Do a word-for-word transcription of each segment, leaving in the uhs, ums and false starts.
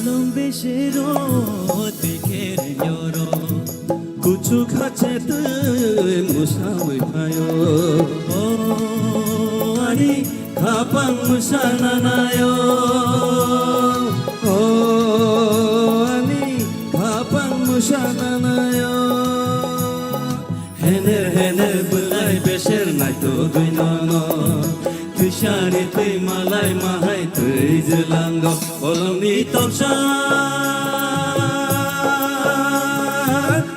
Lom besero tikher nyoro, kuchuk hache twi musawi phayo. O ani khapang musa nanayo, o ani khapang musa nanayo. Hener hener bwlai beser naitugwi nono, twisani twi malai mahai twi jwlango bolongni toksa.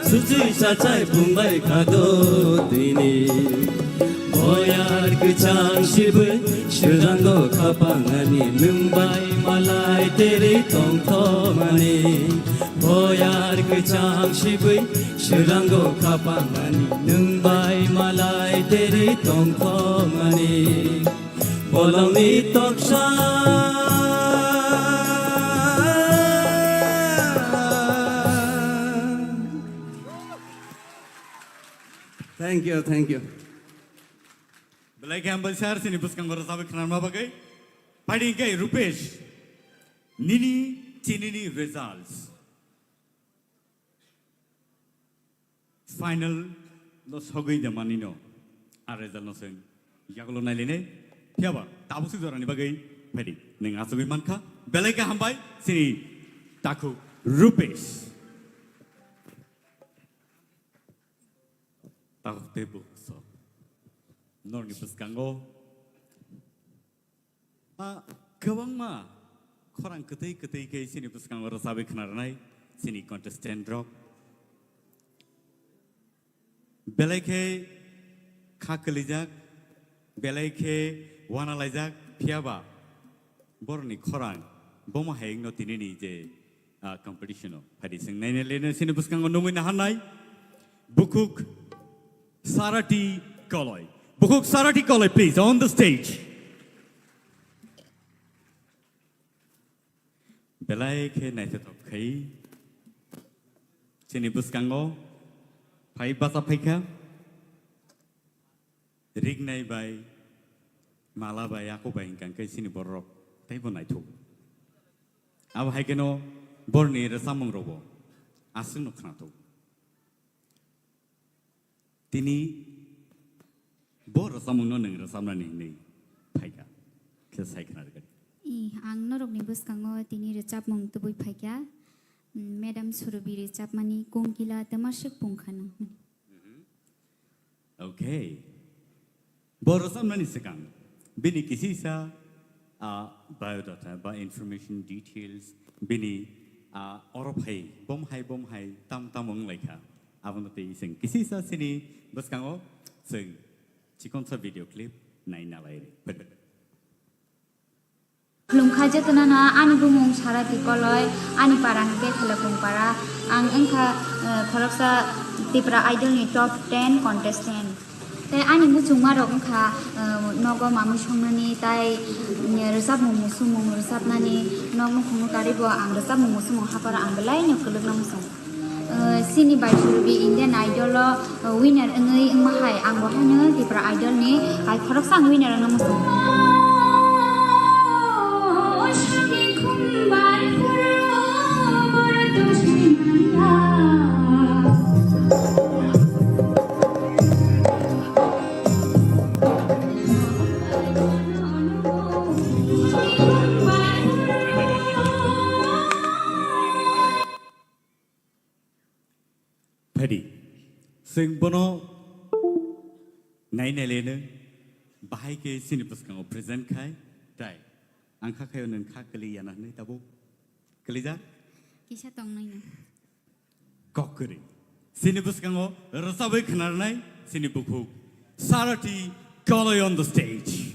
Sujui sachai phungbai khado tini, boyar kwchang sibui srango khapangani nwngbai malai teri tongthomani. Boyar kwchang sibui srango khapangani nwngbai malai teri tongthomani. Bolongni toksa. Thank you, thank you. Belai khe hambai sir, chini bwskango rwchabwi khwnarma bagwi. Phaidi khe Rupesh, nini chinini results. Final lo sogwi de manino. A result no swng yagulo nailine. Phiyaba tabuk si jorani bagwi phaidi. Nwng achugwi mankha. Belai khe hambai chini takhuk Rupesh. Takhuk tei bukhuksong. Norokni bwskango a kwbangma khorang kwtwi kwtwi khe chini bwskango rwchabwi khna rwnai chini contestant rok. Belai khe kha kwlijak, belai khe uanalaijak, phiyaba borokni khorang bomo hai wngno tinini je, ah, competition o phaidi swng naina leno chini bwskango nungwi naharnai bukhuk Sarati Koloi. Bukhuk Sarati Koloi, please, on the stage. Belai khe naithothok khai chini bwskango phai bacha phaikha. Rignai bai, mala bai, ako bai hwnkha khe chini borok teibo naithok. Abo hai kheno borni rwchapmung rokbo aswkno khnathok. Tini bo rwchapmungno nwng rwchapnani hinwi phaikha khe sai khna rwgadi. I, ang norokni bwskango tini rwchapmung tubui phaikha, mm, Madam Surubi rwchapmani Kongkila Twmaswk Pungkha nung. Mhm. Okay. Bo rwchapnani swkang bini kisisa, ah, biodata ba information details bini, ah, oro phai bom hai bom hai tam tam wng lai kha. Abono tei chwng kisisa chini bwskango chwng chikonsa video clip nai nalai rw. Khulumkha jotono no, ani bumung Sarati Koloi, ani para hwnkhe Thelekung para. Ang wngkha, eh, khoroksa Tipra Idol ni top ten contestant. Tei ani muchungma rok wngkha, eh, nogo mamui songnani, tai, eh, rwchapmung musumung rwchapnani, nok nukhungo karwi bo ang rwchapmung musumung hapharo ang belai no kwlwkna muchung. Eh, chini bai Surubi Indian Idol o, eh, winner wngwi wngma hai, ang bo haino Tipra Idol ni bai khoroksa ang winner wngna muchung. Phaidi, chwng bono nai nai le nw bahai khe chini bwskango present khai, tai ang kha khaio nwng kha kwlwi ya na hwnwi tabuk kwlijak? Kisa tong nai nw. Kok kwrwi. Chini bwskango rwchabwi khna rwnai chini bukhuk Sarati Koloi on the stage.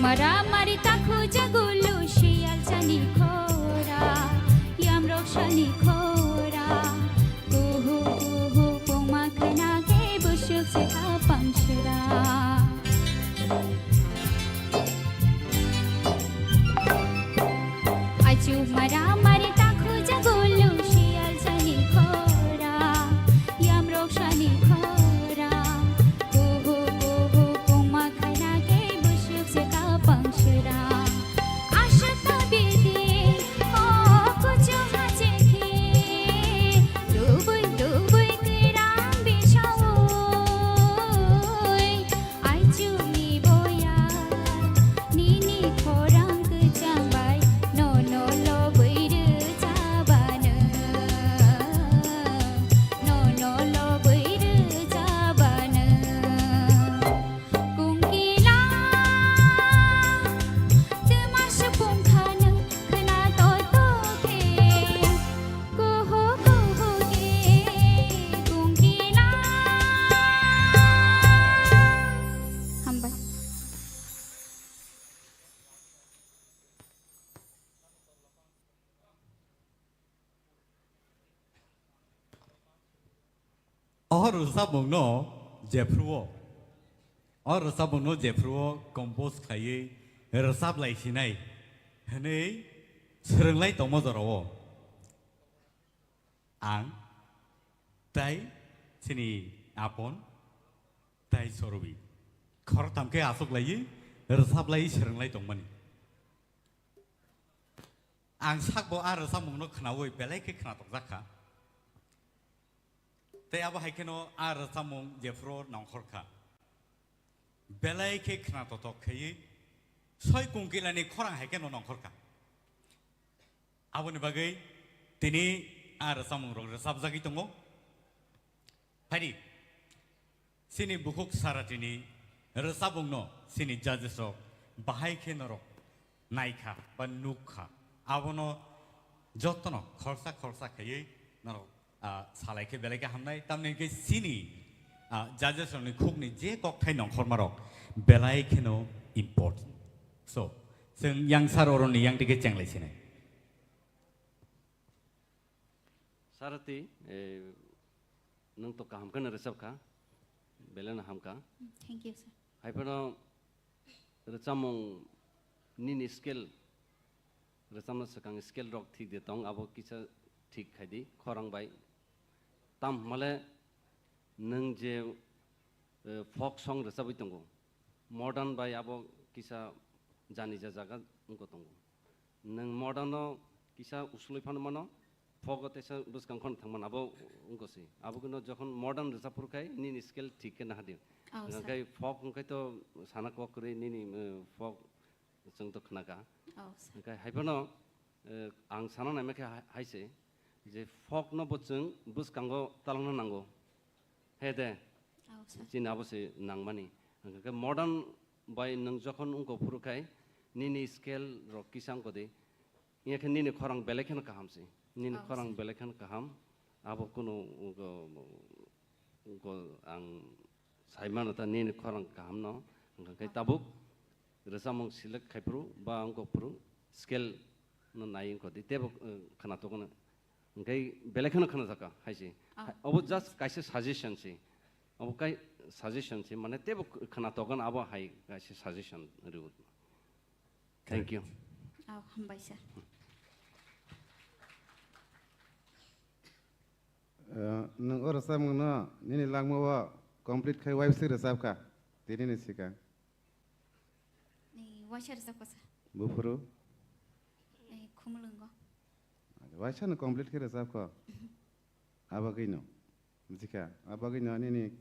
Maramari takhu jagulu siyal chani khora, yamrok sani khora. Kuhu kuhu pungma khana ke busuk se kapang sera. Achu maramari takhu jagulu siyal sani khora, yamrok sani khora. Kuhu kuhu pungma khana ke busuk se kapang sera. Asha tabidi o kuchu hache khi, dubui dubui kiram bishaui. Aichukni boya, nini khorang kwchang bai, nono lobwi rwchapano, nono lobwi rwchapano. Kungkila, twma supung kha nwng khwna to to khe. Kuhu kuhu ke kungkila. Hambai. O rwchapmungno jephruo, o rwchapmungno jephruo compose khlaiwi rwchaplai sinai hwnwi swrwnglai tongma jorao. Ang, tai chini apon, tai chorwi. Khoroktham khe achuklaiwi, rwchaplaiwi swrwnglai tongmani. Ang sakbo a rwchapmungno khnaui belai khe khna tokjak kha. Tei abo hai kheno a rwchapmung jephru nongkhor kha. Belai khe khna totok khaiwi, soi kungkilani khorang hai kheno nongkhor kha. Aboni bagwi tini a rwchapmung rok rwchapjagwi tongo. Phaidi, chini bukhuk Saratini rwchapmungno chini judges rok bahai khe norok naikha ba nukkha. Abono jotono khorsa khorsa khaiwi norok, ah, salai khe belai khe hamnai. Tamni hwnkhe chini, ah, judges rokni khukni je kokthai nongkhorma rok belai kheno important. So, chwng yang sir oroni yang dike chenglai sinai. Sarati, eh, nwng to kaham kheno rwchap kha, belai no ham kha. Thank you, sir. Hai phano rwchapmung nini scale, rwchapna swkang scale rok thik de tong, abo kisa thik khai di, khorang bai. Tam hwnmale nwng je, eh, folk song rwchapwi tongo, modern bai abo kisa jani ja jaga wngkha tongo. Nwng modern no kisa usulwi phano mano, folk o teisa bwskang khon thangmano abo wngkha se. Abo khe no jokhon modern rwchap phuru khai nini scale thik khe naha di. Oh, sir. Hwnkhe folk hwnkhe to sana kok kwrwi nini, eh, folk chwng to khna kha. Oh, sir. Hwnkhe hai phano, eh, ang sana naima khe hai, hai se je folk no bo chwng bwskango talangna nango. He de. Oh, sir. Chini abo se nangmani. Hwnkhe modern bai nwng jokhon wngkha phuru khai nini scale rok kisa wngkha di. Wngya khe nini khorang belai kheno kaham se. Nini Oh, khorang sir. Belai kheno kaham. Abo kunu wngkha, wngkha ang sai mano ta nini khorang kaham no. Hwnkhe Oh. Tabuk rwchapmung select khai phuru ba wngkha phuru scale no nai wngkha di tebo, eh, khna tokno. Hwnkhe belai kheno khna jaka hai se. Oh. Hai, obo just kaisa suggestion se. Obo kai suggestion se, mane tebo khna tokno abo hai kaisa suggestion rw. Thank you. Oh, hambai sir. Eh, nwng o rwchapmungno nini langmao complete khai waisa rwchap kha, tini ni swkang. Ni waisa rwchap kha sir. Buphuru? Eh, Khumulwngo. Waisa no complete khe rwchap kho. Mhm. Abagwino. Bujikha, abagwino nini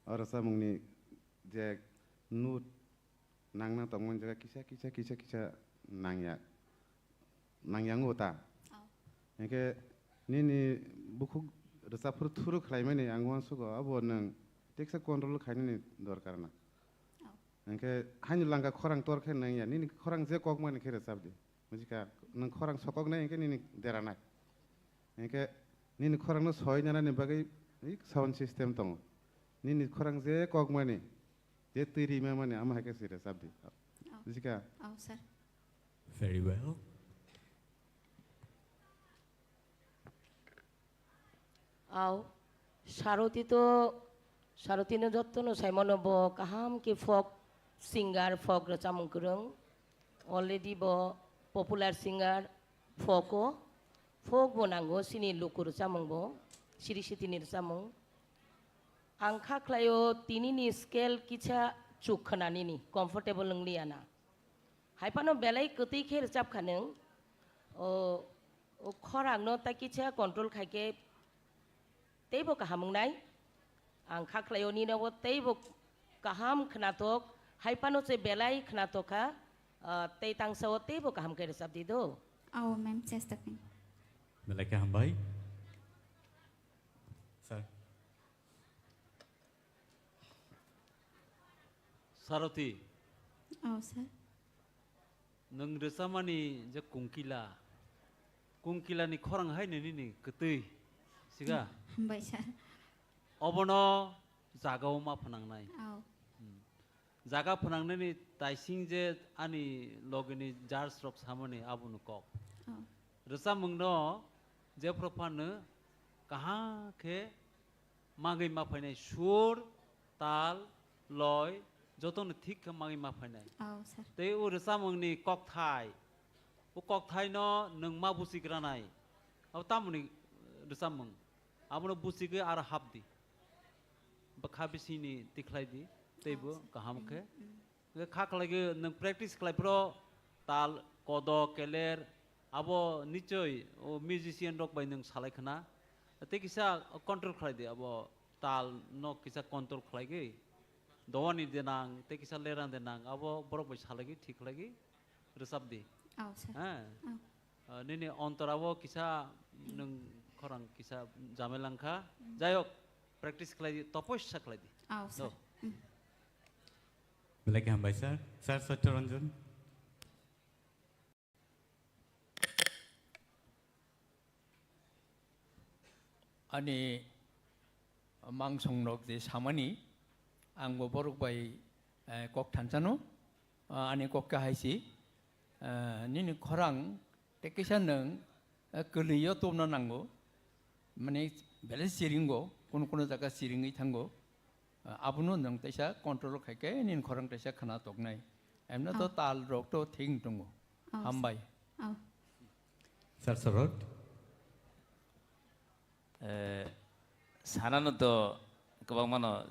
o rwchapmungni je note nangna tongmani jaga kisa, kisa, kisa, kisa nangya, nangya wngo ta? Oh. Hinkhe nini bukhuk rwchapphuru thuru khlaimani ang uansugo, abo nwng teksa control khainani dorkar na. Oh. Hinkhe haino langka khorang tor khe nangya, nini khorang je kokmani khe rwchapdi. Bujikha, nwng khorang sokoknai hinkhe nini deranai. Hinkhe nini khorangno soi nanani bagwi sound system tongo. Nini khorang je kokmani, je twi rimamani, amo hai khe se rwchapdi. Oh, Jika. Oh, sir. Very well. Au, Saroti to, Saroti no jotto no saimano bo kaham ke folk singer, folk rwchapmung kwrwng. Already bo popular singer, folk o. Folk bo nango, sini luku rwchapmung bo, siri sitini rwchapmung. Ang kha khlaio tini ni scale kisa chuk khwnanini, comfortable wngliya na. Hai phano belai kwtwi khe rwchap kha nwng. O, o khorang no ta kisa control khai khe teibo kaham wngnai. Ang kha khlaio nino bo teibo kaham khnathok, hai phano se belai khnathok kha, ah, tei tangsa o teibo kaham khe rwchap di do. Ao, ma'am, chesta khain. Belai khe hambai. Sir. Saroti. Oh, sir. Nwng rwchapmani je kungkila, kungkilani khorang hai nini ni kwtwi, siga? Hambai, sir. Obono jagao ma phnangnai. Oh. Hmm. Jaga phnangnani taising je ani logini judge rok samani abono kok. Oh. Rwchapmungno jephru phano kaham khe magwi ma phainai sur, tal, loi, jotono thik khe magwi ma phainai. Oh, sir. Tei o rwchapmungni kokthai, o kokthaino nwng ma buchigranai. Abo tamoni rwchapmung? Abono buchigwi aro hap di. Bwkha bisingni tikhlai di, teibo kaham khe. Mm, mm. Hwnkhe kha khlaigwi nwng practice khlai phuru tal, kodo, keler, abo nichoi o musician rok bai nwng salai khna. Tei kisa control khlai di, abo tal no kisa control khlaigwi. Dowani de nang, tei kisa lerang de nang, abo borok bai salaigwi thik khlaigwi rwchap di. Oh, sir. Ha? Oh. Ah, nini ontorao kisa nwng khorang kisa jamela wngkha. Mm. Jai hok, practice khlai di, topossa khlai di. Oh, sir. Do. Mm. Belai khe hambai, sir. Sir Satya Ranjan. Ani mangsong nok je samani, ang bo borok bai, eh, kok thansa no, ah, ani kok khe hai si, eh, nini khorang tei kisa nwng, eh, kwlwi o tubna nango, mane belai siringo, kuno kuno jaga siringwi thango. Ah, abono nwng teisa control khai khe nini khorang teisa khna toknai. Emno to Oh. tal rok to thik tongo. Oh, Hambai. Oh. Sir Sorot. Eh, sanano to kwbangmano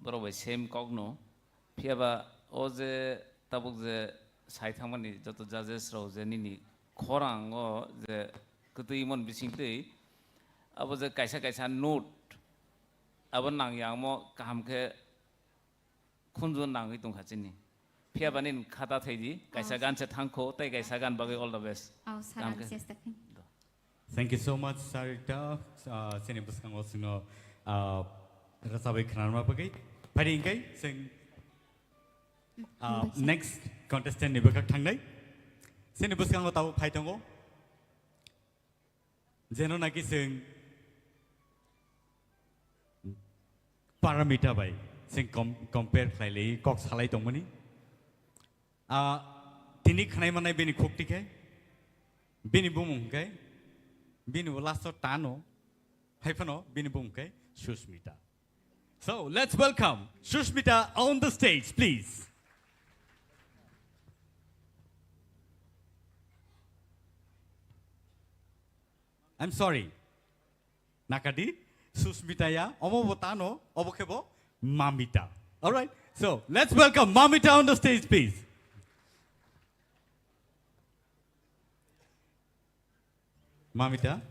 borok bai same kokno. Phiyaba o je tabuk je sai thangmani joto judges rok je nini khorang o je kwtwi mon bising twi abo je kaisa kaisa note abo nang yangmo kaham khe khunju nangwi tongkha chini. Phiya bani khata thaidi, kaisa Oh. gan se thangkho, tei kaisa gan bagwi all the best. Oh, sir, Kaham ang khe. chesta khain. Do. Thank you so much, Sarita. Uh, chini bwskango chwngno, uh, rwchabwi khwnarma bagwi. Phai di hwnkhe chwng, Mm, uh, hambai, sir. next contestant ni bwkhak thangnai. Chini bwskango tabuk phai tongo. Jeno naki chwng Paramita bai chwng com-, compare khlai lai kok salai tongmani. Ah, tini khwnai manai bini khukti khe, bini bumung khe, bini bo last o tano, hai phano bini bumung khe Sushmita. So, let's welcome Sushmita on the stage, please. I'm sorry. Nakadi, Sushmita ya, omo bo tano, obo khe bo Mamita. All right. So, let's welcome Mamita on the stage, please. Mamita,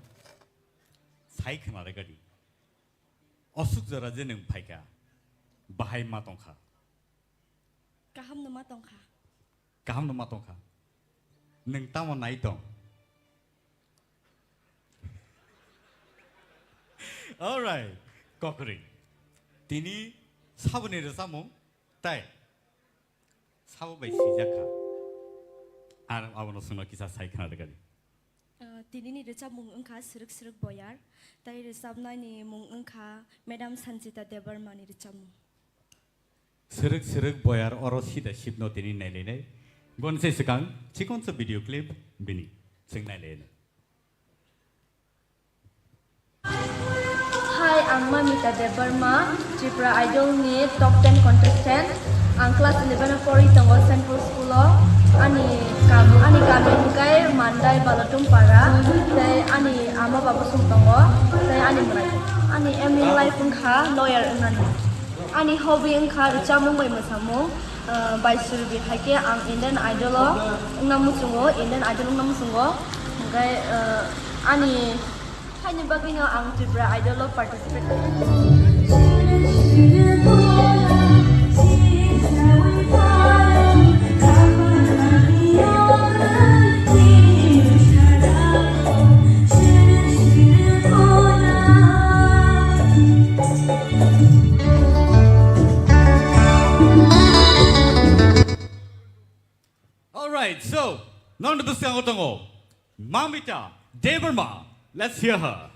sai khna re gadi. Osuk jora je nwng phaikha, bahai ma tongkha? Kaham no ma tongkha. Kaham no ma tongkha. Nwng tamo nai tong? All right. Kokri. Tini saboni rwchapmung tai sabo bai sijak kha. Ar abono chwngno kisa sai khna rwgadi. Uh, tinini rwchapmung wngkha Swrwk Swrwk Boyar, tai rwchapnaini mung wngkha Madam Sanjita Debbarmani rwchapmung. Swrwk Swrwk Boyar oro sida sipno tini nailainai. Boni se swkang chikonsa video clip bini chwng nai lai. Hi, ang Mamita Debbarma, Tripura Idol ni top ten contestant. Ang class eleven o pori tongo Saint Paul School o. Ani kam, ani kami hwnkhe Mandai Balotum Para, tei ani ama baba song tongo, tei ani mwrai. Ani aim in life wngkha lawyer wngnani. Ani hobby wngkha rwchapmung bai mwsamung. Ah, bai suri bi hai khe ang Indian Idol o wngna muchungo, Indian Idol wngna muchungo. Hwnkhe, ah, ani haini bagwino ang Tripura Idol o participate khlai. Alright, so, nokni bwskango tongo Mamita Debbarma. Let's hear her.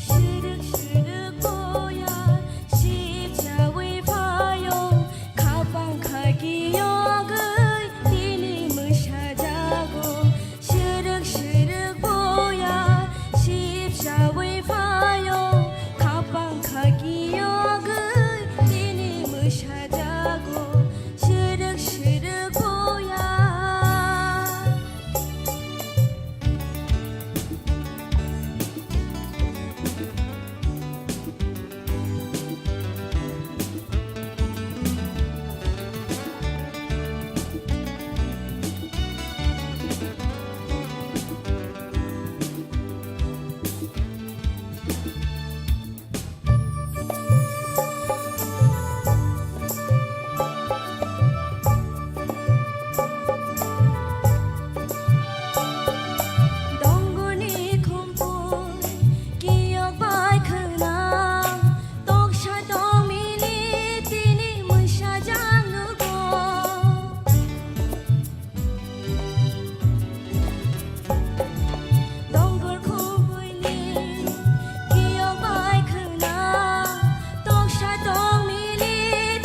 Siruk siruk boya sip chawi phayo, khapang khaki yogwi tini mwsajago. Siruk siruk boya sip chawi phayo, khapang khaki yogwi tini mwsajago. Siruk siruk boya. Dongoni khumpui kiyok bai khwnang, toksa tongmili tini mwsajak nugo. Dongor khubuini kiyok bai khwna, toksa tongmili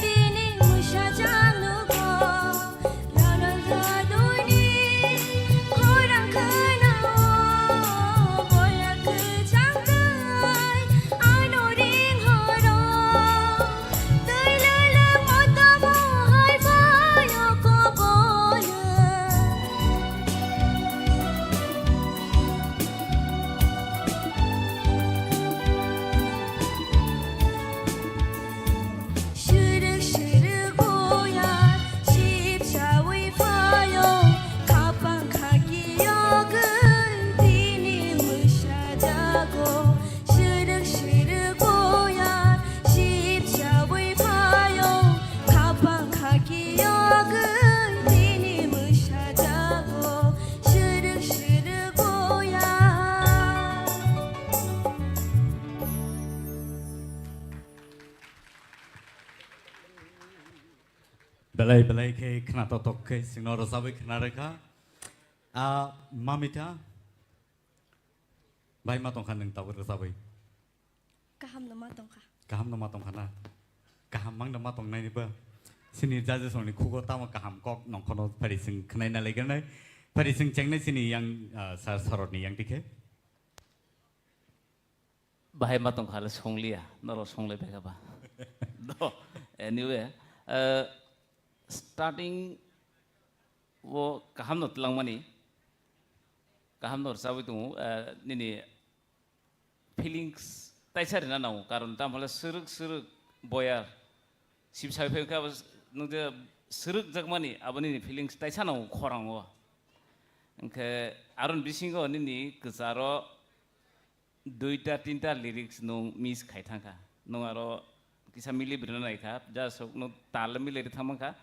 tini mwsajak nugo. Lalang laduini khorang khwnao, boya kwchang tei ano ring horo. Siruk siruk boya sip chawi phayo, khapang khaki yogwi tini mwsajago. Siruk siruk boya. Belai belai khe khna totok khe singno rwchabwi khna rwkha. Ah, Mamita. Bai ma tongkha nwng tabuk rwchabwi? Kaham no ma tongkha. Kaham no ma tongkha na? Kaham mang no ma tongnai ni ba? Sini judges rokni khugo tamo kaham kok nongkhono phari chwng khwnai na legenai. Phari chwng chengnai sini yang, ah, sir sorotni yang tikhe. Bahai ma tongkha le songliya, norok songlai bai kha ba. Do, anyway, ah, starting o kaham no twlangmani, kaham no rwchabwi tongo, ah, nini feelings taisa rina nango, karon tamo le swrwk swrwk boyar sip sai phai khe abo nung je swrwk jakmani abo nini feelings taisa nango khorang o. Hwnkhe aron bisingo nini kwcharo duita tinta lyrics nwng miss khai thangkha. Nwng aro kisa mili brina naikha, just nwng tal mili ri thangmankha,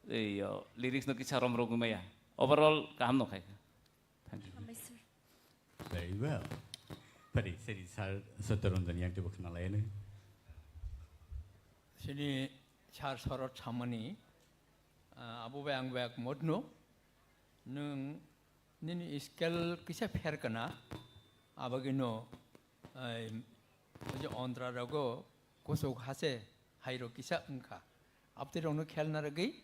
ei, o, lyrics no kisa romrogwi maya. Overall kaham no khaikha. Thank you. Hambai sir. Very well. Pari, seri sir Satyaranjan yang tibuk nalaini. Sini sir sorot samani, ah, abo bai ang bai modno, nwng nini scale kisa pher kana, abagino, ai, je ontra rogo kusuk hase hairo kisa wngkha. Abtwi rokno khel narwgwi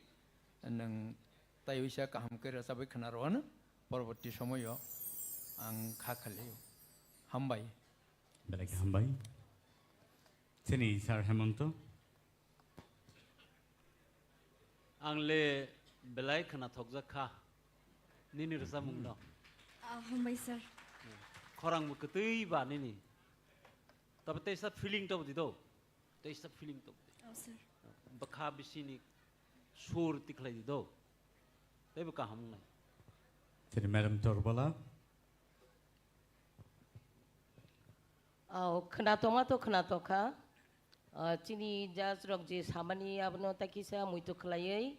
nwng taiwisa kaham khe rwchabwi khna rwano, porborti somoio ang kha khalio. Hambai. Belai khe hambai. Chini Sir Hemonto. Ang le belai khna thokjak kha nini rwchapmung no. Ah, hambai sir. Khorang bo kwtwi ba nini. Tabe teisa feeling to di do. Teisa feeling to. Oh, sir. Bwkha bisini sur tikhlai di do. Tei bo kaham wngnai. Sini Madam Torbala. Oh, khna tongma to khna tokha. Ah, chini judge rok je samani abono ta kisa muitu khlaiwi.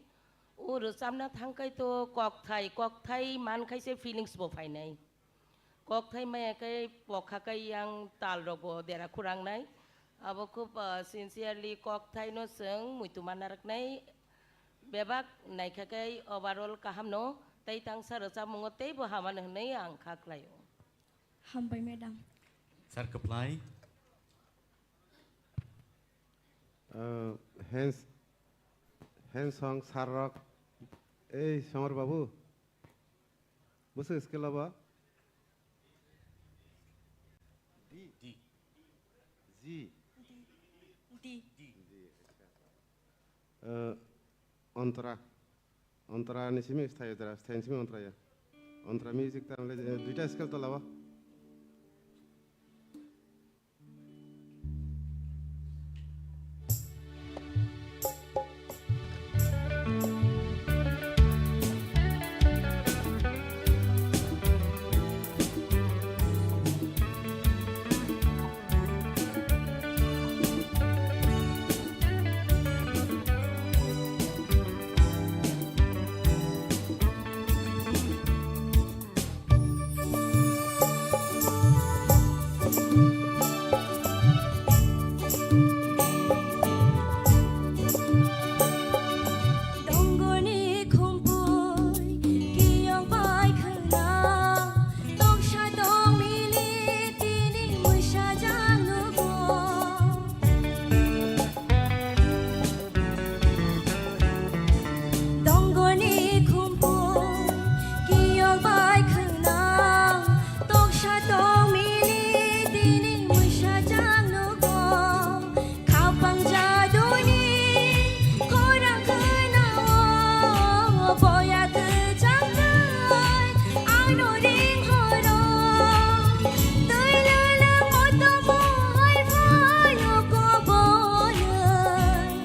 O rwchapna thangkai to kokthai, kokthai man khaise feelings bo phainai. Kokthai maya khe pokha khe yang tal rok bo dera khurang nai. Abo khub, ah, sincerely kokthai no chwng muitu manna rwknai. Bebak naikha khe overall kaham no tei tangsa rwchapmungo tei bo hamano hwnwi ang kha khlaio. Hambai madam. Sir kwplai. Ah, hands, hands song sir rok. Ei Somar babu. Bwswk skill abo? D. D. G. D. D. D, acha. Eh, Ontra. Ontra ni simi sthayo jora, sthaini simi Ontra ya. Ontra music ta, eh, duita skill to labo. Dongoni khumpui kiyong bai khwna, toksa tong mili tini mwsajak nugo. Dongoni khumpui kiyok bai khwna, toksa tong mili tini mwsajak nugo. Khapang jaduni khorang khwnao boya kwchang nai, ano ring horo twi lala moto moi phaio kobonai.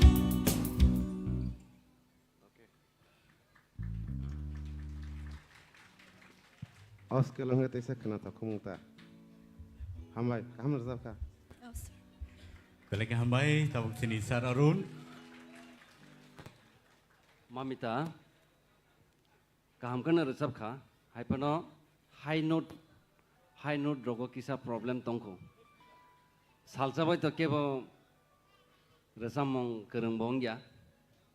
O scale wngkhe teisa khwnathok khumung ta. Hambai, kaham rwchapkha. Oh, sir. Belai khe hambai, tabuk chini Sir Arun. Mamita, kaham kheno rwchapkha, hai phano high note, high note rogo kisa problem tongkho. Salsa bai to kebo rwchapmung kwrwng bo wngya.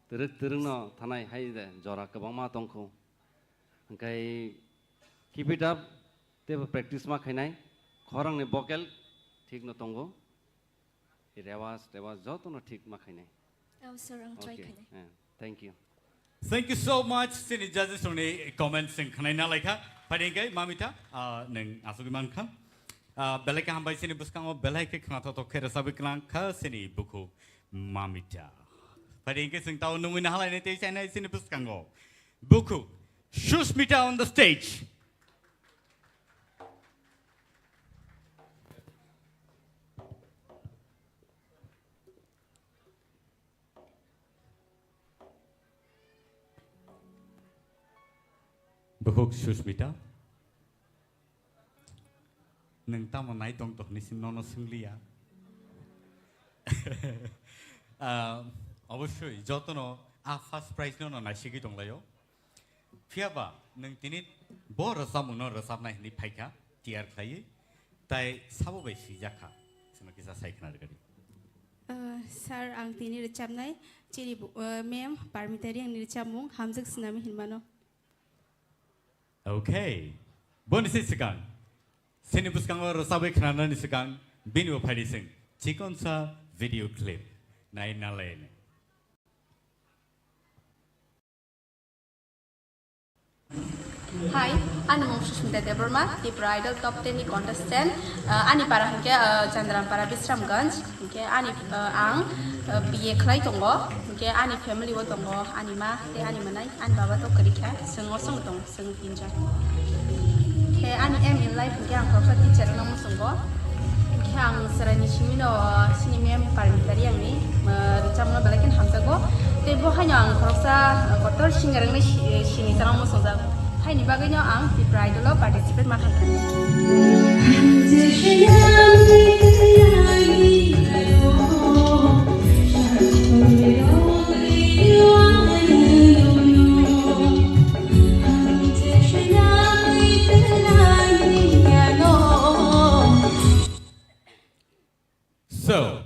Twrwk twrwkno thanai hai de jora kwbangma tongkho. Hwnkhe keep it up, teibo practice ma khainai. Khorangni vocal thikno tongo. Rewas, rewas jotono thik ma khainai. Oh, sir, ang try Okay, khainai. Eh, thank you. Thank you so much, chini judges rokni comments chwng khwnaina laikha. Phaidi hwnkhe Mamita, ah, nwng asugwi mankha. Ah, belai khe hambai chini bwskango, belai khe khwnathok thok khe rwchabwi kwlangkha chini bukhuk Mamita. Phaidi hwnkhe chwng tao nungwi nahalainai tei chainai chini bwskango. Bukhuk Sushmita on the stage. Bukhuk Sushmita. Nwng tamo nai tong tong hinwi nono swngliya. Ah, obosoi jotono a first prize no no naisigwi tonglaio. Phiyaba nwng tini bo rwchapmungno rwchapnai hinwi phaikha tiyar khlaiwi, tai sabo bai swijak kha. Chwngno kisa sai khna rwgadi. Ah, sir, ang tini rwchapnai chini bu-, ah, ma'am Parmita Reangni rwchapmung Hamjwk Swnami hinmano. Okay. Boni se swkang. Chini bwskango rwchabwi khnanani swkang bini bo phaidi chwng chikonsa video clip nai nalaini. Hi, ani mung Susmita Debbarma, Tripura Idol Top ten ni contestant. Ah, ani para hwnkhe, ah, Chandrampara Bisramganj. Hwnkhe ani, ah, ang, ah, B A khlai tongo. Hwnkhe ani family o tongo, ani ma tei ani mwnai, ani baba to kwrwi kha, chwng osongo tongo, chwng tinjon. Hwnkhe ani aim in life hwnkhe ang khoroksa teacher wngna muchungo. Hwnkhe ang chwraini simi no, chini ma'am Parmita Reangni, ah, rwchapmano belai kheno hamjago. Tei bo haino ang khoroksa, ah, kotor singer wngwi si-, sini chwng muchungjak. Haini bagwino ang Tripura Idol o participate ma khaikha. So,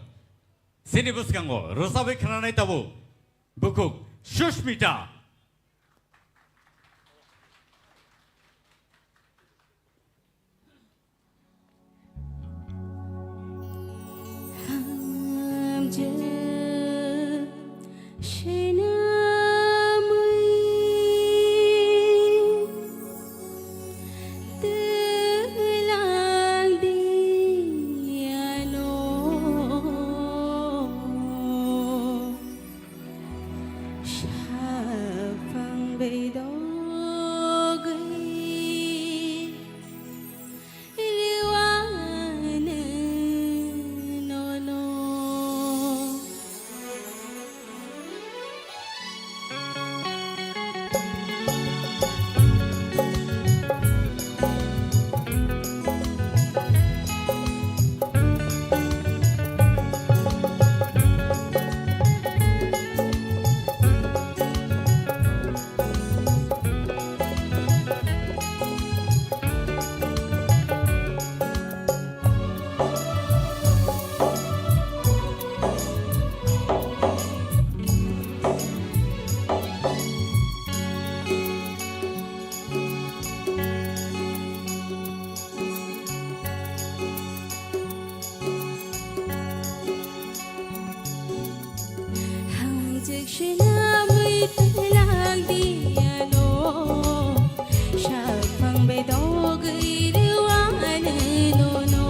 chini bwskango rwchabwi khnanai tabuk bukhuk Sushmita. Shapang bedogwi riwani nono. Hamjwk swnamwi twlang di ano, shapang bedogwi rwani nono.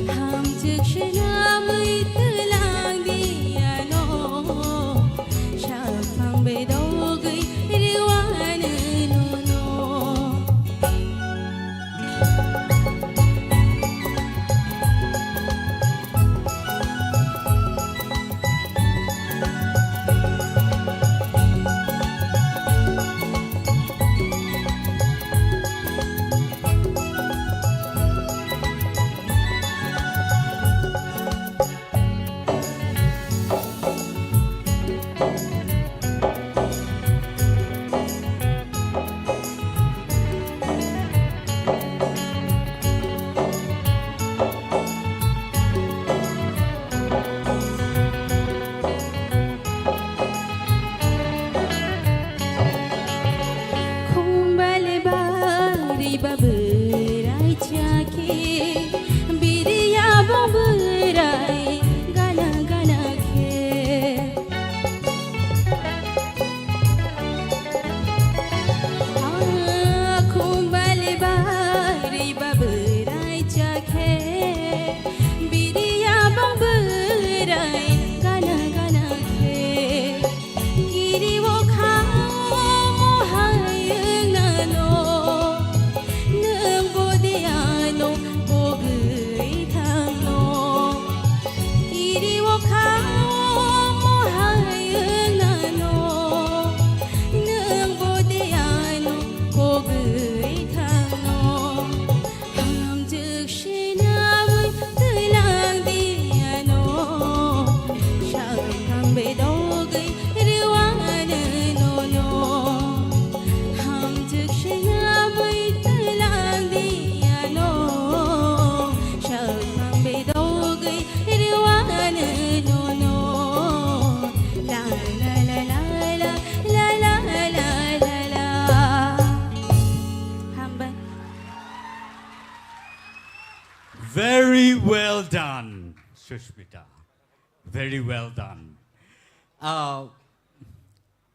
Hamjwk swnamwi twlang di ano, shapang bedogwi rwani nono. Well done, Sushmita. Very well done. Ah,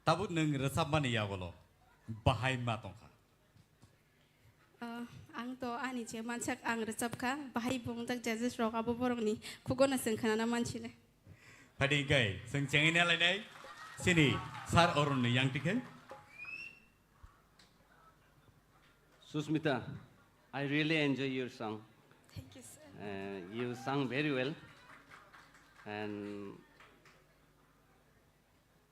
tabuk nwng rwchapmani yagolo bahai ma tongkha? Ah, ang to ani je mansak ang rwchapkha, bahai bo wngjak judges rok abo borokni khugono chwng khnana mansile. Phadi hwnkhe chwng chengwi nalainai chini Sir Arun ni yang tikhe. Susmita, I really enjoy your song. Thank you, sir. Uh, you sung very well. And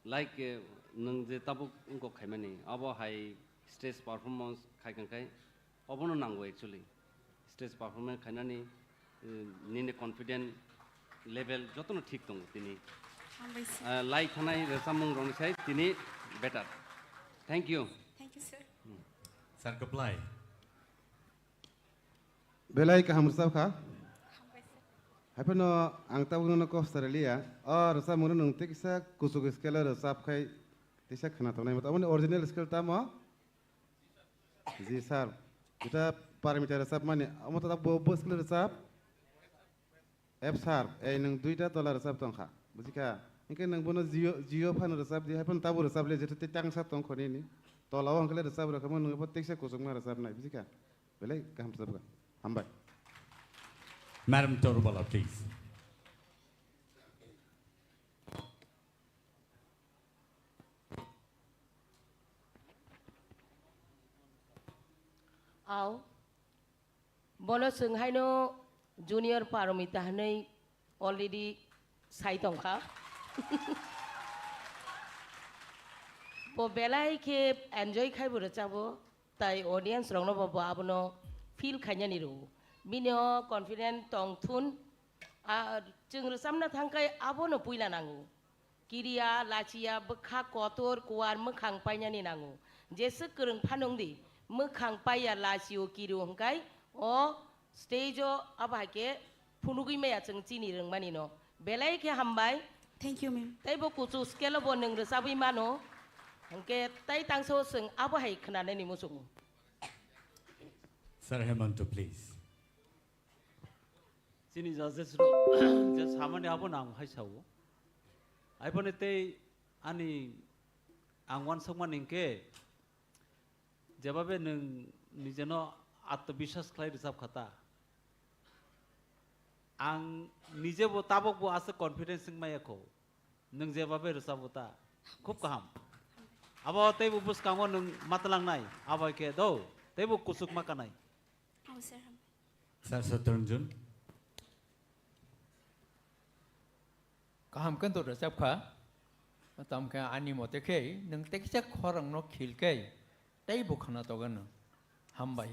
like, uh, nwng je tabuk wngkok khaimani, abo hai stage performance khai kang khai, obono nango actually. Stage performance khainani, uh, nini confident level jotono thik tongo tini. Hambai sir. Uh, lai thanai rwchapmung rokni sai tini better. Thank you. Thank you, sir. Sir, kwplai. Belai kaham rwchap kha. Hambai sir. Haiphano ang tabuk nono kok swchar liya. O rwchapmung no nwng tei kisa kuchuk scale o rwchap khai tisa khna tongnai. Aboni original scale tamo? Ji sir. Jeta Parmita rwchapmani. Omo ta bo, bo scale rwchap. F sharp, ei nwng duita tola rwchap tongkha, bujikha? Hinkhe nwng bono jio, jio phano rwchap di, haiphano tabuk rwchap le, jeto tei tangsa tongkho nini. Tola o hinkhe le rwchap rwkha, nwng bo teksa kuchukma rwchapnai, bujikha? Belai kaham rwchapkha. Hambai. Madam Torubala, please. Au. Bono chwng haino Junior Paromita hwnwi already sai tongkha. Bo belai khe enjoy khai bo rwchabo, tai audience rokno bo, bo abono feel khainani rwo. Bini o confident tong thun, a, chwng rwchabna thang khai abono puila nango. Kiriya, lachiya, bwkha kotor, kuar, mwkhang painani nango. Jeswk kwrwng phano wngdi, mwkhang paiya, lachio, kirio hwnkhe o stage o abo hai khe phunugwi maya chwng chini rwngmani no. Belai khe hambai. Thank you, ma'am. Tei bo kuchuk scale o bo nwng rwchabwi mano. Hwnkhe tai tangsa o chwng abo hai khwnanani muchungo. Sir Hemanta, please. Chini judges rok je samani abo no ang hai sao. Aiboni tei ani ang uansukmani hinkhe jebabe nwng nijeno atmobiswas khlai rwchap kha ta. Ang nijebo tabokbo aswk confidence wng maya kho. Nwng jebabe rwchabo ta. Khub kaham. Abo teibo bwskango nwng matwlangnai. Abo hai khe do. Teibo kuchuk ma kanai. Oh, sir. Sir Satrunjun. Kaham khe to rwchap kha. Tamo khe ani mote khe nwng tekisa khorang no khil khe tei bo khna toga no. Hambai.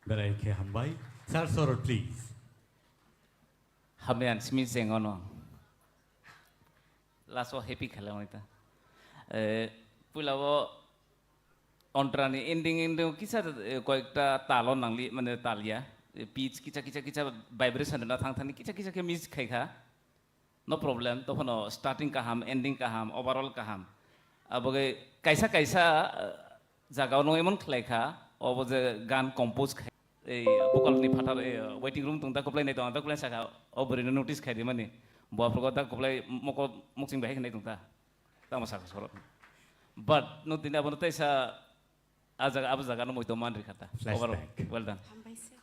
Belai khe hambai. Sir Sorot, please. Hambai ang simi cheng ono. Last o happy khalamani ta. Eh, puila o ontrani ending, ending kisa, eh, koyekta talo nangli, mane talya. Eh, pitch kisa, kisa, kisa vibration na thang thani kisa, kisa khe miss khai kha. No problem, tophano starting kaham, ending kaham, overall kaham. Aboge kaisa, kaisa, eh, jaga ono emon khlai kha, obo je gan compose khai, ei vocal ni phatar, ei waiting room tong ta kuplai nai tong ta kuplai saka, o bwrwi no notice khai di mani, bo aphuru ta kuplai moko mukching bahai khai nai tong ta, tamo saka sorot. But no tini abono taisa a jaga, abo jaga no moito man rikha ta. Overall, flashback. Well done. Hambai sir.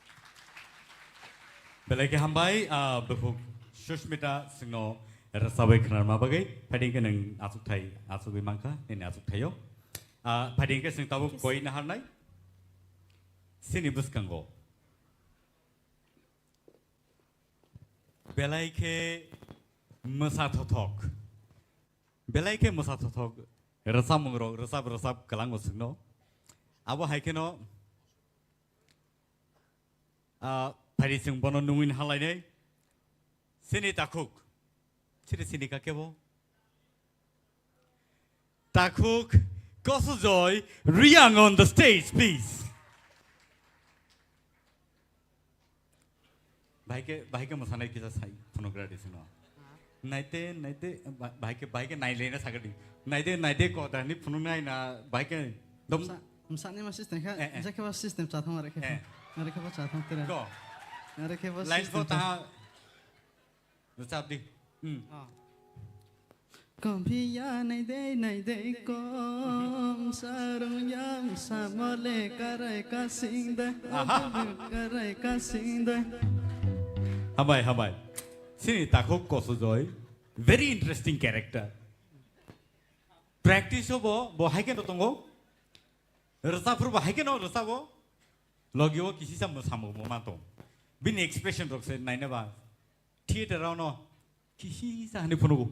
Belai khe hambai, ah, bukhuk Sushmita singno rwchabwi khwnarma bagwi. Phaidi hwnkhe nwng achukthai, achugwi mankha nini achukthaio. Ah, phaidi hwnkhe chwng tabuk koi naharnai. Chini bwskango belai khe mwsa thothok. Belai khe mwsa thothok rwchapmung rok rwchap rwchap kwlango chwngno. Abo hai kheno, ah, phaidi chwng bono nungwi nahalainai. Chini takhuk. Chiri chini ka kebo? Takhuk Kosujoy Riang on the stage, please. Bahai khe, bahai khe mwsanai kisa sai phunukgra di sino. Naite, naite, ba-, bahai khe, bahai khe nailena sagadi. Naite, naite ko dani phunuknai na bahai khe dom. Msa-, msani ma system kha, eh, eh, msa khe ba system chatham are khe. Eh. Are khe ba chatham tere. Go. Are khe bo Line system pho ta. Taha. Rwchap di. Hmm. Oh. Komphiya naidei naidei kom sarung yang samole karai kasing dai. Aha. Karai kasing dai. Hambai, hambai. Sini takhuk Koso Joy. Very interesting character. Practice o bo, bo hai khe no tongo. Rwchapphru bo hai khe no rwchabo. Logi o kisisa mwsamo bo ma tong. Bini expression rok se naina ba. Theater rok no kisisa hani phunugo.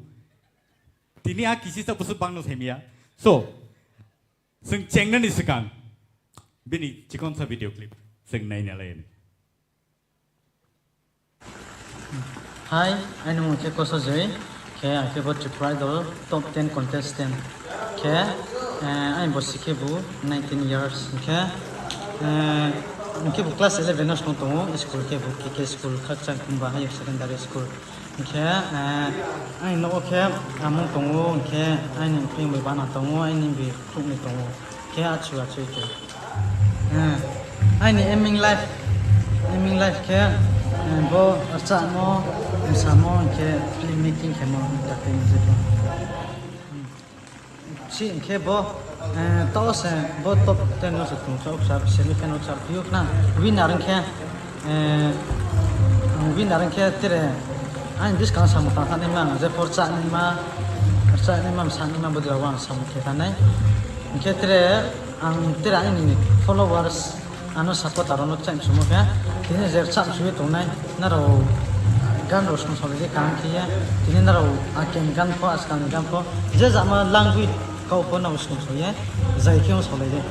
Tini a kisisa busu bang no saimia. So, chwng chengnani swkang bini chikonsa video clip chwng naina lai. Hi, ani mung khe Koso Joy, khe ang khe bo Tripura Idol top ten contestant khe, eh, ani bosi khe bo nineteen years, khe, eh, ang khe bo class eleven o song tongo, school khe bo K K school, Khakchang Kumba Higher Secondary School. Khe, eh, ani nogo khe amung tongo, khe ani phiyong bai bana tongo, ani bi khukni tongo. Khe achu achu khe. Eh, aini aiming life, aiming life khe, eh, bo rwchapmo, mwsamo, hinkhe film making khemo, entertainment khe. Hmm. Si hinkhe bo, eh, to se bo top ten no se tong chok sar, semi final sar, phiyok na winner hinkhe, eh, winner hinkhe tere ani buskang samung tang thani ma, je por cha ni ma, cha ni ma, sa ni ma, bo dira wang samung khe thani. Hinkhe tere Ang tira ani followers ano supporter ano chang sumo khe tini je chang suwi tongnai narao gan rok song song je kaham khe ya tini narao aken gan pho askang ni gan pho je jama langwi kau pho nabo song song ya jai khe solai de.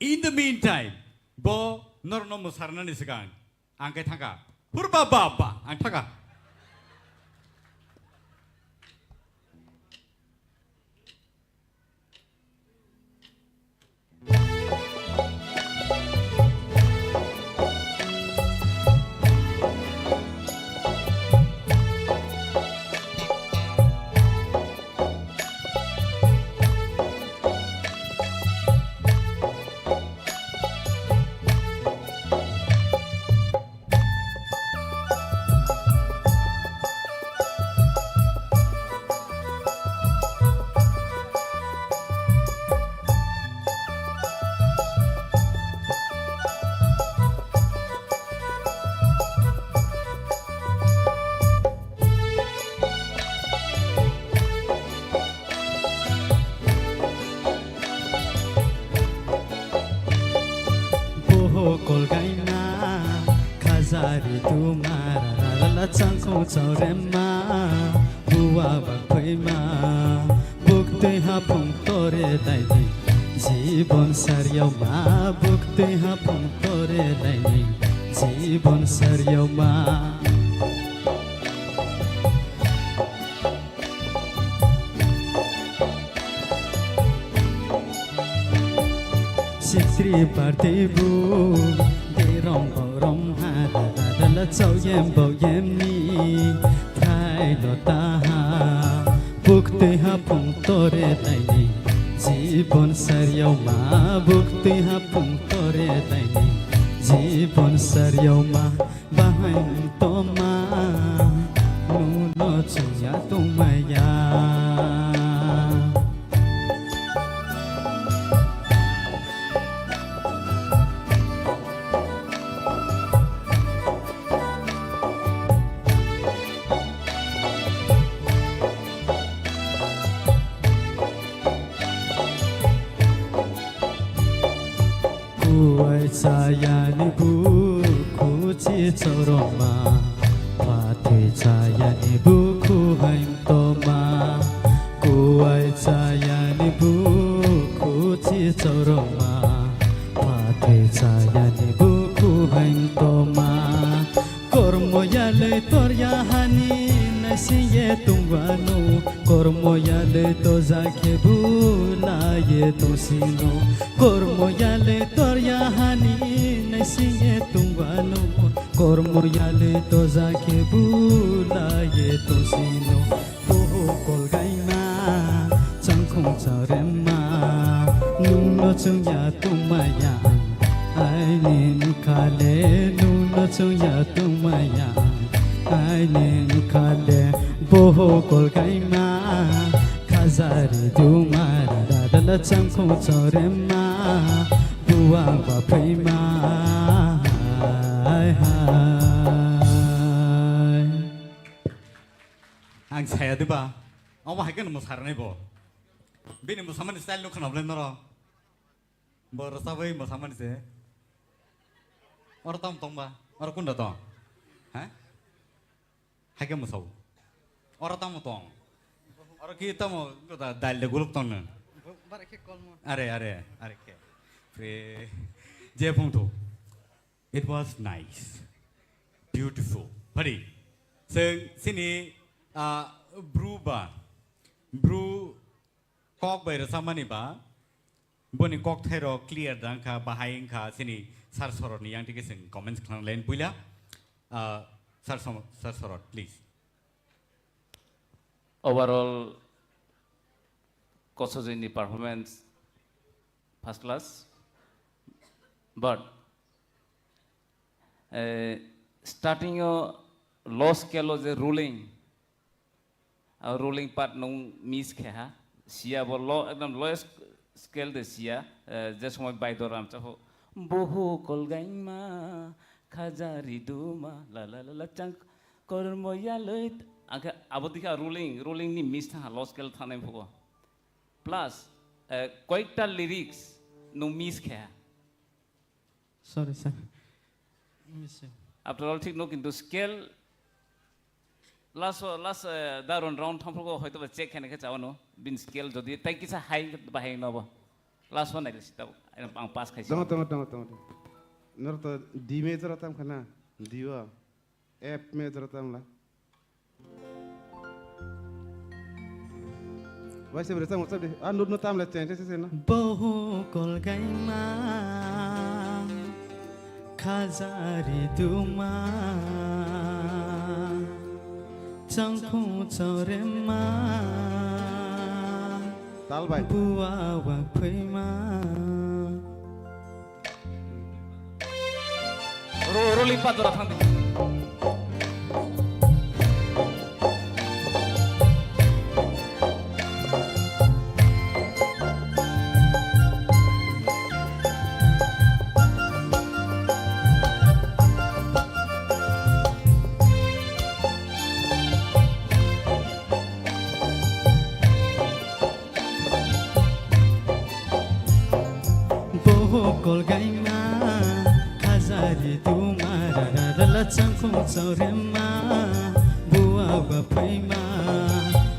In the meantime, bo norokno mwsarnani swkang ang khe thangkha. Hur ba ba ba, ang thangkha. Boho kolgaina khajari tumara rala changkong chaurema buwa bakphaima buktwi haphung tore daini jibon sariyoma buktwi haphung tore daini jibon sariyoma. Sitri party bu, dirong borom hara, dala chau yem bau yem ni, thai lo taha, buktwi haphung tore daini, jibon sariyoma, buktwi haphung tore daini, jibon sariyoma. Bahai toma, nuno chaya tongmaya. Kuwai Chayani bukhu chi choroma, phathwi chayani bukhu hain toma, kuwai chayani bukhu chi choroma, phathwi chayani bukhu hain toma. Kormo yalwi torya hani naisingye tungwano, kormo yalwi toja khe bulaye tongsino. Kormo yalwi torya hani naisingye tungwano, kormo yalwi toja khe bulaye tongsino. Boho kolgaima changkhung chorema, nungno chwngya tongmaya ang, aini wngkhale nungno chwngya tongmaya ang, aini wngkhale. Boho kolgaima khajari duma, radala changkhung chorema, buwang ba phaima. Hai hai. Ang saya diba? Omo hai kheno mwsarnai bo. Bini mwsamani style no khwnablai noro. Bo rwchabwi mwsamani se. Oro tamo tongba? Oro kunda tong? Ha? Hai khe mwsao. Oro tamo tong? Oro ki tamo da-, dal de guluk tong nang? Are, are, are khe. Pre-, je phung thu. It was nice. Beautiful. Pari. Chwng chini, ah, bru ba. Bru kok bai rwchapmani ba. Boni kokthairok clear da wngkha, bahai wngkha, chini Sir Sorotni yang tike chwng comments khlanglaini puila. Ah, Sir Som-, Sir Sorot, please. Overall, Kosojini performance first class, but, eh, starting o low scale o je rolling, ah, rolling part nung miss khe ha, sia bo low, ekdom lowest scale de sia, eh, je somoi Baidor Ramchapho, boho kolgaima, khaja riduma, la la la la chang, kormo yaloi, angkhe abo dikha rolling, rolling ni miss thang ha, low scale thangnai phugo. Plus, eh, koyekta lyrics nung miss khe ha. Sorry, sir. Miss. After all, thik no, kintu scale last, last, eh, da round, round thangphrugo hoyto ba check khaina khe chawano, bin scale jodi tai kisa high bahai no bo. Last one nailesi tabo, ang pass khaisi. Tongo, tongo, tongo, tongo, tongo. Nor to D major tam khana, D o. F major tam la. Wai se bere chang chap de. A nut no tam la chen chen chen na. Boho kolgaima khajari duma changkhung chorema Tal bai. Buwa wak phaima. Ro, ro, limpa jora thang di. Boho kolgaima, khajari duma, rara rala changkhung chorema, buwa ba phaima,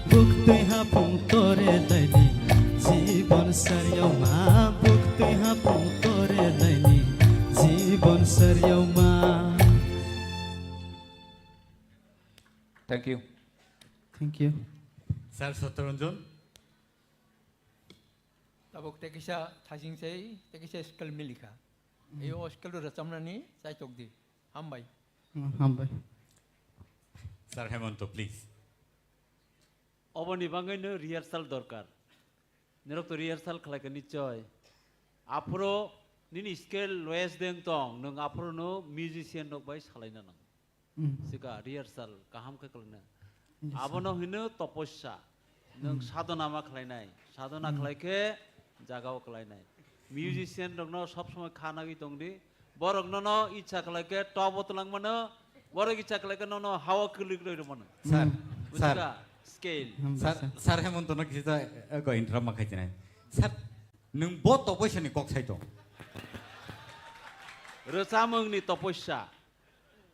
buktwi hapung tore laini, jibon saryauma, buktwi hapung tore laini, jibon saryauma. Thank you. Thank you. Sir Satyaranjan. Tabuk tekisa thajing sei, tekisa skill milikha. Mm. Ei o skill ro rwchapnani chaitok di. Hambai. Mm, hambai. Sir Hemonto, please. Oboni bagwi no rehearsal dorkar. Norok to rehearsal khlai kha nichoi. Aphuru nini skill lowest deng tong, nwng aphuru no musician rok bai salaina nang. Mm. Sika rehearsal kaham khe khlaina. Yes, sir. Abono hino toposya. Nwng, mm, sadhona ma khlainai. Sadhona, mm, khlai khe jagao khlainai. Mm. Musician rokno sob somoi kha nagwi tong di. Borok nono icha khlai khe top o twlang mano. Borok icha khlai khe nono hao kwlwi kwlwi rw mano. Sir, mm, sir. Buchka scale. Hambai, sir, sir. Sir Hemonto no kisa, eh, go interrupt ma khai tinai. Sir, nwng bo toposya ni kok sai tong. Rwchapmungni topoisa.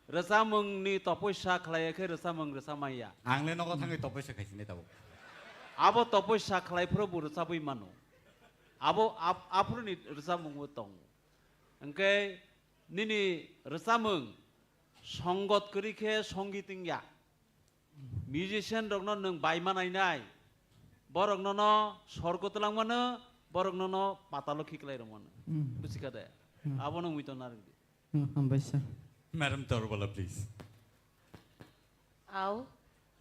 Rwchapmungni topoisa khlaiya khe rwchapmung rwchapmaya. Ang le nogo thangwi topoisa khaisini tabuk. Abo topoisa khlai phuru bo rwchapwi mano. Abo ap-, aphuruni rwchapmungbo tongo. Hwnkhe nini rwchapmung songot kwrwi khe songwi tongya. Musician rokno nwng bai ma nainai, borok nono sorgo twlang mano, borok nono patalo khiklai rw mano. Hmm. Busikha de? Hmm. Abono wngwi tongna rwdi. Hmm, hambai sir. Madam Torbala, please. Au,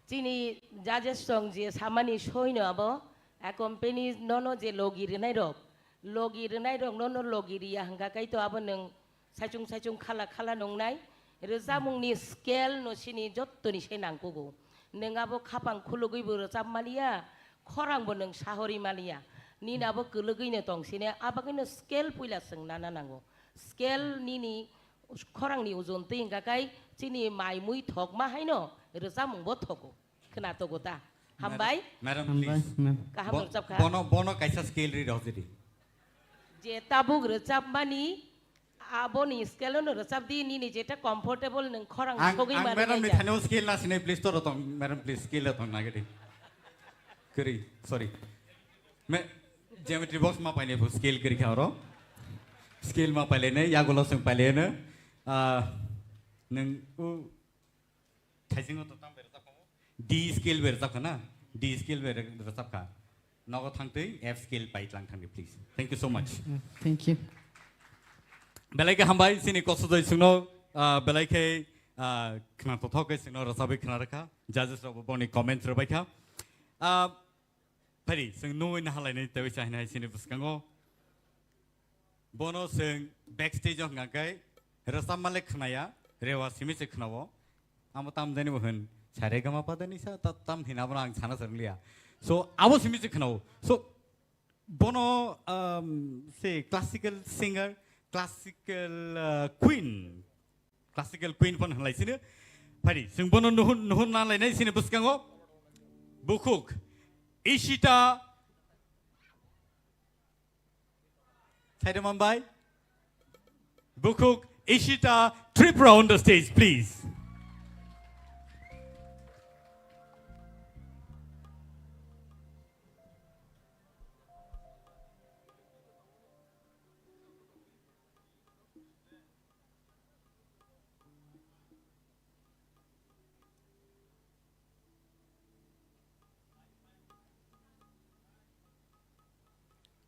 chini judges tong je samani soino abo, a company nono je logi rwnai rok, logi rwnai rok nono logi riya hwnkha kai to abo nwng saichung saichung khala khala nungnai. Rwchapmungni scale no sini jottoni se nangkugo. Nwng abo khapang khulugwi bo rwchap maliya, khorang bo nwng sahori maliya. Nini abo kwlwgwi no tong sini, abagwi no scale puila swng nana nango. Scale nini khorangni ojon twi hwnkha kai chini mai mui thokma haino rwchapmung bo thogo. Khna togo ta? Hambai. Madam, madam, hambai, please. Ma'am. Kaham rwchap kha. Bono, bono kaisa scale ri rw jidi. Je tabuk rwchapmani, aboni scale no rwchap di, nini jeta comfortable nwng khorang sogwi mano. Ang, ang madam ni thani o scale na sinai, please, to rotong, madam, please, scale rotong na gidi. Kiri, sorry. Me, geometry box ma paine phu scale kiri kha oro. Scale ma paile ne, yagulo sung paile ne. Ah, nwng u Thaisingo to tam berajak kha. D scale berajak kha na? D scale ber-, berajak kha. Nogo thangtwi F scale pai tlang thangdi, please. Thank you so much. Mm, thank you. Belai khe hambai, chini kosodoi chwngno, ah, belai khe, ah, khna tothok khe chwngno rwchabwi khna rwkha. Judges rok bo boni comment rwbai kha. Ah, Phari, chwng nugwi nahalainai tei chahina hai chini bwskango. Bono chwng backstage o hwnkha khe rwchapma le khnaya, rewa simi se khnao. Amo tam jani bo hwn, sa re ga ma pa da ni sa, ta tam hina bono ang sana swrwng liya. So, abo simi se khnao. So, bono, um, se classical singer, classical, uh, queen, classical queen phano hwnlai sino. Phari, chwng bono nuhun, nuhun na lainai sini bwskango. Bukhuk, Ishita. Saida Mumbai. Bukhuk, Ishita, Tripura on the stage, please.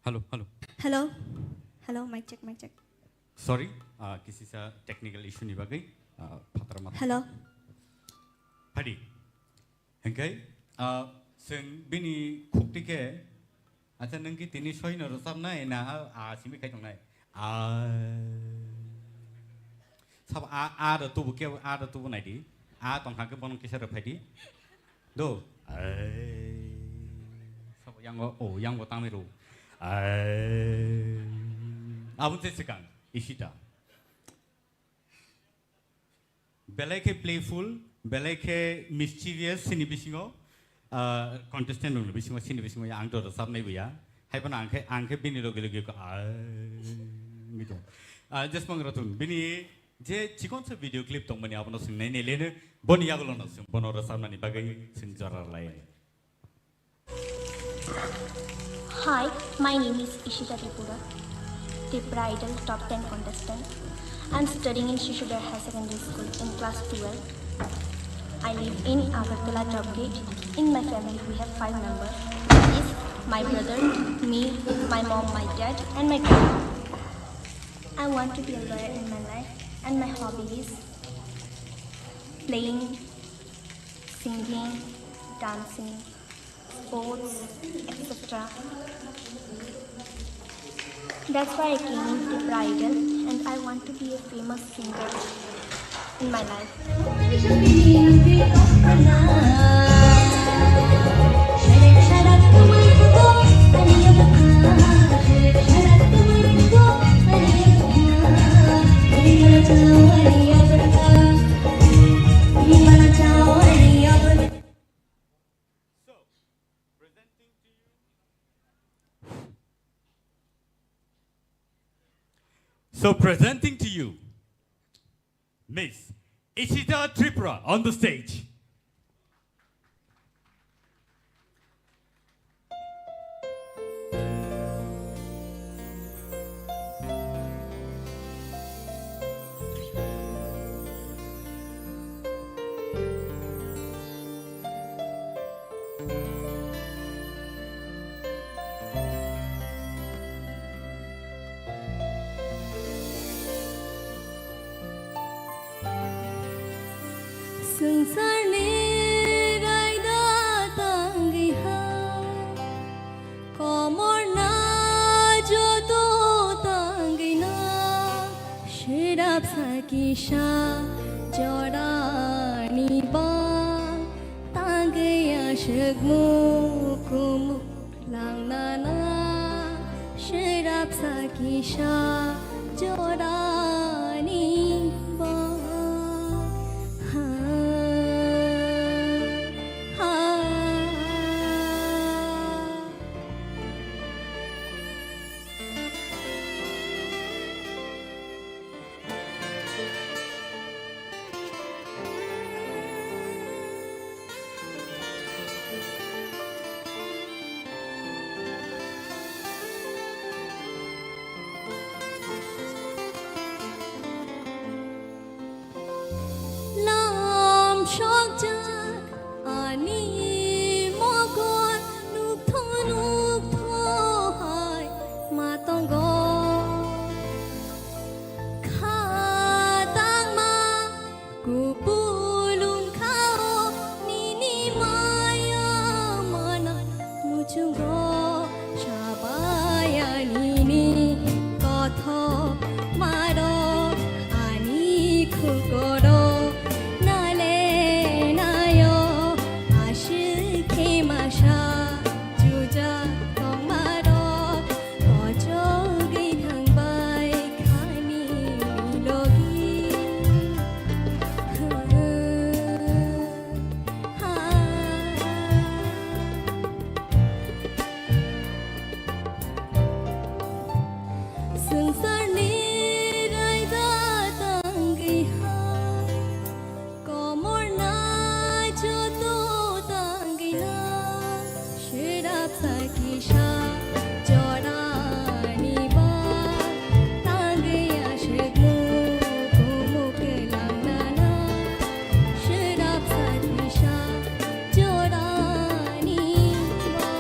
Hello, hello. Hello. Hello, mic check, mic check. Sorry, ah, kisi sa technical issue ni bagwi, ah, phatara ma. Hello. Phadi. Hingkai, ah, chwng bini khukti khe, acha, nwng ki tini soino rwchapnai na, ah, ah, simi khai tongnai? Ah. Sab a, a da tubu ke, a da tubu nai di. A tong kha ke bono kisa rwphai di. Do. Ai. Sab yango, oh, yango tangni ro. Ai. Abun se sikang, Ishita. Belai khe playful, belai khe mischievous sini bisingo, ah, contestant rokni bisingo, sini bisingo ang to rwchapnai buya. Hai phano ang khe, ang khe bini loge loge ko, ah, ngi tong. Ah, Jasmang Ratun, bini je chikon se video clip tongmani abono swngnai ne lene, boni yagulo no swng, bono rwchapnani bagwi swng jora lai. Hi, my name is Ishita Tripura, Tripura Idol top ten contestant. I'm studying in Shishu Dayal Higher Secondary School in class twelve. I live in Agartala Top Gate. In my family, we have five members. That is my brother, me, my mom, my dad, and my grandma. I want to be a lawyer in my life, and my hobby is playing, singing, dancing, sports, et cetera. That's why I came in Tripura Idol, and I want to be a famous singer in my life. So, presenting to you. So, presenting to you, Miss Ishita Tripura on the stage. Swngcharni raida tangwi ha, komorna joto tangwi na, sirap sa kisa jorani ba, tangwi aswk mukumu. Langnana sirap sa kisa jorani ba. Ha, ha. Lam sokjak ani mogon nukthon nukthon hai ma tongo. Kha tangma kupulung khao nini maya mana muchungo sabaya nini kothok maro ani khukoro nale nayo ashik khe masa juja tongmaro kochogwi thangbai khani logi. Swngcharni raida tangwi ha, komorna joto tangwi na, sirap sa kisa jorani ba, tangwi aswk mukumu kwlangnana, sirap sa kisa jorani ba.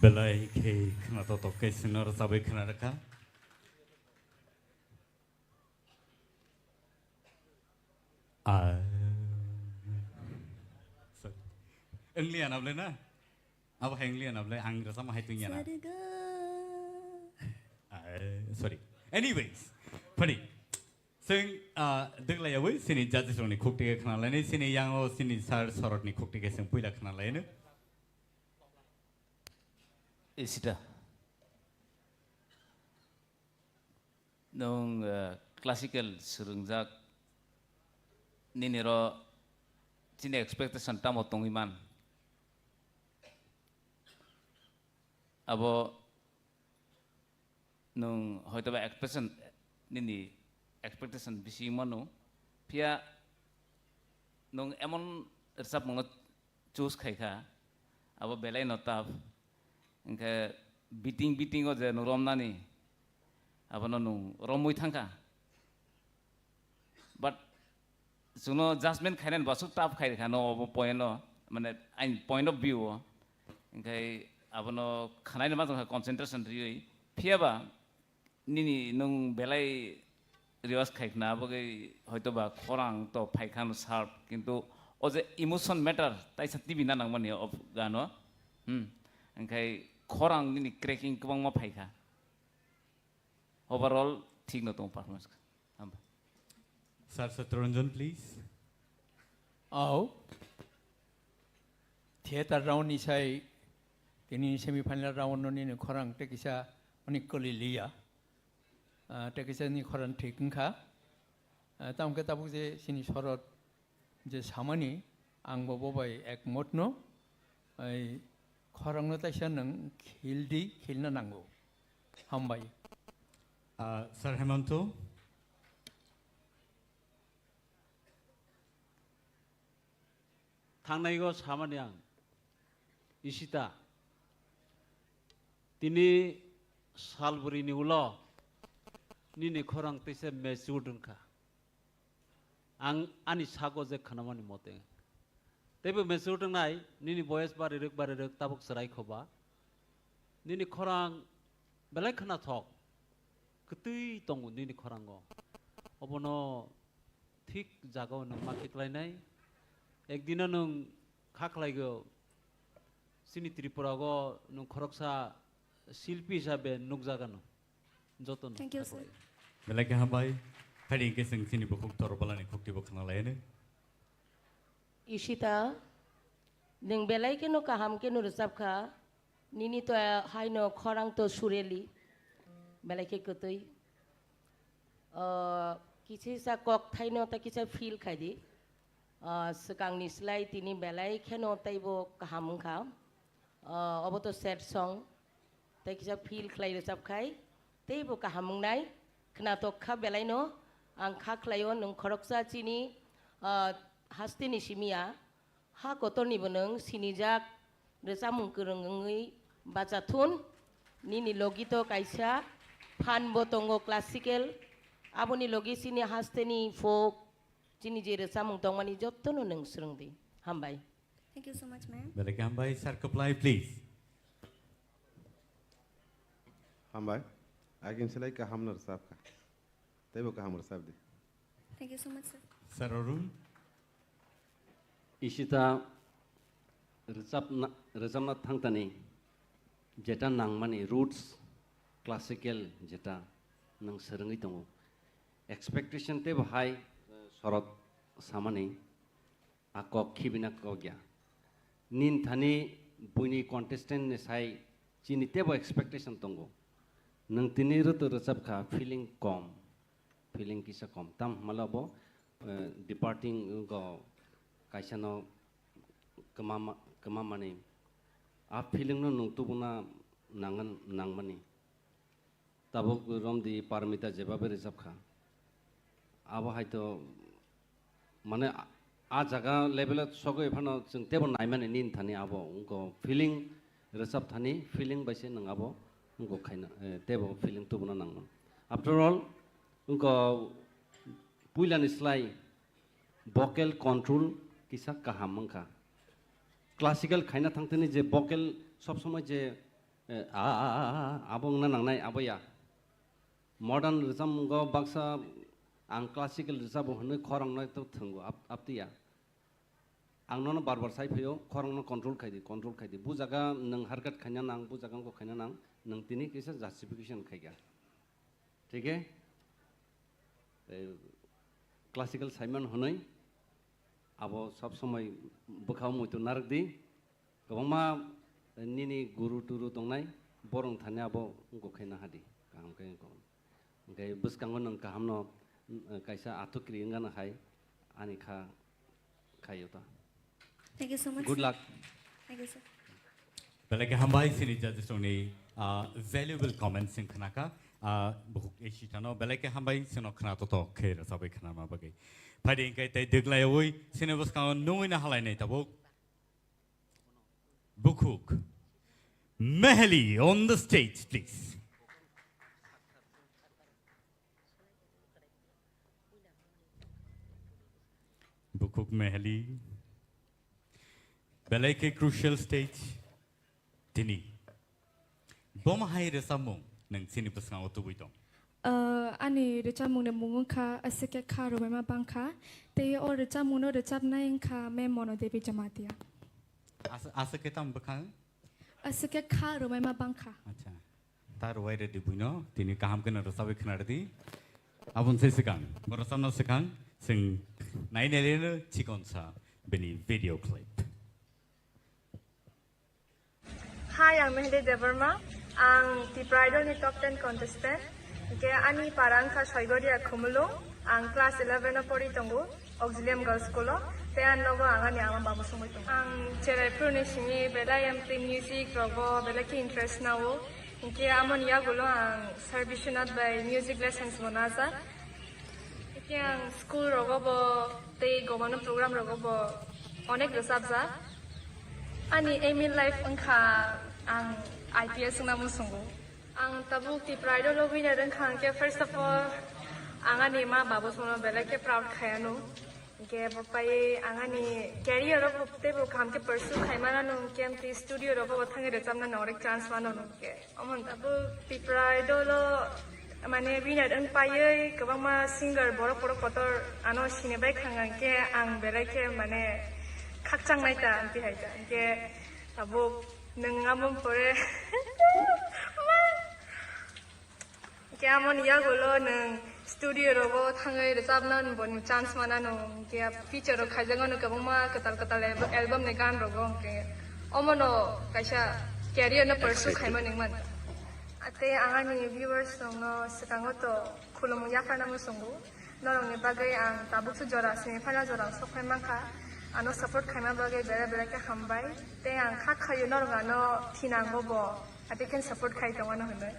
Belai khe khwnatok tok khe chwngno rwchabwi khwna rwkha. Ah. Sorry. English anable na? Abo hai English anable, ang rwchapma hai tungya na. Sariga. Ah, sorry. Anyways, funny. Sing, ah, dwglaiyawi sini judges rokni khukti khe khna laini, sini yango sini sir Sorotni khukti khe sing puila khna laini. Isita. Nwng, eh, classical swrwngjak, nini ro chini expectation tamo tongwi man? Abo nwng hoitoba expectation, nini expectation bisi mano, phiya nwng emon rwchapmungno choose khai kha, abo belai no tough. Hinkhe beating, beating o je nwng romnani, abono nwng romwi thangkha. But chwngno judgment khainani bo aswk tough khai rwkha no obo point o, mane aini point of view o. Hinkhe abono khwnaino ma tongkha concentration riwi. Phiyaba nini nwng belai rehearse khai khna, aboni bagwi hoitoba khorang to phai khano sharp, kintu o je emotion matter, taisa T V na nangmani o gano. Hmm. Hinkhe khorang nini cracking kwbangma phai kha. Overall, thik no tongo performance. Hamba. Sir Satranjan, please. Au. Theater round ni sai Tini semi final round no nini khorang tei kisa mani kwlwi liya. Ah, tei kisa ni khorang thik wngkha. Ah, tamo khe tabuk je chini sorot je samani ang bo bo bai ekmot no, ai khorang no taisa nwng khil di, khilna nango. Hambai. Ah, Sir Hemanto. Thangnaigo samani ang, Ishita, tini salbrini ulo nini khorang teisa matured wngkha. Ang ani sago je khnamani mote. Teibo matured wngnai, nini boyes barirwk barirwk tabuk chwrai khoba. Nini khorang belai khnathok, kwtwi tongo nini khorango. Obono thik jagao nwng ma khiklainai. Ekdino nwng kha khlaigo, chini Tripura o nwng khoroksa silpi hisabe nukjagano. Jotono. Thank you, sir. Belai khe hambai. Phaidi hwnkhe chwng chini bukhuk Torbalani khuktibo khna laiyani. Ishita, nwng belai kheno kaham kheno rwchapkha. Nini to haino khorang to sureli. Belai khe kwtwi. Ah, kisa kisa kok thaino ta kisa feel khaidi. Ah, swkangni slai tini belai kheno teibo kaham wngkha. Ah, obo to sad song. Tei kisa feel khlai rwchap khai, teibo kaham wngnai, khnatok kha belai no, ang kha khlai o nwng khoroksa chini, ah, hasteni simi ya, ha kotor ni bo nwng sinijak, rwchapmung kwrwng wngwi bacha thun, nini logi to kaisa phan bo tongo classical, aboni logi chini hasteni folk, chini je rwchapmung tongmani jotto no nwng swrwng di. Hambai. Thank you so much, ma'am. Belai khe hambai, Sir Kwplai, please. Hambai. Agin silai kaham no rwchapkha. Teibo kaham rwchap di. Thank you so much, sir. Sir Arun. Ishita rwchapna, rwchapna thangtani jeta nangmani roots, classical jeta nwng swrwngwi tongo. Expectation teibo hai, eh, sorot samani. A kok khibina kok ya. Nin thani buini contestant ni sai chini teibo expectation tongo. Nwng tini rwtwk rwchap kha, feeling kom, feeling kisa kom. Tam hwnmale bo, eh, departing go kaisa no kwmama-, kwmamani. A feeling no nwng tubuna nangan-, nangmani. Tabuk Romdi Parmita jebabe rwchap kha, abo hai to, mane, a, a jaga level o sogwi phano chwng teibo naimani nini thani abo wngkha feeling rwchap thani, feeling bai se nwng abo wngkha khaina, eh, teibo feeling tubuna nangmani. After all, wngkha puilani slai vocal control kisa kaham wngkha. Classical khaina thangthani je vocal sob somoi je Eh, a, a, a, a, abo wngna nangnai, abo ya. Modern rwchapmungo baksa ang classical rwchabo hwnwi khorang no to thwngo, ap-, apti ya. Ang nono bar bar sai phaio, khorang no control khai di, control khai di. Bu jaga nwng harkat khaina nang, bu jaga wngkha khaina nang, nwng tini kisa justification khai kha. Thik he? Tei classical saiman hwnwi abo sob somoi bwkhao muitu narwk di. Kwbangma nini guru turu tongnai, borok thani abo wngkha khe naha di, kaham khe wngkha. Hwnkhe bwskango nwng kahamno, mm, kaisa athukri wngano hai ani kha khaio ta. Thank you so much, sir. Good luck. Thank you, sir. Belai khe hambai chini judges rokni, ah, valuable comments chwng khnakha. Ah, bukhuk Ishitano belai khe hambai chwngno khna totok khe rwchabwi khnama bagwi. Phaidi hwnkhe tei dwglaiwi chini bwskango nungwi na halainai tabuk. Bukhuk Meheli on the stage, please. Bukhuk Meheli. Belai khe crucial stage tini. Boma hai rwchapmung nwng chini bwskango tubui tong? Ah, ani rwchapmungni mung wngkha Aswk khe kha rwbaima bangkha. Tei o rwchapmungno rwchapnai wngkha Ma'am Mono Devi Jamatia. As-, aswk khe tamo bwkhang? Aswk khe kha rwbaima bangkha. Acha. Ta rwai rwdi buino, tini kaham kheno rwchabwi khna rwdi. Aboni se swkang, bo rwchapna swkang, chwng nai nai leno chikonsa bini video clip. Hi, ang Mehli Debbarma. Ang Tipra Idol ni top ten contestant. Hingke ani para wngkha Soigoria Khumulwng. Ang class eleven o pori tongo, Auxilium Girls School o. Tei ang nogo ang ani ama babo songwi tongo. Ang cherai phuru ni simi belai amtwi music rogo belai khe interest nao. Hingke amoni yagulo ang Sir Biswanath bai music lessons bo najak. Hingke ang school rogo bo tei gomano program rogo bo onek rwchapjak. Ani aim in life wngkha ang I P S wngna muchungo. Ang tabuk Tipra Idol o winner wngkha hingke first of all ang ani ma babo sono belai khe proud khai ano. Hingke bo pai ang ani career o bo tei bo kaham khe pursue khai mano hingke amtwi studio rogo bo thangwi rwchapna norok chance mano hingke. Omo tabuk Tipra Idol o mane winner wng paiwi kwbangma singer borok borok kotor ano sini bai khang hingke ang belai khe mane khakchang nai ta amtwi hai ta hingke tabuk nwng amo pore hingke amoni yagulo nwng studio rogo thangwi rwchapna boni chance manano hingke future o khaijakgo no kwbangma kwtal kwtal album ni gan rogo hingke omono kaisa career no pursue khaima ningman. Tei ang ani viewers rokno swkango to khulumung yapharna muchungo. Norokni bagwi ang tabukso jora semi final jora sokphai mankha. Ano support khaima bagwi belai belai khe hambai. Tei ang kha khaio norok ano thinango bo. Ate khe support khai tongmano hwnwi.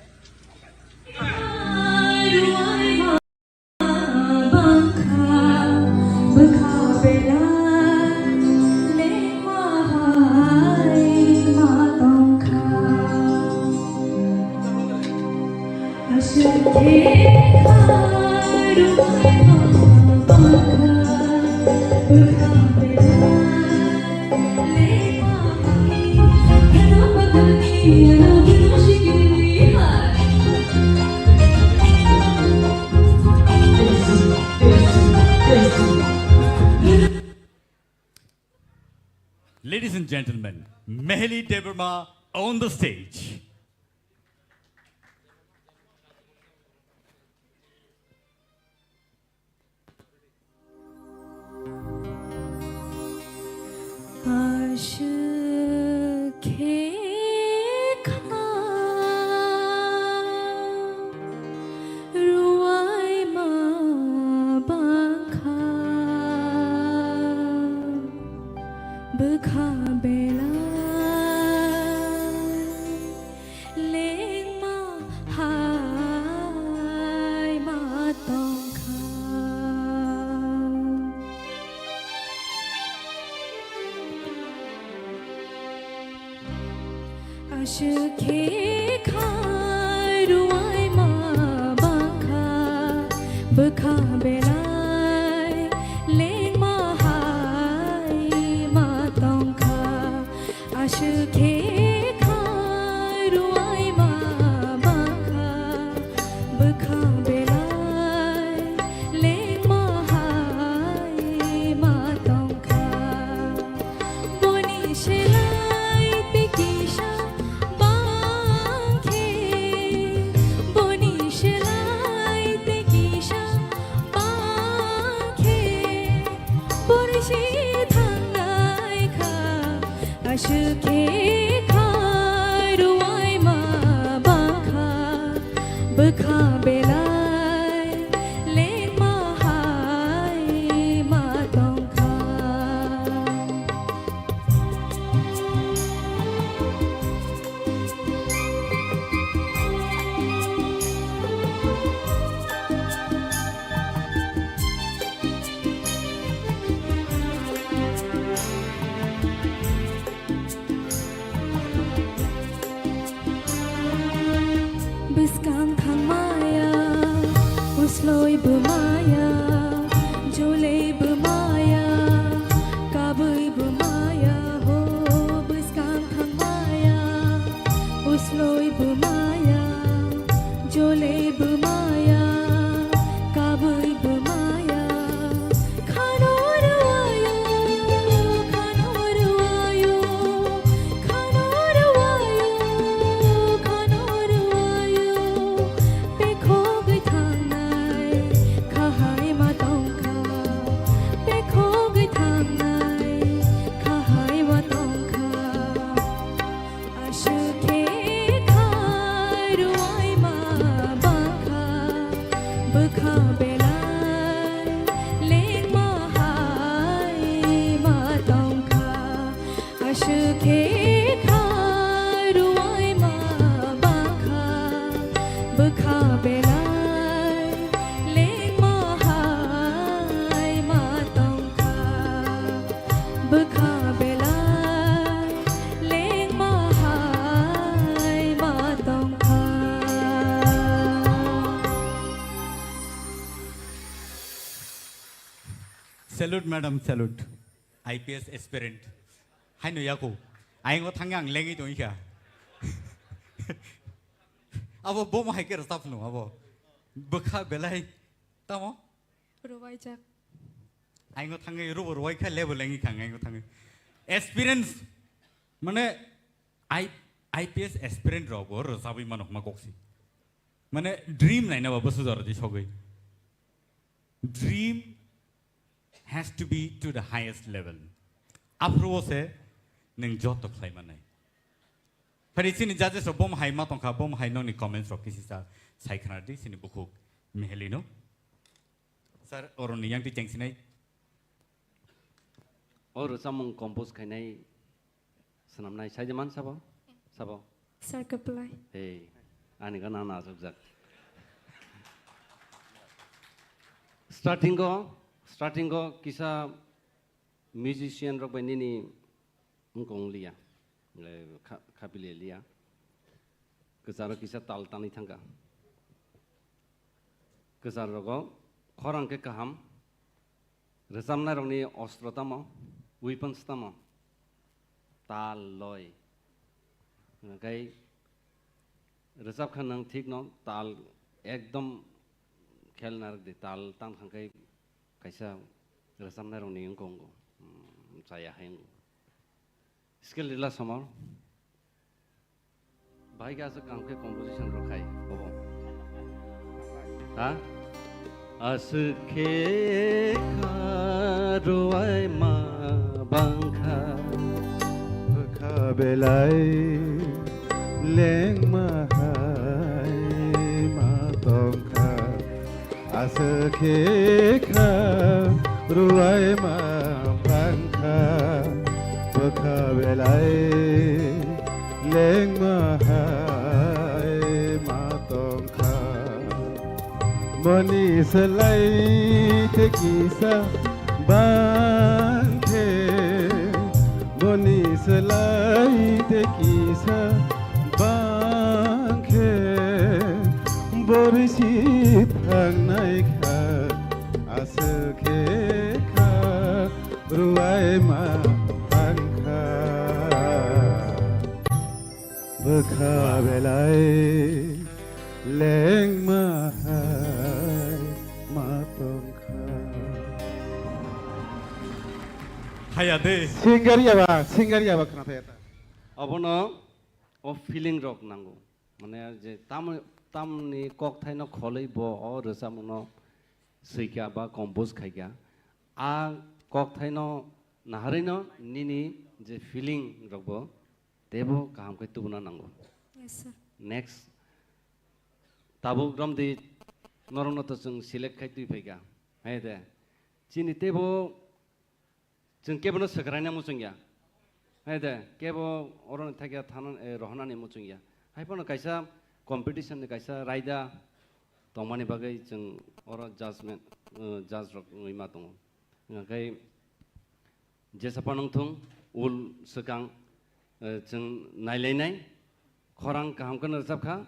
Ladies and gentlemen, Meheli Debbarma on the stage. Aswk khe kha rwai ma bangkha bwkha belai. Lengma hai ma tongkha. Aswk khe khai rwai ma bangkha, bwkha belai lengma hai ma tongkha. Aswk khe khai rwai ma bangkha, bwkha belai lengma hai ma tongkha. Boni selai tei kisa bang khe, boni selai tei kisa bang khe, boni se thangnai kha. Aswk khe khai rwai ma bangkha, bwkha belai lengma hai ma tongkha. Bwskang thangmaya Bwkha belai lengma hai ma tongkha. Salute, madam, salute. I P S aspirant. Haino yako. Aingo thangya ang lengwi tongikha. Abo bomo hai khe rwchapno abo. Bwkha belai. Tamo? Rwbaijak. Aingo thangwi robo rwai kha lebo lengwi kha aingo thangwi. Experience, mane, I, I P S aspirant rok bo rwchabwi mano hwnma koksi. Mane, dream naina ba bwsajora di sogwi. Dream has to be to the highest level. Aphuru o se nwng joto khlai manai. Phari chini judges rok bom hai ma tongkha, bom hai nokni comments rok kisi sa sai khna di chini bukhuk Miheli no. Sir, oroni yang ti chengsinai. O rwchapmung compose khainai swnamnai saide man sabo? Sabo? Sir Kaplai. Hey, ani gana na asukjak. Starting o, starting o kisa musician rok bai nini wngkong liya, eh, kha-, khapili liya. Kwcharo kisa tal tanwi thangkha. Kwchar rogo khorang khe kaham. Rwchapnai rokni ostro tamo, weapons tamo, tal loi. Hwnkhai rwchap kha nwng thik no tal ekdom khel narwk di, tal tang thang khai kaisa rwchapnai rokni wngkong, mm, chaya hai wngkong. Skill rila somor. Bahai khe aswk kaham khe composition rwkhai bobo. Ha? Aswk khe kha rwai ma bangkha. Bwkha belai lengma hai ma tongkha. Aswk khe kha rwai ma bangkha, bwkha belai lengma hai ma tongkha. Boni slai te kisa bang khe, boni slai te kisa bang khe, borisi thangnai kha, aswk khe kha, rwai ma thang kha. Bwkha belai lengma hai ma tong kha. Haya de. Singer yaba, singer yaba khna thaya ta. Obono o feeling rok nango. Mane je tam, tamni kokthaino kholwi bo o rwchapmungno swikha ba compose khaikha. A kokthaino naharwino nini je feeling rokbo teibo kaham khe tubuna nango. Yes, sir. Next, tabuk romdi norokno to chwng select khai twi phaikha. Hai de. Chini teibo chwng kebono swkraina muchungya. Hai de, kebo oro thakya thana, eh, rohonani muchungya. Hai phano kaisa competition ni kaisa raida tongmani bagwi chwng oro judgment, eh, judge rok wngwi ma tongo. Hwnkhai jesa phano wngthung, ul swkang, eh, chwng nailainai, khorang kaham kheno rwchapkha,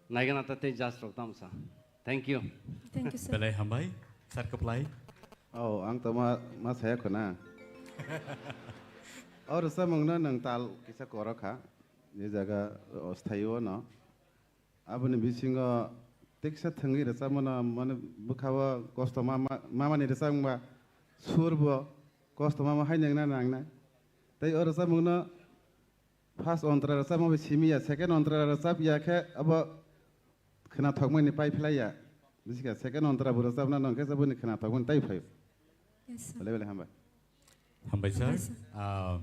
naigana ta tei judge rok tamsa. Thank you. Thank you, sir. Belai hambai, sir kwplai. Oh, ang to ma, ma saya khuna. O rwchapmungno nwng tal kisa korokha, je jaga, o, sthaio no. Aboni bisingo teksa thwngwi rwchapmano, mane, bwkhao kosto ma, ma, mamani rwchapmungba sur bo kosto mama hai nangna nangnai. Tei o rwchapmungno first ontra rwchapma bai simi ya, second ontra rwchap ya khe abo khwnathokmani pai phlai ya. Bisi kha second ontra bo rwchapna nang khe boni khwnathokmani tai phaio. Yes, sir. Belai belai hambai. Hambai, sir. Hambai, sir. Ah,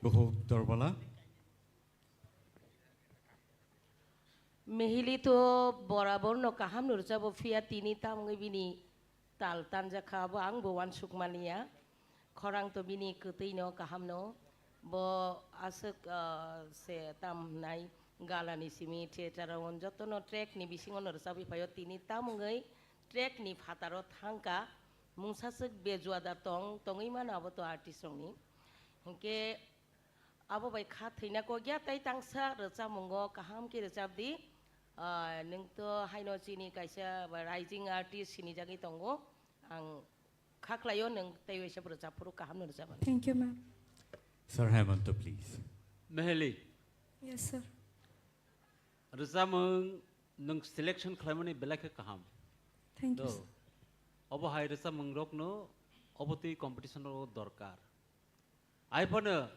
bukhuk Dorbala. Mihili to borabor no kaham no rwchabo, phiya tini tamungwi bini tal tanjakha, abo ang bo uansuk manya. Khorang to bini kwtwi no kaham no. Bo aswk, ah, se tam hwnai gala ni simi theater o joto no track ni bisingo no rwchabwi phaio, tini tamungwi track ni phataro thangkha. Mungsa swk bejua da tong, tongwi mano abo to artist rokni. Hinkhe abo bai kha thwina kok ya, tei tangsa rwchapmungo kaham khe rwchap di. Ah, nwng to haino chini kaisa ba rising artist sinijagwi tongo. Ang kha khlaio nwng tei waisa rwchap phuru kaham no rwchapmani. Thank you, ma'am. Sir Hemanta, please. Meheli. Yes, sir. Rwchapmung nwng selection khlaimani belai khe kaham. Thank you, Do. sir. Obo hai rwchapmung rokno obo twi competition rok dorkar. Ai phano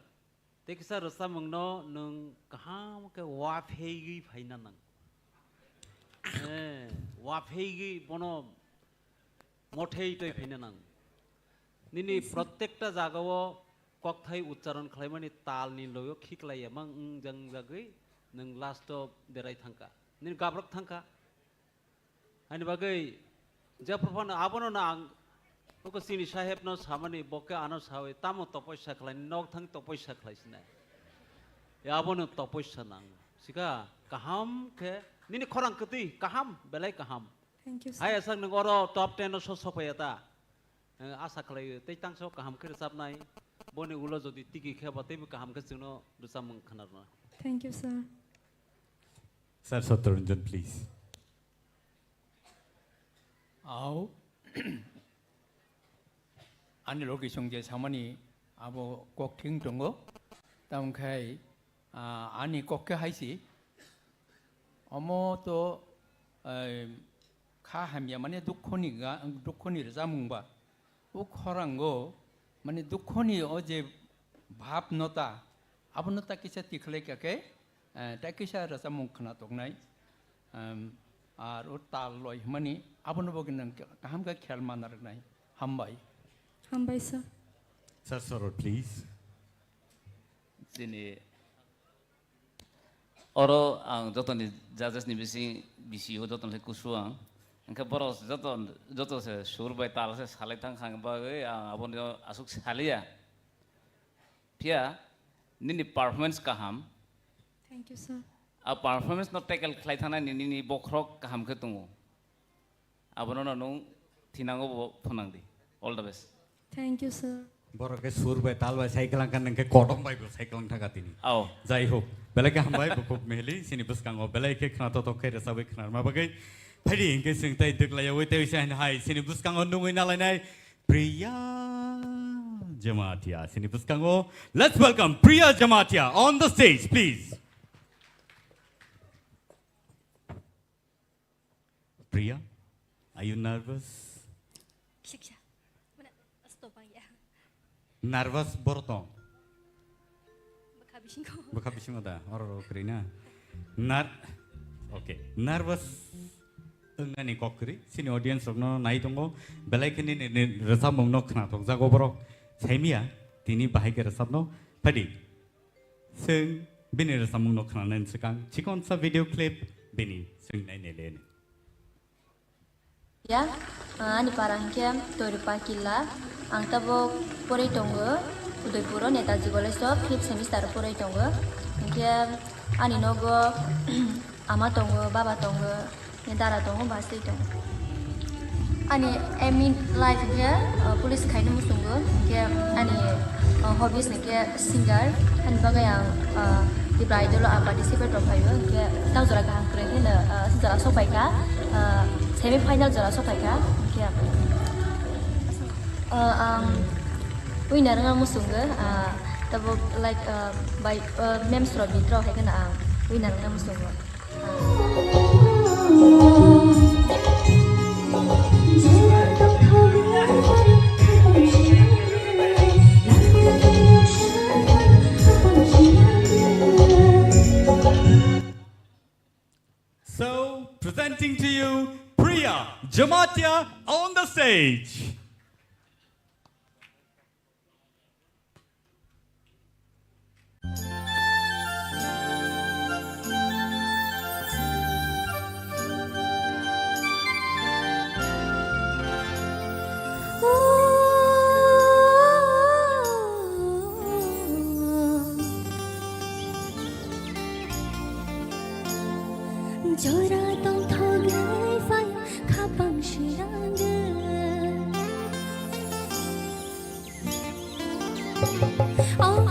tei kisa rwchapmungno nwng kaham khe wapheigwi phaina nang. Eh, wapheigwi bono mothei twi phaina nang. Nini Yes, sir. Protekta jagao kokthai uchcharon khlaimani talni loyo khiklai emang wng jang jagwi nwng last o derai thangkha. Nini gabrok thangkha. Ani bagwi jephru phano abono no ang uko chini saheb no samani, bo khe ano sawi tamo topoisa khlai, nok thang topoisa khlai sinai. Ya abono topoisa nang. Sika kaham khe nini khorang kwtwi kaham, belai kaham. Thank you, sir. Hai aswk nwng oro top ten o so sophaiya ta. Eh, asa khlai tei tangso kaham khe rwchapnai. Boni ulo jodi tigi khe ba teibo kaham khe chwngno rwchapmung khwnarwna. Thank you, sir. Sir Satyaranjan, please. Au. Ani logi song je samani abo kok thing tongo. Tamo khai, ah, ani kok khe hai si. Omo to, eh, kha hamya mane dukhoni ga-, dukhoni rwchapmung ba. O khorango, mane, dukhoni o je bhab no ta, abono ta kisa tikhlai kha khe, eh, ta kisa rwchapmung khna toknai. Em, ar o tal loi hwnmani, abono bo gwnang kaham khe khel mana rwnai. Hambai. Hambai, sir. Sir Sorot, please. Chini oro ang jotoni judges ni bising, bisi o jotoni kusu ang. Hingke borok joto, joto se sur bai tal se salai thang kha bagwi ang abono aswk saliya. Phiya nini performance kaham. Thank you, sir. A performance no tackle khlai thangna nini, nini bokhorok kaham khe tongo. Abono no nwng thinango bo phwnang di. All the best. Thank you, sir. Borok khe sur bai tal bai cycle ang kan khe kodom bai bo cycle ang thaka tini. Ao. Jai hok, belai khe hambai bo kok mehli sini bwskango belai khe khna totok khe rwchapwi khna rwma bagwi. Phaidi hinkhe chwng tei dwklaiyawi tei se hai sini bwskango nungwi nalainai Priya Jamatia sini bwskango. Let's welcome Priya Jamatia on the stage, please. Priya, are you nervous? Kisa kisa. Mana stop ang ya. Nervous borok tong? Bwkha bisingo. Bwkha bisingo da, oro ro kwrwi na. Nar-, okay, nervous wngnani kok kwrwi. Chini audience rokno nai tongo. Belai khe nini, nini rwchapmungno khna tokjago borok. Saimiya, tini bahai khe rwchapno. Phaidi. Chwng bini rwchapmungno khnanani swkang chikonsa video clip bini chwng nainai le. Ya, ani para hinkhe Toirupa Killa. Ang tabuk porwi tongo Udaipuro Netaji College o fifth semester o porwi tongo. Hinkhe ani nogo ama tongo, baba tongo. Ni dara tongo, bus twi tongo. Ani aim in life hinkhe, uh, police khaina muchungo, hinkhe ani, uh, hobbies hinkhe singer, ani bagwi ang, uh, Tipra Idol o ang participate rok khaio, hinkhe tang jora kaham kwrwi kheno, uh, jora sok phaikha, uh, semi final jora sok phaikha, hinkhe, uh, ang winner wngna muchungo, uh, tabuk like, uh, by, uh, memes rok bit rok hai kheno ang winner wngna muchungo. So, presenting to you, Priya Jamatia on the stage. Jora tongthogwi phai khapang sirangwi. O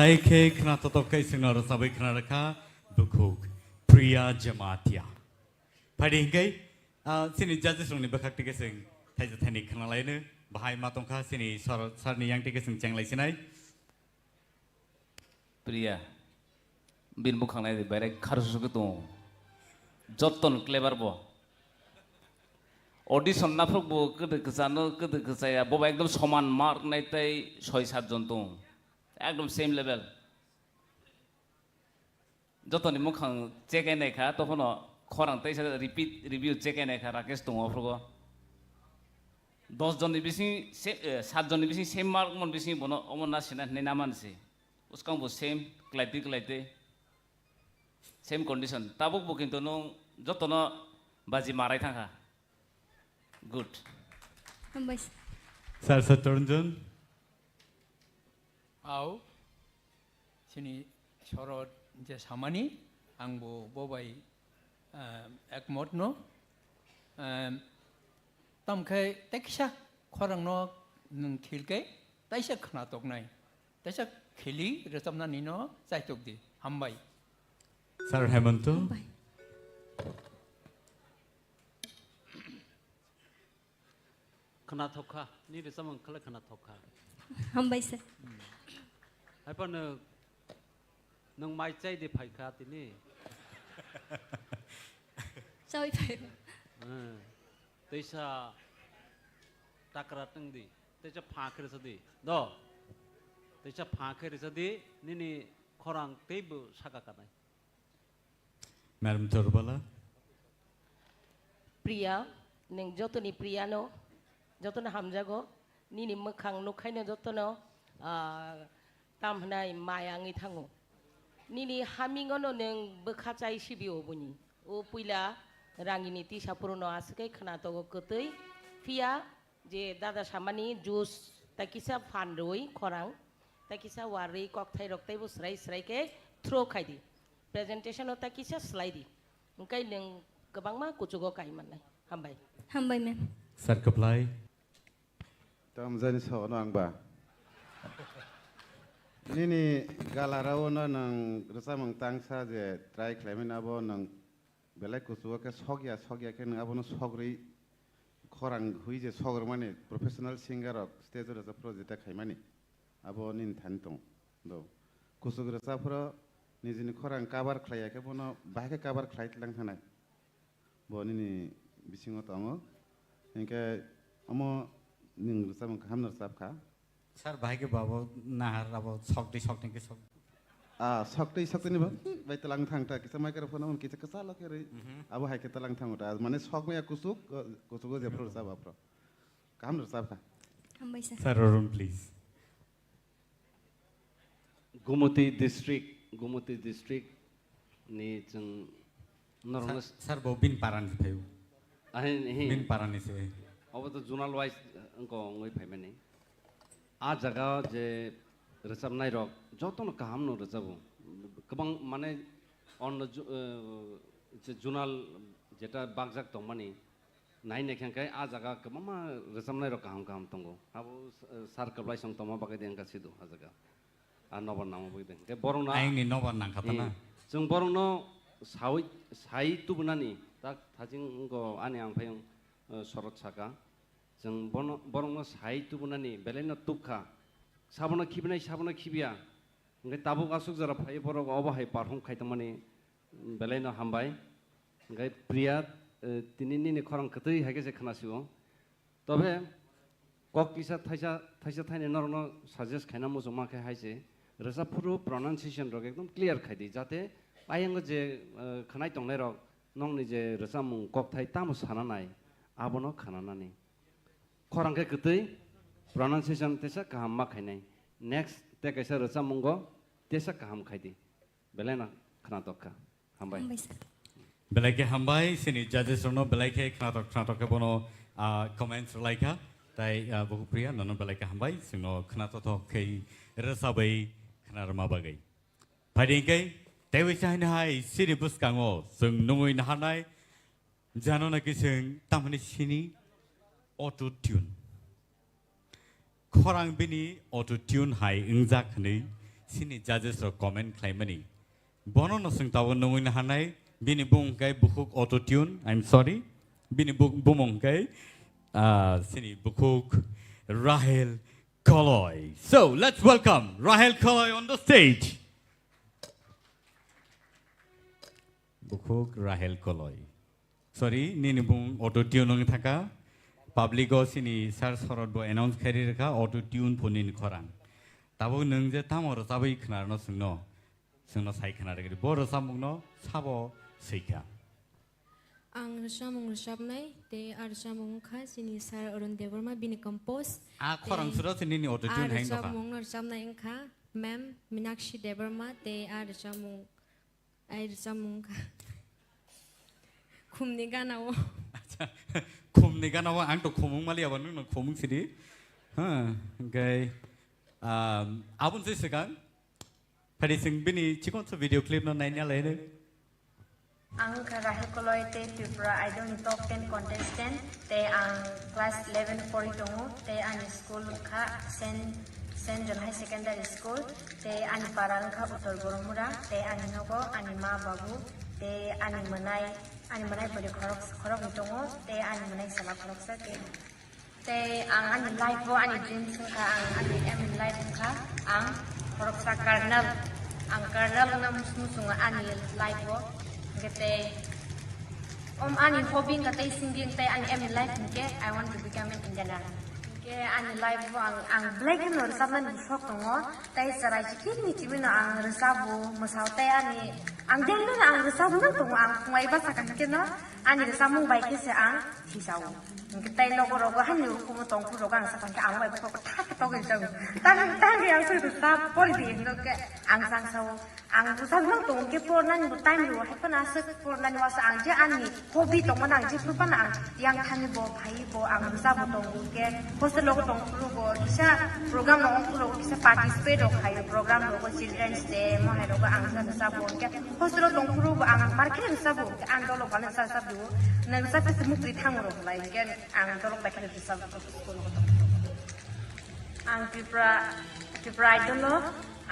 Ai khe khna totok khe chwngno rwchabwi khna rwkha bukhuk Priya Jamatia. Phaidi hinkhe, ah, chini judges rokni bwkhak tike chwng thaisa thaini khna laino bahai ma tongkha chini sor-, sarni yang tike chwng chenglai sinai. Priya, bini bukhang nai di, berai kharsu ke tongo. Jotton clever bo. Audition naphuk bo kwdwi kwchano, kwdwi kwchaya, bo ba ekdom soman mark nai tei soi sat jon tongo. Ekdom same level. Jotoni mukhang check nai kha, tokhono khorang teisa repeat review check nai kha, Rakesh tongo aphrugo. Dos jonni bising se, eh, sat jonni bising same mark mon bising bono omo na sina hinwi na mansi. Bwskang bo same, kwlaitwi kwlaitwi. Same condition. Tabuk bo kintu nwng jotono baji marai thangkha. Good. Hambai. Sir Satranjan. Au. Chini sorot je samani, ang bo bo bai, ah, ekmot no. Ah, tam khe teksa khorang no nwng khil khe taisa khna toknai. Teisa khili rwchapnani no chaitok di. Hambai. Sir Hemanto. Hambai. Khwnathok kha, ni rwchapmung khlai khwnathok kha. Hambai sir. Haiphano nwng mai chai di phai kha tini. Chawi phai. Hmm. Teisa takra tong di, teisa pha khe rwsa di, do, teisa pha khe rwsa di, nini khorang teibo saka kanai. Madam Torbala. Priya, nwng jotoni Priya no, jotono hamjago, nini mwkhang nukhaino jotono, ah, tam hwnai maya wngwi thango. Nini hamingono nwng bwkha chai sibi oboni. O puila rangini tisa purono aswk khe khwna togo kwtwi, phiya je dada samani juice ta kisa phan rwi khorang, ta kisa warwi kokthairok teibo swrai swrai khe throw khai di. Presentation o ta kisa slai di. Hwnkhe nwng kwbangma kuchugo kai mannai. Hambai. Hambai, ma'am. Sir Kwplai. Tamjani sono ang ba. Nini galarao no nwng rwchapmung tangsa je try khlaimani abo nwng belai kuchugo khe sokya, sokya khe nwng abono sogrwi khorang hui je sogrwmani professional singer rok stage o rwchapphuru jeta khaimani abo nini thani tongo. Do. Kuchuk rwchapphuru nijini khorang cover khlaiya khe bono bahai khe cover khlai tlang thanai. Bo nini bisingo tongo. Hinkhe omo nwng rwchapmung kaham no rwchap kha. Sir, bahai khe babo nahar abo sokti sokti khe sok. Ah, sokti sokti ni bo bai tlang thang ta kisa microphone on kisa kisa lo khe rwi. Mhm. Abo hai khe tlang thang ta mane sok maya kuchuk, kuchuk o jephru rwchap aphru. Kaham no rwchap kha. Hambai sir. Sir, Arun, please. Gumoti district, Gumoti district ni chwng norokno sir, sir, bo bin parani phaio. Ahin, hi. Bin parani se. Obo to zonal wise wngko wngwi phaimani. A jaga je rwchapnai rok jotono kaham no rwchabo. Kwbang mane onno ju-, eh, je zonal jeta bakjak tongmani, nai naikha khe a jaga kwbangma rwchapnai rok kaham kaham tongo. Abo, eh, sir Kwplai song tongma bagwi de wngkha sidu a jaga. A nobar nangma bagwi de. Hwnkhe borokno ayangni nobar nangkha ta na? Hmm. Chwng borokno sawi, sai tubunani tak thajing wngkho ani ang phai, eh, sorot saka. Chwng bono, borokno sai tubunani belaino tubkha. Sabono khibinai, sabono khibiya. Hwnkhe tabuk aswk jora phai borok obo hai perform khai tongmani. Belai no hambai. Hwnkhe Priya, eh, tini nini khorang kwtwi hai khe se khna sio. Tobe kok kisa thaisa, thaisa thaini norokno suggest khaina muchungma khe hai se, rwchap phuru pronunciation rok ekdom clear khai di, jate ayang je, eh, khwnai tongnai rok nokni je rwchapmung kokthai tamo sana nai, abono khana nani. Khorang khe kwtwi, pronunciation tesa kaham ma khainai. Next te kaisa rwchapmungo tesa kaham khai di. Belai no khwnatok kha. Hambai. Hambai sir. Belai khe hambai, chini judges rokno belai khe khwnatok khwnatok khe bono, ah, comments rwlai kha. Tai, ah, bukhuk Priya, nono belai khe hambai, chwngno khwnatothok khe rwchabwi khwnarwma bagwi. Phaidi hwnkhe, teiwi chaini hai chini bwskango chwng nungwi naharnai, jano naki chwng tamhani sini auto tune. Khorang bini auto tune hai wngjak hwnwi sini judges rok comment khlaimani. Bono no swng tabuk nungwi no hanai, bini bumung khe Bukhuk Auto Tune, I'm sorry. Bini bu-, bumung khe, ah, sini Bukhuk Rahel Koloi. So, let's welcome Rahel Koloi on the stage. Bukhuk Rahel Koloi. Sorry, nini bumung Auto Tune wng thaka. Public o sini Sir Sorot bo announce khairi rwkha Auto Tune pho nini khorang. Tabuk nwng je tamo rwchabwi khwnarwno swngno, swngno sai khwnarwgwi bo rwchapmungno sabo swikha. Ang rwchapmung rwchapnai tei a rwchapmung wngkha chini Sir Arun Debbarma bini compose. A khorang tei suro se nini Auto Tune hai wngkha. A rwchapmung rwchapnai wngkha Ma'am Minakshi Debbarma tei a rwchapmung Ai rwchapmung wngkha. Khumni gana o. Acha, khumni gana o ang to khumung mali abo nwng no khumung sidi. Ha, hwnkhe, um, aboni se swkang. Phadi chwng bini chikon sa video clip no naina lai no. Ang wngkha Rahel Koloi tei Tripura Idol ni top ten contestant. Tei ang class eleven pori tongo, tei ani school wngkha Saint, Saint John High Secondary School, tei ani para wngkha Uttor Boromura, tei ani nogo ani ma babu, tei ani mwnai, ani mwnai pori khorok, khoroknwi tongo, tei ani mwnai sala khoroksa, tei, tei ang ani life o ani dreams wngkha, ang ani aim in life wngkha, ang khoroksa colonel, ang colonel wngna mus-, muchungo ani life o, hwnkhe tei Om ani hobby wngkha tei singing tei ani aim in life hwnkhe I want to become an engineer. Hwnkhe ani life o ang, ang belai kheno rwchapnani sok tongo tei chwrai chikirni chibino ang rwchabo, mwsao tei ani, ang daily no ang rwchabo nang tongo, ang phungai bwsa kaham kheno ani rwchapmung bai khe se ang thijao. Hwnkhe tei nogo rogo hani ukumo tongphuru rogo ang sakha hwnkhe ang bai bokhorok khe thak khe togwi rwchabo. Tang, tang khe ang se rwchap pori di hinwi khe ang sangsao. Ang bwsajwk tongo khe pornani bo time rwo, hai phano aswk pornani uaisa ang je ani hobby tongmani ang jephru phano ang yang thani bo phaiwi bo ang bwsa bo tongo khe hostel rogo tongphuru bo kisa program rogo phuru kisa participate rok khaio program rogo children's day mo hai rogo ang bwsa bwsa bo khe hostel o tongphuru bo ang market bwsa bo khe ang dolok bana bwsa bwsa bo nang bwsa khe mukri thango rok lai khe ang dolok bai khe bwsa bo school rogo tongphuru. Ang Tripura, Tripura Idol o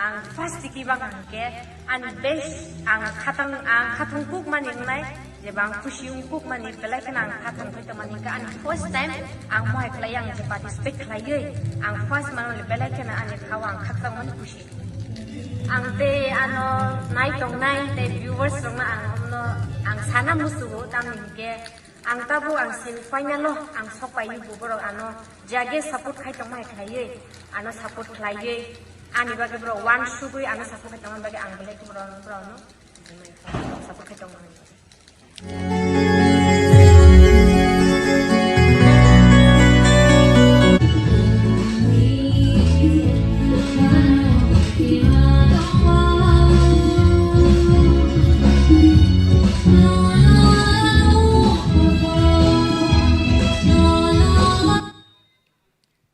ang first tiki bak ang khe ani best ang khatang, ang khatang kuk mani wngnai, je bang khusi ung kuk mani belai kheno ang khatang koi tongmani khe ani first time ang mohai khlai ang je participate khlaiwi ang first manwi belai kheno ani khao ang khatang mani khusi. Ang tei ano nai tongnai tei viewers rokno ang omno ang sana musugo tamni hwnkhe Ang tabuk ang semi final o ang sok pai bo borok ano jage support khai tongma hai khlaiwi ano support khlaiwi ani bagwi borok wan sugwi ano support khai tongma bagwi ang belai khe borok ano support khai tongma hai.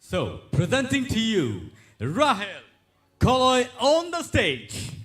So, presenting to you, Rahel Koloi on the stage.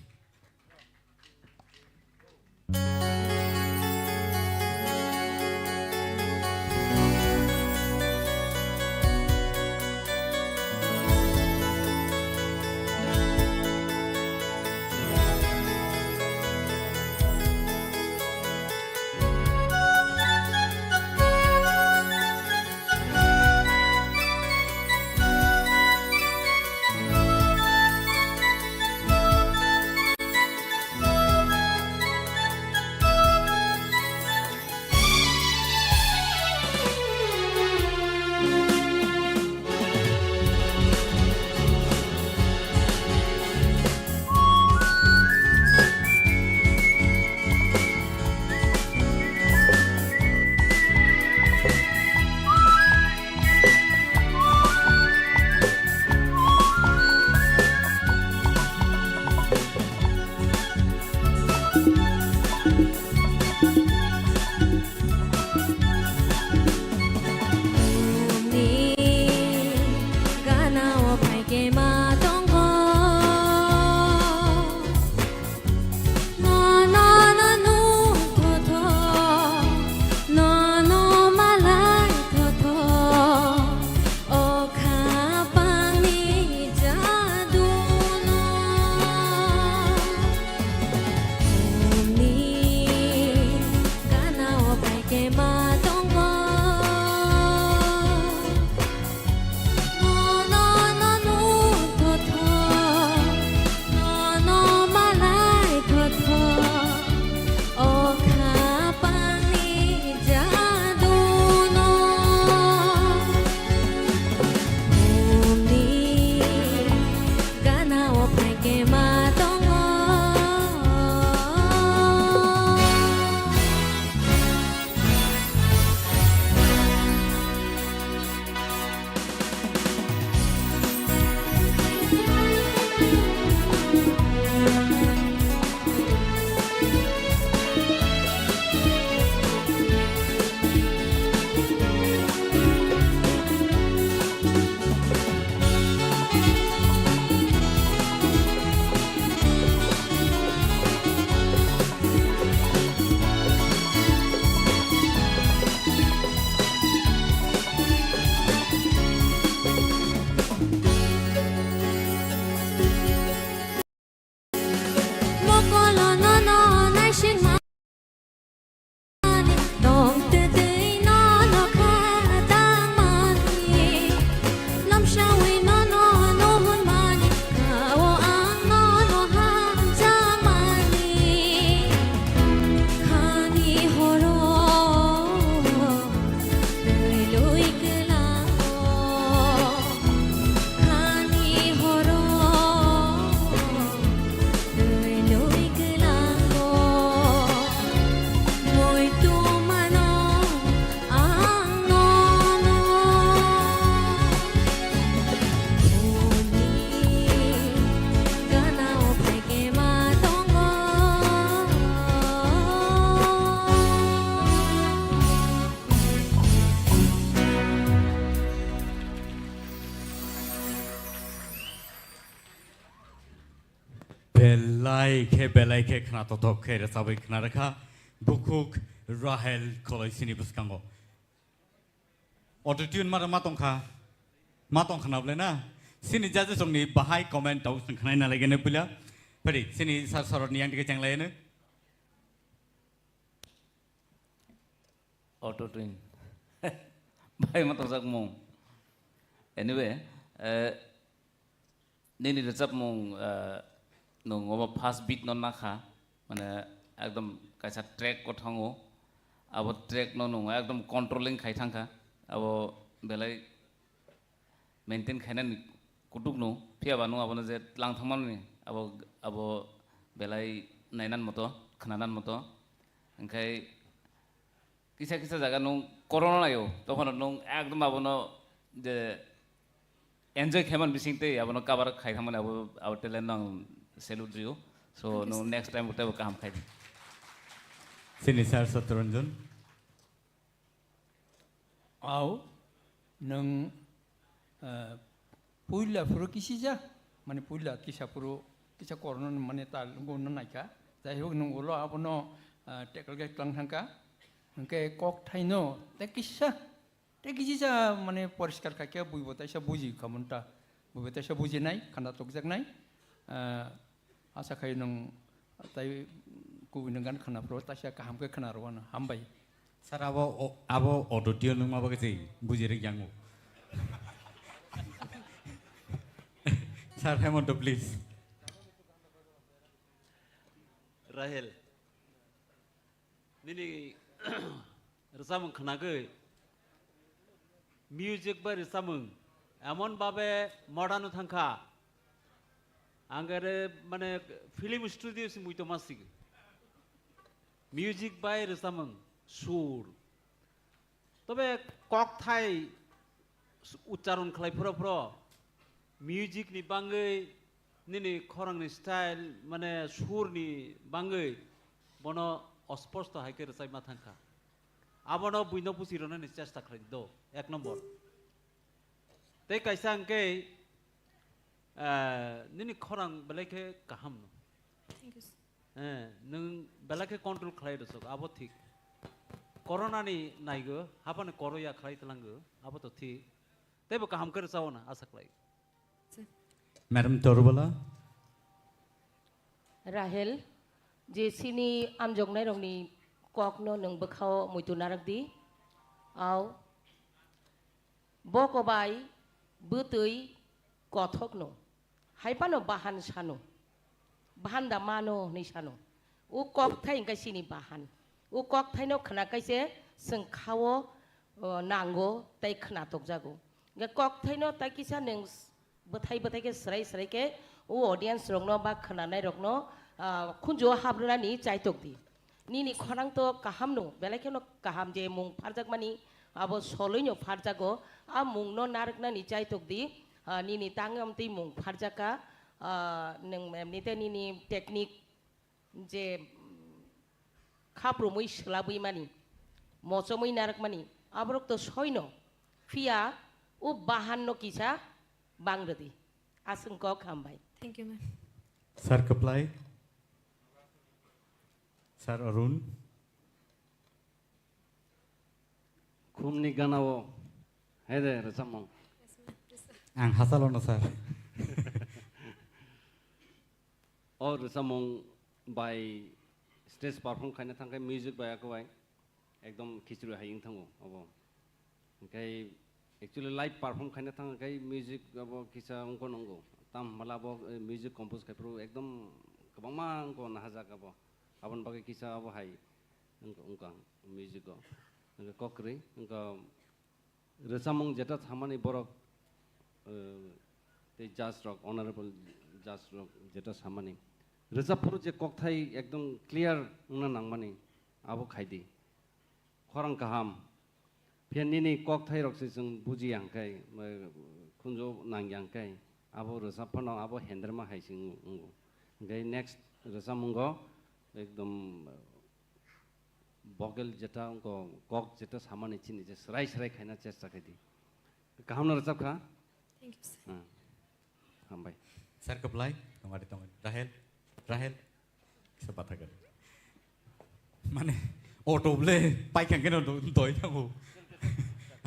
Kema tongo, nono no nukthotho, nono malaithotho, o khapangni jaduno. Bumni gana o phaikhe ma tongo. Mokolo nono naisingmani, tong twtwi nono kha tangmani, lomsawi nono nuhunmani, khao ang nono hamjakmani. Khani horo twi lui kwlango, khani horo twi lui kwlango, muitu mano ang nono. Bumni gana o phaikhe ma tongo. Belai khe, belai khe khna tothok khe rwchabwi khna rwkha bukhuk Rahel Kholoisini bwskango. Auto tune mara ma tongkha, ma tongkha na bwle na? Sini judges rokni bahai comment tau swng khnaina laigene puila. Phari sini sir sorotni yang dikhe chenglaiyeno. Auto tune. Bai ma tongjak mung. Anyway, eh, nini rwchapmung, eh, nwng obo first beat no nakha, mane ekdom kaisa track o thango, abo track no nwng ekdom controlling khai thangkha, abo belai maintain khainani kutuk no, phiya ba nwng abono je tlang thangmani, abo, abo belai nainan moto, khnanan moto, hwnkhe kisa kisa jaga nwng corona naio, tokhono nwng ekdom abono je enjoy khaiman bising tei abono cover khai thangmani abo, abo talent no ang salute rio. So, nwng next time teibo kaham khai di. Sini sir Satranjan. Au, nwng, eh, puila phuru kisija, mane puila kisa phuru kisa corona mane tal gonna naikha. Jai hok nwng ulo abono, eh, tackle khe tlang thangkha. Hwnkhe kok thaino tei kisa, tei kisija mane poriskar khaikhe buibo taisa buji khamunta. Buibo taisa bujinai, khanda tokjaknai. Eh, Asa khai nwng tai kubui nwng gan khwna phuru taisa kaham khe khwna rwano. Hambai. Sir, abo o-, abo auto tune nwng ma bagwi se buji rwk yango. Sir Hemanta, please. Rahel. Nini rwchapmung khnagwi, music bai rwchapmung emon babe modern-o thangkha, ang ere mane film studio se muitu ma sigi. Music bai rwchapmung, sur. Tobe kokthai ucharon khlai phuro phuro, music ni bangwi, nini khorang ni style, mane sur ni bangwi bono osposto hai khe rwchapma thangkha. Abono buino buchi rwnani chesta khlai di do, ek nombor. Tei kaisa hwnkhe, eh, nini khorang belai khe kaham no. Thank you, sir. Eh, nwng belai khe control khlai rwsok, abo thik. Corona ni naigo, haphano koro ya khlai tlango, abo to thik. Teibo kaham khe rwchao na, asa khlai. Sir. Madam Torbala. Rahel, je chini amjoknairokni kokno nwng bwkhao muitu narwk di. Au, boko bai bwtwi kothokno, hai phano bahan sano, bahan da mano hwnwi sano. O kokthai hwnkhe chini bahan. O kokthaino khna kaise chwng khao, o, nango tei khna tokjago. Hwnkhe kokthaino tai kisa nwng bwthai bwthai khe swrai swrai khe o audience rokno ba khwnanai rokno, ah, khunju o habrwnani chaitok di. Nini khorang to kaham no, belai kheno kaham je mung pharjakmani abo soloi no pharjago, a mung no narwknani chaitok di, ah, nini tangwi amtwi mung pharjaka, ah, nwng emnite nini technique je, mm, khaprumwi swlabwi mani, mochomwi narwkmani, aborok to soino, phiya o bahan no kisa bang rwdi. Aswk kok hambai. Thank you, ma'am. Sir Kwplai, Sir Arun. Khumni ganao, hai de, rwchapmung. Ang hasalo no, sir. O rwchapmung bai stage perform khaina thangkhe music bai akwbai ekdom khichri hai wng thango obo. Hwnkhe actually live perform khaina thangkhe music abo kisa wngkho nwngo. Tam hwnbala abo, eh, music compose khai phuru ekdom kwbangma wngkho nahajak abo. Aboni bagwi kisa abo hai wngkha, wngkha music o. Hwnkhe kok kwrwi, wngkha rwchapmung jeta samani borok, eh, tei judge rok, honorable judge rok jeta samani. Rwchap phuru je kokthai ekdom clear wngna nangmani, abo khaidi. Khorang kaham. Phiya nini kokthai rok se chwng bujiya hwnkhe, eh, khunju nangya hwnkhe, abo rwchap phano abo henderma hai se wng-, wngo. Hwnkhe next rwchapmungo ekdom, eh, vocal jeta wngkha, kok jeta samani chini je swrai swrai khaina chesta khaidi. Kaham no rwchap kha? Thank you, sir. Ah, hambai. Sir Kwplai, tongari tongari. Rahel, Rahel, kisa batha kari. Mane, auto ble, paikang keno do-, doi thango.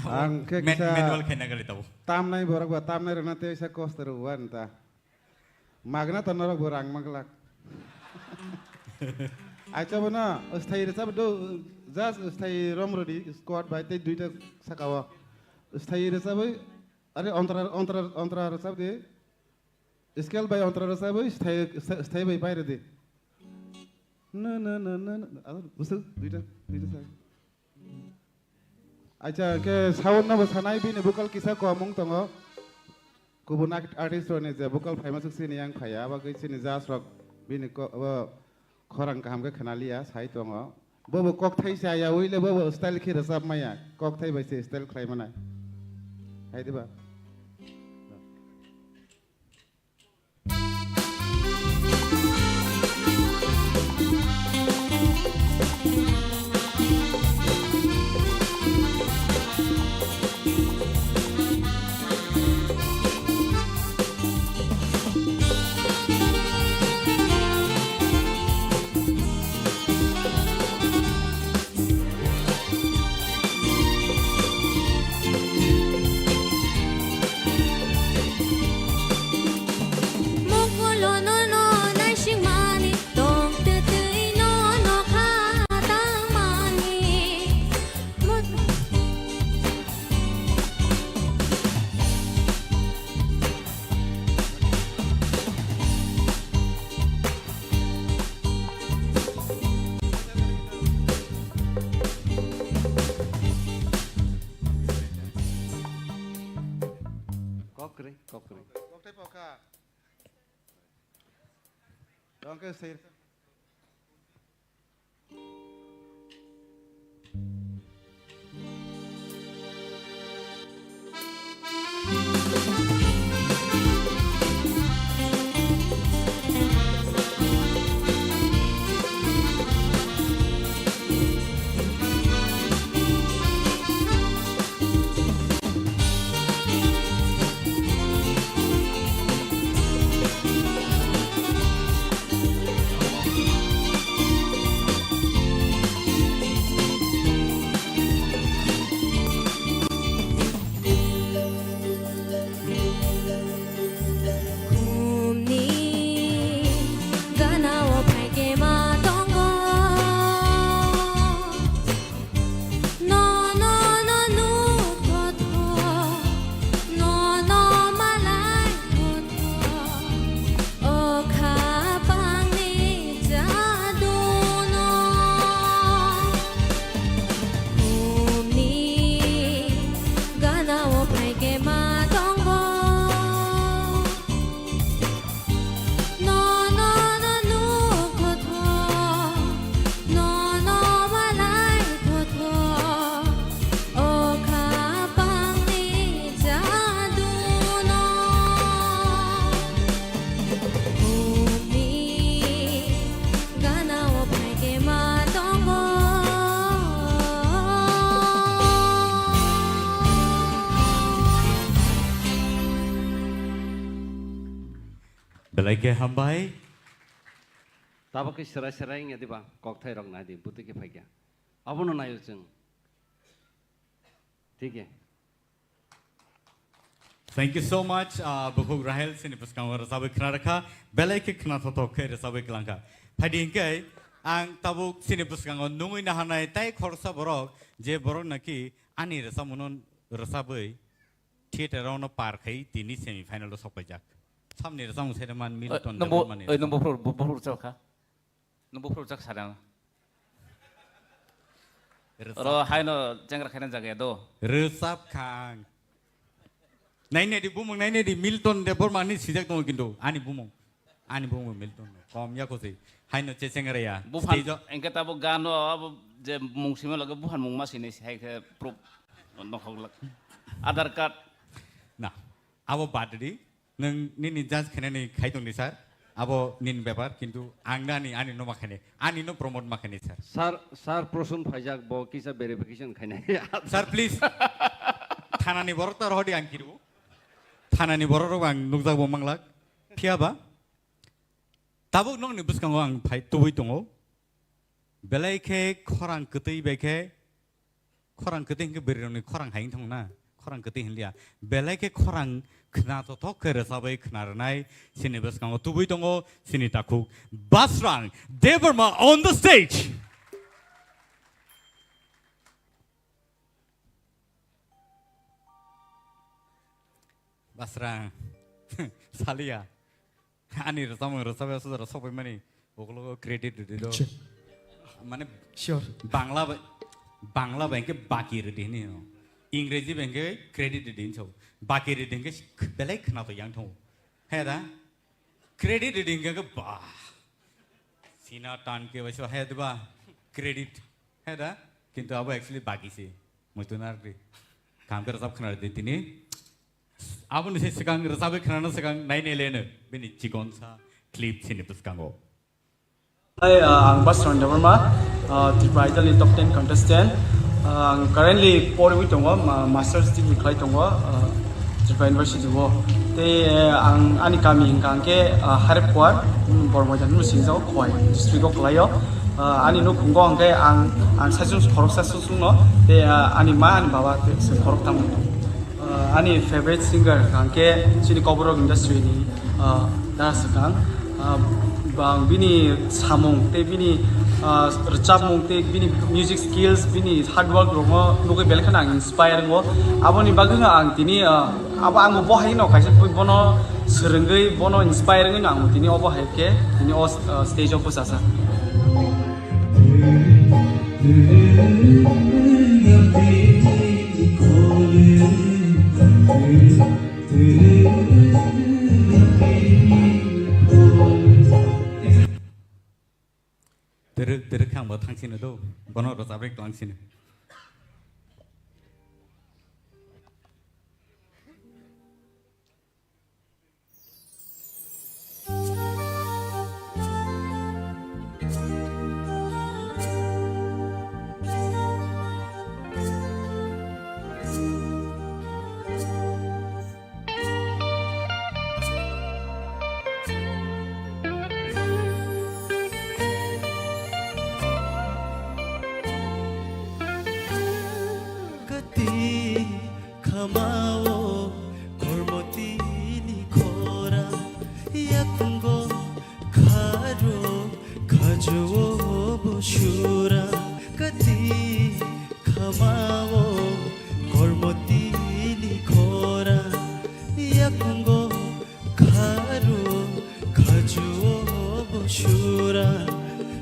Ang khe Man-, kisa manual khaina kari tabo. Tamnai borok ba, tamnai rwna tei sa kosto rw wan ta. Magna to norok bo rang maglak. Acha bono, usthai rwchap do, just usthai rom rodi, squad bai tei duita saka o. Usthai rwchap bai, are ontra, ontra, ontra rwchap di. Scale bai ontra rwchap bai, sthai, sthai bai bai rodi. Na, na, na, na, na. Ado, busu, duita, duita saka. Acha, ke sound no bo sanai, bini vocal kisa komung tongo. Kubun art-, artist rokni je vocal phaima swk chini yang phaiya, abo khe chini judge rok bini ko-, abo khorang kaham khe khna liya, sai tongo. Bobo kokthai se aya, uile bobo style khe rwchap maya, kokthai bai se style khlai manai. Hai diba? Mokolo nono naisingmani, tong twtwi nono kha tangmani. Mot- Kokre, kokre. Kokthai pokha. Dongke sir. Khe hambai. Tabuk khe serai serai wngya diba, kokthai rok nai di, bwtwi khe phaikha. Abono naio chwng. Thik khe. Thank you so much, ah, Bukhuk Rahel, chini bwskango rwchabwi khna rwkha, belai khe khna thothok khe rwchabwi kwlangkha. Phaidi hinkhe ang tabuk chini bwskango nungwi naharnai tai khoroksa borok, je borok naki ani rwchapmungno rwchabwi theater-o no par khai tini semi final-o sokpaijak. Samni rwchapmung sai man Milton Debbarmani. Oi, nungbo phuru, bo-, bo phuru chao kha. Nungbo phuru chak sarang. Rwchap. Ro haino chengra khaina jaga ya do. Rwchap khang. Nainedi bumung nainedi Milton Debbarmani sijak tongo kintu ani bumung. Ani bumung Milton. Kom ya kosi. Haino chechengra ya. Buphan stage-o. Engke tabo gano abo je mung sima loge buphan mung ma sini hai khe proof nokhok lak. Aadhaar card. Na. Abo bad di. Nwng nini judge khainani khai tongdi, sir. Abo nini bepar, kintu ang nani, ani no ma khainai, ani no promote ma khainai, sir. Sir, sir, Prosun phaijak, bo kisa verification khainai. Sir, please. Thanani borok ta rohodi ang kiru. Thanani borok rok ang nukjak bo manglak. Phiya ba? Tabuk nokni bwskango ang phai tubui tongo. Belai khe khorang kwtwi bai khe Khorang kwtwi hinkhe bwrwirokni khorang hai wngthang na? Khorang kwtwi hinliya. Belai khe khorang khna tothok khe rwchabwi khna rwnai. Chini bwskango tubui tongo chini takhuk Basrang Debbarma on the stage. Basrang. Saliya. Ani rwchapmung rwchapya sojaro sokpaimani ukologo credit rwdi do. Sure. Mane sure. Bangla bai, Bangla bai hwnkhe baki rwdi hini no. Ingreji bai hwnkhe credit rwdi hinwi sao. Baki rwdi hwnkhe belai khwnato yang thango. He da? Credit rwdi hwnkhe ba. Sina tan khe bai so he da ba? Credit. He da? Kintu abo actually baki se. Muitu narwkdi. Kaham khe rwchap khwna rwdi tini. Aboni se swkang rwchabwi khwnana swkang nainai leno bini chikonsa clip chini bwskango. Hi, uh, ang Basrang Debbarma, uh, Tripura Idol ni top ten contestant. Uh, ang currently porwi tongo, ma-, masters degree khlai tongo, uh, Tripura University o. Tei, uh, ang ani kami hwnkha hwnkhe, uh, Harepkuar, um, Bormoidan hwnwi swijak, Khowai district o kwlaio. Uh, ani nukhungo hwnkhe ang, ang saichung khoroksa susungno, tei, uh, ani ma, ani baba tei se khoroktham. Uh, ani favorite singer hwnkha khe chini Kokborok industry ni, uh, dara swkang. Uh, bang bini samung tei bini, uh, rwchapmung tei bini music skills, bini hard work rokno nugwi belai kheno ang inspire wngo. Aboni bagwino ang tini, uh, abo ang bo hai no kaisa bono swrwngwi bono inspire wngwi no ang tini obo hai khe tini o, uh, stage o bwchajak. Twrwk, twrwk khe ang bo thangsino do, bono rwchapri tong sino. Kati khamao kormotini khorang, yakungo kharo khajuo bo surang. Kati khamao kormotini khorang, yakungo kharo khajuo bo surang.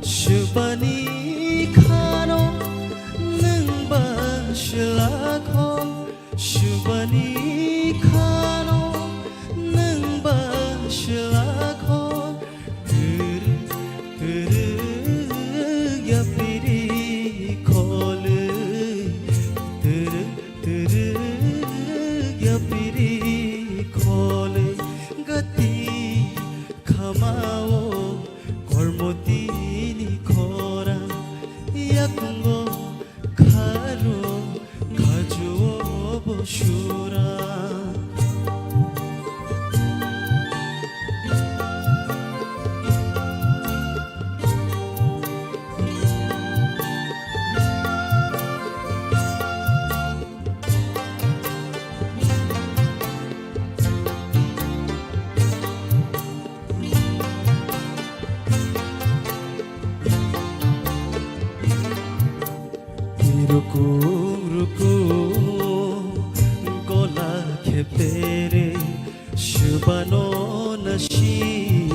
Subani khano nwng ba swlakho, subani khano nwng ba swlakho. Twrwk, twrwk yapiri khole, twrwk, twrwk yapiri khole. Gati khamao kormotini khorang, yakungo kharo khajuo bo surang. Rukung rukung gola kheptere subano nasi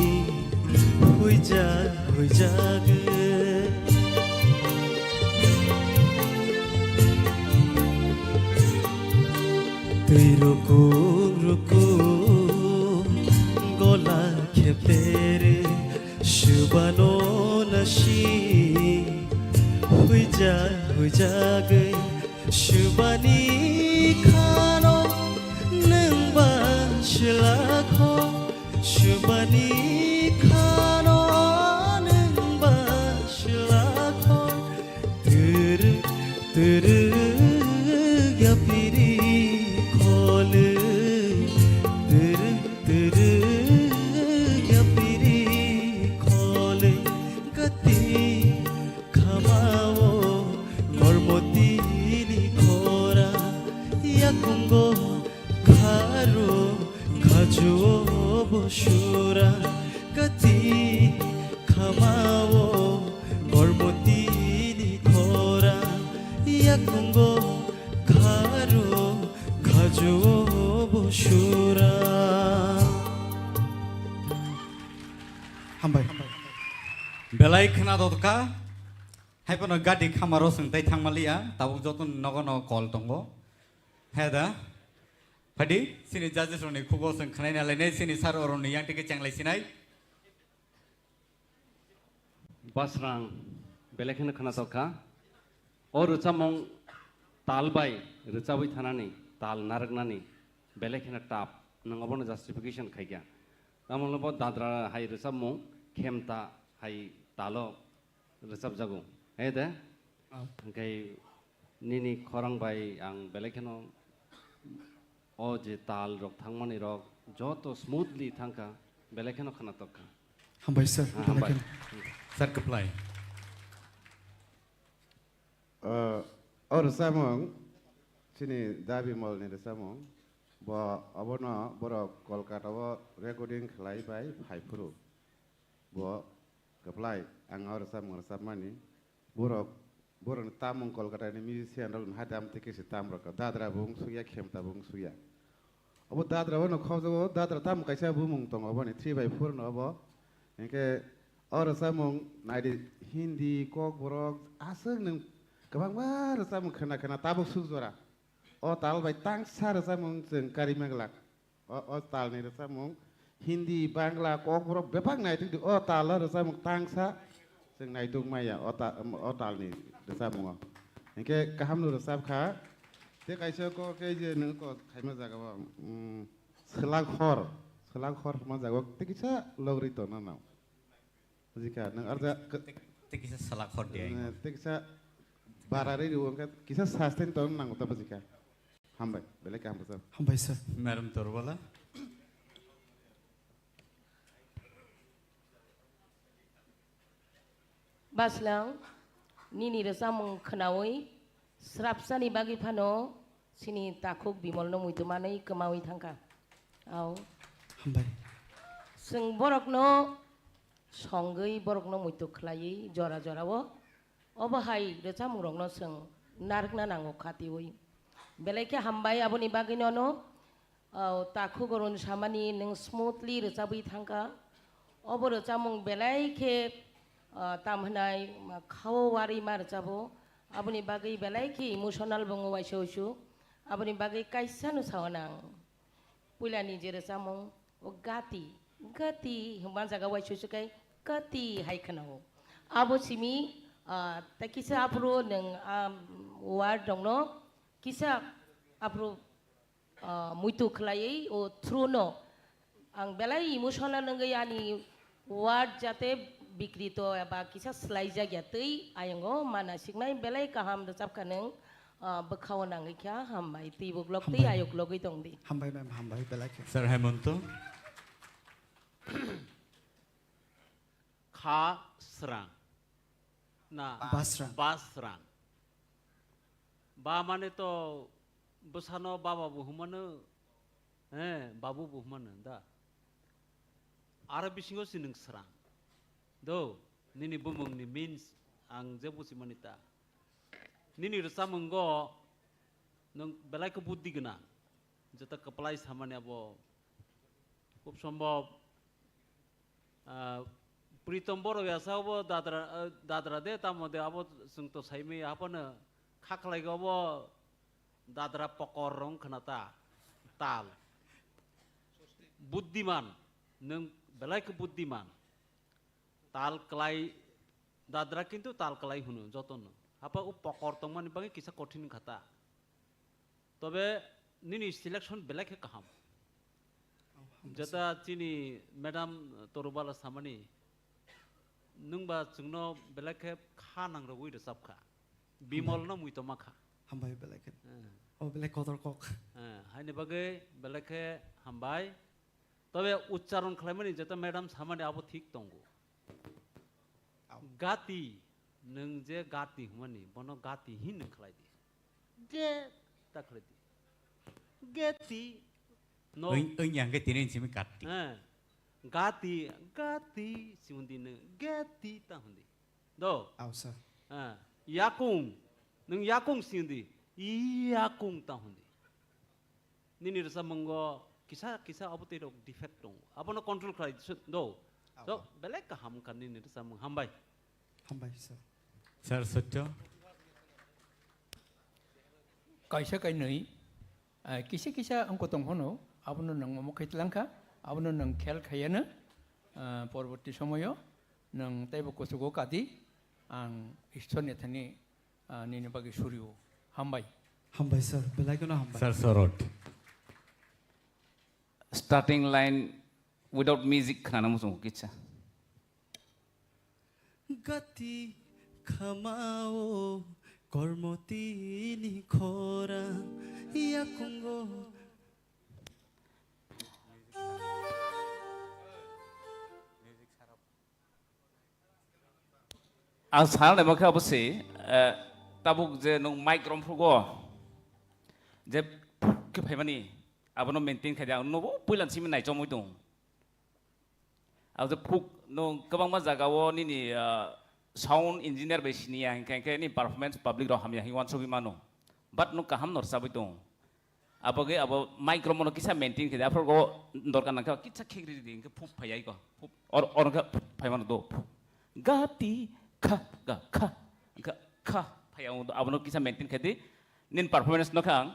huijak huijak. Twi rukung rukung gola kheptere subano nasi huijak huijagwi subani khano nwng ba silakho subani khano nwng ba silakho. Turu turu yapiri khole, turu turu yapiri khole, gati khamao gormoti ni khora, yakungo kharo khajuo bosura, gati khamao gormoti ni khora, yakungo kharo khajuo bosura. Hambai. Belai khna dotka. Hai phano gati khamaro swng tai thangmaliya, tabuk joto nogo no call tongo. He da? Phadi, sini judges rokni khugo swng khnaina lainai, sini sir oroni yang tike chenglai sinai. Basrang, belai kheno khna tokha. O rwchapmung tal bai rwchabwi thanani, tal narwknani, belai kheno tough. Nwng obono justification khaikha. Tamoni bo dadra hai rwchapmung, khemta hai talo rwchapjago. He de? Ah. Hwnkhe nini khorang bai ang belai kheno o je tal rok thangmani rok joto smoothly thangkha, belai kheno khna tokha. Hambai sir, Ah, belai hambai. Kheno. Sir, kwplai. Ah, o rwchapmung, chini Dabi Molni rwchapmung, bo obono borok Kolkata o recording khlai bai phai phuru. Bo kwplai, ang o rwchapmung rwchapmani. Borok, borokni tamung Kolkata ni musician rok hai tam tei kisi tam rok. Dadra bo wng sukya, khemta bo wng sukya. Obo dadra bono khobjago, dadra tamung kaisa bumung tongo, oboni three by four no obo. Hinkhe o rwchapmung naidi Hindi, Kokborok, aswk nwng kwbangma rwchapmung khna khna tabuk suk jora. O tal bai tangsa rwchapmung chwng kari manglak. O, o talni rwchapmung Hindi, Bangla, Kokborok bebak naituk di. O talo rwchapmung tangsa chwng naituk maya o ta-, o talni rwchapmungo. Hinkhe kahamno rwchapkha. Tei kaisa kok khe je nwng kok khaima jagao, mm, swlak hor, swlak hor hwnma jagao tei kisa logri tongna nang. Bujikha, nwng arja k-, Tei, tei kisa swlak hor di ai. Eh, tei kisa barari rw wngkha, kisa sustain tong nango ta bujikha. Hambai, belai kaham bujak. Hambai sir. Madam Torbala. Baslang, nini rwchapmung khnaui srapsani bagwi phano chini takhuk Bimolno muitu manwi kwmaui thangkha. Au. Hambai. Chwng borokno songwi borokno muitu khlaiwi jora jorao obo hai rwchapmungrokno chwng narwkna nango khatiui. Belai khe hambai aboni bagwino no, o, takhuk Arun samani nwng smoothly rwchabwi thangkha. Obo rwchapmung belai khe, o, tam hwnai, ma, khao warwi ma rwchabo. Aboni bagwi belai khe emotional bo wngo waisa uisu. Aboni bagwi kaisa no sao nang. Puilani je rwchapmung, o gati, gati hwnba jaga waisa uisu kai kati hai khwnao. Abo simi, ah, tei kisa aphuru nwng, ah, word rokno kisa aphuru, ah, muitu khlaiwi o through no ang belai emotional wngwi ani word jate bikrito eba kisa swlaijak ya twi ayongo mana siknai belai kaham rwchapkha nwng, ah, bwkhao nangwi kha hambai twi buklok twi Hambai. Ayuk logwi tongdi. Hambai ma'am, hambai belai khe. Sir Hemonto. Kha srang. Na. Basrang. Basrang. Ba mane to bwsano baba bo hwnmano, eh, babu bo hwnmano da. Aro bisingo si nwng srang. Do, nini bumungni means ang je buchimani ta. Nini rwchapmungo nwng belai khe buddhi gwnang. Jeta kwplai samani abo khub sombhob, ah, Pritom Borok yasa obo dadra, ah, dadra de tamo de abo chwng to saimaya haphano kha khlaigo obo dadra pokor rong khna ta tal. Buddhiman, nwng belai khe buddhiman. Tal klai, dadra kintu tal klai hwno jotono. Hapa o pokor tongmani bagwi kisa kothin kha ta. Tobe nini selection belai khe kaham. Jeta chini madam Torubala samani, nwngba chwngno belai khe kha nangrogwi rwchap kha. Bimol no muitoma kha. Hambai belai khe. Eh. O belai kotor kok. Eh, haini bagwi belai khe hambai. Tobe uchcharon khlaimani jeta madam samani abo thik tongo. Au. Gati, nwng je gati hwnmani, bono gati hin nwng khlai di. Ge ta khlai di. Geti. No. Oi, oi, yang ke tini simi gati. Eh. Gati, gati, si hundi nwng, geti ta hundi. Do. Au, sir. Ah, yakung. Nwng yakung si hundi. Yakung ta hundi. Nini rwchapmungo kisa kisa abo twi rok defect tongo. Abono control khlai su-, do. Abo. So, belai kaham wngkha nini rwchapmung. Hambai. Hambai, sir. Sir, Sotyo. Kaisa kainwi, ah, kisa kisa wngkha tong phano, abono nwng omo khai tlangkha, abono nwng khel khaiya no, ah, porborti somoyo nwng teibo kuchugo kadi, ang Ishwar ni thani, ah, nini bagwi surio. Hambai. Hambai, sir. Belai kheno hambai. Sir Sorot. Starting line without music khnana muchungo kisa. Gati khamao kormotini khora yakungo. Ang sana naima khe abo se, eh, tabuk je nwng mic romphrugo, je phuk khe phaimani, abono maintain khai di, ang nobo puila simi naichomwi tong. Abo je phuk nwng kwbangma jaga o nini, ah, sound engineer bai siniya hinkhe, hinkhe nini performance public rok hamya hinwi uansugwi mano. But nwng kaham no rwchabwi tong. Abo ge abo mic rok mono kisa maintain khe, aphuru go dorkar nangkhe kisa khegri di, hinkhe phuk phai ai ko. Phuk or, or khe phai mano do. Ga ti kha, ga kha, ga kha phai ang do. Abono kisa maintain khe di. Nin performance no kha ang.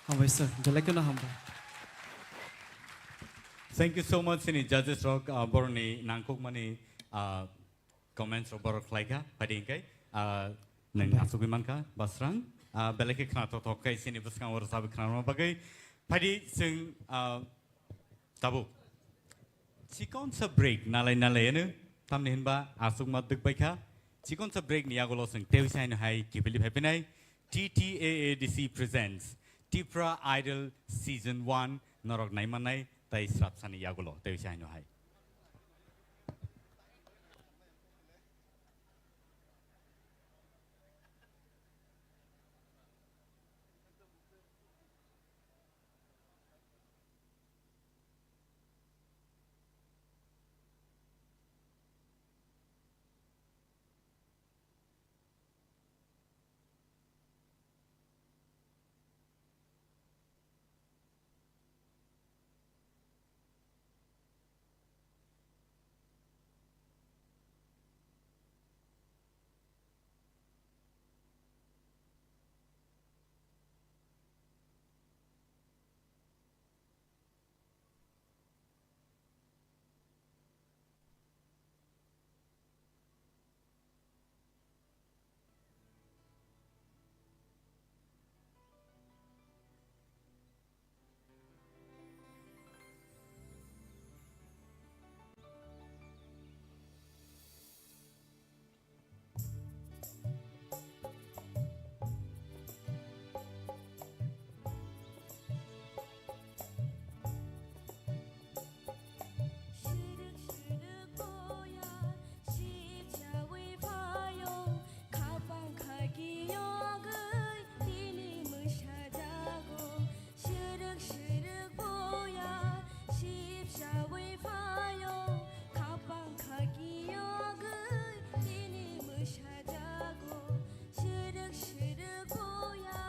Hambai sir, belai kheno hambai. Thank you so much, sini judges rok, ah, boroni nangkukmani, ah, comments rok borok khlai kha, phaidi hinkai, ah, nwng hambai asugwi mankha, Basrang, ah, belai khe khna thok thok kai sini bwskango rwchapwi khna rwna bagwi. Phaidi chwng, ah, tabuk. Chikonsa break nalai nalai eno, tamni hinba aswkma dwk bai kha. Chikonsa break ni yagulo chwng tei uisa haino hai kibili phai phinai. T T A A D C presents Tipra Idol Season one, norok nai mannai tei srapsani yagulo tei uisa haino hai. Sirgoya.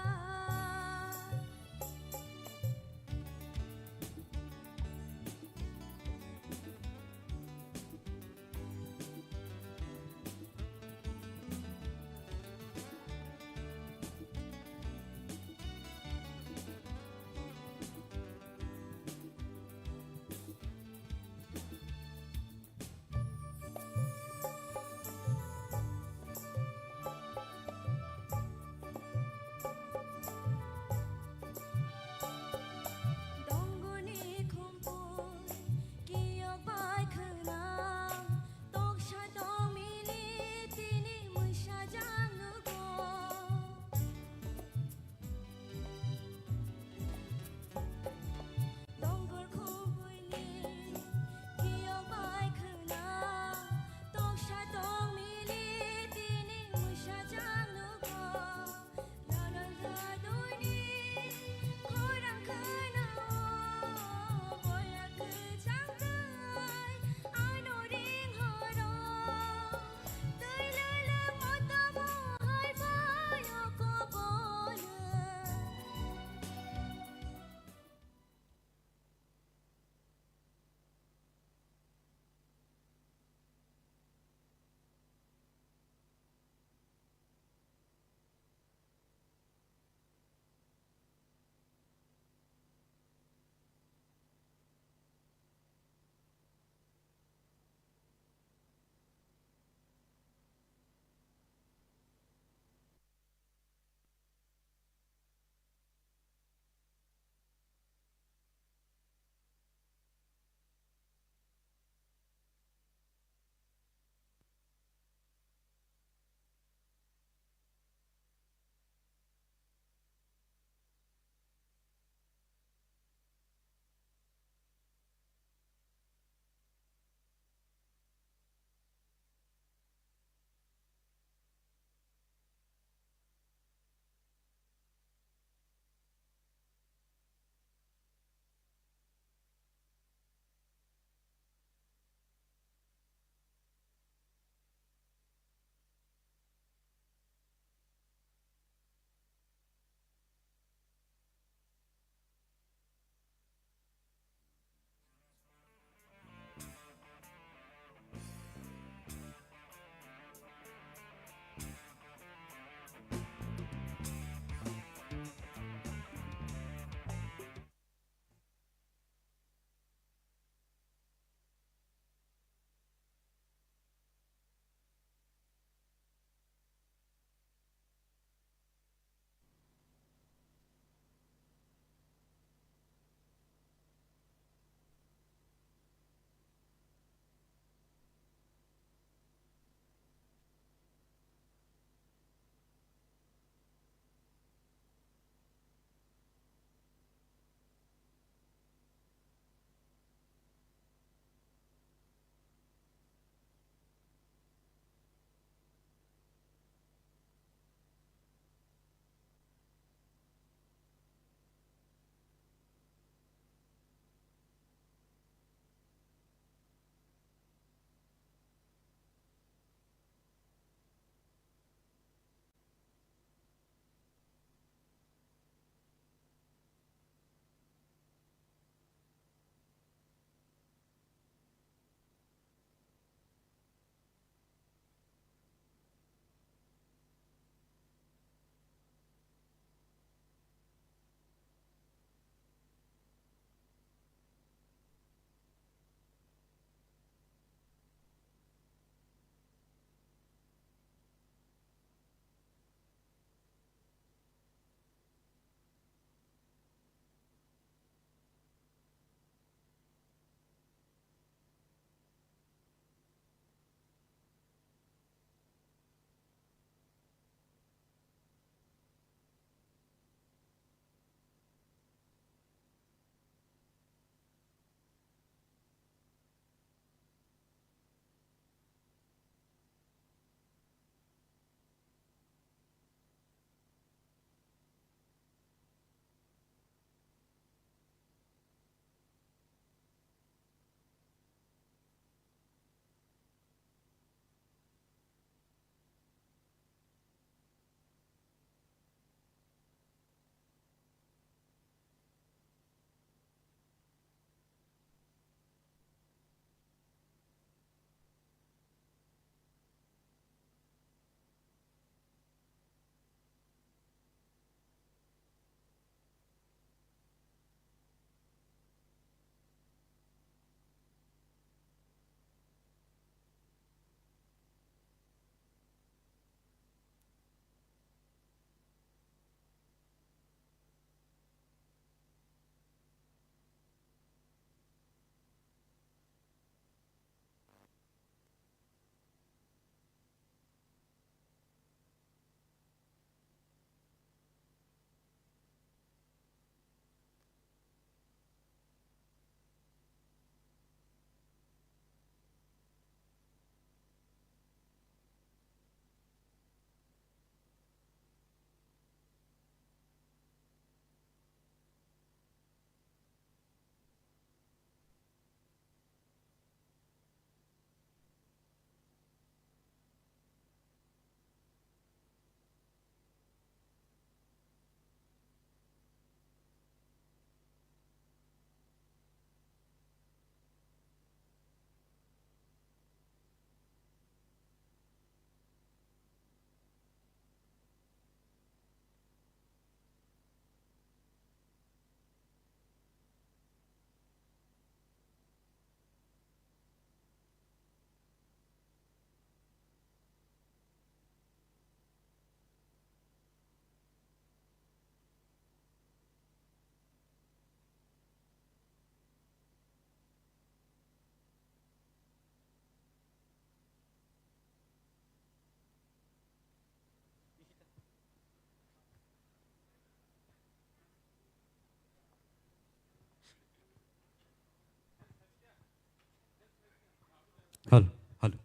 Hello, hello.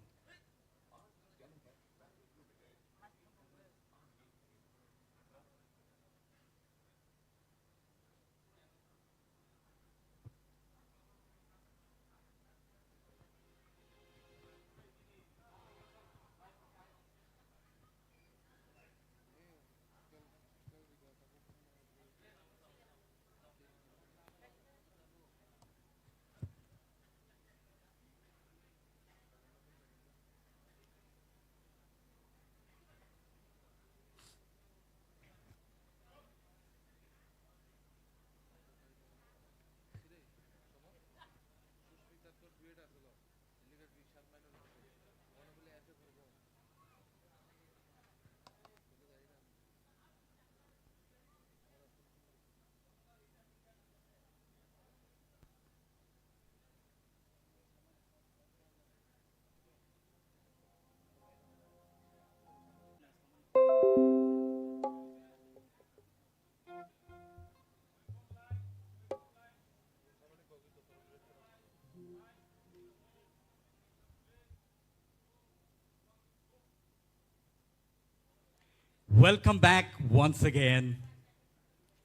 Welcome back once again.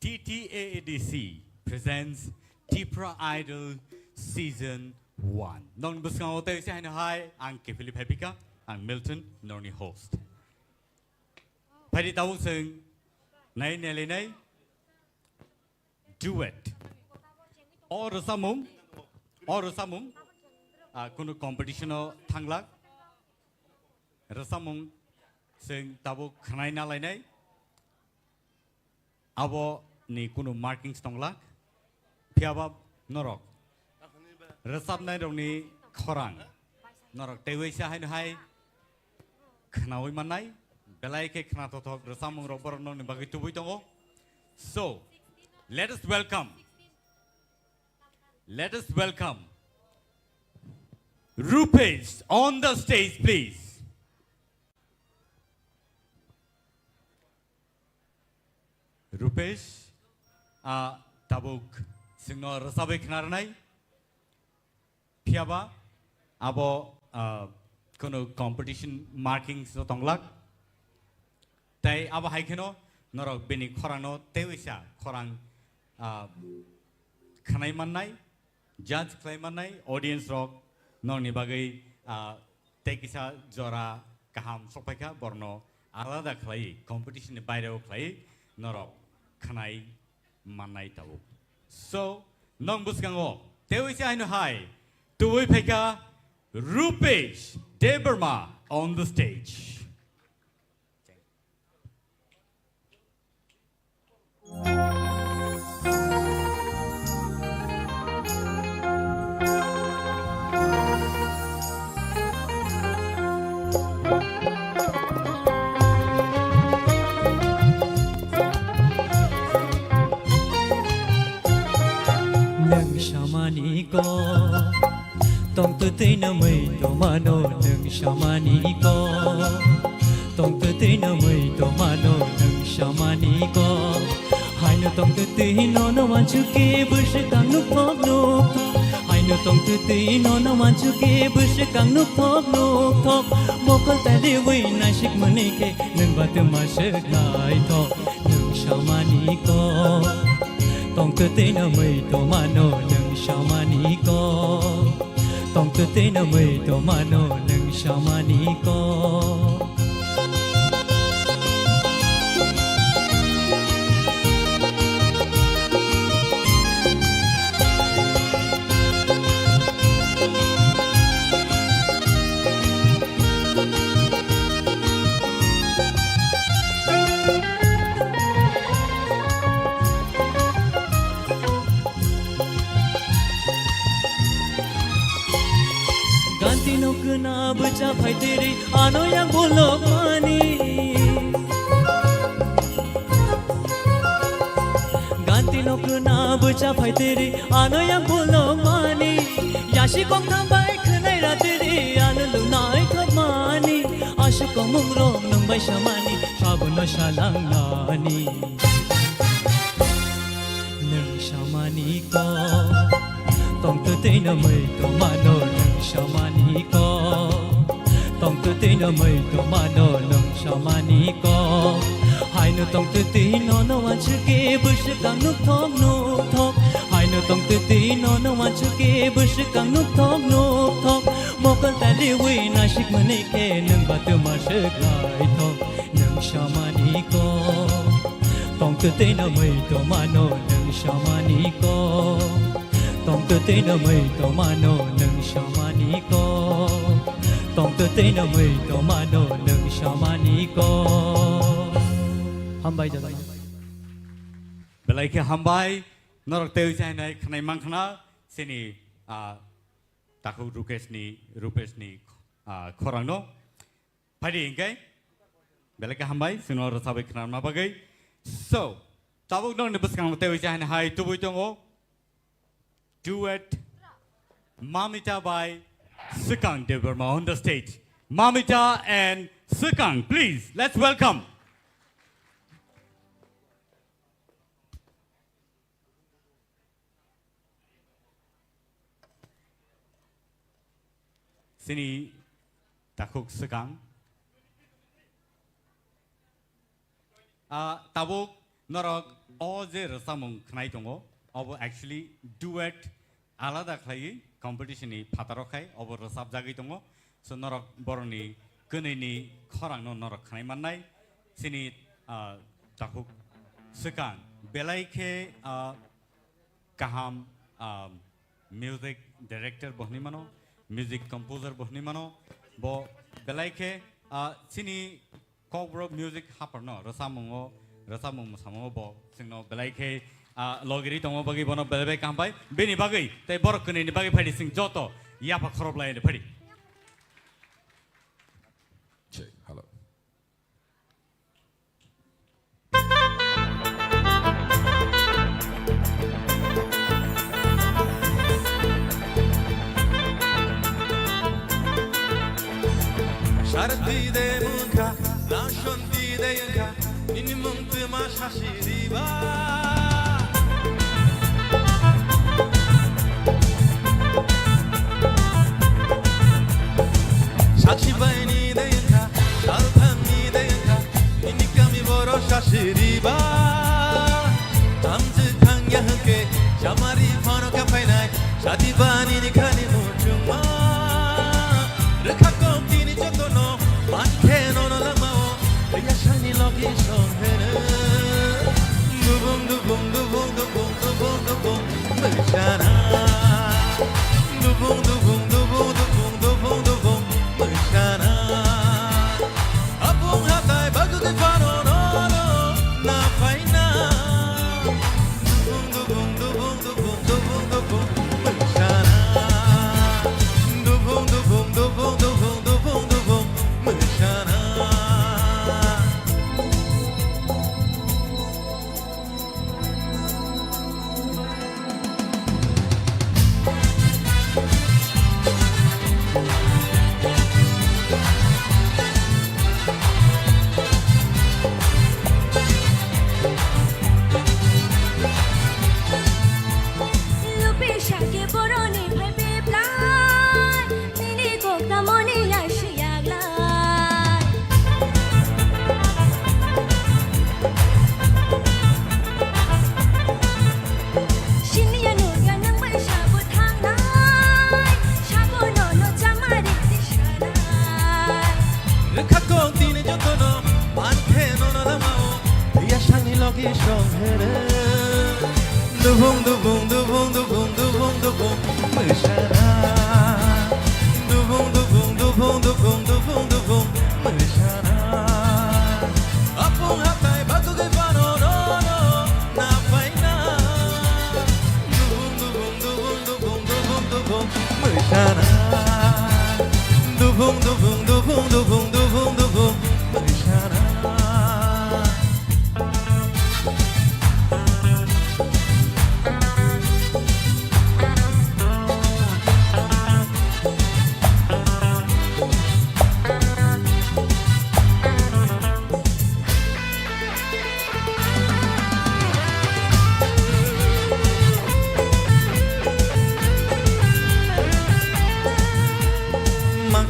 T T A A D C presents Tipra Idol Season one. Nong bwskango tei se haino hai, ang Kefili Phepika, ang Milton, norni host. Phaidi tabuk chwng nai nai lai nai. Duet. O rwchapmung, o rwchapmung, ah, kunu competition o thanglak. Rwchapmung chwng tabuk khwnai na lainai. Abo ni kunu markings tonglak. Phiyaba norok rwchapnai rokni khorang norok teiwi se haino hai khnaui mannai, belai khe khnathothok rwchapmung rok borok nokni bagwi tubui tongo. So, let us welcome, let us welcome Rupesh on the stage, please. Rupesh, ah, tabuk chwngno rwchabwi khna rwnai. Phiyaba abo, ah, kunu competition markings o tonglak. Tei abo hai kheno norok bini khorangno teiwisa khorang, ah, khwnai mannai, judge khlai mannai, audience rok nokni bagwi, ah, tei kisa jora kaham sokphaikha, borno alada khlai, competition ni baireo khlai norok khwnai mannai tabuk. So, nong bwskango teiwi se haino hai tubui phaikha Rupesh Debbarma on the stage. Nwng samani kok, tongtwtwi no mui tongmano nwng samani kok, tongtwtwi no mui tongmano nwng samani kok. Haino tongtwtwi no no wansukhe bwswk ang nukthok nukthok. Haino tongtwtwi no no wansukhe bwswk ang nukthok nukthok. Mokol taliwi naisik mwnwi khe nwng ba twma swk naithok. Nwng samani kok, tongtwtwi no mui tongmano nwng samani kok, tongtwtwi no mui tongmano nwng samani kok. Ganti no kwna bwcha phaitiri ano yang bolok mani. Ganti no kwna bwcha phaitiri ano yang bolok mani. Yasi kok thambai khwnai ratiri ano lunai thok mani. Aswk komung rok nwng bai samani sabono salang nani. Nwng samani kok, tongtwtwi no mui tongmano nwng Samani ko, tong tu twi no mui to mano nung samani ko. Hai no tong tu twi no no wan suki bwswk ang nuk thok nuk thok. Hai no tong tu twi no no wan suki bwswk ang nuk thok nuk thok. Mokol ta liwi nasik mani ke nung ba tu ma swk lai thok. Nwng samani ko, tong kwtwi no mui tongmano nwng samani ko. Tong kwtwi no mui tongmano nwng samani ko. Tong kwtwi no mui tongmano nwng samani ko. Hambai jagana. Belai khe hambai, norok tei chainai khnai mankha na, chini, ah, takhuk Rukesh ni, Rupesh ni, ah, khorang no. Phaidi hingke, belai khe hambai, chwngno rwchabwi khwnarma bagwi. So, tabuk nokni bwskango teiwi chahani hai tubui tongo. Duet Mamita by Swkang Debbarma on the stage. Mamita and Swkang, please, let's welcome. Chini takhuk Swkang. Ah, tabuk norok o je rwchapmung khnai tongo, obo actually duet alada khlaiwi competition ni phataro khai obo rwchapjagwi tongo. So norok borokni kwnwi ni khorang no norok khnai mannai. Chini, ah, takhuk Swkang belai khe, ah, kaham, ah, music director bo hwnwi mano, music composer bo hwnwi mano. Bo belai khe, ah, chini Kokborok music haphar no rwchapmung o, rwchapmung mwsamung o bo chwngno belai khe, ah, logiri tongma bagwi bono belai bai kaham bai. Bini bagwi tei borok kwnwi ni bagwi phaidi chwng joto yapha khoroplai ni phaidi. Check, hello. Sartwi de mungkha, na shonti de yangkha, nini mung twma sasi riba. Sakchi bai ni de yangkha, saltham ni de yangkha, nini kami boro sasi riba. Tamjwk thangya hwnkhe, chamari phano khe phainai, sadi bani ni khani muchungma. Rwkha kok tini jotono, mankhe nono langmao, riyasani logi song heno. Dubung, dubung, dubung, dubung, dubung, dubung, mwchana. Dubung, dubung, dubung, dubung, dubung, dubung, mwchana. Apung hatai bagwi phano nono na phaina. Dubung, dubung, dubung, dubung, dubung, dubung, mwchana. Dubung, dubung, dubung, dubung, dubung, dubung, mwchana. Lupi shake boroni phai peplai, nini kok tamoni ya shiyaglai. Siniya nurya nang bai sabo thangnai, sabo nono chamari tisanai. Rwkha kok tini jotono, mankhe nono lamao, riyasani logi song heno. Dubung, dubung, dubung, dubung, dubung, dubung, mwchana. Dubung, dubung, dubung, dubung, dubung, dubung, mwchana. Apung hatai bagwi phano nono na phaina. Dubung, dubung, dubung, dubung, dubung, dubung, mwchana. Dubung, dubung, dubung, dubung, dubung, dubung, mwchana.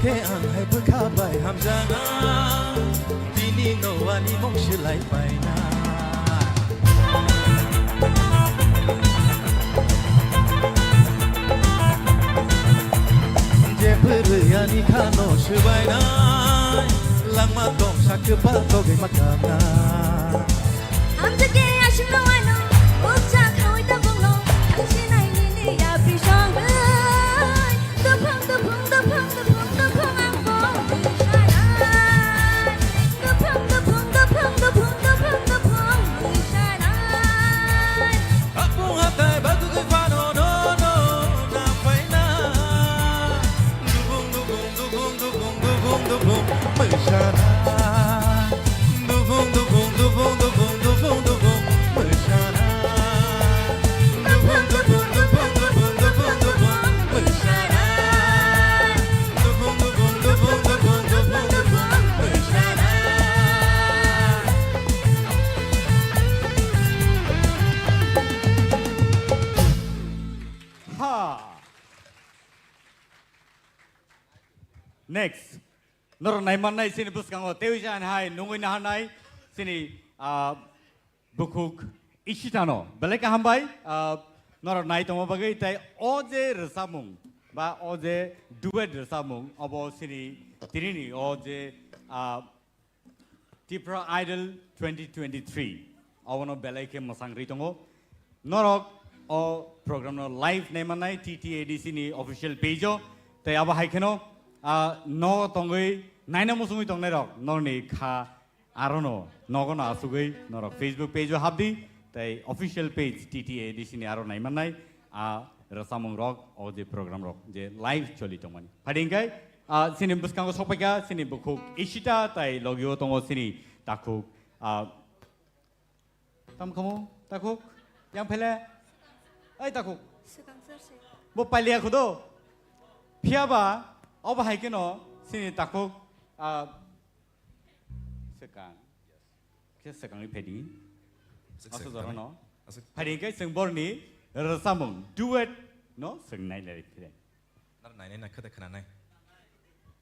Te ang hai bwkha bai hamjakna, bini no ani mung swlai paina. Je phwrwi ani kha no swbainai, langma tong sa kwpal togwi ma kamna. Amjake ashing no ano, ukja khawai ta bungno, thangsinai nini yapri songbai. Duphang, duphang, duphang, duphang, duphang, ang bongni sanai. Duphang, duphang, duphang, duphang, duphang, duphang, ni sanai. Apung hatai bagwi phano no, no, na paina. Duphang, duphang, duphang, duphang, duphang, duphang, mwsana. Duphang, duphang, duphang, duphang, duphang, duphang, mwsana. Duphang, duphang, duphang, duphang, duphang, duphang, mwsana. Duphang, duphang, duphang, duphang, duphang, duphang, mwsana. Ha. Next. Norok naimannai chini bwskango teiwi jan hai nungwi naharnai chini, ah, bukhuk Ishitano. Belai kaham bai, ah, norok nai tongma bagwi tei o je rwchapmung ba o je duet rwchapmung obo chini tinini o je, ah, Tipra Idol twenty twenty-three, abono belai khe mwsang rwi tongo. Norok o program no live naimannai T T A D C ni official page o, tei abo hai kheno, ah, nogo tongwi naina muchungwi tongnairok norni kha arono nogono asugwi norok Facebook page o habdi, tei official page T T A D C ni aro naimannai. A rwchapmung rok, o je program rok je live choli tongmani. Phadi hwnkhe, ah, chini bwskango sokpaikha chini bukhuk Ishita tai logio tongo chini takhuk, ah, tam khamu takhuk, yang phele, ai takhuk. Swkang sir se. Bo pailiya khudo. Phiya ba, obo hai kheno chini takhuk, ah, swkang. Khe swkangwi phaidi. Aswk aswk jora no. Aswk. Phaidi khe chwng borni rwchapmung duet no chwng nailai phire. Nar nainai na khada khana nai.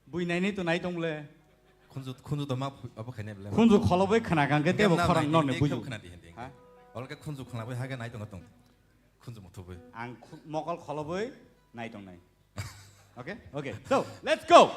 Bui nainai to nai tong le. Khunju, khunju to ma phu-, abo khainai le. Khunju kholobwi khana kang khe tebo khorang no ne buju. Khana di hindi. Ha? Olke khunju khana bai haga nai tong tong. Khunju muthubwi. Ang khu-, mokol kholobwi nai tong nai. Okay? Okay. So, let's go.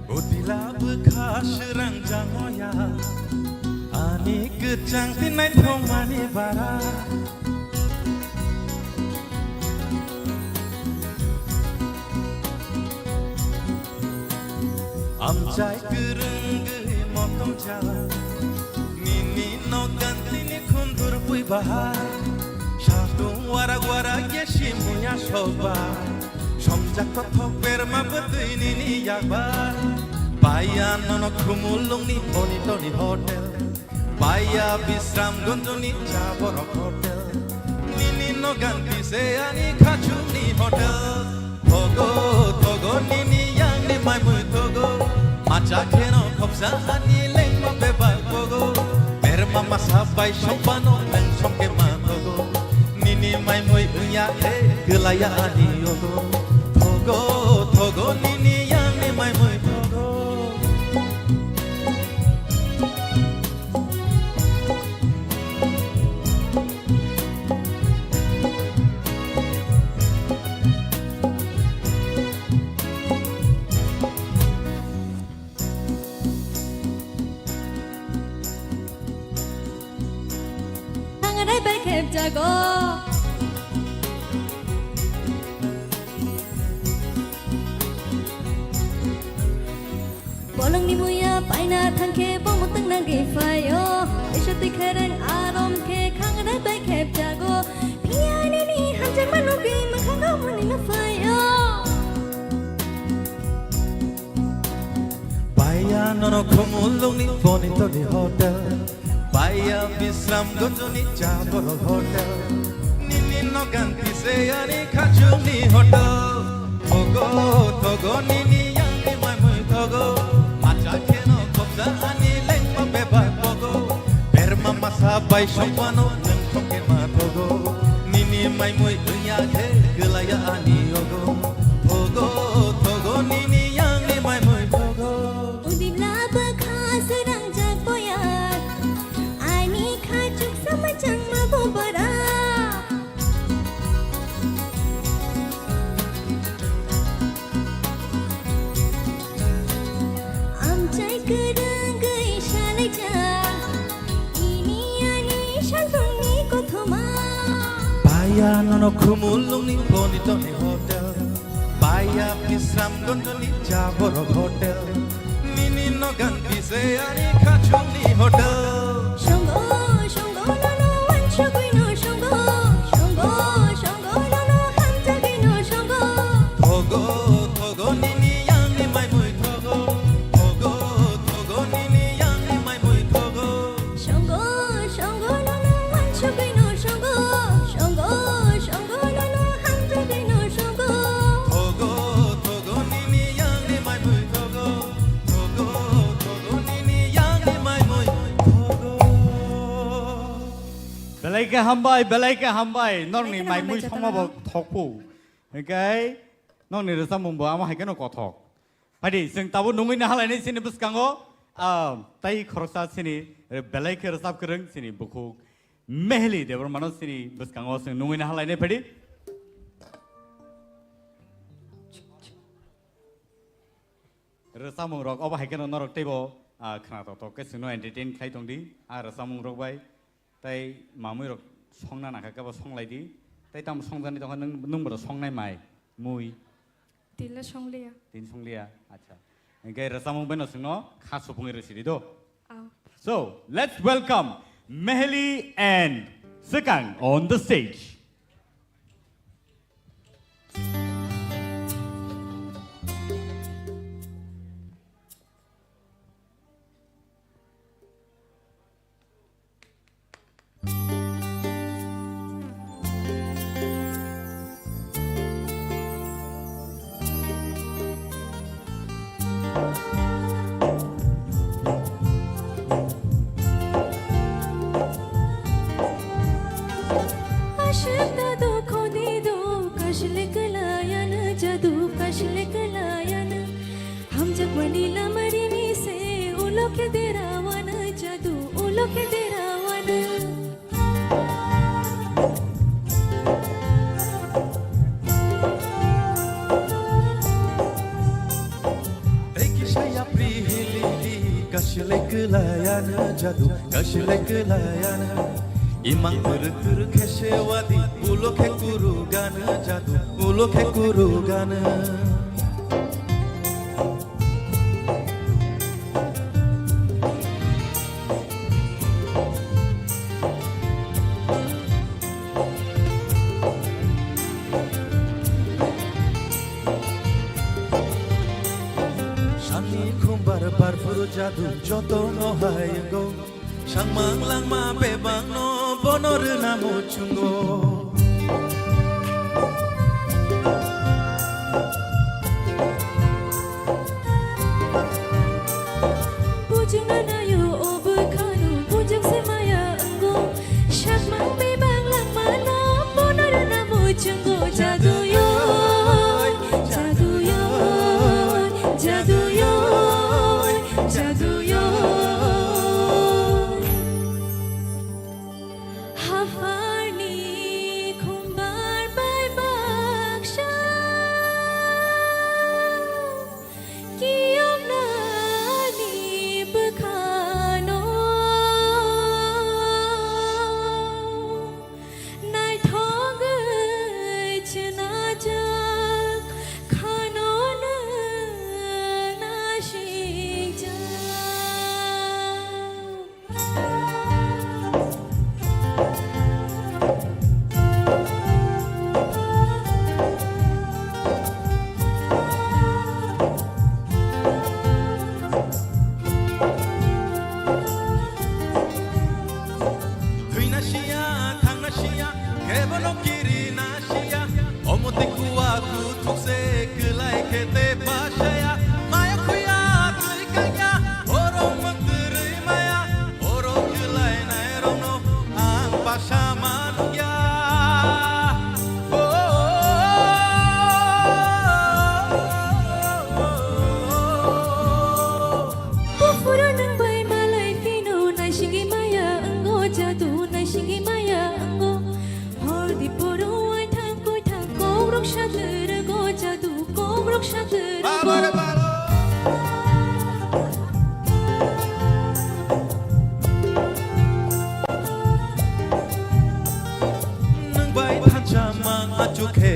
Utila bwkha swrang jangoya, ani kwchang tinai thongmani bara. Amchai kwrwngwi motom jala, nini nok gantini khundur bui bahai. Satung warak warak ye simuya soba, somjak kothok berma bwtwi nini yakbar. Paiya nono Khumulwngni Toni Toni Hotel. Paiya Bisramganjni cha borok hotel. Nini nogan tise ani khachukni hotel. Thogo, thogo nini yangni maimui thogo. Macha kheno khopsa ani lengma bebak bogo. Berma masa bai songpano neng songke ma thogo. Nini maimui wngya e kwlaiya ani yogo. Thogo, thogo nini yangni maimui thogo. Thangrai bai khepjago. Bolongni muya paina thangkhe bo mwtwng nangwi phaio. Teisa twi khereng arom khe khangra bai khepjago. Phiya nini hamjakma nugwi mwkhango mwnwi ma phaio. Paiya nono Khumulwngni Toni Toni Hotel. Paiya Bisramganjni cha borok hotel. Nini nogan tise ani khachukni hotel. Thogo, thogo nini yangni maimui thogo. Macha kheno khopsa ani lengma bebak bogo. Berma masa bai songmano nwng thongke ma thogo. Nini maimui wngya khe kwlaiya ani ogo. Thogo, thogo nini yangni maimui thogo. Udibla bwkha swnangjak boya. Ani kha chuksa mwchangma bubara. Amchai kwrwngwi salaijak, ini ani salbungni kothoma. Paya nono Khumulwngni Bonitoni Hotel, paya Bisramganjni Jaborok Hotel, nini nogan bise ani khachungni hotel. Songo, songo, nono wansugwino songo. Songo, songo, nono hamjagwino songo. Thogo, thogo, nini yangni maimui thogo. Thogo, thogo, nini yangni maimui thogo. Songo, songo, nono wansugwino songo. Songo, songo, nono hamjagwino songo. Thogo, thogo, nini yangni maimui thogo. Thogo, thogo, nini yangni maimui thogo. Belai khe hambai, belai khe hambai. Norokni belai khe maimui hambai, songma bo thokphu. Hingkhe norokni rwchapmung bo amo hai kheno kothok. Phaidi, chwng tabuk nungwi nahalaini chini bwskango, ah, tei khoroksa chini belai khe rwchap kwrwng chini bukhuk Meheli Debbarmano chini bwskango chwng nungwi nahalaini phaidi. Rwchapmung rok obo hai kheno norok teibo, ah, khna tok tok khe chwngno entertain khlai tong di, ah, rwchapmung rok bai. Tei mamui rok songna nangkha khe bo songlai di. Tei tamo songjani tongkha nwng, nwng bono songnai mai, mui. Tinla songliya. Tin songliya, acha. Hingkhe rwchapmung bai no chwngno kha supungwi rw sidi do. Ah. So, let's welcome Meheli and Swkang on the stage. Ashik dadu khodi do, kashle kalayan jadu, kashle kalayan. Hamjakmani lama rini se, ulo khe derawana jadu, ulo khe derawana. Rikisha yapri hilili, kashle kalayan jadu, kashle kalayan. Imang puruk puruk khesewadi, ulo khe kurugana jadu, ulo khe kurugana. Sani khumbar barfuru jadu joto no hayango. Sangmang langma bebak no bono rwna muchungo. Bujungna nayo o bwkhano, bujung se maya wngo. Sakmang bebak langma no bono rwna muchungo. Jaduyo, jaduyo, jaduyo, jaduyo. Haphani khumbar bai baksa kiyoknani bwkhano naithogwi chnajak khano nasigjak. Thwina siya, thangna siya, kebono kirina siya. Omo tei kuwa kuthuk se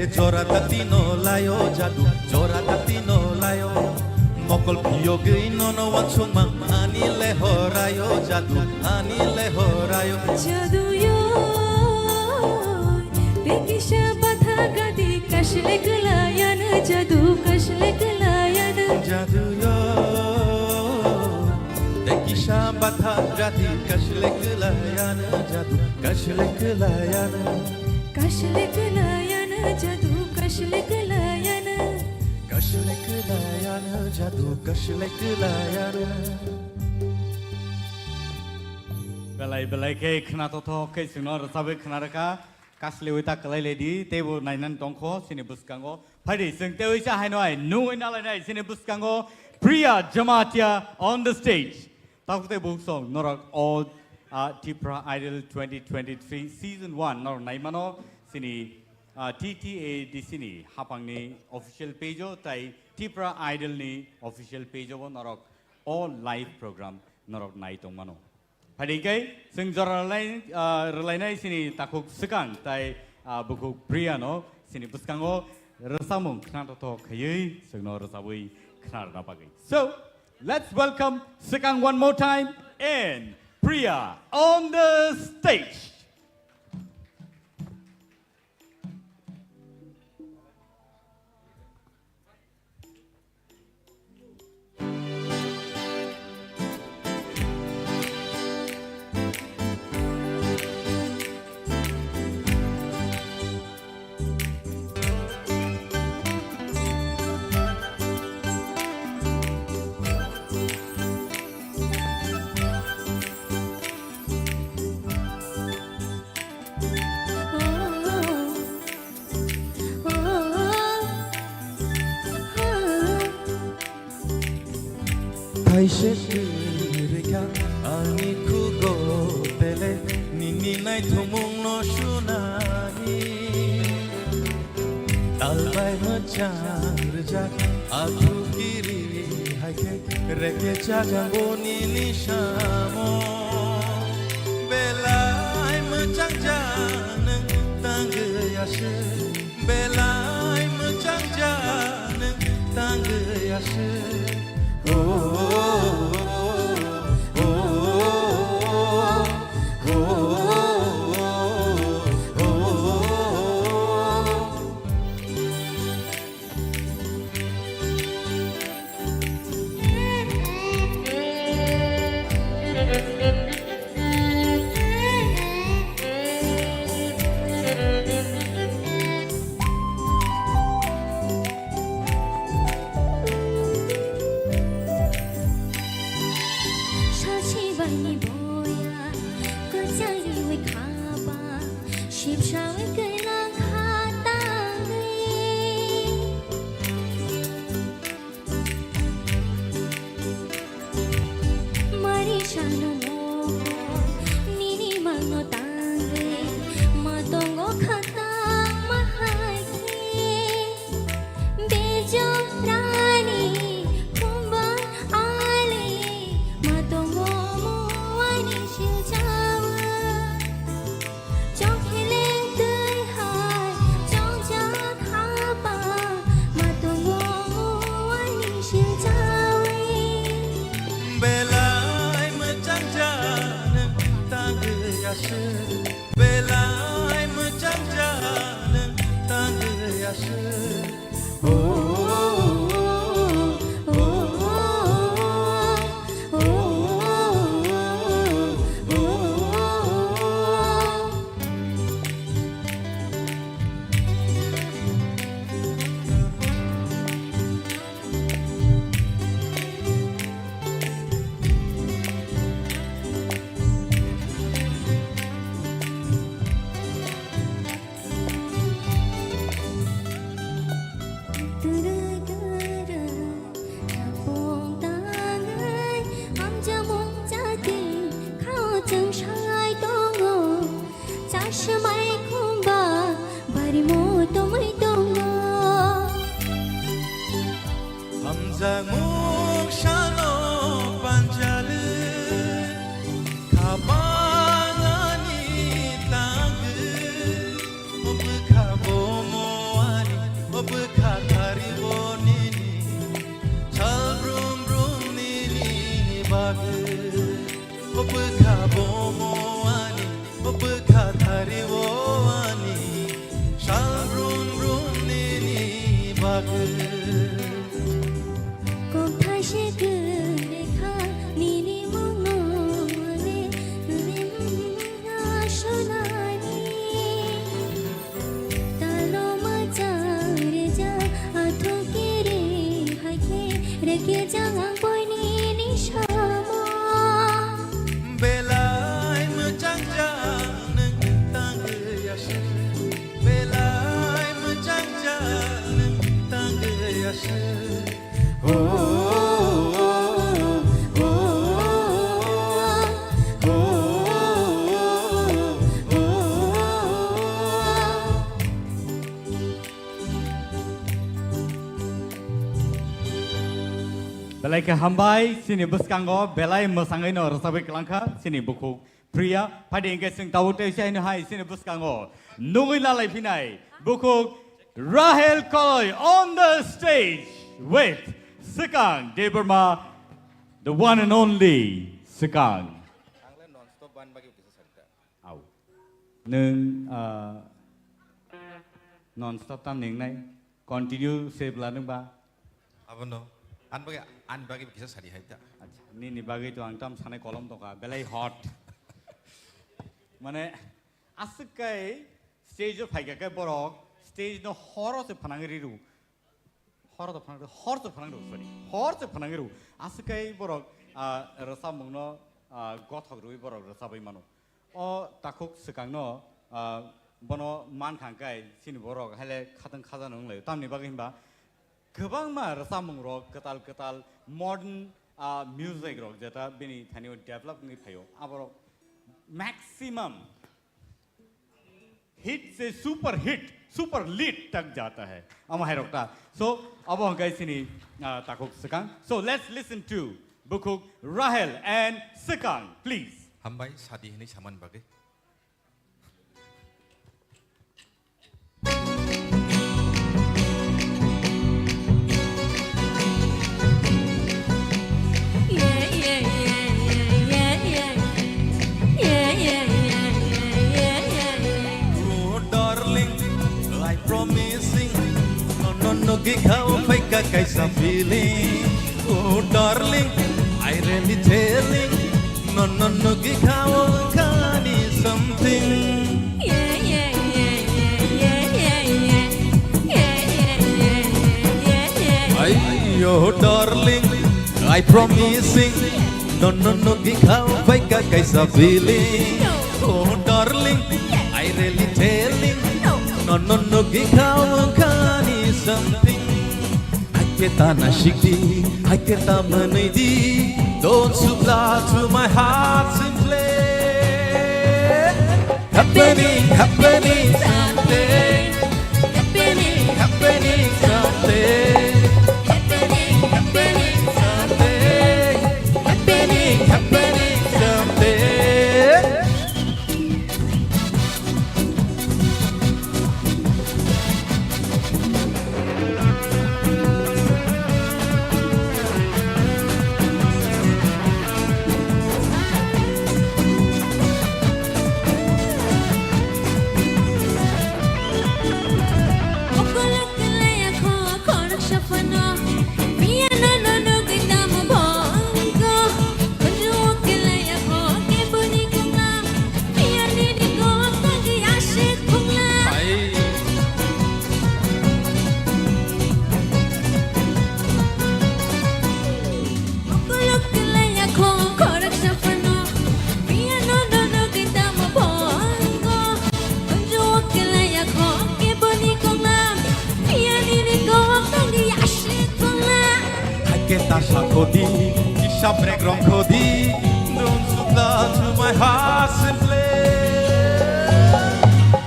Jora dati no layo jadu, jora dati no layo. Mokol phiyogwi nono wansukmang ani lehorayo jadu, ani lehorayo. Jadu yo, tekisa batha gadi kashle klayana jadu, kashle klayana. Jadu yo, tekisa batha gadi kashle klayana jadu, kashle klayana. Kashle klayana jadu, kashle klayana. Kashle klayana jadu, kashle klayana. Belai belai khe khna totho khe chwngno rwchabwi khna rwkha. Kaslewi ta kwlai ledi, teibo nainani tongkho chini bwskango. Phaidi chwng teiwi cha haino ai nungwi nalainai chini bwskango Priya Jamatia on the stage. Takhuk tei bukhuk song norok o, ah, Tipra Idol twenty twenty-three season one norok naimano chini, ah, T T A D C ni hapangni official page o tai Tipra Idol ni official page o bo norok o live program norok nai tongmano. Phaidi khe chwng jora rwlai, ah, rwlainai chini takhuk swkang tai, ah, bukhuk Priya no chini bwskango rwchapmung khna totho khaiwi chwngno rwchabwi khna rwna bagwi. So, let's welcome Swkang one more time and Priya on the stage. Thaise kwrwikha ani khugo bele nini naithumungno sunani. Talbai mwchang rwjak athu kiri hai khe reke chagango nini samo. Belai mwchang ja nwng tangwi aswk. Belai mwchang ja nwng tangwi aswk. Oh, oh, oh, oh. Sachi bai ni boya kwchang riwi khaba, sipsa wi kailang kha tangwi. Mari sano mohor, nini mangno tangwi, ma tongo khatang ma hai khe. Bejorani khumbar ali, ma tongo muani silchawa. Chongkhele twi hai chongjak haba, ma tongo muani silchawi. Belai mwchang ja nwng tangwi aswk, belai mwchang ja nwng tangwi aswk. Twrwi twrwi chapung tangwi hamjakmung chati khao chwng sai tongo. Chasmai khumba barimo tongwi tongo. Hamjakmung sano panjali khabangani tangwi bwkha bomo Belai khe hambai, chini bwskango belai mwsangwi no rwchapwi kwlangkha chini bukhuk Priya. Phaidi hwnkhe chwng tabuk tei se haino hai chini bwskango nugwi lalai phinai bukhuk Rahel Koloi on the stage with Swkang Debbarma, the one and only Swkang. Ang le non-stop ban bagwi kisa sari ta. Au. Nwng, ah, non-stop tam ningnai? Continue se bwla nwng ba? Abono. Ani bagwi, ani bagwi kisa sari hai ta. Acha, nini bagwi to ang tam sanai kolom tongkha, belai hot. Mane, aswk kai stage o phaikha khe borok, stage no horo se phanangwi riru. Hor to phanang, hor to phanang rw, sorry. Hor to phanang rw. Aswk kai borok, ah, rwchapmungno, ah, gothok rwui borok rwchapwi mano. O takhuk swkangno, ah, bono mankha hwnkhe chini borok haile khatang khajakno wng laio. Tamni bagwi hinba kwbangma rwchapmung rok kwtal kwtal modern, ah, music rok jeta bini thani o develop wngwi phaio. Aborok maximum hit se super hit, super lit tak jata hai. Amo hai rok ta. So, abo hwnkhe chini, ah, takhuk swkang. So, let's listen to bukhuk Rahel and Swkang, please. Hambai, sadi hinwi samani bagwi. Oh, darling, I promising, no, no, no, gi khao phaika kaisa feeling. Oh, darling, I really telling, no, no, no, gi khao khani something. Ay, oh, darling, I promising, no, no, no, gi khao phaika kaisa feeling. Oh, darling, I really telling, no, no, no, gi khao khani something. Hakhe ta nasikdi, hakhe ta mwnwidi, don't supply to my heart simply. Happening, happening something. Happening, happening something. Happening, happening something. Happening, happening something. Hakhe ta sakhodi, kisa brek rongkhodi, don't supply to my heart simply.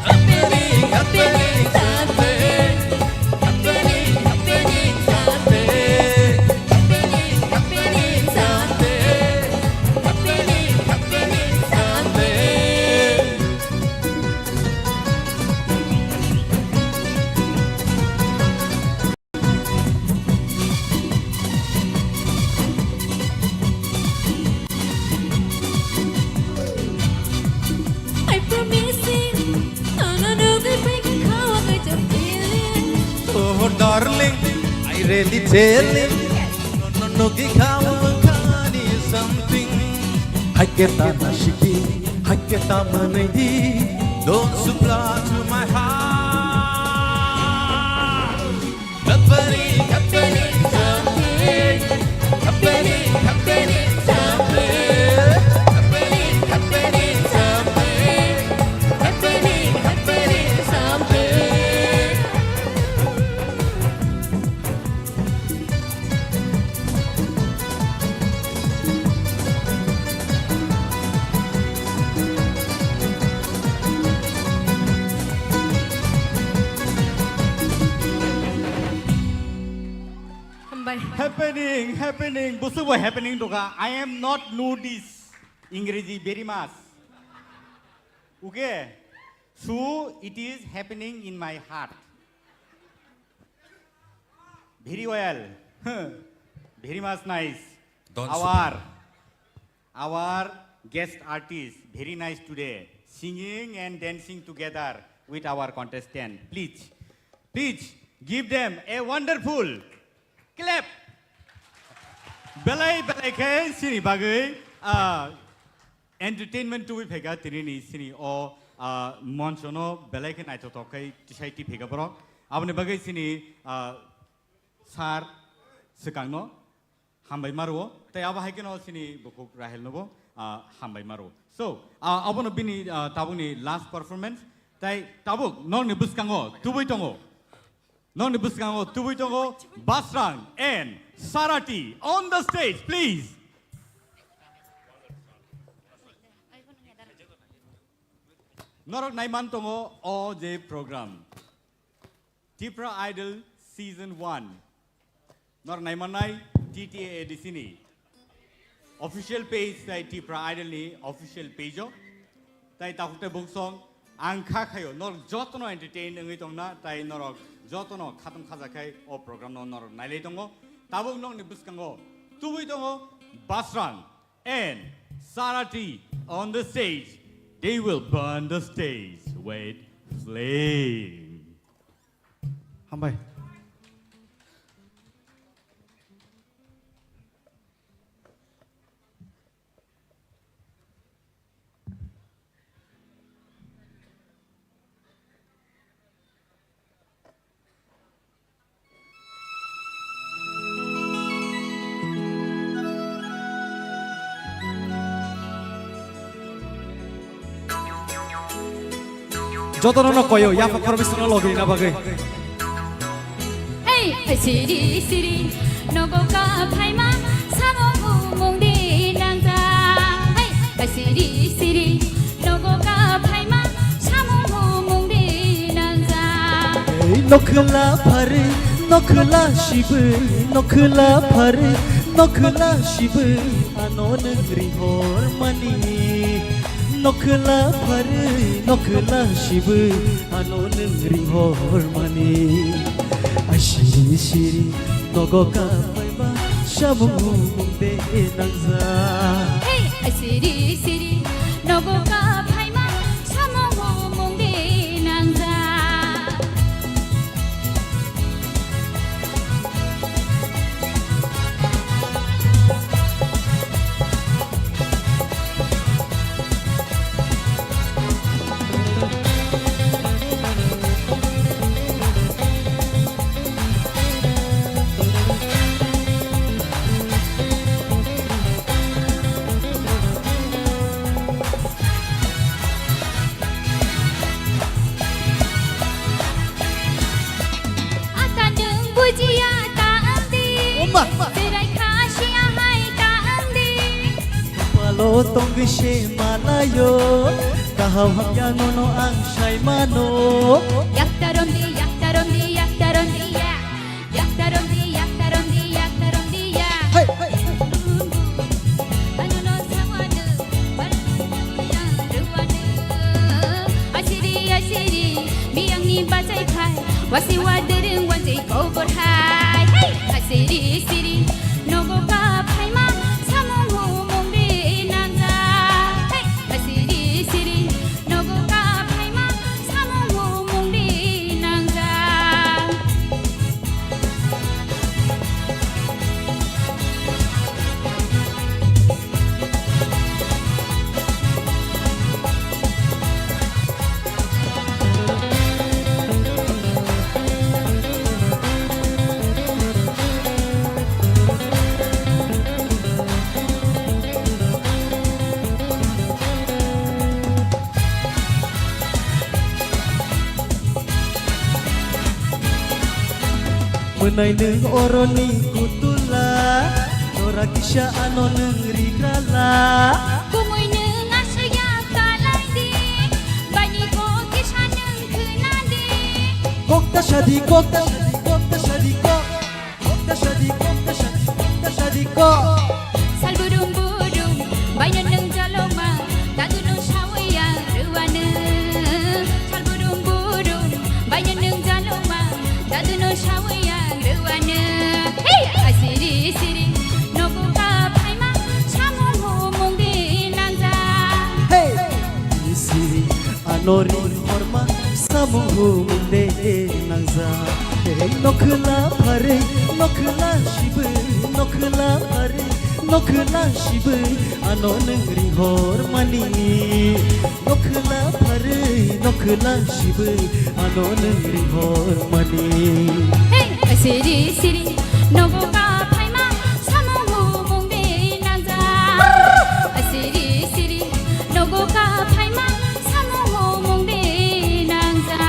Happening, happening something. Happening, happening something. Happening, happening something. Happening, happening something. I promising, no, no, no, they break a car, I got your feeling. Oh, darling, I really telling. No, no, no, gi khao khani something. Hakhe ta nasikdi, hakhe ta mwnwidi, don't supply to my heart. Happening, happening something. Happening, happening something. Happening, happening something. Happening, happening something. Hambai. Happening, Happening, busu bo happening doka. I am not notice Ingreji very much. Okay? So it is happening in my heart. Very well. Very much nice. Don't Our, our guest artist, very nice today. Singing and dancing together with our contestant. Please, please give them a wonderful clap. Belai belai khe sini bagwi, ah, entertainment tubui phaikha tini ni sini o, ah, moncho no belai khe naithothok khai tisai ti phaikha borok. Aboni bagwi sini, ah, sir swkang no hambai maro. Tei abo hai kheno sini bukhuk Rahel no bo, ah, hambai maro. So, ah, abono bini, ah, tabuk ni last performance. Tei tabuk nokni bwskango tubui tongo. Nokni bwskango tubui tongo Basrang and Sarati on the stage, please. Norok naiman tongo o je program. Tipra Idol Season one. Norok naimannai T T A A D C ni official page tei Tipra Idol ni official page o. Tei takhuk tei bungsong ang kha khaio norok jotono entertain wngwi tongna tei norok jotono khatong khaja khai o program no norok nailai tongo. Tabuk nokni bwskango tubui tongo Basrang and Sarati on the stage. They will burn the stage with flame. Hambai. Jotono no koyo, yapha khoroknwi songno logi na bagwi. Hey, siri siri, nogo ka phaima, samung humung di nangja. Hey, siri siri, nogo ka phaima, samung humung di nangja. Ei nokhla phari, nokhla sibi, nokhla phari, nokhla sibi, ano nwng ri hor mani. Nokhla phari, nokhla sibi, ano nwng ri hor mani. Asiri siri, nogo ka phaima, samung humung de nangja. Hey, asiri siri, nogo ka phaima, samung humung de nangja. Ata nwng bujiya ta wngdi. Oma. Berai kha siya hai ta wngdi. Palo tongwi se malayo, kaham hamya nono ang sai mano. Yakta romdi, yakta romdi, yakta romdi ya. Yakta romdi, yakta romdi, yakta romdi ya. Hey, hey. Ano no sawano, asiri, asiri, miyangni bachai phai, wasi wadereng wanjai kobor hai. Hey, asiri, siri, nogo ka phaima, samung humung de nangja. Hey, asiri, siri, nogo ka phaima, samung humung de nangja. Mwnai nwng oroni kutula, jora kisa ano nwng rigrala. Kumui nwng aswkya kalaidi, bani kok kisa nwng khwnadi. Kok ta sadi, kok ta sadi, kok ta sadi, kok. Kok ta sadi, kok ta sadi, kok ta sadi, Salburum burum, baino nwng jaloma, dadu no sawi ang rwano. Salburum burum, baino nwng jaloma, dadu no sawi ang rwano. Hey, asiri siri, nogo ka phaima, samung humung di nangja. Hey, siri, ano ri horma, samung humung de nangja. Hey, nokhla phare, nokhla sibui, nokhla phare, nokhla sibui, ano nwng ri hormani. Nokhla phare, nokhla sibui, ano nwng ri hormani. Hey, siri siri, nogo ka phaima, samung humung de nangja. Siri siri, nogo ka phaima, samung humung de nangja.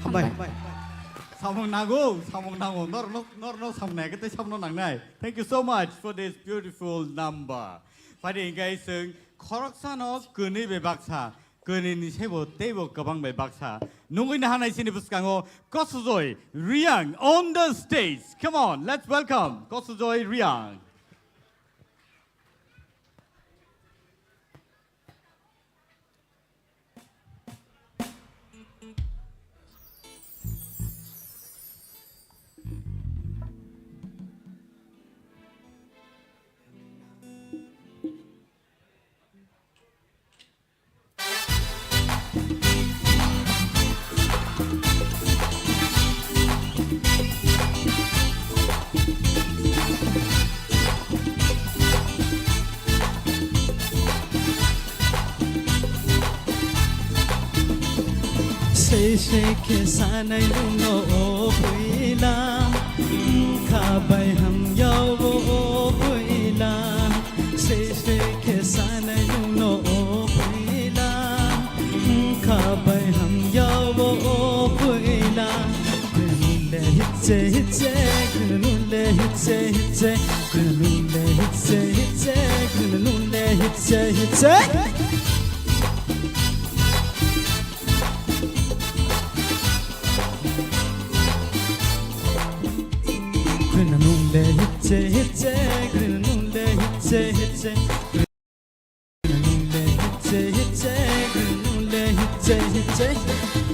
Hambai. Samung nango, samung nango. Nor, nor, nor, nor samung nai, kete samung nangnai. Thank you so much for this beautiful number. Pari engkai seng khoroksa no kwnwi bai baksa, kwnwi ni sebo teibo kwbang bai baksa. Nungwi nahanai sini bwskango Kosojoi Riang on the stage. Come on, let's welcome Kosojoi Riang. Sei sei khe sanai nwngno o bwila, wngkha bai hamya o bwila. Sei sei khe sanai nwngno o bwila, wngkha bai hamya o bwila. Gwnule hitse hitse, gwnule hitse hitse, gwnule hitse hitse, gwnule hitse hitse. Gwnule hitse hitse, gwnule hitse hitse.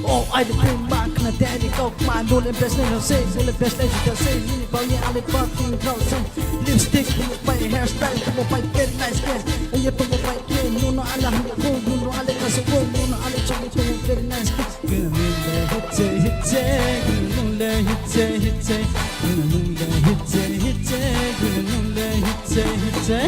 Oh, I the pain back na daddy cock my dole best na say, dole best na say, nini bang ye ale party khao say. Lipstick mo pai, hairstyle mo pai, very nice ke. Ye to mo pai ke, no no ala hum ko, no no ale ka se ko, no no ale chali to very nice ke. Gwnule hitse hitse, gwnule hitse hitse, gwnule hitse hitse, gwnule hitse hitse.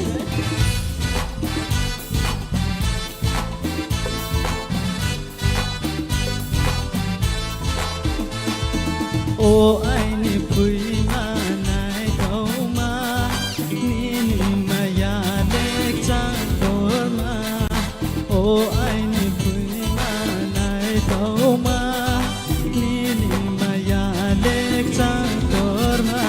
O aini phuima naithokma, nini maya lekchang torma. O aini phuima naithokma, nini maya lekchang torma.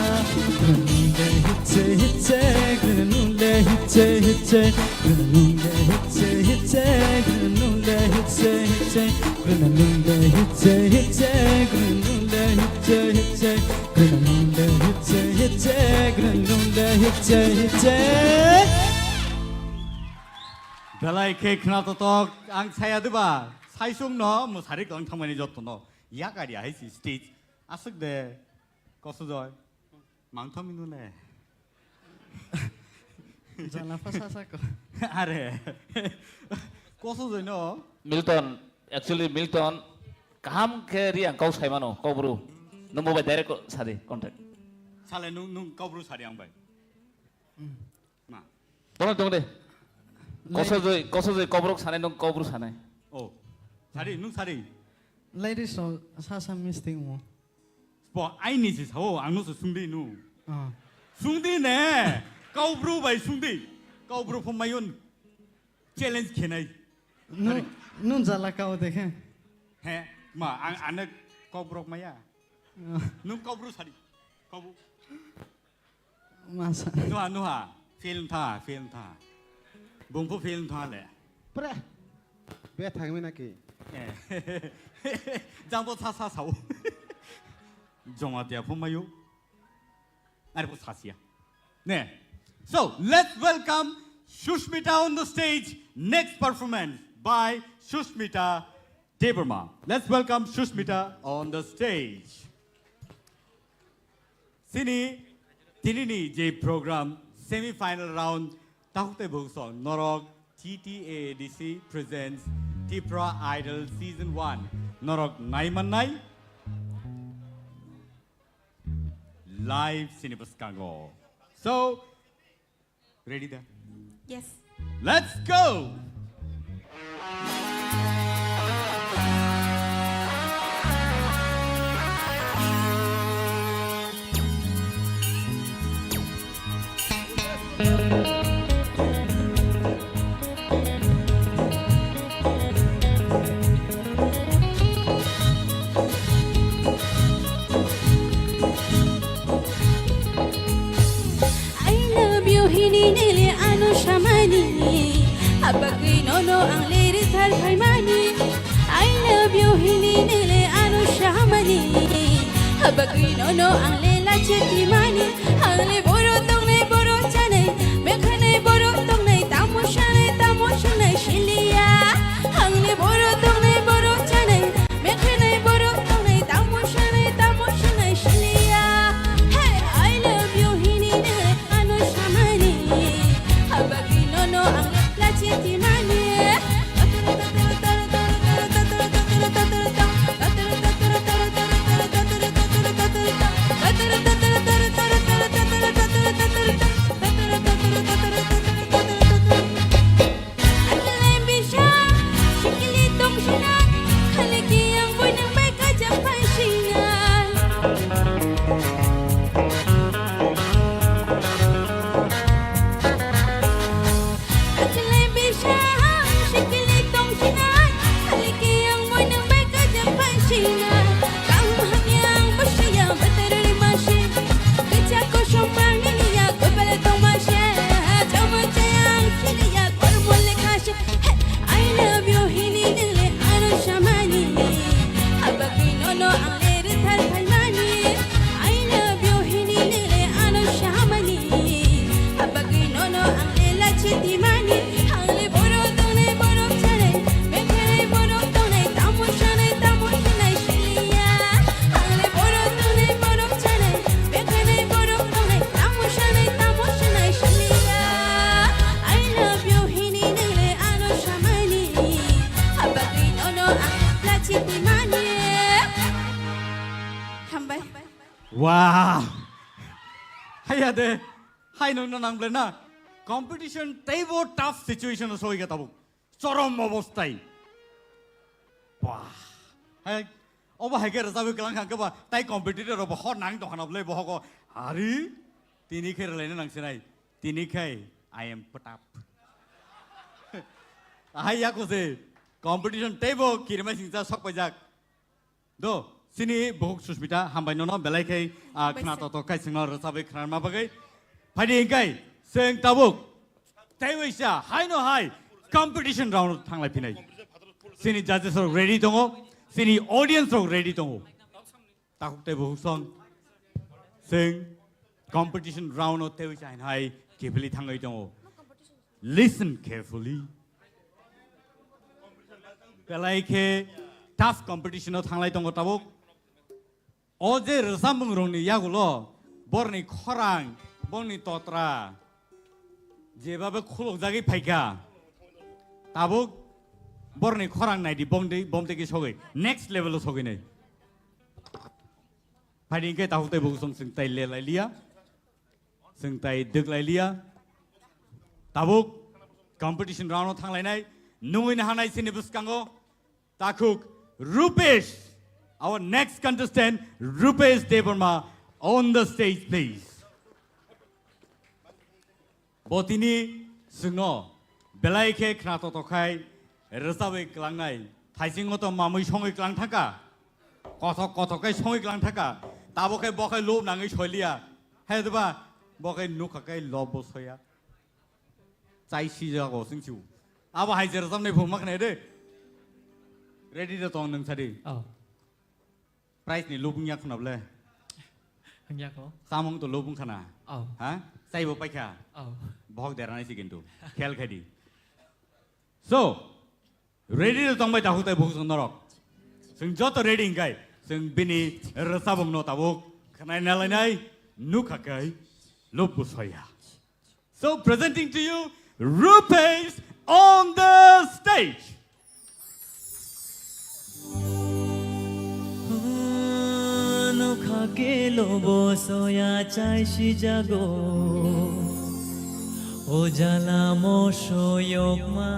Gwnule hitse hitse, gwnule hitse hitse, gwnule hitse hitse, gwnule hitse hitse, gwnule hitse hitse, gwnule hitse hitse, gwnule hitse hitse, gwnule hitse hitse. Belai khe khna totok, ang saya diba, saisung no mwsari klang thangmani jotto no, yak ari ahai si stage, aswk de, Kosojoi, mangtham mino le. Jala pha sa sa ko. Are, Kosojoi no. Milton, actually Milton, kaham khe Riang kau sai mano, kau bru. Nung bo bai direct ko sadi, contact. Sale nung, nung kau bru sadi ang bai. Ma. Tong tong de. Lai- Kosojoi, Kosojoi kobrok sanai nung kobru sanai. Oh. Sari, nung sari. Ladies so sa sa misting mo. Bo aini si sao, ang no so sungdi nu. Ah. Sungdi ne. Kobru bai sungdi. Kobru phom mayun. Challenge khenai. Nu, sari. Nun jala kao dekhe. He, ma, ang, ane kobrok maya. Ah. Nung kobru sari. Kobu. Masa. Nuha, nuha. Film tha, film tha. Bungphu film tha le. Pre. Be thangmi naki. Eh. Jangbo sa sa sao. Joma tia phum mayu. Arbo sasia. Ne. So, let's welcome Sushmita on the stage. Next performance by Sushmita Debbarma. Let's welcome Sushmita on the stage. Sini, tinini je program semi-final round, tahuk tei buhuk song norok T T A A D C presents Tipra Idol Season one. Norok naimannai live sini bwskango. So, ready da? Yes. Let's go! I love you hini nele ano samani. Abagwi nono ang lere thar phaimani. I love you hini nele ano samani. Abagwi nono ang lela chetimani. Ang le boro tongnai boro chanai. Mekhanai boro tongnai tamo sanai tamo sanai siliya. Ang le boro tongnai boro chanai. Mekhanai boro tongnai tamo sanai tamo sanai siliya. Hey, I love you hini nele ano samani. Abagwi nono ang lela chetimani. I love you hini nele ano samani. Abagwi nono ang lere thar phaimani. I love you hini nele ano samani. Abagwi nono ang lela chetimani. Ang le boro tongnai boro chanai. Mekhanai boro tongnai tamo sanai tamo sanai siliya. Ang le boro tongnai boro chanai. Mekhanai boro tongnai tamo sanai tamo sanai siliya. I love you hini nele ano samani. Abagwi nono ang lachi timani. Hambai. Wow. Haya de. Hai nung na nang ble na. Competition teibo tough situation o soi ga tabuk. Chorom obostai. Wah. Hai, obo hai khe rwchapwi kwlang kha khe ba, tai competitor rok bo hor nang tong khana bwlai bohogo. Hari, tini khe rwlaina nang sinai. Tini khai, I am put up. Ahai yako se, competition teibo kirimai singcha sok paijak. Do, sini buhuk Sushmita, hambai nono belai khai, ah, Hambai khna se. Toto khai singno rwchapwi khna ma bagwi. Phaidi hingkai, seng tabuk. Tei waisa, hai no hai, competition round thanglai phinai. Sini judges rok ready tongo, sini audience rok ready tongo. Takhuk tei buhuk song. Seng competition round o tei waisa hai hai kiphilwi thangwi tongo. Listen carefully. Belai khe tough competition o thanglai tongo tabuk. O je rwchapmung rokni yagulo borni khorang, bongni totra, jebabe khulukjagwi phaikha, tabuk borni khorang naidi, bongdi, bomteki sogwi, next level o sogwinai. Phaidi hingke tabuk tei bukusong chwng tai lelai liya, chwng tai dwklai liya. Tabuk competition round o thanglainai, nungwi nahanai chini bwskango. Takhuk Rupesh, our next contestant, Rupesh Debbarma, on the stage, please. Bo tini chwngno belai khe khna toto khai rwchabwi klangnai. Thaisingo to mamwi songwi klang thangkha. Kothok kothok khai songwi klang thangkha. Tabo khai bo khai lob nangwi soiliya. Hai diba? Bo khai nukha khai lob bo soya. Chai si jago singsiu. Abo hai je rwchapnai phung ma khnai de. Ready de tong nung sadi. Oh. Prize ni lubung ya khuna ble. Hwngyako. Samung to lubung khana. Oh. Ha? Saibo paikha. Oh. Bohok deranai si kintu. Khel khadi. So, ready rw tongbai takhuk tai bukhuk song norok. Chwng joto ready hwnkhe chwng bini rwchapmungno tabuk khwnai nalainai nukha kai lubbu soya. So presenting to you, Rupesh on the stage. Nokha kelo bo soya chai si jago, o jala mo soyok ma.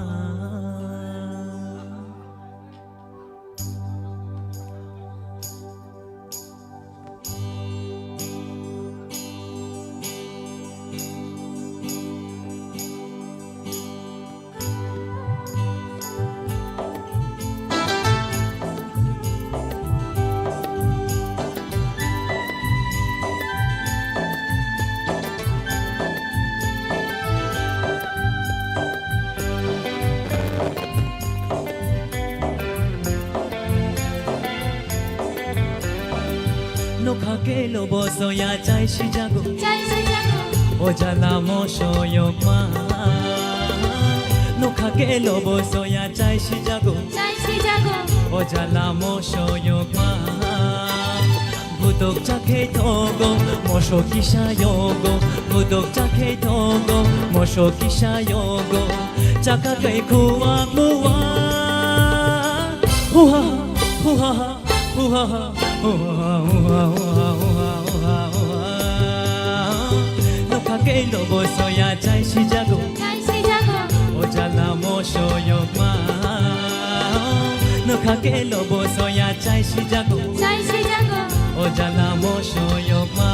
Nokha kelo bo soya chai si jago. Chai si jago. O jala mo soyok ma. Nokha kelo bo soya chai si jago. Chai si jago. O jala mo soyok ma. Budok chakhe togo, moso kisa yogo. Budok chakhe togo, moso kisa yogo. Chaka kai khuwa khuwa. Huha, huha, huha, huha, huha, huha, huha, huha, huha. Nokha kelo bo soya chai si jago. Chai si jago. O jala mo soyok ma. Nokha kelo bo soya chai si jago. Chai si jago. O jala mo soyok ma.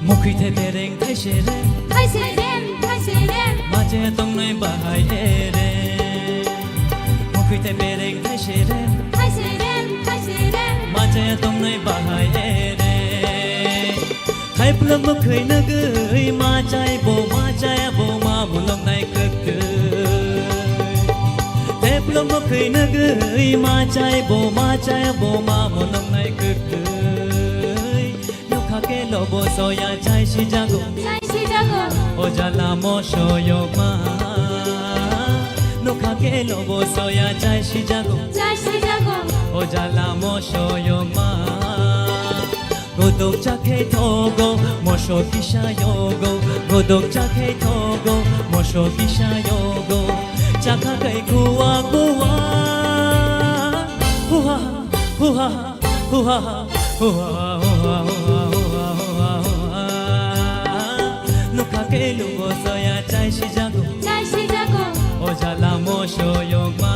Mukhwi the bereng thaise re. Thaise re, thaise re. Mache tongnai bahai ere. Mukhwi the bereng thaise re. Thaise re, thaise re. Mache tongnai bahai ere. Thaiplwm mukhwi nugwi machai bo machai bo ma bulok nai kwktwi. Thaiplwm mukhwi nugwi machai bo machai bo ma bulok nai kwktwi. Nokha kelo bo soya chai si jago. Chai si jago. O jala mo soyok ma. Nokha kelo bo soya chai si jago. Chai si jago. O jala mo soyok ma. Godok chakhe togo, moso kisa yogo. Godok chakhe togo, moso kisa yogo. Chakha kai khuwa khuwa. Huha, huha. Huha, huha, huha. Nokha kelo bo soya chai si jago. Chai si jago. O jala mo soyok ma.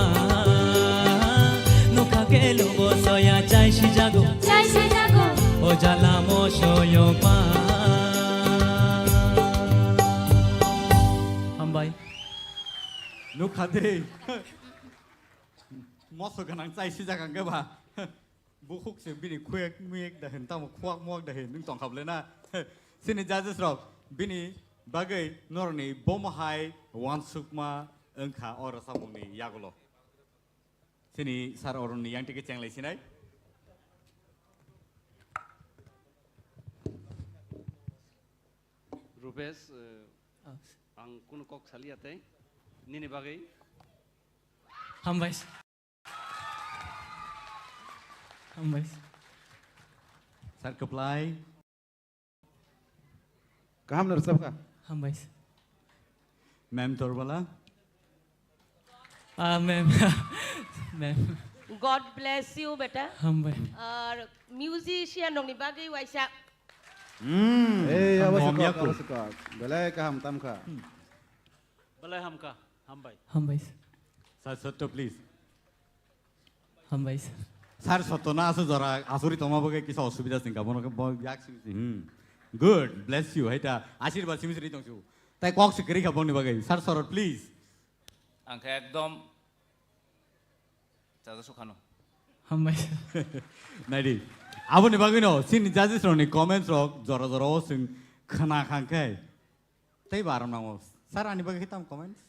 Nokha kelo bo soya chai si jago. Chai si jago. O jala mo soyok ma. Hambai. Nokha de. Moso gwnang chai si jago hwnkhe ba. Bukhuk se bini khuyek muyek da hin, tamo khuak muak da hin, nwng tong kha bwle na? Chini judges rok bini bagwi norokni bomo hai uansukma wngkha o rwchapmungni yagulo. Chini sir oroni yang tike chenglai sinai. Rupesh, eh, Ah. Ang kunu kok saliya tei nini bagwi. Hambai. Hambai. Sir kwplai. Kaham no rwchapkha? Hambai. Ma'am Torbala. Ah, ma'am. Ma'am. God bless you, beta. Hambai. Ar musician rokni bagwi waisa. Hmm. Ei, abo se kok, abo se kok. Belai kaham tamkha. Belai hamkha, hambai. Hambai. Sir Sotto, please. Hambai sir. Sir Sotto na aswk jora asuri tongma bagwi kisa osubida singka bono khe bo yak simi si, hmm. Good, bless you. Haita asirba simi siri tongsu. Tai kok si kiri kha bongni bagwi. Sir Sorot, please. Ang khe ekdom chaja sukhano. Hambai sir. Naidi. Aboni bagwi no sini judges rokni comments rok jora jora o sing khna khang khe. Tei ba aram nango. Sir, ani bagwi khitam comments?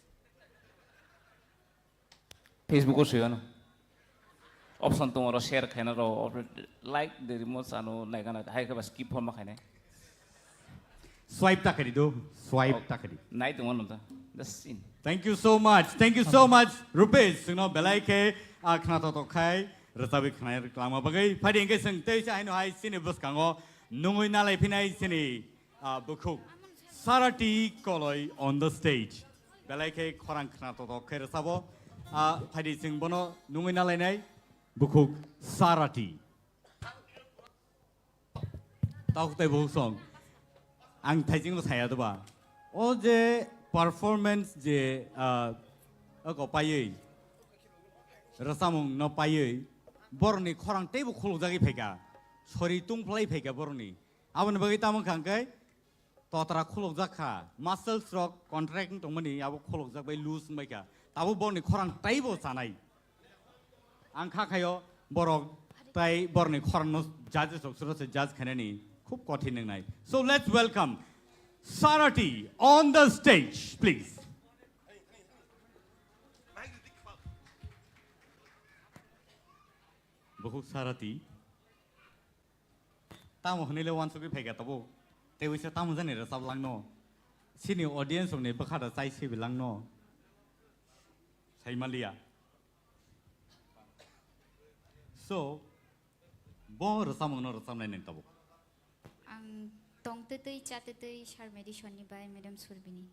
Facebook o suyano. Option tongo ro share khaina ro, like de rimo sano naigana, hai khe ba skip forma khainai. Swipe ta khadi do, swipe ta khadi. Nai tongo no ta. Just in. Thank you so much. Thank you so much, Rupesh. Singno belai khe, ah, khna to to khai, rwchabwi khnai rwklangma bagwi. Phadi hwnkhe sing tei sa haino hai sini bwskango nungwi nalai phinai sini, ah, bukhuk. Sarati Koloi on the stage. Belai khe khorang khna to to khe rwchabo. Ah, phadi sing bono nungwi nalainai bukhuk Sarati. Tok tei bukhuk song. Ang thaijing bo saya doba. O je performance je, ah, oko paiwi, rwchapmung no paiwi, borokni khorang teibo khulukjagwi phaikha. Sori tungphlai phaikha borokni. Aboni bagwi tamo kha hwnkhe totra khulukjak kha. Muscles rok contract wng tongmani abo khulukjak bai loose wngbai kha. Tabuk borokni khorang teibo chanai. Ang kha khaio borok tai borokni khorangno judges rok suro se judge khainani khub kothin wngnai. So let's welcome Sarati on the stage, please. Bukhuk Sarati. Tamo hwnwi le uansugwi phaikha tabuk. Tei uisa tamo jani rwchap langno. Sini audience rokni bwkha da chai sibi langno. Saimaliya. So, bo rwchapmungno rwchapnai nwng tabuk. Ang tongtwtwi chatwtwi Sir Madison ni bai Madam Surbini.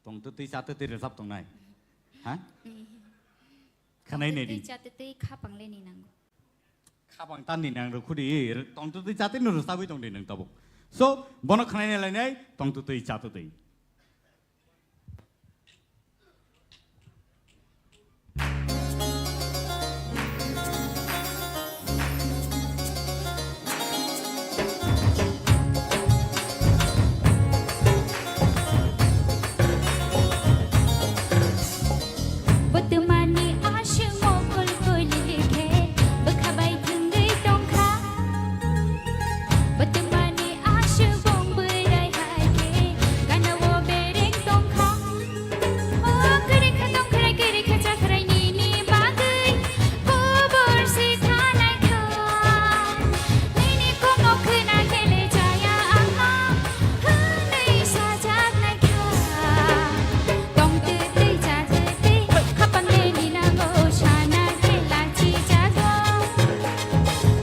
Tongtwtwi chatwtwi rwchap tongnai. Ha? Khwnai naidi. Tongtwtwi chatwtwi khapang le ni nango. Khapang tan ni nang rwkhudi, tongtwtwi chatwtwi no rwchabwi tongdi nwng tabuk. So, bono khwnai nai lainai, tongtwtwi chatwtwi. Bwtwmani aswk mokol kuli khe bwkha bai thwngwi tongkha. Bwtwmani aswk bong bwrwi hai khe gana o bereng tongkha. O kwrwi kha tongkhrai, kwrwi kha chakhrai nini bagwi kobor se thanai kha. Nini kokno khwna khe le chaya ang no hwnwi sajaknai kha. Tongtwtwi chatwtwi khapang le ni nango sana khe lachijago.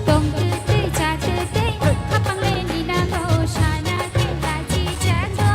Tongtwtwi chatwtwi khapang le ni nango sana khe lachijago.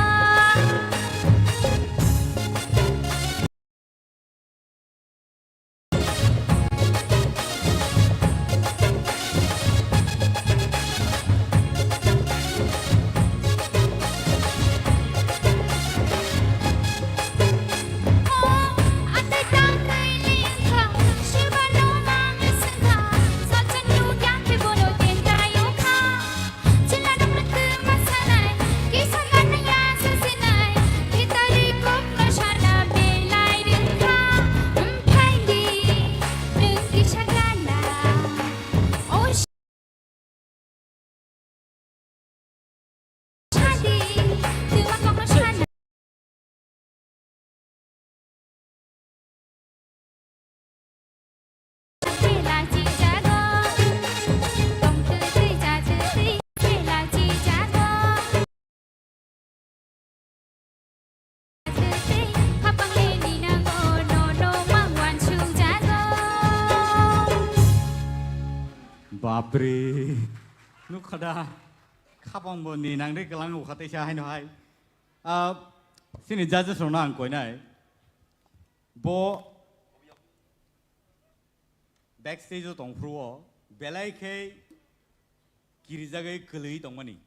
Bapre. Nukha da. Khapang bo ni nang de kelang ukha teisa haino hai. Ah, sini judges rokno ang koinai. Bo backstage o tongphuru o belai khe kirijagwi kwlwi tongmani.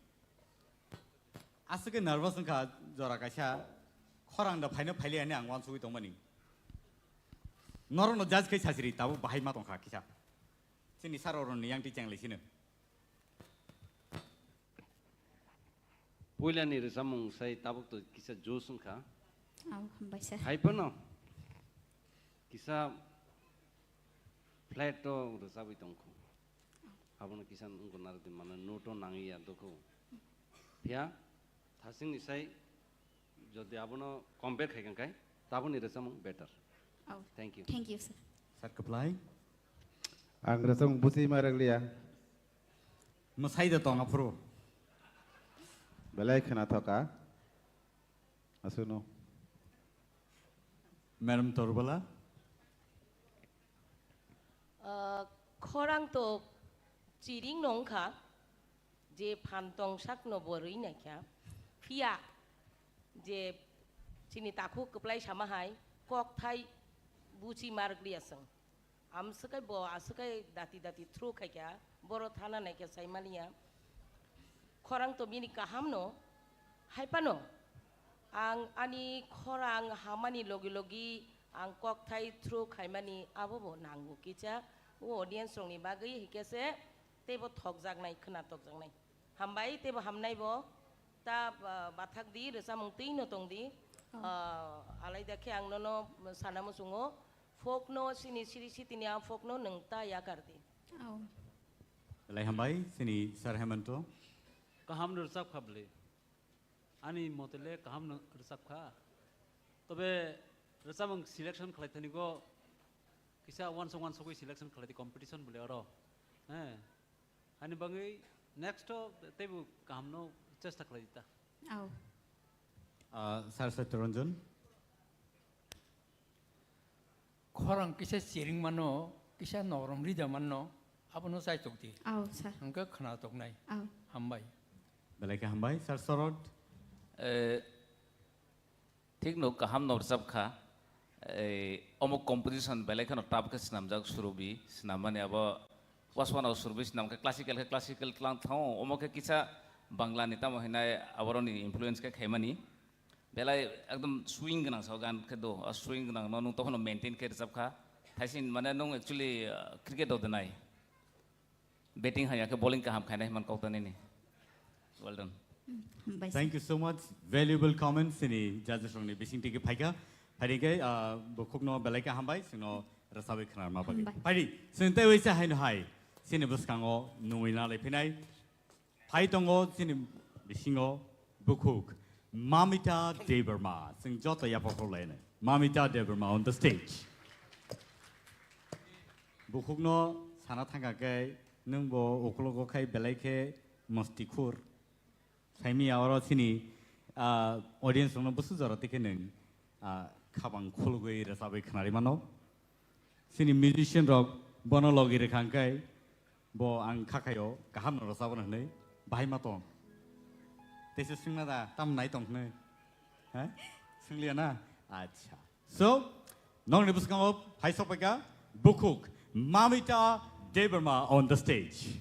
Aswk khe nervous wngkha jora kaisa khorang da phaino phailiya hinwi ang uansugwi tongmani. Norokno judge khai sachiri tabuk bahai ma tongkha kisa. Chini sir oroni yang twi cheng lai sino. Puilani rwchapmung sai tabuk to kisa josh wngkha. Au, hambai sir. Hai phano kisa flat to rwchapwi tongkho. Abono kisa wngkha narwkdi mano note o nangwi ya dokho. Phiya thasingni sai jodi abono compare khai kha khe tabukni rwchapmung better. Oh. Thank you. Thank you, sir. Sir kwplai. Ang rwchapmung buchi ma rwkliya. Mwsai da tong aphuru. Belai khwna thoka. Asuno. Madam Torbala. Ah, khorang to chiring no wngkha, je phan tong sak no bo rwi naikha. Phiya je chini takhuk kwplai sama hai, kokthai buchi ma rwkliya chwng. Amswkai bo aswkai dati dati through khaikha, boro thana naikha saimaliya. Khorang to bini kaham no, hai phano ang ani khorang hamani logi logi ang kokthai through khaimani abo bo nango kicha o audience rokni bagwi, hikhe se teibo thokjaknai, khwna tokjaknai. Hambai, teibo hamnai bo. Ta, ah, bathak di, rwchapmung twi no tong di. Oh. Ah, alaida khe ang nono sana muchungo. Folk no sini siri sitini a folk no nwng ta yakar di. Oh. Belai hambai, sini Sir Hemento. Kaham no rwchap kha bwle. Ani mote le kaham no rwchap kha. Tobe rwchapmung selection khlai thani go kisa wansuk wansugwi selection khlai di competition bwle oro. He. Ani bagwi next o teibo kahamno chesta khlai di ta. Au. Ah, Sir Satyaranjan. Khorang kisa chiring mano, kisa norom rida mano, abono chaitok di. Au, sir. Hwnkhe khwna toknai. Au. Hambai. Belai khe hambai, Sir Sorot. Eh, Thik no, kaham no rwchap kha. Ei, omo composition belai kheno tough khe swnamjak, surubi swnam mani abo waswana surubi swnam khe classical khe classical tlang thango, omo khe kisa Bangla ni tamo hinai aboroni influence khe khaimani. Belai ekdom swing gwnang sao gan khe do, o swing gwnang no nwng tokhono maintain khe rwchap kha. Thaisin mane nwng actually, uh, cricket do denai. Batting hamya khe bowling kaham khainai hwnmani kok ta nini. Well done. Hambai. Thank you so much. Valuable comments chini judges rokni bising tigi phaikha. Phaidi khe, ah, bukhukno belai khe hambai, chwngno rwchabwi khwnarma bagwi. Hambai. Phaidi, chwng tei waisa haino hai, chini bwskango nungwi na lai phinai. Phai tongo chini bisingo bukhuk Mamita Debbarma. Chwng joto yapha khorlaino. Mamita Debbarma on the stage. Bukhukno sana thangkha khe, nwng bo uklogo khai belai khe mosti khur. Saimiya oro chini, ah, audience rokno busu jora tikhe nwng, ah, khabang khulugwi rwchabwi khwnari mano. Chini musician rok bono logi rwkha hwnkhe bo ang khakhaio kaham no rwchabo hwnwi bahai ma tong. Teisa swngna da tam nai tong hwnwi. Ha? Swngliya na? Acha. So, nokni bwskango phai sokpaikha bukhuk Mamita Debbarma on the stage.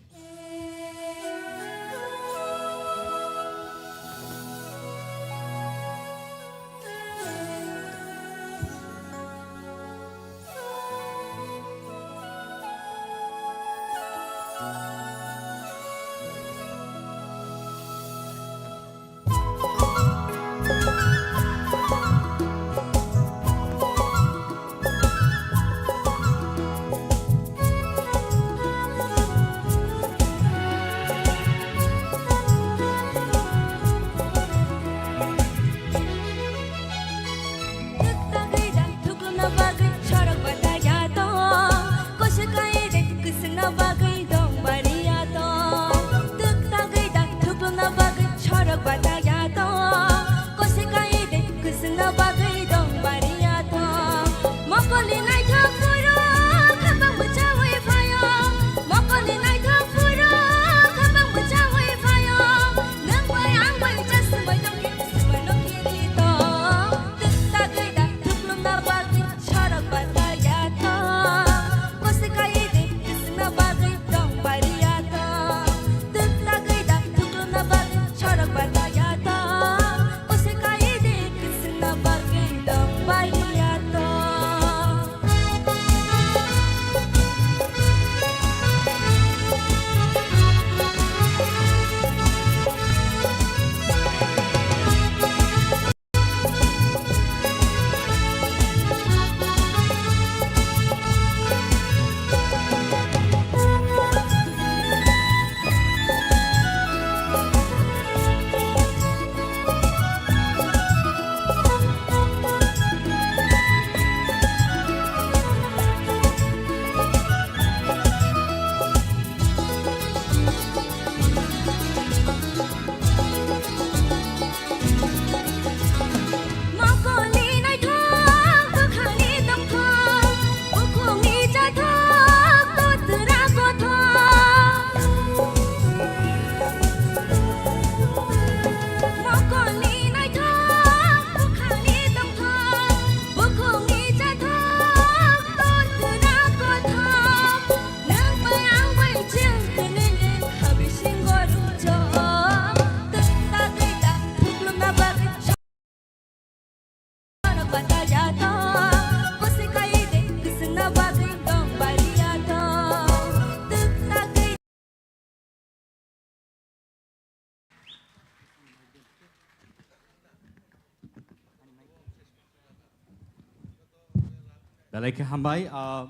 Belai khe hambai, ah,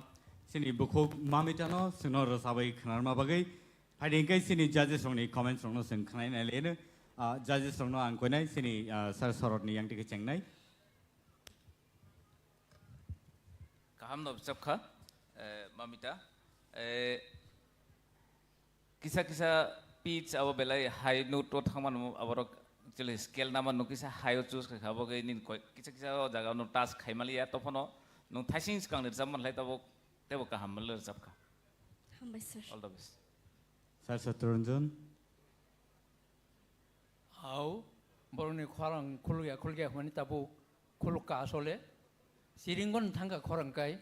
chini bukhuk Mamita no chwngno rwchabwi khwnarma bagwi. Phaidi hwnkhe chini judges rokni comments rokno chwng khwnai nai leno. Ah, judges rokno ang koinai chini, ah, Sir Sorotni yang tike chengnai. Kaham no bwchap kha, eh, Mamita. Eh, Kisa kisa pitch abo belai high note o thangmano aborok actually scale namano kisa high o choose khaikha, abo khe nini koi-, kisa kisa o jaga no touch khaimaliya, tophano nwng thaising swkang ni rwchap manlai tabuk teibo kaham manlai rwchapkha. Hambai sir. All the best. Sir Satranjan. Hao, borokni khorang khulukya khulukya hwnmani tabuk khulukka asole. Siringon thangkha khorang kai.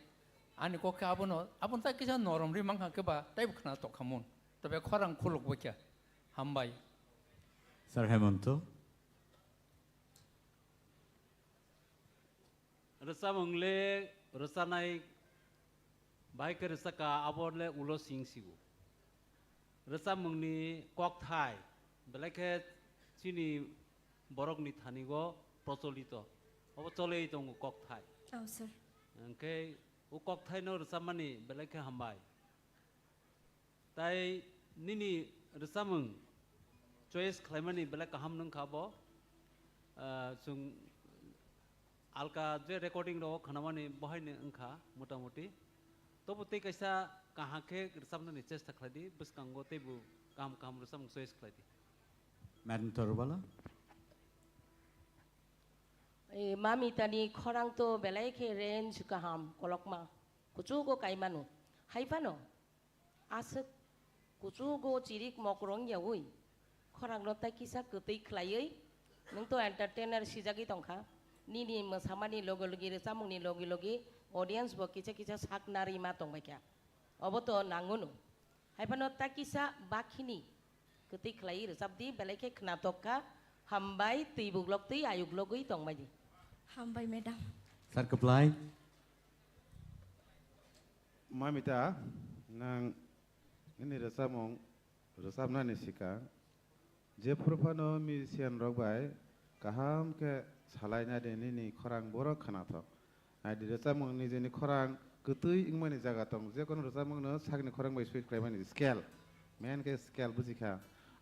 Ani kok khe abono, abono ta kisa norom ri mankha khe ba, taibo khna tokha mun. Tobe khorang khuluk bokya. Hambai. Sir Hemonto. Rwchapmung le rwchanai bai khe rwchakha, abo le ulo sing sigo. Rwchapmungni kokthai belai khe chini borokni thani-o procholito. Obo cholwi tongo kokthai. Oh, sir. Hwnkhe o kokthaino rwchapmani belai khe hambai. Tai nini rwchapmung choice khlaimani belai kaham wngkha bo. Ah, chwng alka je recording rok khnamani bohaino wngkha motamuti. Tobo tei kaisa kaham khe rwchapnani chesta khlai di, bwskango teibo kaham kaham rwchapmung choice khlai di. Madam Torubala. Eh, Mamitani khorang to belai khe range kaham, kolokma, kuchugo kaimano. Hai phano, aswk kuchugo chirik mokrong yaui, khorangno tai kisa kwtwi khlaiwi, nwng to entertainer sijagwi tongkha. Nini mwsamani logi logi, rwchapmungni logi logi, audience bo kisa kisa sak narima tongbaikha. Obo to nangunu. Hai phano ta kisa bakhini kwtwi khlai rwchap di, belai khe khnatok kha. Hambai, twi buklok twi ayuk logwi tongmani. Hambai, madam. Sir Kwplai. Mamita, nang nini rwchapmung rwchapnani swkang jephuru phano musician rok bai kaham khe salai nai di, nini khorang borok khnathok. Nai di, rwchapmung nijeni khorang kwtwi wngmani jaga tong, je kono rwchapmung no sakni khorang bai suit khlaimani scale, main khe scale buji kha.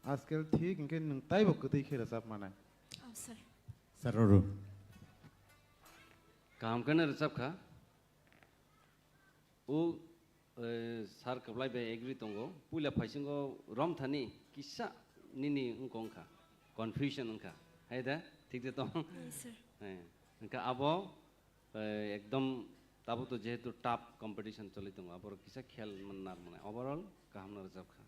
A scale thik hwnkhe nwng taibo kwtwi khe rwchap manai. Oh, sir. Sir Roru. Kaham khe no rwchap kha. O, eh, sir Kwplai bai agree tongo. Puila phaisingo romthani kisa nini wngkha wngkha. Confusion wngkha. Hai da? Thik de tong? Yes, sir. Eh, wngkha abo, eh, ekdom tabuk to jehetu tough competition choli tongo. Aborok kisa khel man nar mane. Overall, kaham no rwchap kha.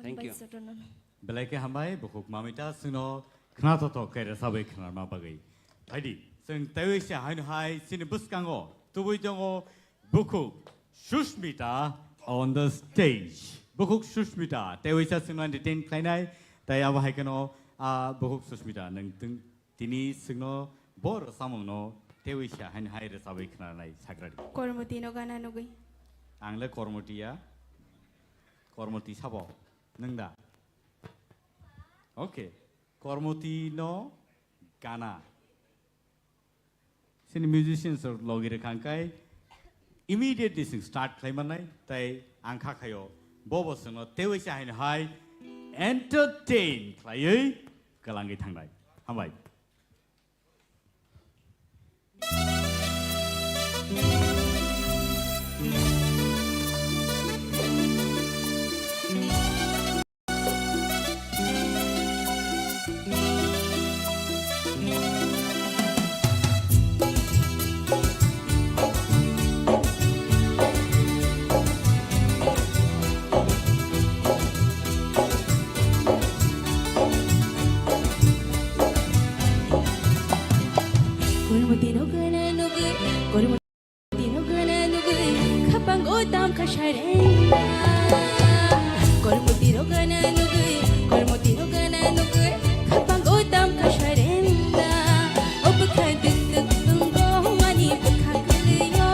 Thank you. Hambai, Sotonon. Belai khe hambai, bukhuk Mamita, chwngno khnathok thok khe rwchabwi khnarma bagwi. Phaidi, chwng teiwi se haino hai chini bwskango tubui tongo bukhuk Sushmita on the stage. Bukhuk Sushmita, teiwi sa chwngno entertain khlainai, tai abo hai kheno, ah, bukhuk Sushmita, nwng twng-, Tini chwngno bo rwchapmungno teiwi se haino hai rwchabwi khnanai sakradi. Kormoti no gana nugwi. Ang le Kormoti ya. Kormoti sabo. Nwng da? Okay. Kormoti no gana. Chini musicians rok logi rwkha hwnkhe immediately chwng start khlai mannai, tai ang kha khaio bo bo chwngno teiwi se haino hai entertain khlaiwi kwlangwi thangnai. Hambai. Kormoti no gana nugwi, kormoti no gana nugwi, khapang o tam kha sarenda. Kormoti no gana nugwi, kormoti no gana nugwi, khapang o tam kha sarenda. O bwkha duk duk tongo, ani bwkha kwlwio.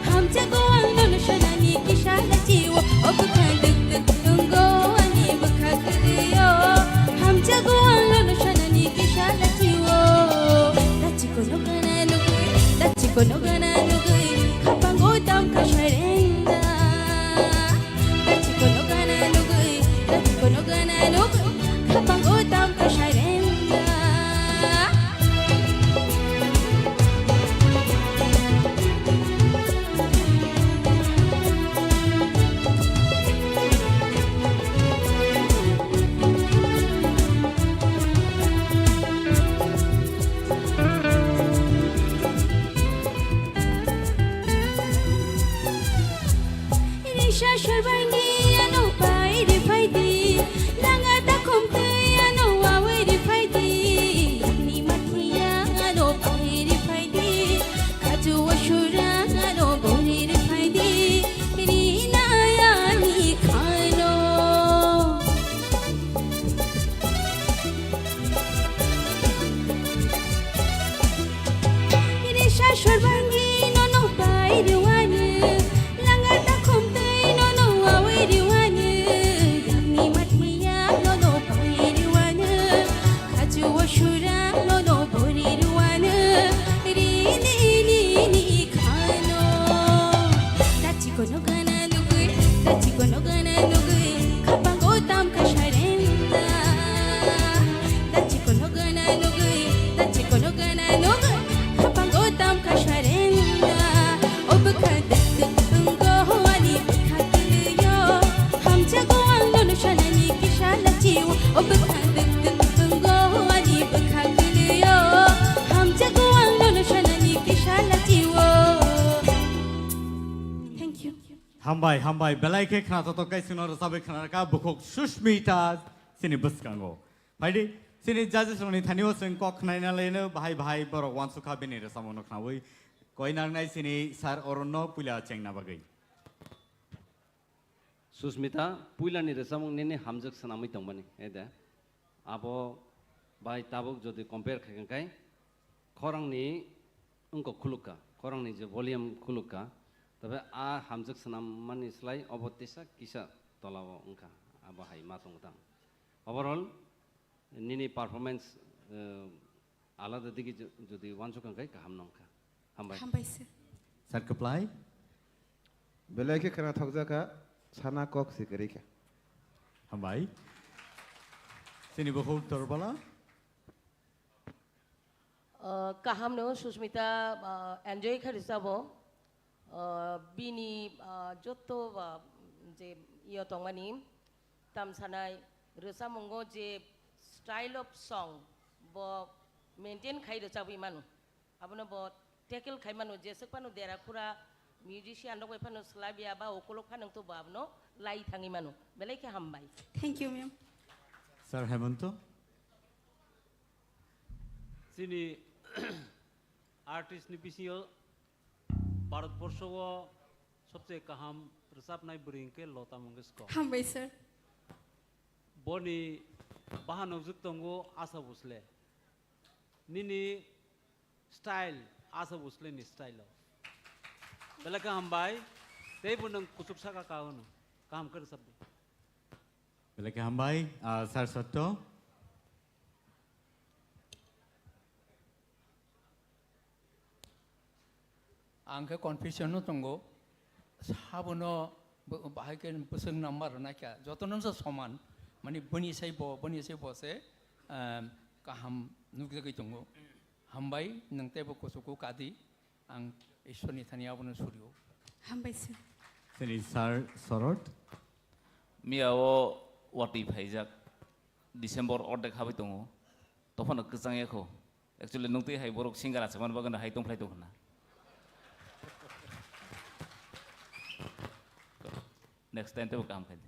Hamjago ang nono sanani kisa lachio. O bwkha duk duk tongo, ani bwkha kwlwio. Hamjago ang nono sanani kisa lachio. Tachiko no gana nugwi, tachiko no gana nugwi. Nono bori ruwano rini nini khano. Dachi kono gana nugui, dachi kono gana nugui, kapango tam kasharenda. Dachi kono gana nugui, dachi kono gana nugui, kapango tam kasharenda. O bwkha duk duk wnggo ani bwkha kwlwio. Hamjago ang nono sanani kisa lachiwo. O bwkha duk duk wnggo ani bwkha kwlwio. Hamjago ang nono sanani kisa lachiwo. Thank you. Hambai, hambai. Belai khe khna thothok kai chwngno rwchabwi khna rwkha bukhuk Sushmita chini bwskango. Phaidi, chini judges rokni thani o chwng kok khnaina laino bahai bahai borok uansukha bini rwchapmungno khnaui. Koi nangnai chini Sir Arunno puila chengna bagwi. Susmita, puilani rwchapmung nini hamjwk swnamwi tongmani, e de. Abo bai tabuk jodi compare khai khai, khorangni wngkok khulukka, khorangni je volume khulukka, tabe a hamjwk swnammani slai obo tesa kisa tolao wngkha, abo hai ma tongo tang. Overall, nini performance, eh, alada digi jo-, jodi uansuk wngkha, kaham nongkha. Hambai. Hambai, sir. Sir Kwplai. Belai khe khwna thokjakha, sana kok se kwrwi kha. Hambai. Chini bukhuk Torbala. Uh, kaham no Susmita, uh, enjoy kha rwchabo. Uh, bini, uh, jotto, uh, je iyo tongmani tamsanai rwchapmungo je style of song bo maintain khai rwchabwi mano. Abono bo tackle khai mano, jeswk phano dera khura musician rok bai phano swlaiya ba ukolok phano to bo abono lai thangwi mano. Belai khe hambai. Thank you, ma'am. Sir Hemanto. Chini artist ni bisingo Bharat borsho o sobse kaham rwchapnai bwrwi hwnkhe Lota Mangeshkar. Hambai, sir. Boni bahan nukjwk tongo Asha Bhosle. Nini style, Asha Bhosle ni style o. Belai khe hambai, teibo nwng kuchuk saka ka hwno. Kaham khe rwchapdi. Belai khe hambai, ah, Sir Sotto. Ang khe confusion no tongo, sabono bo-, bahai khe bwswk number rwna kya, jotono se soman, mani boni sai bo, boni sai bo se, ehm, kaham nukjagwi tongo. Hambai, nwng teibo kuchugo kadi, ang Ishwarni thani abono surio. Hambai sir. Chini Sir Sorot. Miya o watwi phaijak, December ordek habai tongo, tophano kwchang yakho. Actually, nung twi hai borok singer achai man bagwi hai tongphlai tong hwnna. Next time teibo kaham khai di.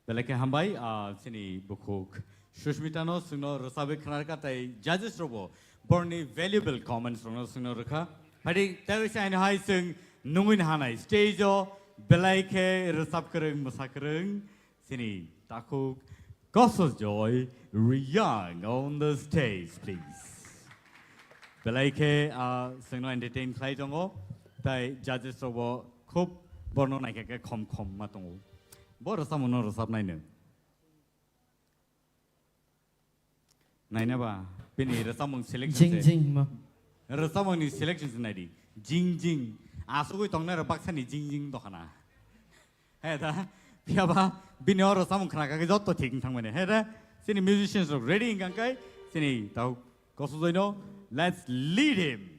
Belai khe hambai, ah, chini bukhuk Sushmita no chwngno rwchabwi khna rwkha tei judges rokbo borokni valuable comments rokno chwngno rwkha. Phaidi tei waisa haino hai chwng nungwi nahanai stage o belai khe rwchap kwrwng, mwsa kwrwng, Chini takhuk Kosojoy Riyang on the stage, please. Belai khe, ah, chwngno entertain khlai tongo, tai judges rokbo khub borno naikha khe khom khom ma tongo. Bo rwchapmungno rwchapnaino. Naina ba, bini rwchapmung selection Jing se. Jing ma. Rwchapmungni selection se naidi. Jing jing. Asugwi tongnai rok baksani jing jing dokhana. He da, phiya ba, bini o rwchapmung khna kha khe jotto thik wng thangmani. He da, chini musicians rok ready wng kha khe, chini tau Kosojoy no, let's lead him.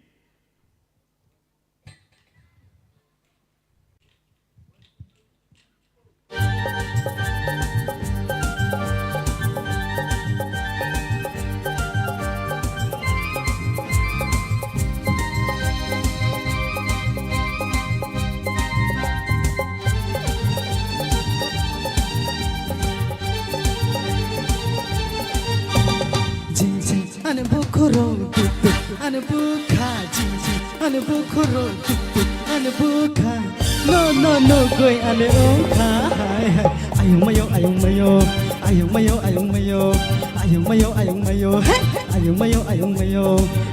Jing jing, ani bukhurok duk duk, ani bukha jing jing, ani bukhurok duk duk, ani bukha. No no no goi ani ongkha hai hai. Ayung mayo, ayung mayo, ayung mayo, ayung mayo, ayung mayo, ayung mayo, hey, ayung mayo, ayung mayo.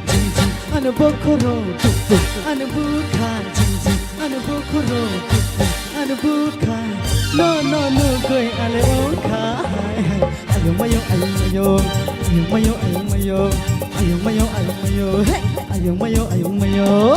Jing jing, ani bukhurok duk duk, ani bukha jing jing, ani bukhurok duk duk, ani bukha. No no no goi ani ongkha hai hai. Ayung mayo, ayung mayo, ayung mayo, ayung mayo, ayung mayo, ayung mayo, hey! Ayung mayo, ayung mayo.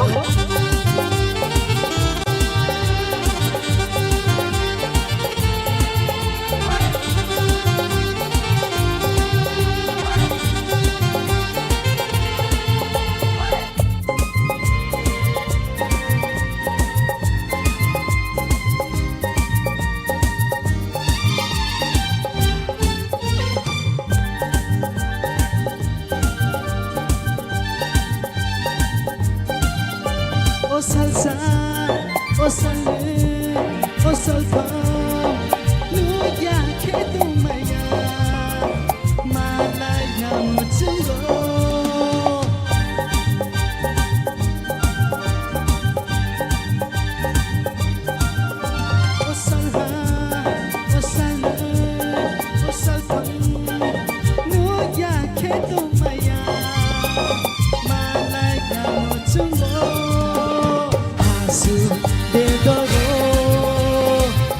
O salsa, o salsa, o salsa, nugya khe tongmaya, malai ya muchungo. O salha, o salha, o salphang, nugya khe tongmaya, malai ya muchungo. Asu bedoro,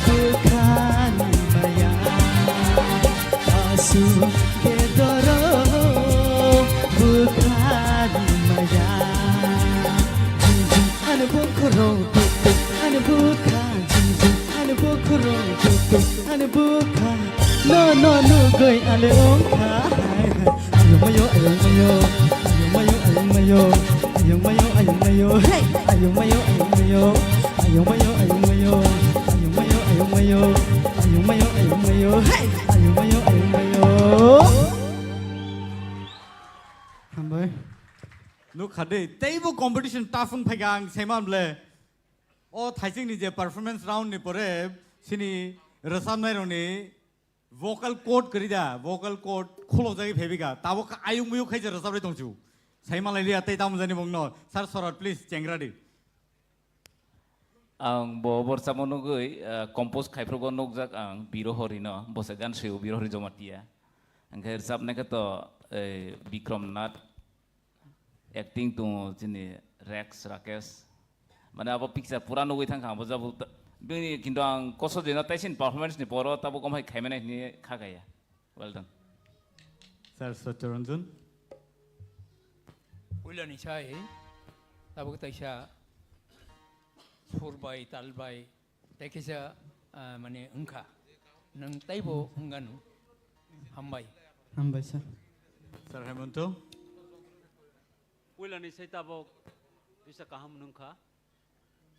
bukhani maya. Asu bedoro, bukhani maya. Jing jing, ani bukhoro, tuk tuk, ani bukha. Jing jing, ani bukhoro, tuk tuk, ani bukha. No, no, nugui, ani ongkha. Ayung mayo, ayung mayo, ayung mayo, ayung mayo, ayung mayo, ayung mayo, hey! Ayung mayo, ayung mayo, ayung mayo, ayung mayo, ayung mayo, ayung mayo, ayung mayo, ayung mayo, hey! Ayung mayo, ayung mayo. Hambai. Nuk khade, teibo competition tough wng phaikha ang saiman ble. O thaisingni je performance round ni pore sini rwchapnai rokni vocal cord kwrwi da, vocal cord khulokjagwi phaibika. Tabuk ayung muyung khai je rwchapri tongchu. Saimanlailiya tei tamo jani bongno. Sir Sorat, please, chengra di. Ang bo borsa mo nugui, ah, compose khaiphrukgo nukjak ang Birohori no, bo se gan swiyo Birohori Jomatia. Angkhe rwchapnai khe to, eh, Bikrom Nath, acting tongo chini Rex Rakesh. Mane abo picture pura nugui thangkha ang bo jabo ta-, bini kintu ang koso jeno taisin performance ni poro tabuk omhai khaimani hini kha kaya. Well done. Sir Satyaranjan. Puilani sai, tabuk taisa sur bai, tal bai, tei kisa, ah, mane wngkha. Nwng taibo wnganu. Hambai. Hambai, sir. Sir Hemanto. Puilani sai tabuk bisa kaham wngkha.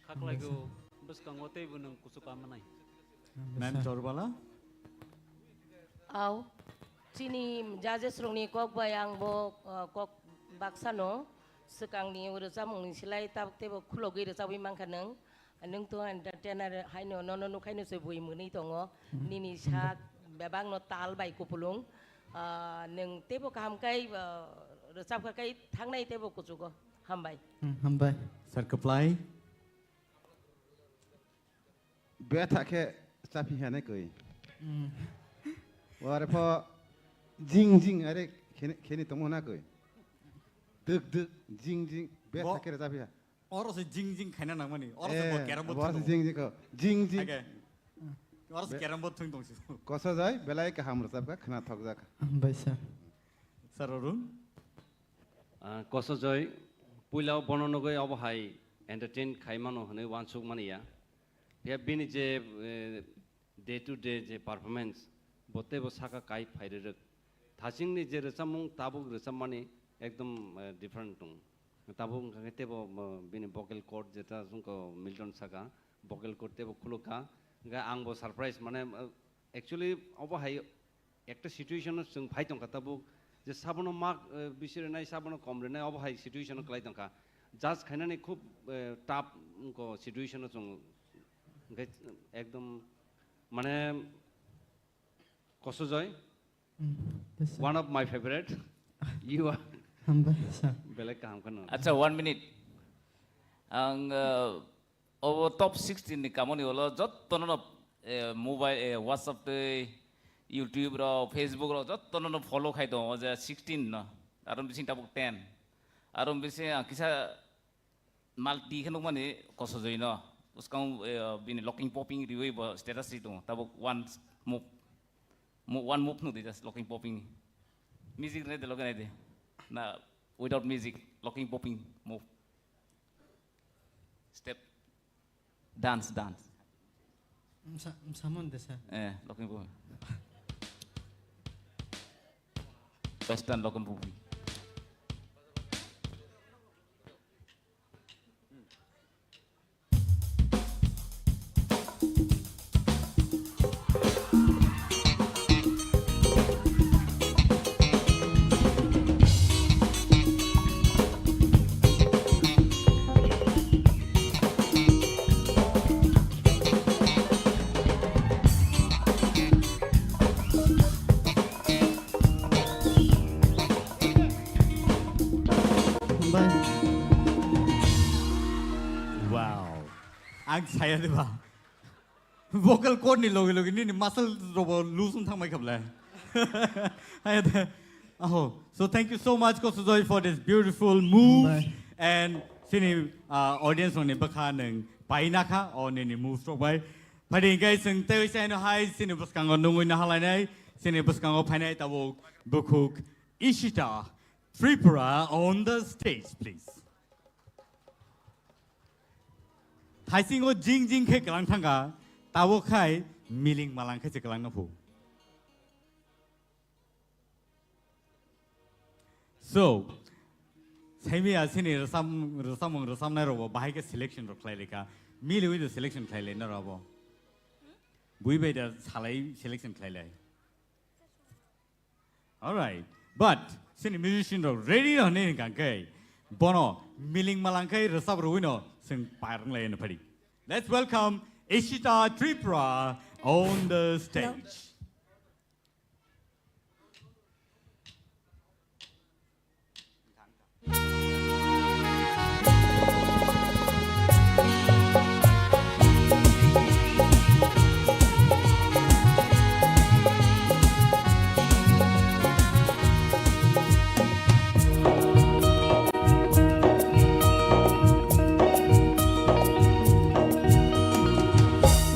Khaklaigo bwskango teibo nwng kuchuk kamanai. Ma'am Chorbala? Aw, chini judges rokni kok bai ang bo, uh, kok baksano swkangni rwchapmungni slai tabuk teibo khulogwi rwchapwi mankha nwng. Nwng to entertainer haino nono nukhaino se bui mwnwi tongo. Nini sak bebakno tal bai kupulung. Uh, nwng teibo kaham kai, uh, rwchapkha kai thangnai teibo kuchugo. Hambai. Hmm, hambai. Sir Kwplai. Betha khe chaphi hane koi. Hmm. Ware pho jing jing are kheni, kheni tongmo na koi. Duk duk jing jing betha khe chaphi ha. Oro se jing jing khaina nangmani. Oro se bo carrom board thwng jing jing ko. Jing jing. Oro se carrom board thwng tongsi. Koso jai belai kaham rwchapkha khna thokjak. Hambai sir. Sir Arun. Ah, koso joi, puila o bono nogoi obo hai entertain khai mano hwnwi uansuk mani ya. Phiya bini je, eh, day to day je performance, bo teibo saka kai phai rwrwk. Thachingni je rwchapmung tabuk rwchapmani ekdom, eh, different tong. Tabuk wngkha khe teibo, eh, bini vocal cord jeta chwngkha Milton saka, vocal cord teibo khulukha. Hwnkhe ang bo surprise, mane, eh, actually obo hai ekta situation o chwng phai tongkha tabuk je sabono mak, eh, bisi rwnai, sabono kom rwnai, obo hai situation o kwlai tongkha. Judge khainani khub, eh, tough wngkha situation o chwng, hwnkhe ekdom mane kosojoi. Mm, yes, sir. One of my favorite. You are. Hambai, sir. Belai kaham kheno. Acha, one minute. Ang, uh, Obo top sixteen ni kamoni ulo jottono no, eh, mobile, eh, WhatsApp tei YouTube rok, Facebook rok jottono no follow khai tongo, o je sixteen no, aro bising tabuk ten, aro bising ang kisa malti khe nukmani kosojoi no, bwskang, eh, bini locking popping riwi bo status ri tongo, tabuk one move. Mo-, one move no de, just locking popping. Music nai de, locking nai de. Na, without music, locking popping move. Step. Dance, dance. Msa-, msamon de sa. Eh, locking popping. Western locking popping. Wow. Ang saya de ba. Vocal cord ni logi logi nini muscle robo loose wng thangmai khablai. Hai de. Aho. So thank you so much, Kosujoy, for this beautiful move. Bye. And sini, uh, audience ni bakha nang paina kha o nini move rok bai. Phadi guys, ang tei sai no hai sini bwskango nungwi na halainai, sini bwskango phainai tabuk bukhuk Ishita Tripura on the stage, please. Thaisingo jing jing khe kwlang thangkha, tabuk khai miling malang khe se kwlang no phu. So, saimi asini rwsam-, rwsamung rwsamnai rokbo bahai khe selection rok khlai lekha. Miliwi do selection khlai lai na rabo. Bui bai da salai selection khlai lai. All right. But sini musician rok ready hwnwi hwnkha khe bono miling malang khe rwsap rwino swng parwng lai no phadi. Let's welcome Ishita Tripura on the stage.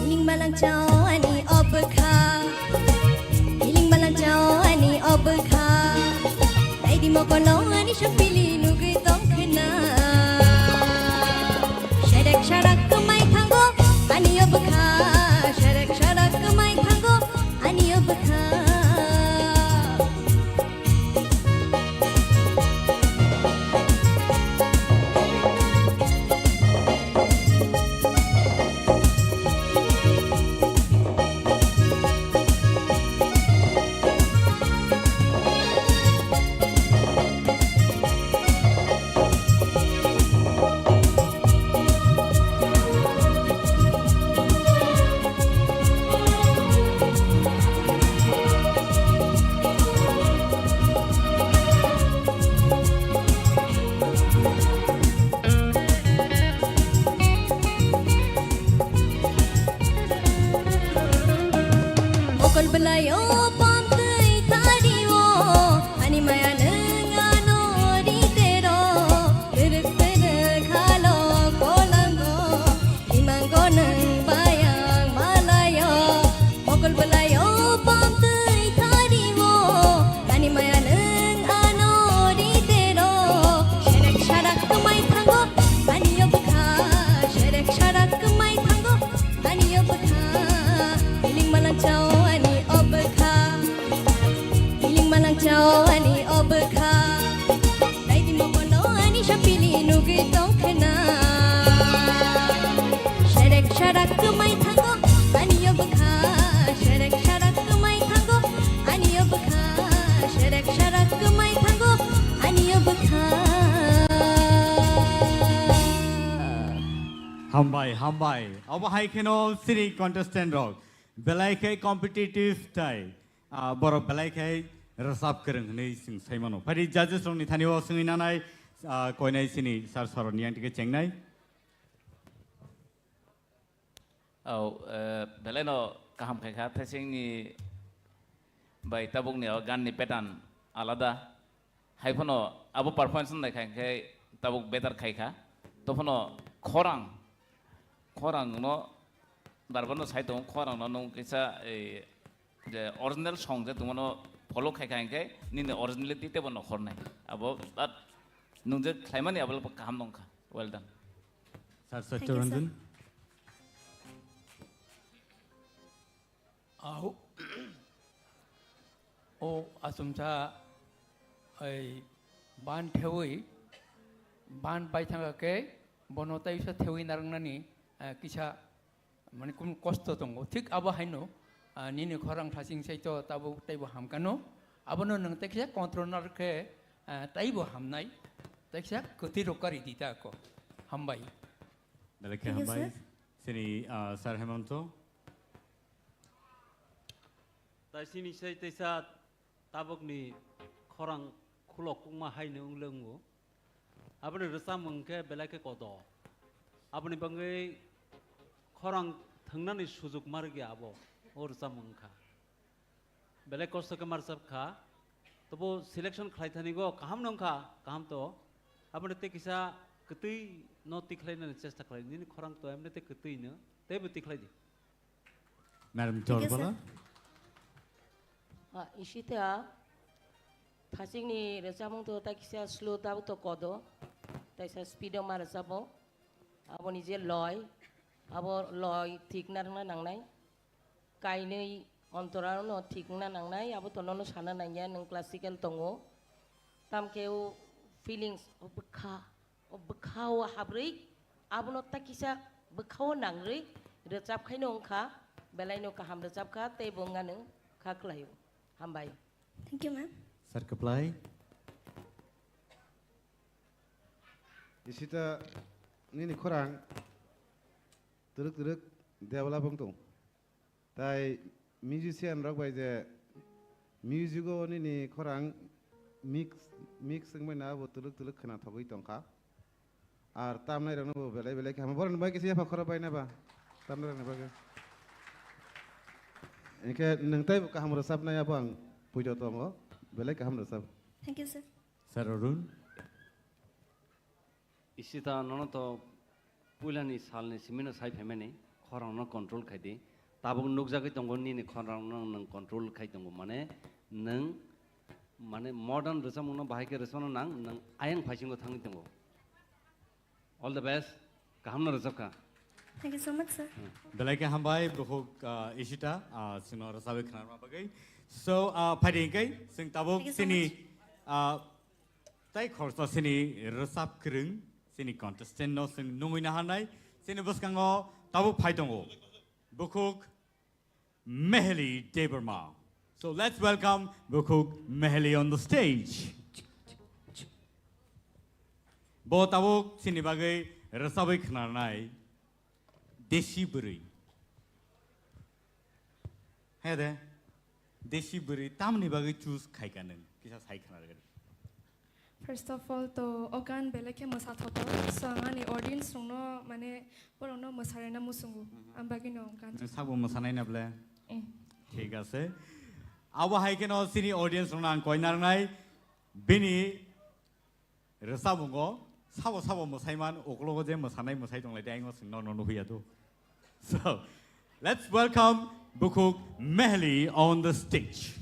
Ning malang chao ani obkha. Iling malang chao ani obkha. Naidi mokolo ani shopili nugui tongkhna. Sharek sharak kemai thango ani obkha. Sharek sharak kemai thango ani obkha. Mokol belai o pom twi tari o, ani maya nung ano ri tero, terek terek halo kolango, imango nung bayang malayo. Mokol belai o pom twi tari o, ani maya nung ano ri tero. Sharek sharak kemai thango, ani o bwkha. Sharek sharak kemai thango, ani o bwkha. Iling malang chao ani o bwkha. Iling malang chao ani o bwkha. Naidi mokono ani shapili nugui tongkhna. Sharek sharak kemai thango ani o bwkha. Sharek sharak kemai thango ani o bwkha. Sharek sharak kemai thango ani o bwkha. Hambai, hambai. Obo hai kheno siri contestant rok. Belai khe competitive tai. Ah, borok belai khe rwchap kwrwng hwnwi chwng sai mano. Phai di judges rokni thani o swngwi nanai, ah, koinai chini sir Saroni yang tike chengnai. Oh, eh, belai no kaham khai kha, thesingni bai tabukni o ganni pattern alada. Hai phano abo performance nai khai khe tabuk better khai kha. To phano khorang, khorang no barbar no sai tongo, khorang no nung kisa, eh, je original song je tongmano follow khai khai hwnkhe nini originality teibo nokhornai. Abo, but nwng je khlaimani abo kaham nongkha. Well done. Sir Thank you, sir. Satyaranjan. Au. O achomsa, ei ban thewi, ban bai thangkha khe bono taisa thewi narwknani, eh, kisa mane kunu kosto tongo. Thik abo haino, ah, nini khorang thaching saito tabuk teibo hamkano. Abono nwng teksa control narwk khe, ah, teibo hamnai. Teksa kwtwi rok kari di ta ko. Hambai. Belai khe Thank you, hambai. Sir. Chini, ah, Sir Hemanto. Tai sini sai teisa tabukni khorang khulok kukma haino wnglengo. Aboni rwchapmung khe belai khe kodo. Aboni bagwi khorang thwngnani sujuk ma rwgya abo, o rwchapmung wngkha. Belai kosto khe ma rwchapkha. Tobo selection khlai thani go kaham no wngkha, kaham to. Aboni tei kisa kwtwi no tikhlainani chesta khlai. Nini khorang to emne tei kwtwi no. Teibo tikhlai di. Madam Thank you, Torbala. Sir. Ah, Ishita, thachikni rwchapmung to ta kisa slow tabuk to kodo, taisa speed o ma rwchapbo. Aboni je loi, abo loi thik narwkna nangnai. Kainwi ontorano thik wngna nangnai, abo to nono sana nangya, nwng classical tongo. Tamkhe o feelings, o bwkha, o bwkha o habrwi, abono ta kisa bwkha o nangrwi rwchap khaino wngkha, belaino kaham rwchapkha, teibo wngya nwng kha kwlaio. Hambai. Thank you, ma'am. Sir Kwplai. Ishita nini khorang twrwk twrwk develop wng tong. Tai musician rok bai je music o nini khorang mix, mix wngmani abo twlwk twlwk khwnathogwi tongkha. Ar tamnai rokno bo belai belai khe hambai. Borokni bai kisa yapha khoro bai naba tamnai rokni bagwi. Hinkhe nwng teibo kaham rwchapnai abo ang puito tongo. Belai kaham rwchap. Thank you, sir. Sir Arun. Ishita, nono to puilani salni simino sai phaimani, khorangno control khai di. Tabuk nukjagwi tongo nini khorangno nwng control khai tongo, mane nwng, mane modern rwchapmungno bahai khe rwchapna nang, nwng ayang phaisingo thangwi tongo. All the best, kahamno rwchapkha. Thank you so much, sir. Belai khe hambai, bukhuk, ah, Ishita, ah, chwngno rwchapwi khwnarma bagwi. So, ah, phaidi hinkhe, chwng tabuk Thank you so chini, much. Ah, Tai khoroksa chini rwchap kwrwng, chini contestant no chwng nungwi naharnai, chini bwskango tabuk phai tongo. Bukhuk Meheli Debbarma. So let's welcome Bukhuk Meheli on the stage. Bo tabuk chini bagwi rwchabwi khwnarnai Desi bwrwi. He de, Desi bwrwi tamni bagwi choose khaika nwng? Kisa sai khna rwgadi. First of all, to o gan belai khe mwsathothok. So, ang ani audience rokno, mane, borokno mwsarena muchungo. Mhm. Ang bagwino ang gan. Nwng sakbo mwsanai na ble? Eh. Thik ase. Abo hai kheno chini audience rokno ang koi narwknai. Bini Rwchapmungo sabo sabo mwsaiman, uklogo je mwsanai mwsai tonglai de, ayung chwng nono nuhya do. So, let's welcome Bukhuk Meheli on the stage.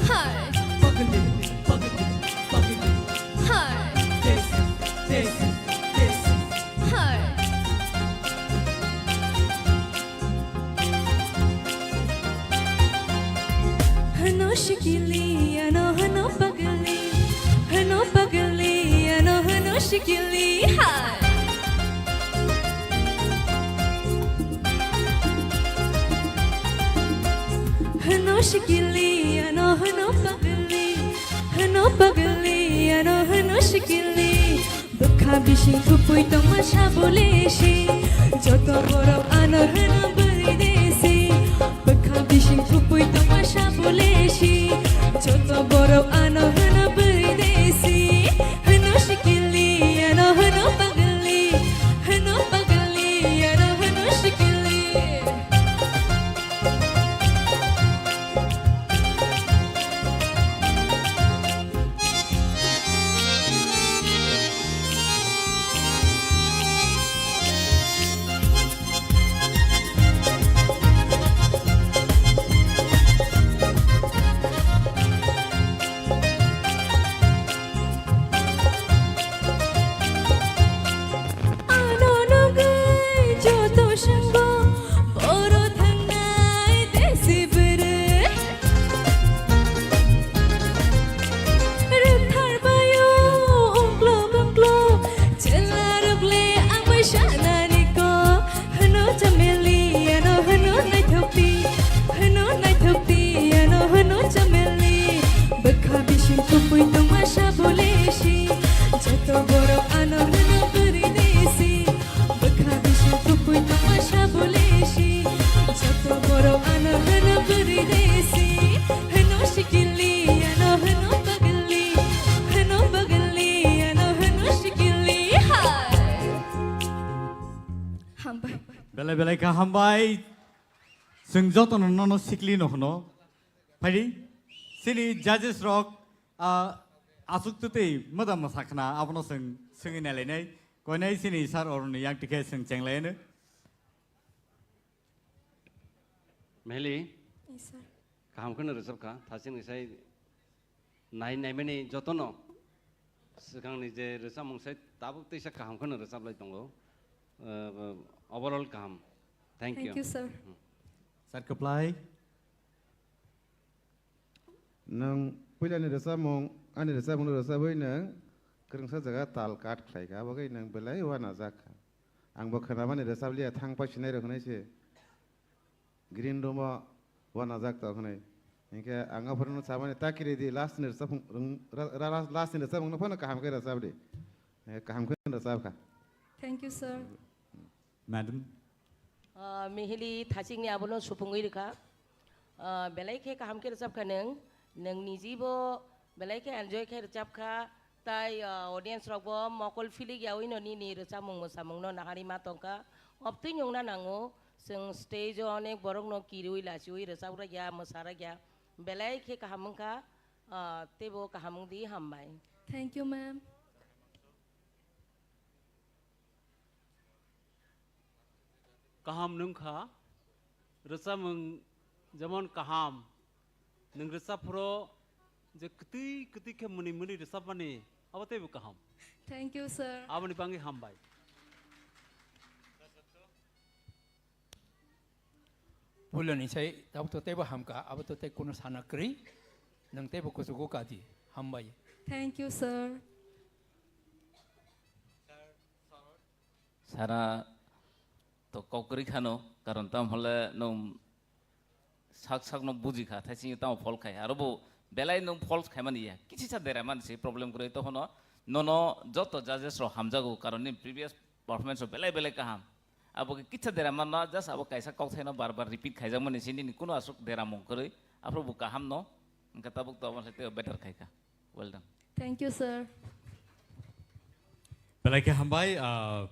Hi. Hi. Hi. Hano shikili, ano hano pagli, hano pagli, ano hano shikili. Hi. Hano shikili, ano hano pagli, hano pagli, ano hano shikili. Bwkha bising kupui tongma sabole si, joto borok ano hano bwrwi desi. Bwkha bising kupui tongma sabole si, joto borok ano hano bwrwi desi. Hano shikili, ano hano pagli, hano pagli, ano hano shikili. Belai belai kha hambai. Chwng jotono nono sikli no hwno. Phaidi, chini judges rok, ah, aswk twtwi moda mwsa khna, abono chwng swngwi nailainai. Koinai chini sir oroni yang tikhe chwng chenglaino. Mehli, Yes, sir. Kaham kheno rwchapkha, thachini sai nai naimani jotono swkangni je rwchapmung sai tabuk teisa kaham kheno rwchaplai tongo. Uh, overall kaham. Thank you. Thank you, sir. Hmm. Sir, kwplai. Nwng puilani rwchapmung, ani rwchapmungno rwchabwi nwng kwrwngsa jaga tal cut khlaikha, abo khe nwng belai uanajak kha. Angbo khwnamani rwchapliya, thang paisinai rok hwnwi se green room-o uanajak tong hwnwi. Hinkhe ang aphuru samani ta kiri di, last ni rwchapmung, ra-, ra-, ra-, last ni rwchapmungno phano kaham khe rwchap di. Eh, kaham khe rwchap kha. Thank you, sir. Madam. Ah, Mihili thachikni abono supungwi rwkha. Ah, belai khe kaham khe rwchapkha nwng. Nwng nijibo belai khe enjoy khe rwchapkha. Tai, ah, audience rokbo mokol philik yaui no nini rwchapmung mwsamungno naharwi ma tongkha. Obtwi nungna nango, chwng stage o onek borokno kiriui lachiui rwchaprakya, mwsarakya. Belai khe kaham wngkha, ah, teibo kaham wngdi, hambai. Thank you, ma'am. Kaham nwngkha, rwchapmung jemon kaham, nwng rwchap phuru je kwtwi kwtwi khe mwnwi mwnwi rwchapmani, abo teibo kaham. Thank you, sir. Aboni bangwi hambai. Puilani sai tabuk to teibo hamkha, abo to tei kuno sana kwrwi, nwng teibo kuchugo kadi, hambai. Thank you, sir. Sara to kok kwrwi khano, karon tamo hole nwng sak sak no buji kha, thaising tamo phol khai, aro bo belai nwng phol khaimani ya, kichisa dera man se problem kwrwi, tokhono nono joto judges rok hamjago, karon ni previous performance rok belai belai kaham, abo khe kichisa dera man no, just abo kaisa kok thaino bar bar repeat khaijakmani se nini kuno aswk dera mung kwrwi, aphuru bo kaham no, wngkha tabuk to abo se teibo better khai kha. Well done. Thank you, sir. Belai khe hambai, ah,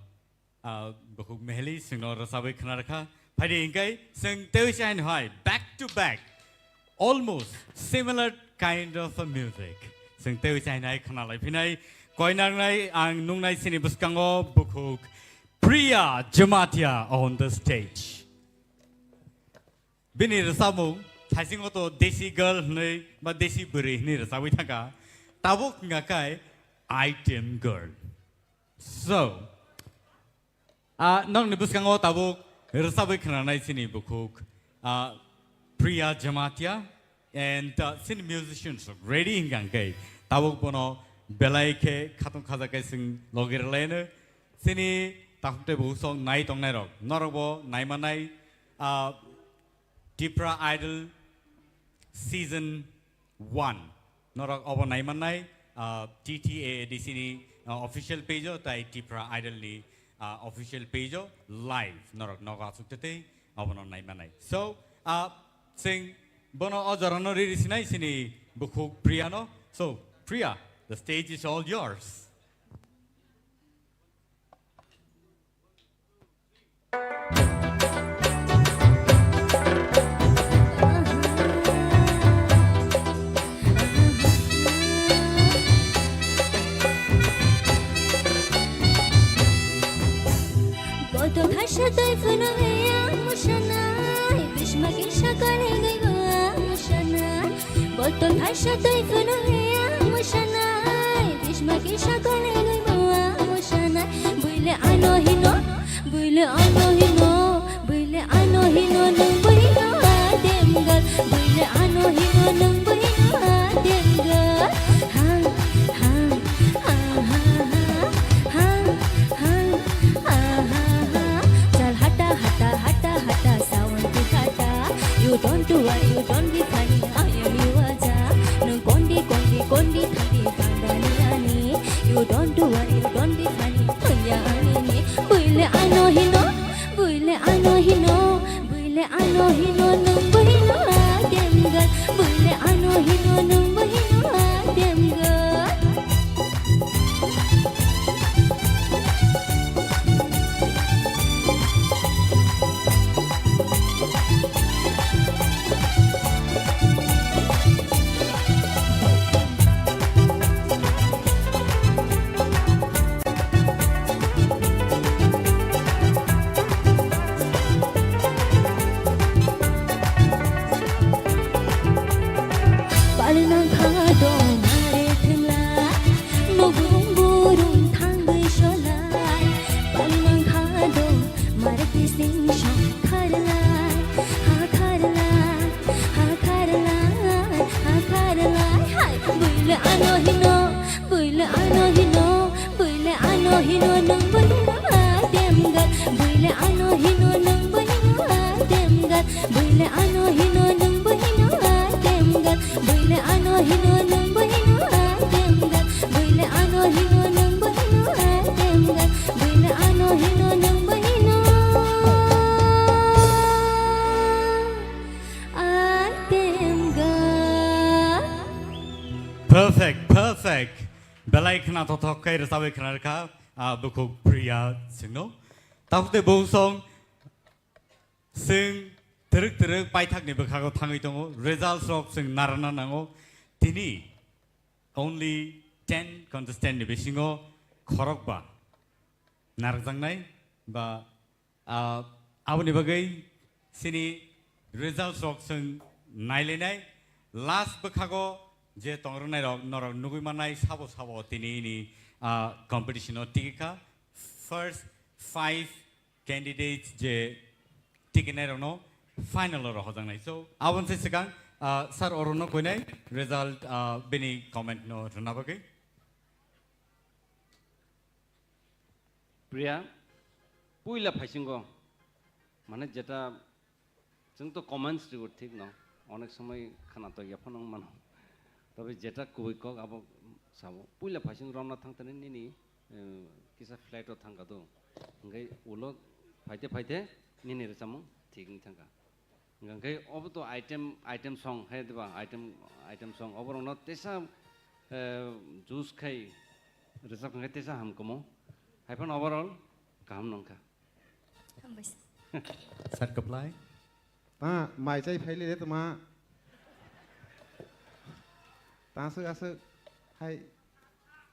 ah, bukhuk Meheli chwngno rwchabwi khna rwkha. Phaidi hinkhe chwng teiwi se haino hai back to back, almost similar kind of a music. Chwng teiwi se haino hai khna lai phinai. Koi nangnai ang nungnai chini bwskango bukhuk Priya Jamatia on the stage. Bini rwchapmung thaisingo to Desi Girl hwnwi ba Desi Bwrwi hwnwi rwchabwi thangkha. Tabuk wngkha khe Item Girl. So, ah, nokni bwskango tabuk rwchabwi khwnanai chini bukhuk, ah, Priya Jamatia and, ah, chini musicians ready hwnkha khe tabuk bono belai khe khatung khaja khe chwng logi rwlaino. Chini takhuk tei bukhuk song nai tongnairok, norokbo naimanai, ah, Tipra Idol Season one. Norok obo naimannai, ah, T T A A D C ni, ah, official page o tai Tipra Idol ni, ah, official page o live norok nogo aswk tei obono naimannai. So, ah, chwng bono o jorano riri sinai chini bukhuk Priya no. So, Priya, the stage is all yours. Bodo thaisa twi phunugwi ang musanai, bisma kisa kolengwi bo ang musanai. Botol thaisa twi phunugwi ang musanai, bisma kisa kolengwi bo ang musanai. Buile ano hino, buile ano hino, buile ano hino, nwng buino adem gal. Buile ano hino, nwng buino adem gal. Ha, ha, ha, ha, ha, ha, ha, ha, ha, ha. Chal hata, hata, hata, hata, sawan ki hata. You don't do what, you don't be funny, I am your Raja. Nwng kondi, kondi, kondi thangdi bandani ani. You don't do what, you don't be funny, manya ani ni. Buile ano hino, buile ano hino, buile ano hino, nwng buino adem gal. Buile ano hino, nwng buino adem gal. Ano hino, buile ano hino, nwng bo hino atem gat. Buile ano hino, nwng bo hino atem gat. Buile ano hino, nwng bo hino atem gat. Buile ano hino, nwng bo hino atem gat. Buile ano hino, nwng bo hino atem gat. Buile ano hino, nwng bo hino atem gat. Perfect, perfect. Belai khna thothok khe rwchabwi khna rwkha, ah, bukhuk Priya singno. Tabuk tei bukhuk song sing twrwk twrwk paithakni bwkhago thangwi tongo. Results rok sing narwkna nango. Tini only ten contestant ni bisingo khorokba narwkjaknai ba Ah, aboni bagwi chini results rok chwng nailainai. Last bwkhago je tongrwknai rok norok nugwi mannai sabo sabo tini ni, ah, competition o tiki kha. First five candidates je tiki nai rokno final o rohorjaknai. So, aboni se swkang, ah, sir oro no koinai result, ah, bini comment no rwna bagwi. Priya, puila phaisingo, mane jeta chwng to comments rw thik no, onek somoi khana to yaphano wng mano. Tobe jeta kubui kok abo sabo, puila phaising romna thang tani nini, eh, kisa flight o thang ka do, hingke ulo phaite phaite nini rwchapmung thik wng thang ka. Hingke obo to item, item song hai diba, item, item song. Oborokno tesa, eh, juice khai rwchap khai tesa hamkamo. Haiphano overall kaham nongkha. Hambai sir. Sir, reply. Ta mai chai phai le tuma. Ta aswk aswk hai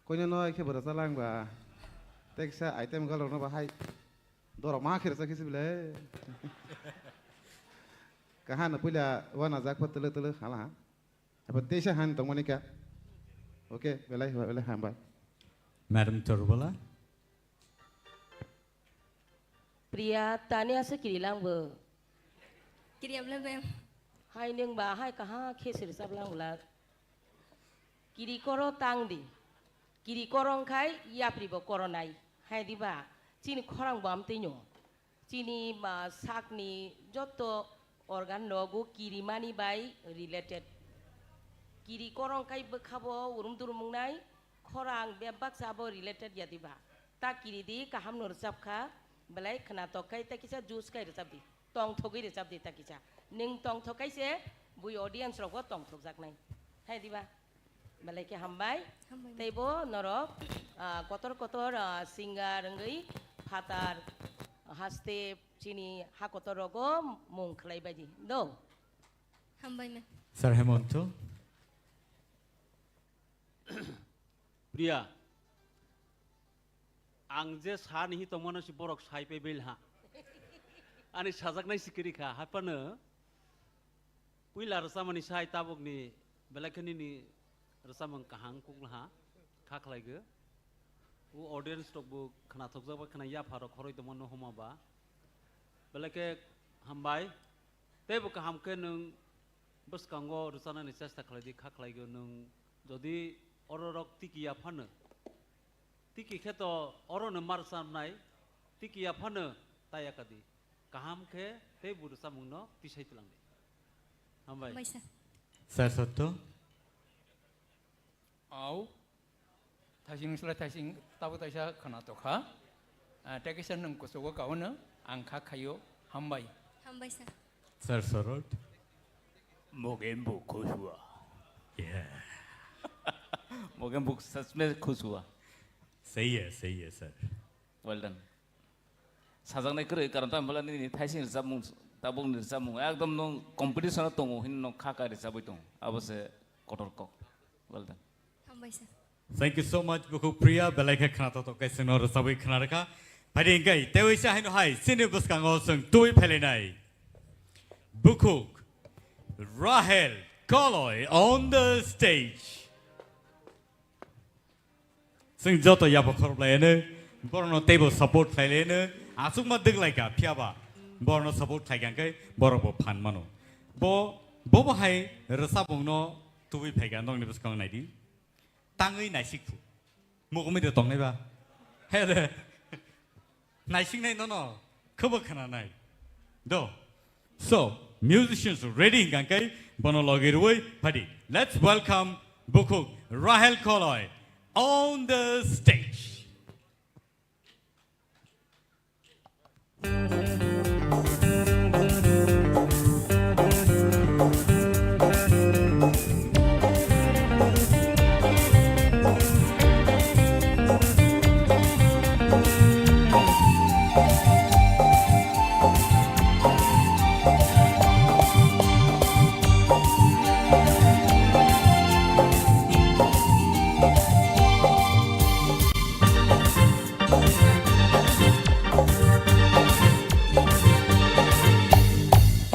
koino no khe bwrwcha lang ba. Teksa item galrokno ba hai. Dorok ma khe rwchap khe se bile. Kahano puila wana jak pho twlwk twlwk hala ha. Abo teisa han tongmani kha. Okay, belai belai hambai. Madam Torbala. Priya, tani asa kiri lang bo. Kiri abla ma'am. Hai neng ba hai kaha khe sir sab lang ulat. Kiri koro tang di. Kiri koro wngkhai yapri bo koronai. Hai di ba, chini khorang bo amtwi no. Chini, ah, sakni joto organ nogo kirimani bai related. Kiri korong kai bwkha bo urum durum wngnai, khorang bebak sa bo related ya diba. Ta kiri di kaham no rwchap kha, belai khna tok kai ta kisa juice kai rwchap di. Tongthogwi rwchap di ta kisa. Nwng tongthok kai se bui audience rok bo tongthok jaknai. Hai diba? Belai khe hambai. Hambai. Tei bo norok, ah, kotor kotor, ah, singer wngwi phatar haste chini ha kotor rogo mung khlai bai di. Do. Hambai ma. Sir Hemonto. Priya. Ang je sa ni hi tongmano si borok sai pe bel ha. Ani sajaknai si kiri kha, haphano puila rwchapmani sai tabukni belai khe nini rwchapmung kaham kukla ha, kha khlai go. O audience rok bo khna thokjak ba khna yapha rok khoroi tongmano homa ba. Belai khe hambai. Tei bo kaham khe nwng bwskango rwchanani chesta khlai di, kha khlai go nwng jodi oro rok tiki ya phano. Tiki khe to oro no mar chamnai, tiki ya phano ta ya ka di. Kaham khe tei bo rwchapmung no tisai tlang di. Hambai. Hambai sir. Sir Sotto. Au. Thaising sla thaising tabo taisa khana tokha. Ah, tei kisa nwng kuchugo kaono ang kha khaio. Hambai. Hambai sir. Sir Sorot. Mogembo Khusua. Yeah. Mogembo sachme Khusua. Sahih hai, sahih hai, sir. Well done. Sajaknai kwrwi, karon tamo bwla nini thaising rwchapmung, tabukni rwchapmung ekdom nwng competition o tongo hino nwng kha kha rwchabwi tongo. Abo se kotor kok. Well done. Hambai sir. Thank you so much, Bukhuk Priya, belai khe khna totok khe chwngno rwchabwi khna rwkha. Phaidi hwnkhe teiwi se haino hai chini bwskango chwng tubui phailainai. Bukhuk Rahel Koloi on the stage. Chwng joto yapha khoroplaiano, borokno teibo support khlailaiano, achukma dwglaikha, phiyaba borokno support khlaikha hwnkhe borokbo phan mano. Bo, bobo hai rwchapmungno tubui phaikha, nokni bwskango naidi. Tangwi naisik phu. Mukumui de tongnai ba. He de. Naising nai nono. Khabo khana nai. Do. So, musicians ready hingka kai bono logi ruoi phadi. Let's welcome Bukhuk Rahel Koloi on the stage.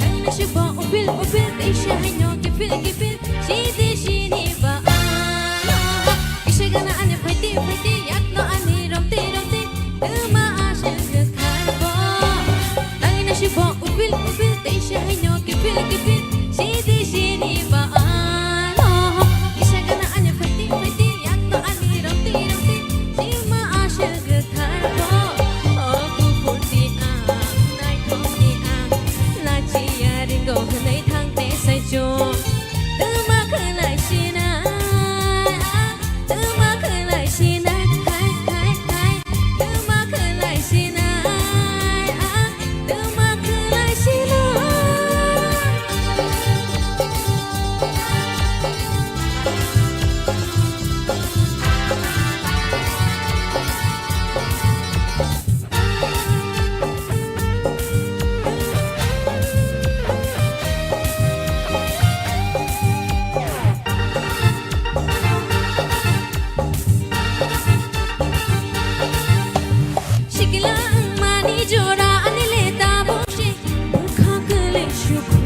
Nang nasi bo upil upil, teisa haino kipil kipil, sidi sini ba ano. Kisa gana ani phaiti phaiti, yakno ani romti romti, tuma aswk rwkharbo. Nang nasi bo upil upil, teisa haino kipil kipil, sidi sini ba ano. Kisa gana ani phaiti phaiti, yakno ani romti romti, tuma aswk rwkharbo. O kuphurti ang, naithokni ang, nachiya ringo hwnwi thangte saichung. Tuma khwlai sinai ang, tuma khwlai sinai, khai, khai, khai. Tuma khwlai sinai ang, tuma khwlai sinai. Sikla wngmani jora ani le tabuk se bwkha kwlwi sukho.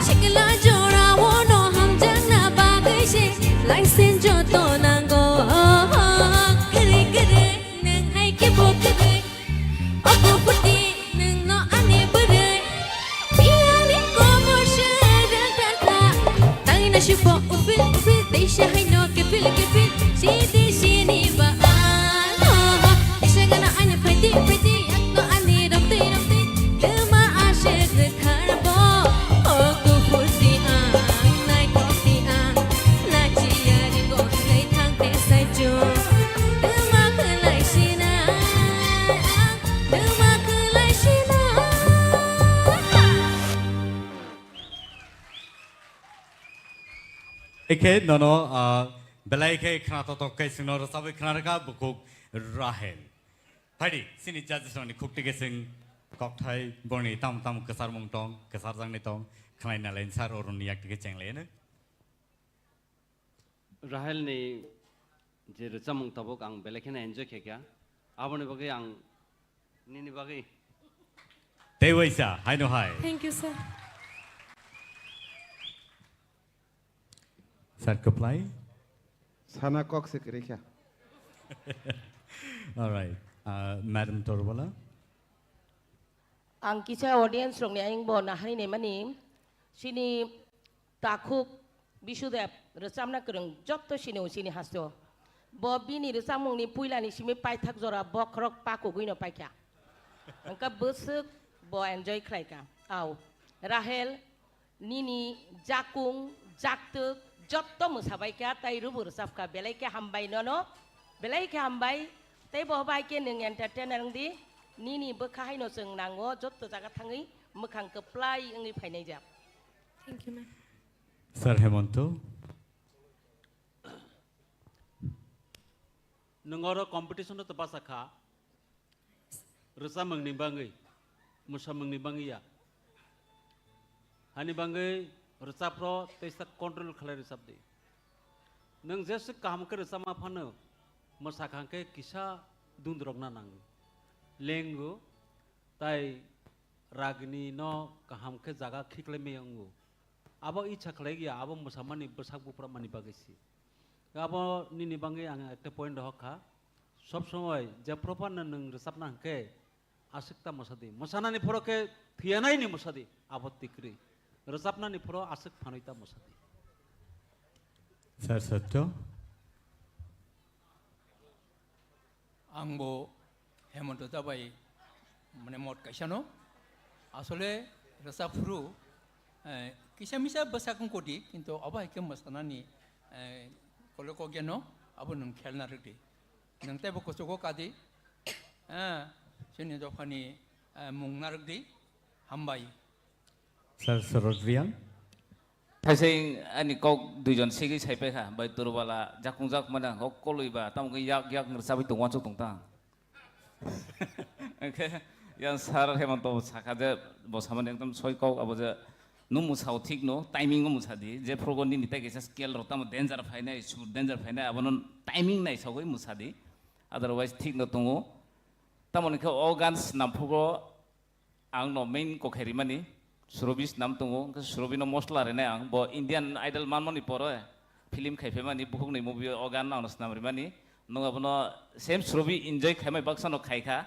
Sikla jorao no hamjakna bagwi se license joto nango. Kwrwi kwrwi nwng hai khe bo kwrwi. O kuphurti nwng no ani bwrwi. Biyani komor se rang tarkha. Tangwi nasi bo upil upil, teisa haino kipil kipil, sidi sini ba ano. Kisa gana ani phaiti phaiti, yakno ani romti romti, tuma aswk rwkharbo. O kuphurti ang, naithokti ang, nachiya ringo hwnwi thangte saichung. Tuma khwlai sinai ang, tuma khwlai sinai. Ekhe nono, ah, belai khe khna totok khe singno rwchabwi khna rwkha Bukhuk Rahel. Phaidi, chini judges rokni khukti khe sing kokthai borni tamo tamo kwcharmung tong, kwcharjaknai tong, khlai nalai sar oroni yak tike chenglai no. Rahel ni je rwchapmung tabuk ang belai kheno enjoy khe kha. Aboni bagwi ang nini bagwi. Tei waisa, haino hai. Thank you, sir. Sir, kwplai. Sana kok se kwrwi kha. All right. Uh, Madam Torbala. Ang kisa audience rokni ayang bo nahari naimani, sini takhuk Bisudeb rwchapna kwrwng jotto sini o sini hasto. Bo bini rwchapmungni puilani simi paithak jora bokhorok pakugwino paikha. Wngkha bwswk bo enjoy khlaikha. Au, Rahel, nini jakung, jaktwk jotto mwsabaikha tai rwbu rwchapkha. Belai khe hambai nono, belai khe hambai. Tei bo bai khe nwng entertainer wngdi. Nini bwkha haino chwng nango, jotto jaga thangwi mwkhang kwplai wngwi phainaijak. Thank you, ma'am. Sir Hemonto. Nwng oro competition-o to basa kha, rwchapmungni bangwi, mwsamungni bangwi ya. Hani bangwi rwchapro teisa control khlai rwchapdi. Nwng jeswk kaham khe rwchapma phano, mwsakha khe kisa dundrokna nango. Lengo, tai ragni no kaham khe jaga khiklai maya wngo. Abo icha khlai ya, abo mwsamani bwsak buphramani bagwi si. Abo nini bangwi ang ekta point rohor kha. Sob somoi je proper no nwng rwchapna hwnkhe aswk ta mwsadi. Mwsanani phoro khe thwiyanaini mwsadi. Abo tikri. Rwchapnani phoro aswk phanwi ta mwsadi. Sir Satya. Ang bo Hemanta da bai mane mot kaisa no. Asole rwchap phuru, eh, kisa misa bwsak wng kodi, kintu obo hai khe mwsanani, eh, kole kokya no abo nwng khelna rwdi. Nwng teibo kuchugo kadi, eh, chini dophani, eh, mung narwk di, hambai. Sir Sarod Reang. Thaising ani kok duijon segwi saipai kha, bai Turbala jakung jak mane ang kok kolwi ba, tamo khe yak yak nrwchabwi tong uansuk tong tang. Hwnkhe yang Sir Hemanta bo sakha je, bo samani ekdom soi kok abo je, nung mwsao thik no, timing o mwsa di, je phrugo nini tai kaisa scale rok tamo danger phainai, sur danger phainai, abono timing naisogwi mwsa di, otherwise thik no tongo. Tamoni khe o gan swnam phrugo ang no main kokhe rimani, Surobi swnam tongo, hwnkhe Surobi no mosla rinai ang, bo Indian Idol manmani pore film khai phaimani, bukhukni movie o gan ang no swnam rimani, nwng abono same Surobi enjoy khaimai baksa no khai kha.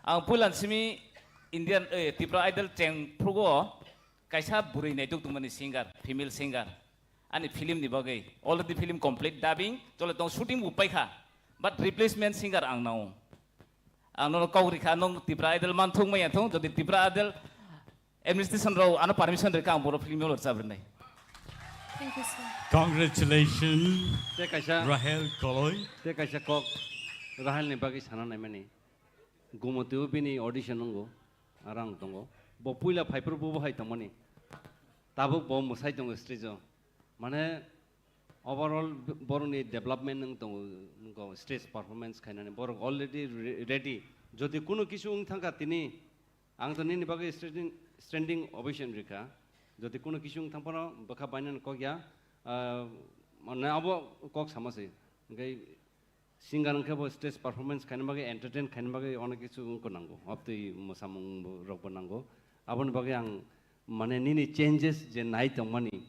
Ang puila simi Indian, eh, Tripura Idol cheng phrugo kaisa bwrwi naituk tongmani singer, female singer. Ani film ni bagwi already film complete dubbing chole tong, shooting bo paikha, but replacement singer ang nao. Ang nono kok rikha, nung Tripura Idol man thung maya thung, jodi Tripura Idol administration rao ano permission rikha, ang boro film rwchap rinai. Thank you, sir. Congratulations, Te kaisa, Rahel Koloi. Te kaisa kok Rahel ni bagwi sana naimani. Gumoti o bini audition wngo, arang tongo. Bo puila phaiphuru bo hai tongmani. Tabuk bo mwsai tongo stage o. Mane overall borokni development wng tongo, wngkho stage performance khainani. Borok already re-, ready. Jodi kuno kisu wng thangkha tini, ang to nini bagwi standing, standing ovation rikha. Jodi kuno kisu wng thangphano bwkha bainani kok ya, ah, mane abo kok sama se. Hwnkhe singer hwnkhe bo stage performance khaina bagwi, entertain khaina bagwi onek kichu wngkho nango. Obtwi mwsamung bo, rokbo nango. Aboni bagwi ang, mane, nini changes je nai tongmani,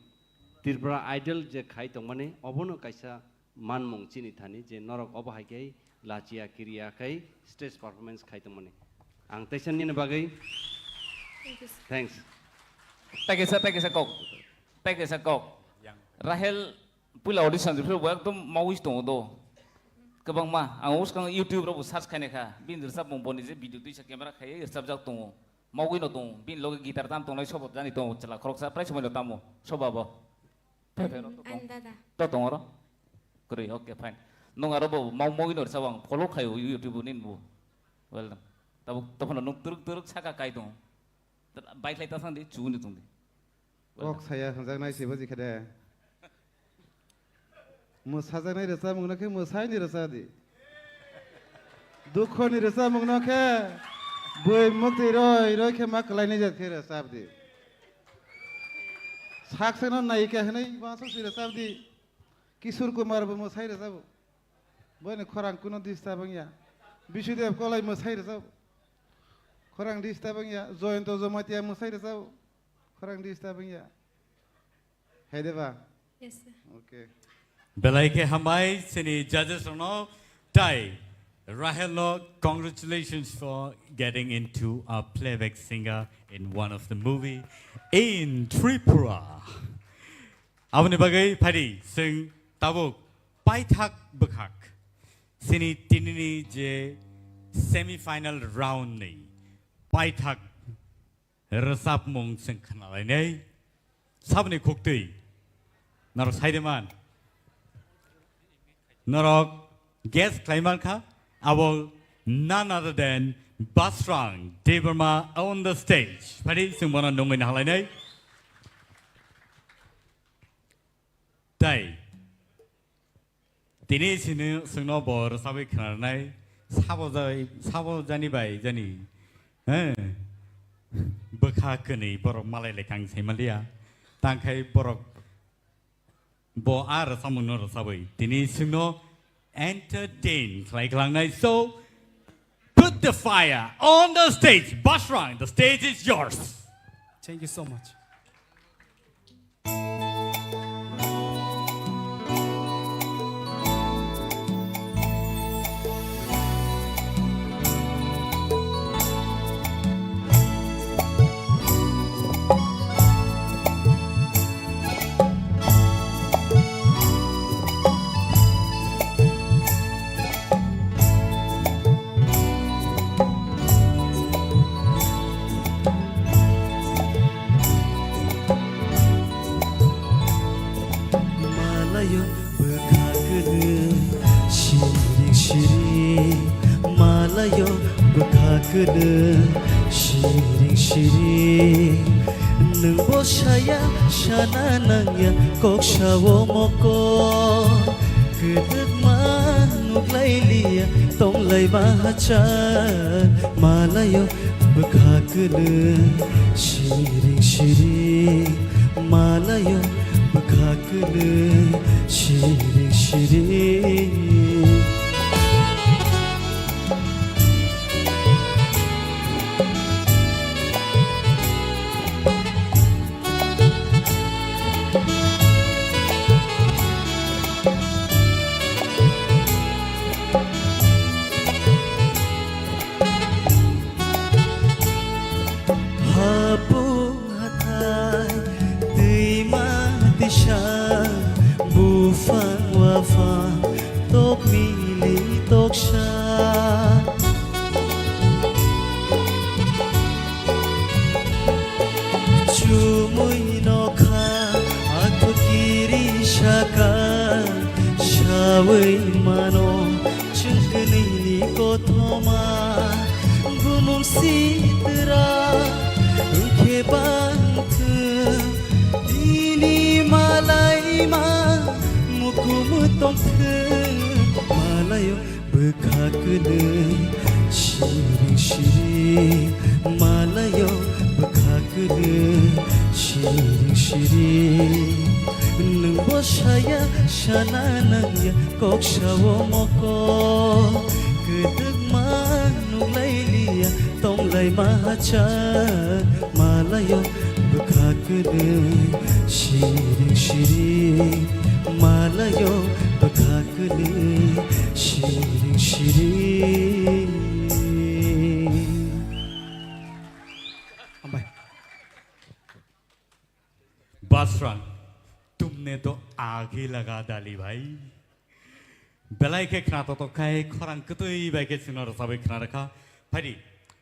Tripura Idol je khai tongmani, obono kaisa manmung chini thani je norok obo hai khe lachiya kiriya khai stage performance khai tongmani. Ang teisa nini bagwi Thank you, sir. Thanks. Thank you, sir. Thank you, sir. Kok. Thank you, sir. Kok. Yang. Rahel puila audition rwphru bo ekdom mawi tongo do. Kwbangma ang uskang YouTube robo search khaina kha. Bini rwchapmung boni je video tuisa camera khaiwi rwchapjak tongo. Mawi no tongo. Bini loge guitar tam tongnai sobo jani tongo chwla khoroksa prai somoi no tamo. Soba bo. Phe phe ro to tong. Ang dada. To tong oro. Kwrwi, okay, fine. Nung aro bo mau mawi no rwchap ang follow khaio YouTube nin bo. Well done. Tabuk tophano nung turuk turuk saka kai tongo. Bike lai ta sang di, chuguni tong di. Kok saya hwnjaknai se bo jikha de. Mwsajaknai rwchapmungno khe mwsaini rwchap di. Dukhoni rwchapmungno khe bui muktwi roi roi khe ma kwlainai jat khe rwchap di. Saksano nayika hwnwi uansuk se rwchap di. Kishore Kumar bo mwsai rwchabo. Boini khorang kuno disturb wngya. Bisudev Koloi mwsai rwchabo. Khorang disturb wngya. Joyonto Jamatia mwsai rwchabo. Khorang disturb wngya. Hai de ba? Yes, sir. Okay. Belai khe hambai chini judges rokno tai Rahel no congratulations for getting into a playback singer in one of the movie in Tripura. Aboni bagwi phaidi chwng tabuk paithak bwkhak chini tinini je semi final round ni paithak rwchapmung chwng khnalainai. Saboni khuktwi norok sai de man. Norok guess khlai man kha, abo none other than Basrang Debbarma on the stage. Phaidi chwng bono nungwi nahalainai. Tai tini sini sungno bo rwchabwi khnarnai, sabo jai, sabo jani bai jani, eh, bwkha kwnwi borok malai lekha ang saimaliya. Tangkhai borok bo a rwchapmungno rwchabwi tini sungno entertain khlai khlangnai. So, put the fire on the stage. Basrang, the stage is yours. Thank you so much. Yo bwkha kwlwng siring siring, nwng bo saya sana nangya kok sao moko. Kwdwkma nuklailiya tonglai bahachal, malayo bwkha kwlwng siring siring, malayo bwkha kwlwng siring siring. Hapung hathai twima tisa, buphang waphang tok mili toksa. Chumui nokha athukiri saka, sawi mano chwng kwnwini kothoma. Bumung sitra wngkhe bangthwng, tini malaima mukumu tongthwng. Malayo bwkha kwlwng siring siring, malayo bwkha kwlwng siring siring. Nwng bo saya sana nangya kok sao moko. Kwdwkma nuklailiya tonglai macha, malayo bwkha kwlwng siring siring, malayo bwkha kwlwng siring siring. Hambai. Basrang, tumne to aage laga dali bhai. Belai khe khna totok khai khorang kwtwi bai khe chwngno rwchabwi khna rwkha. Phaidi,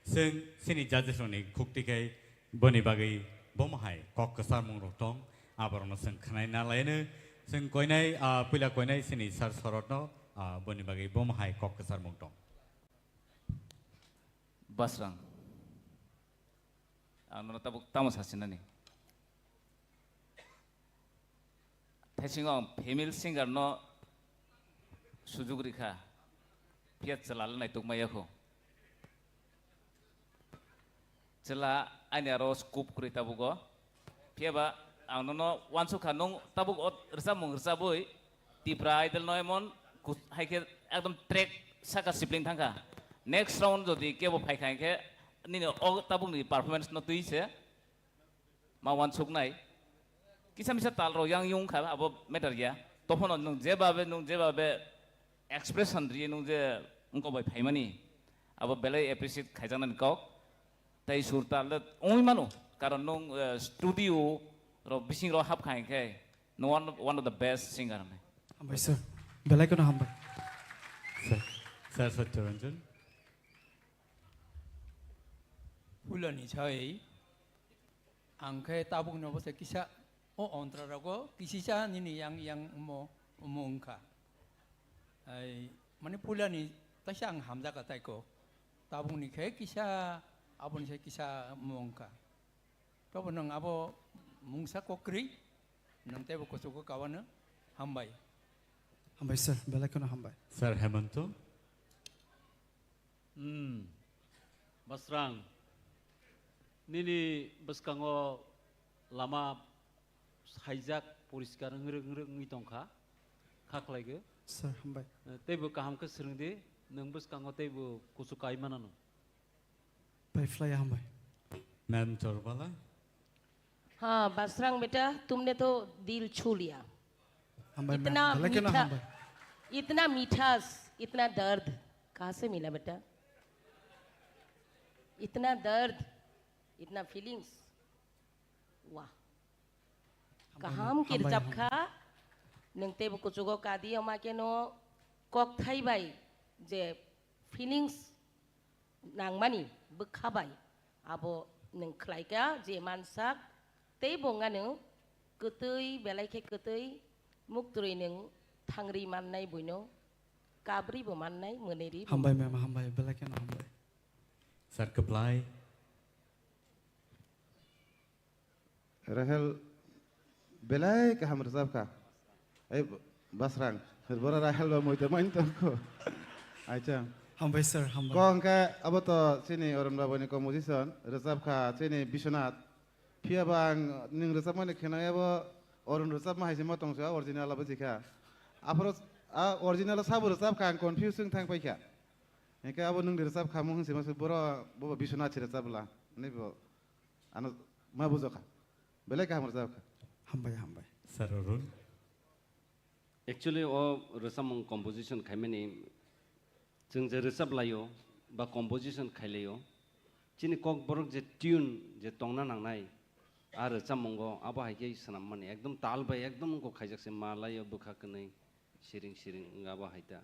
chwng chini judges rokni khukti khai boni bagwi bomo hai kok kwcharmung rok tong, aborokno chwng khnai na laino. Chwng koinai, ah, puila koinai chini sir Sorotno, ah, boni bagwi bomo hai kok kwcharmung tong. Basrang. Ang nono tabuk tamo sasinani. Thaisingo ang female singer no sujuk rikha. Phiya chwla le naituk maya kho. Chwla ani aro scope kwrwi tabugo. Phiya ba ang nono uansukha, nwng tabuk o rwchapmung rwchabwi Tipra Idol no emon kus-, hai khe ekdom track saka sibling thangkha. Next round jodi kebo phaikha hinkhe nini o tabukni performance no twi se ma uansuknai. Kisa misa tal rok yang yung kha abo matter ya. Tophono nwng jebabe, nwng jebabe expression riye nwng je wngkok bai phaimani, abo belai appreciate khaijaknani kok. Tei sur tal le wngwi mano, karon nwng, eh, studio rok bising rok hapkha hinkhe nwng one, one of the best singer hinwi. Hambai sir, belai kheno hambai. Sir, Sir Satya Ranjan. Pulani chai, ang khe tabuk no bose kisa o ontra rogo kisisa nini yang yang mo mo wngkha. Ai, mane pulani taisa ang hamjak ka taiko. Tabukni khe kisa, aboni se kisa wngkha. Tobo nwng abo mungsa kokrwi, nwng teibo kuchugo kawano hambai. Hambai sir, belai kheno hambai. Sir Hemanto. Hmm. Basrang, nini bwskango lama saijak poriskar wngrwk wngrwk wngwi tongkha, kha khlaigwi. Sir, hambai. Eh, teibo kaham khe swrwngdi, nwng bwskango teibo kuchuk kai manano. Pai phlai hambai. Ma'am Chorbala. हाँ, बसरंग बेटा, तुमने तो दिल छू लिया। Hambai, ma'am. इतना Belai kheno मीठा, hambai. इतना मिठास, इतना दर्द कहाँ से मिला बेटा? इतना दर्द, इतना फीलिंग्स। वाह। Hambai, kaham ma'am. Hambai, kirjap hambai. Kha, nwng teibo kuchugo kadi, oma keno kokthai bai je feelings nangmani bwkha bai, abo nwng khlaikha je mansak, tei bo wngano kwtwi, belai khe kwtwi, muktwrwi nwng thangri mannai buino, kabrwi bo mannai, mwnwi ri bo. Hambai ma'am, hambai, belai kheno hambai. Sir Kwplai. Rahel belai kaham rwchap kha. Ei Basrang, bora Rahel ba moita main tongkho. Acha. Hambai sir, hambai. Ko hwnkhe abo to chini Arun Babu ni composition, rwchap kha chini Biswanath. Phiya ba ang nwng rwchapmani khwnai abo Arun rwchapma hai se ma tongse, a original abo jikha. Aphuru a original sabo rwchap kha, ang confuse wng thang paikha. Hwnkhe abo nwng rwchap kha mung se ma se boro bo Biswanath se rwchap bwla. Ani bo ano ma bujokha. Belai kaham rwchap kha. Hambai, hambai. Sir Arun. Actually, o rwchapmung composition khaimani chwng je rwchap laio ba composition khai laio, chini kokborok je tune je tongna nangnai, a rwchapmungo abo hai khe swnammani ekdom tal bai ekdom wngkok khaijak se ma laio bwkha kwnwi siring siring wng abo hai ta.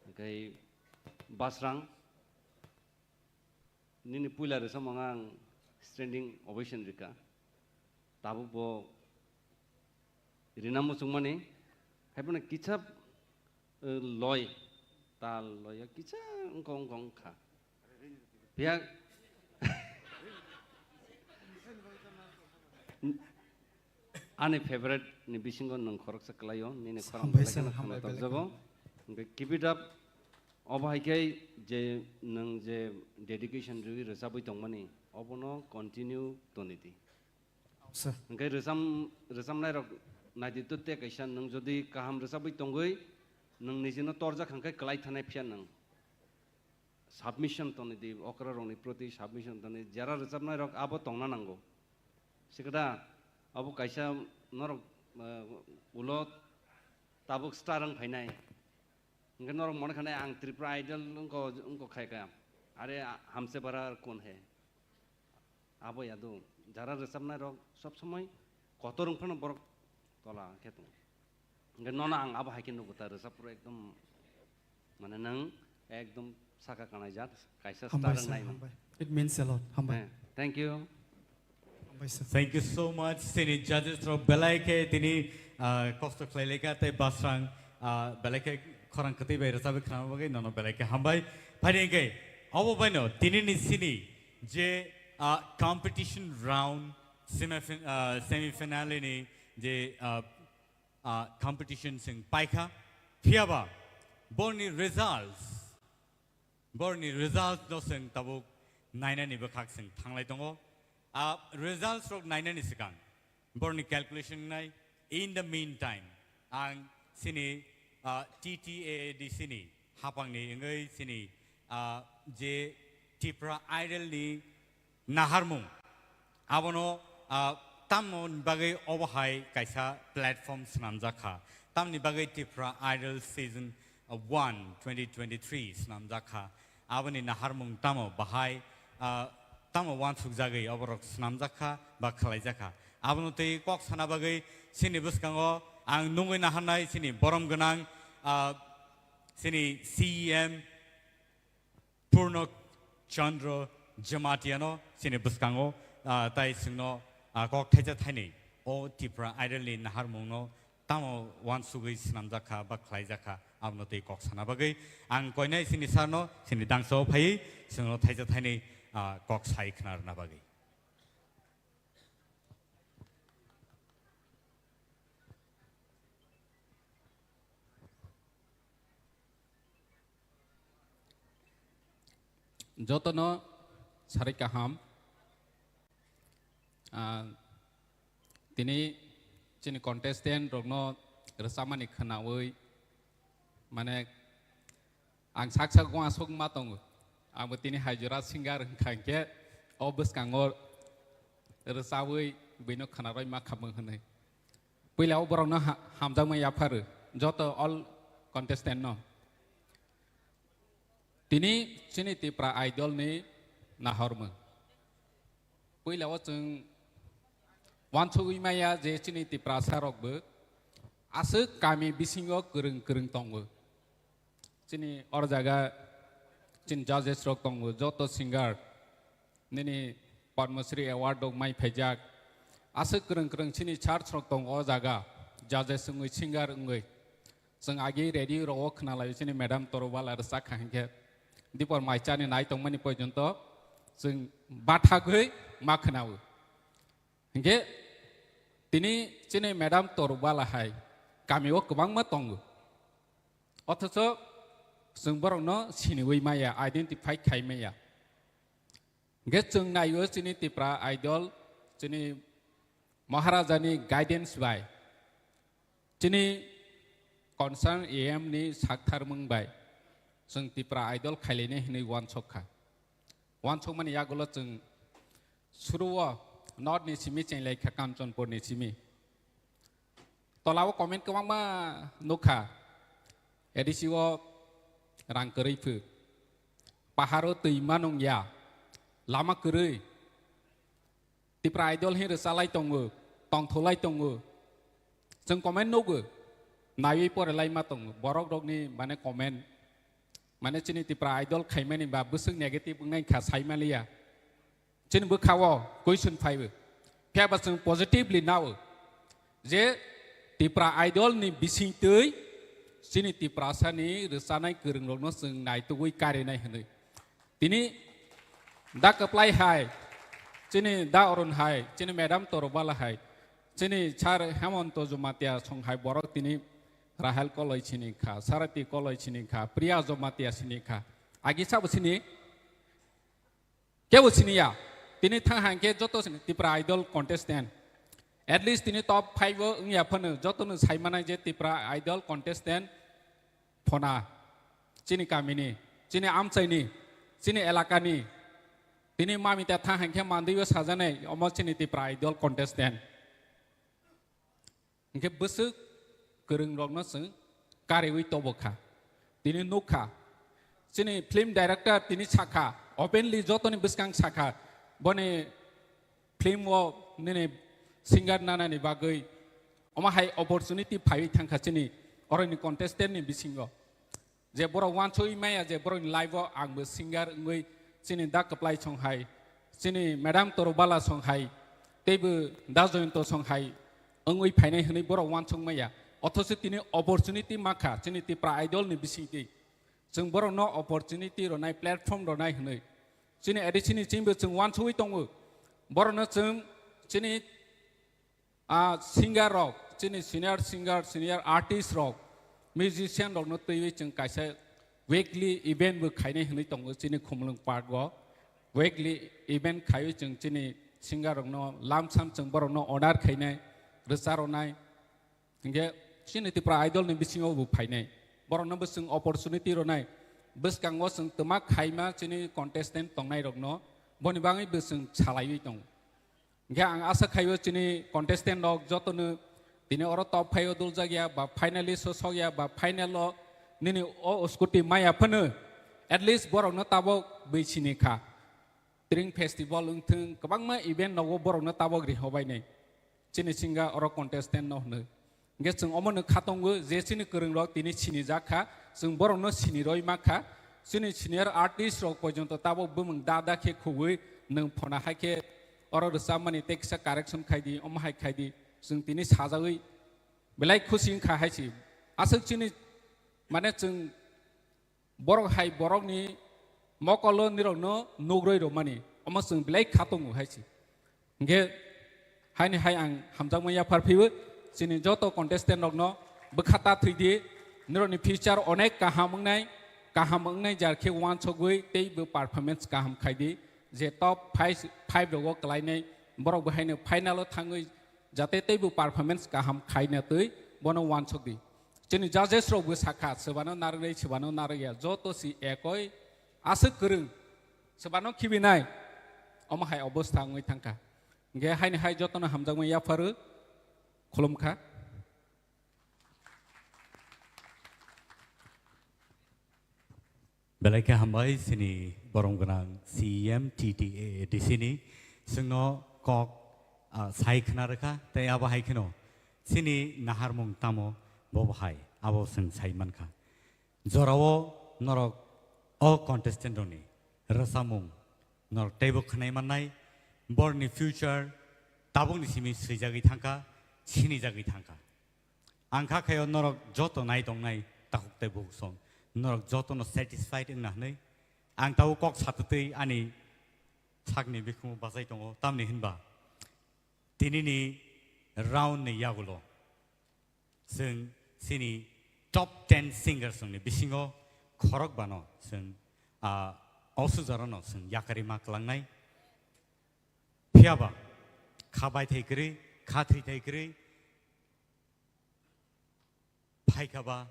Hwnkhe Basrang, nini puila rwchapmung ang standing ovation rikha. Tabuk bo rina muchungmani, haiphano kisa, eh, loi, tal loi kisa wngkha, wngkha, wngkha. Phiya ani favorite ni bisingo nwng khoroksa kwlaio, nini khorang Hambai belai sir, kheno hambai khwnathok belai jago. Kheno. Hwnkhe keep it up. Obo hai khe je nwng je dedication rwi rwchabwi tongmani, obono continue toni di. Sir. Hwnkhe rwcham-, rwchamnairok naidi to tei kaisa nwng jodi kaham rwchabwi tongwi nwng nijino torjak hwnkhe kwlai thanai phiya nwng. Submission toni di, okrarokni proti submission toni, jera rwchapnairok abo tongna nango. Sikada abo kaisa norok, eh, ulo tabuk star wng phainai. Hwnkhe norok mone khanai ang Tripura Idol wngko, wngko khai kha. Are a-, hamse bara kon he. Abo yadu, jara rwchapnairok sob somoi kotor wng phano borok tola khe tongo. Hwnkhe nono ang abo hai khe nugo ta rwchapphuru ekdom mane nwng ekdom saka kanaijak kaisa star Hambai sir, wng nai nwng. Hambai. It means a lot. Hambai. Eh, thank you. Hambai sir. Thank you so much. Chini judges rok belai khe tini, ah, kosto khlai laikha tei Basrang, ah, belai khe khorang kwtwi bai rwchabwi khwnama bagwi nono belai khe hambai. Phaidi hwnkhe obo baino tinini sini je, ah, competition round semifin-, ah, semi finale ni je, ah, ah, competition chwng paikha. Phiyaba borni results, borni results no chwng tabuk nainani bwkhak chwng thanglai tongo. Ah, results rok nainani swkang borni calculation nai. In the meantime, ang chini, ah, T T A A D C ni hapangni wngwi chini, ah, je Tipra Idol ni naharmung. Abono, ah, tamoni bagwi obo hai kaisa platform swnamjak kha. Tamni bagwi Tipra Idol Season, ah, one, twenty twenty-three swnamjak kha. Aboni naharmung tamo bahai, ah, tamo uansukjagwi oborok swnamjak kha ba khwlaijak kha. Abono twi kok sana bagwi chini bwskango ang nungwi naharnai chini borom gwnang, ah, chini C E M, Purno Chandra Jamatiano chini bwskango, ah, tai chwngno, ah, kok thaisa thainwi o Tipra Idol ni naharmungno tamo uansugwi swnamjak kha ba khwlaijak kha, abono twi kok sana bagwi ang koinai chini sir no chini dangsa o phaiwi chwngno thaisa thainwi, ah, kok sai khna rwna bagwi. Jotono sarik kaham. Ah, tini chini contestant rokno rwchapmani khwnawi, mane, ang sak sak uansuk ma tongo. Abo tini hai jora singer wngkha hinkhe o bwskango rwchabwi buino khwnarwi ma khamung hwnwi. Puila o borokno ha-, hamjakma yapharu joto all contestant no. Tini chini Tipra Idol ni nahormung. Puila o chwng uansugwi maya je chini Tiprasa rok bo aswk kami bisingo kwrwng kwrwng tongo. Chini or jaga chini judges rok tongo, joto singer nini Padma Shri Award rok mai phaijak. Aswk kwrwng kwrwng chini church rok tongo o jaga, judges wngwi, singer wngwi. Chwng agi radio rok o khwnalai chini madam Torobala rwchak kha hinkhe dipor mai chani nai tongmani porjonto chwng bathagwi ma khwnao. Hinkhe tini chini madam Torubala hai kamio kwbangma tongo. Othocho chwng borokno siniwi maya, identify khai maya. Hinkhe chwng naio chini Tipra Idol, chini Maharajani guidance bai, chini concern A M ni saktharmung bai chwng Tipra Idol khailainai hinwi uansuk kha. Uansukmani yagulo chwng suruo North ni simi chenglai kha, Kanchanpur ni simi. Tolao comment kwbangma nukha, A D C o rang kwrwi phu, paharo twi manung ya, lama kwrwi, Tipra Idol hin rwchalai tongo, tongtholai tongo. Chwng comment nugo, naiwi porelai ma tongo. Borok rokni mane comment, mane chini Tipra Idol khaimani ba bwswk negative wngnai kha saimaliya. Chini bwkhao question phaibo. Phiya ba chwng positively nao je Tipra Idol ni bisingtwi chini Tiprasa ni rwchanai kwrwng rokno chwng naitugwi karinai hinwi. Tini da Kwplai hai, chini da Arun hai, chini madam Torobala hai, chini sir Hemonto Jamatia song hai borok tini Rahel Koloi sini kha, Sarati Koloi sini kha, Priya Jamatia sini kha. Agi sabo sini? Kebo sini ya. Tini thang hang khe joto sini Tipra Idol contestant. At least tini top five o wngya phano joto no sai manai je Tipra Idol contestant phona. Chini kamini, chini amchaini, chini elakani. Tini mami ta thang hang khe mandwi o sajanai omo chini Tipra Idol contestant. Hinkhe bwswk kwrwng rokno chwng kariwi tobo kha. Tini nuk kha. Chini film director tini sakha, openly jotoni bwskang sakha. Boni film o nini singer nanani bagwi omo hai opportunity phaiwi thangkha chini oroni contestant ni bisingo. Je borok uansugwi maya je borokni life o angbo singer wngwi chini da Kwplai song hai, chini madam Torobala song hai, teibo da Joyonto song hai wngwi phainai hinwi borok uansuk maya. Othocho tini opportunity makha chini Tipra Idol ni bisingtwi. Chwng borokno opportunity rwnai, platform rwnai hinwi. Chini A D C ni chwngbo chwng uansugwi tongo. Borokno chwng chini a singer rok, chini senior singer, senior artist rok, musician rokno twiwi chwng kaisa weekly event bo khainai hinwi tongo chini Khumulwng Park o. Weekly event khaiwi chwng chini singer rokno lamsam chwng borokno honor khainai, rwcha rwnai. Hinkhe chini Tipra Idol ni bisingo bo phainai. Borokno bo chwng opportunity rwnai. Bwskango chwng twma khaima chini contestant tongnai rokno boni bagwi bo chwng salaiwi tongo. Hinkhe ang asa khaio chini contestant rok jotono tini oro top five o duljak ya ba finalist o sok ya ba final o nini o scooty maya phano at least borokno tabok bwi sini kha. Tring festival wngthwng kwbangma event nogo borokno tabok rihobainai. Chini singa oro contestant no hwno. Hinkhe chwng omono khatongo je chini kwrwng rok tini sinijak kha, chwng borokno siniroi ma kha. Chini senior artist rok porjonto tabok bumung da da khe khugwi nwng phona hai khe oro rwchapmani tei kisa correction khai di, omo hai khai di, chwng tini sajagwi belai khusi wngkha hai se. Aswk chini mane chwng borok hai borokni mokolo nirokno nugroi rwmani omo chwng belai khatongo hai se. Hinkhe haini hai ang hamjakma yaphar phaibo chini joto contestant rokno bwkha ta thwidi, nirokni future onek kaham wngnai, kaham wngnai jar khe uansugwi tei bo performance kaham khaidi, je top five, five rogo kwlainai borok bo haino final o thangwi jate tei bo performance kaham khaina twi bono uansukdi. Chini judges rok bo sakha, swbano narwknai, swbano narwkya, joto si ekoi aswk kwrwng, swbano khibinai, omo hai obostha wngwi thangkha. Hinkhe haini hai jotono hamjakmani yapharo, khulumkha. Belai khe hambai chini borom gwnang C E M T T A A D C ni chwngno kok, ah, sai khna rwkha tei abo hai kheno chini naharmung tamo bo bo hai abo chwng sai mankha. Jorao norok o contestant rokni rwchapmung norok teibo khwnai mannai, borokni future tabukni simi swijagwi thangkha, sinijagwi thangkha. Ang kha khaio norok joto nai tongnai takhuk tei bukhuk song, norok jotono satisfied wngna hwnwi ang tabuk kok satwtwi ani sakni bikhumu bachai tongo, tamni hinba tinini round ni yagulo chwng chini top ten singers ni bisingo khorok bano chwng, ah, o sujaro no chwng yakarima kwlangnai. Phiyaba kha baithai kwrwi, kha thwithai kwrwi, phaikha ba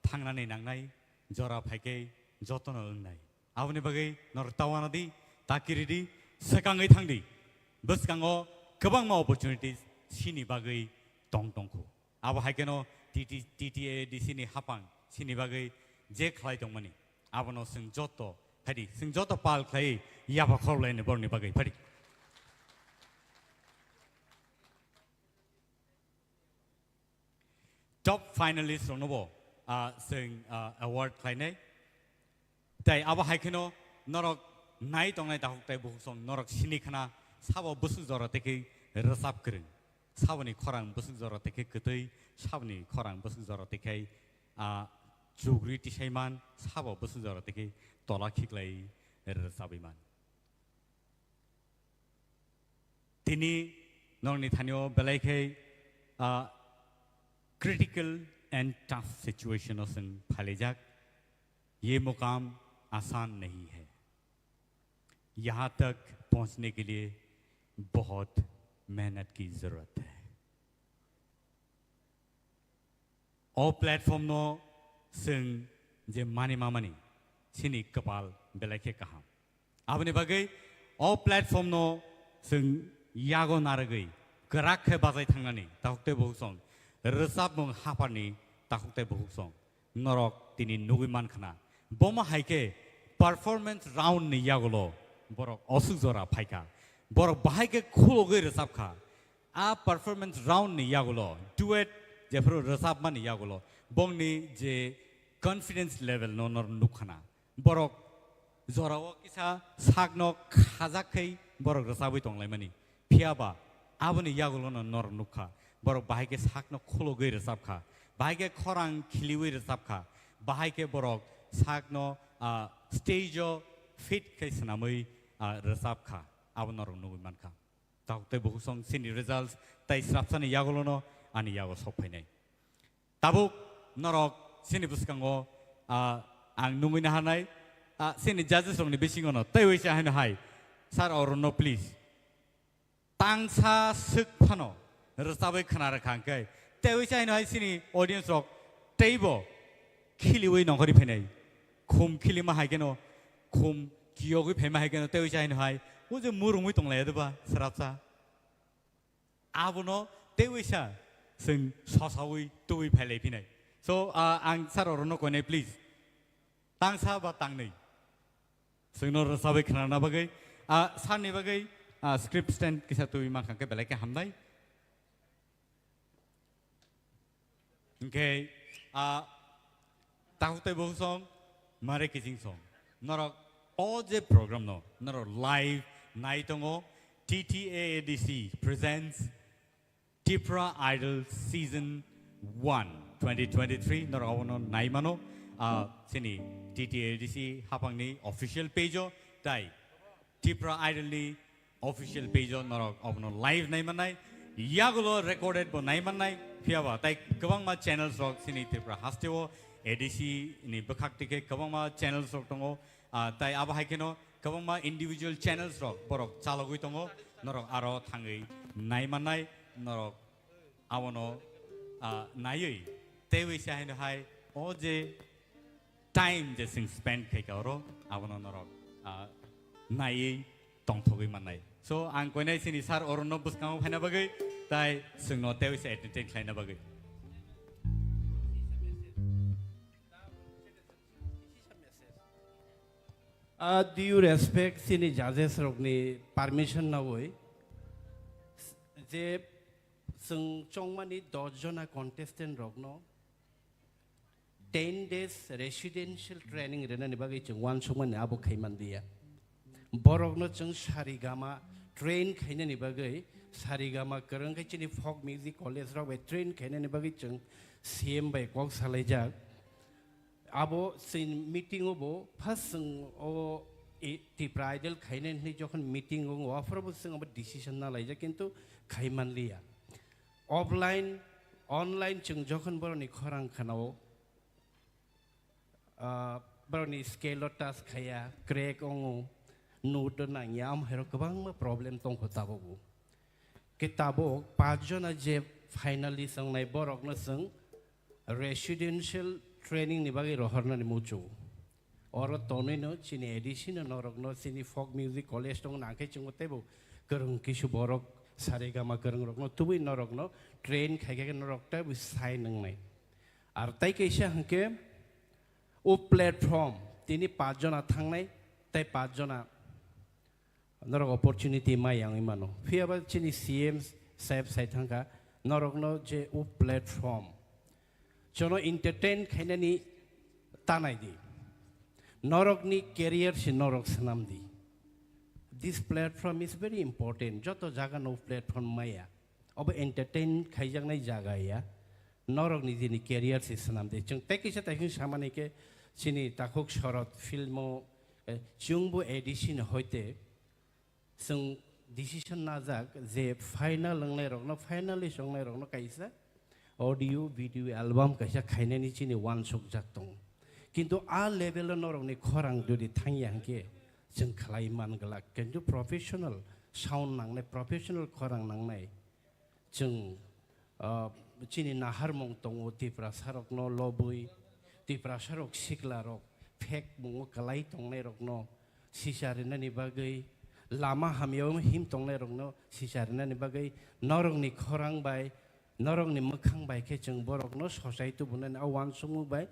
thangnani nangnai, jora phaikhe jotono wngnai. Aboni bagwi norok ta uanadi, ta kiridi, swkangwi thangdi. Bwskango kwbangma opportunities chini bagwi tong tongkhu. Abo hai kheno T T, T T A D C ni hapang chini bagwi je khlai tongmani, abono chwng joto phaidi, chwng joto pal khlai yapha khorlaini borokni bagwi phaidi. Top finalist rokno bo, ah, chwng, ah, award khlainai. Tai abo hai kheno norok nai tongnai takhuk tai bukhuk song norok sini khna sabo bwswk jora tei khe rwchap kwrwng. Saboni khorang bwswk jora tei khe kwtwi, saboni khorang bwswk jora tei khe, ah, chugri tisai man, sabo bwswk jora tei khe tola khiklai rwchabwi man. Tini norokni thanio belai khe, ah, critical and tough situation o chwng phailaijak. ये मुकाम आसान नहीं है। यहाँ तक पहुँचने के लिए बहुत मेहनत की ज़रूरत है। O platform no chwng je mani mamani chini kwpal belai khe kaham. Aboni bagwi o platform no chwng yago narwgwi kwrak khe bachai thangnani takhuk tei bukhuk song, rwchapmung hapharni takhuk tei bukhuk song norok tini nugwi man khna. Bomo hai khe performance round ni yagulo borok osuk jora phaikha. Borok bahai khe khulogwi rwchap kha. A performance round ni yagulo, duet jephru rwchapmani yagulo, bongni je confidence level no nor nukkhana. Borok jorao kisa sakno khajak khai borok rwchabwi tonglaimani. Phiyaba aboni yagulono nor nukha. Borok bahai khe sakno khulugwi rwchapkha. Bahai khe khorang khiliwi rwchapkha. Bahai khe borok sakno, ah, stage o fit khai swnamwi, ah, rwchapkha. Abo norok nugwi mankha. Takhuk tei bukhuk song chini results tai srapsani yagulono ani yago sok phainai. Tabuk norok chini bwskango, ah, ang nungwi naharnai, ah, chini judges rokni bisingono tei waisa haino hai, Sir Arunno please. Tangsa swk phano rwchabwi khna rwkha hwnkhe tei waisa haino hai chini audience rok teibo khiliwi nongkhorwi phainai. Khum khilima hai kheno, khum kiyogwi phaima hai kheno, tei waisa haino hai, o je murungwi tonglaiya deba, srapsa. Abono tei waisa chwng sosawi tubui phailai phinai. So, ah, ang sir orono koinai, please. Tangsa ba tangnwi. Chwngno rwchabwi khnana bagwi, ah, sir ni bagwi, ah, script stand kisa tubui mankha khe belai khe hamnai. Hwnkhe, ah, takhuk tei bukhuk song, mare kiching song. Norok o je program no, norok live nai tongo, T T A A D C presents Tipra Idol Season one, twenty twenty-three, norok abono nai mano, ah, chini T T A A D C hapangni official page o, tai Tipra Idol ni official page o norok abono live nai mannai, yagulo recorded bo nai mannai, phiyaba tai kwbangma channels rok chini Tripura haste o A D C ni bwkhak tike kwbangma channels rok tongo, ah, tai abo hai kheno kwbangma individual channels rok borok chalogwi tongo, norok aro thangwi nai mannai, norok abono, ah, naiwi teiwi se haino hai o je time je chwng spend khaikha oro, abono norok, ah, naiwi tongthogwi mannai. So, ang koinai chini sir orono bwskango phaina bagwi, tai chwngno teiwi se entertain khlaina bagwi. Ah, due respect chini judges rokni permission nawi je chwng chongmani dos jona contestant rokno ten days residential training rwnani bagwi chwng uansukmani abo khai manliya. Borokno chwng sarigama train khainani bagwi, sarigama kwrwng khe chini folk music college rok bai train khainani bagwi chwng C M bai kok salaijak. Abo chini meeting o bo first chwng o i-, Tipra Idol khainai hwnwi jokhon meeting wngo, aphuru bo chwng abo decision na laijak, kintu khai manliya. Offline, online chwng jokhon borokni khorang khanao, ah, borokni scale o touch khaiya, crack wngo, note o nangya, amo hai rok kwbangma problem tongkho tabukbo. Khe tabuk paanch jona je finalist wngnai borokno chwng residential training ni bagwi rohornani muchungo. Oro tonwino chini A D C no norokno chini folk music college tongo, nangkhe chwngbo teibo kwrwng kisu borok saregama kwrwng rokno tubui norokno train khaikhe norok teibo sign wngnai. Ar tai kaisa hwnkhe o platform tini paanch jona thangnai tei paanch jona norok opportunity ma yang wngwi mano. Phiya ba chini C M saheb sai thangkha, norokno je o platform, jono entertain khainani tanai di. Norokni career se norok swnam di. This platform is very important. Joto jaga no platform maya. Obo entertain khaijaknai jaga ya. Norokni jini career se swnam di. Chwng tei kisa tei samani khe chini takhuk Shorod film o, eh, chwngbo A D C ni hoite chwng decision najak je final wngnairokno, finalist wngnairokno kaisa audio video album kaisa khainani chini uansukjak tongo. Kintu a level o norokni khorang jodi thangya hwnkhe chwng khlai man glak. Kintu professional sound nangnai, professional khorang nangnai. Chwng, ah, chini naharmung tongo, Tiprasarokno lobwi, Tiprasarok siklarok phek mungo kwlai tongnairokno sisa rinani bagwi, lama hamyao him tongnairokno sisa rinani bagwi, norokni khorang bai, norokni mwkhang bai khe chwng borokno sochai tubunani a uansukmung bai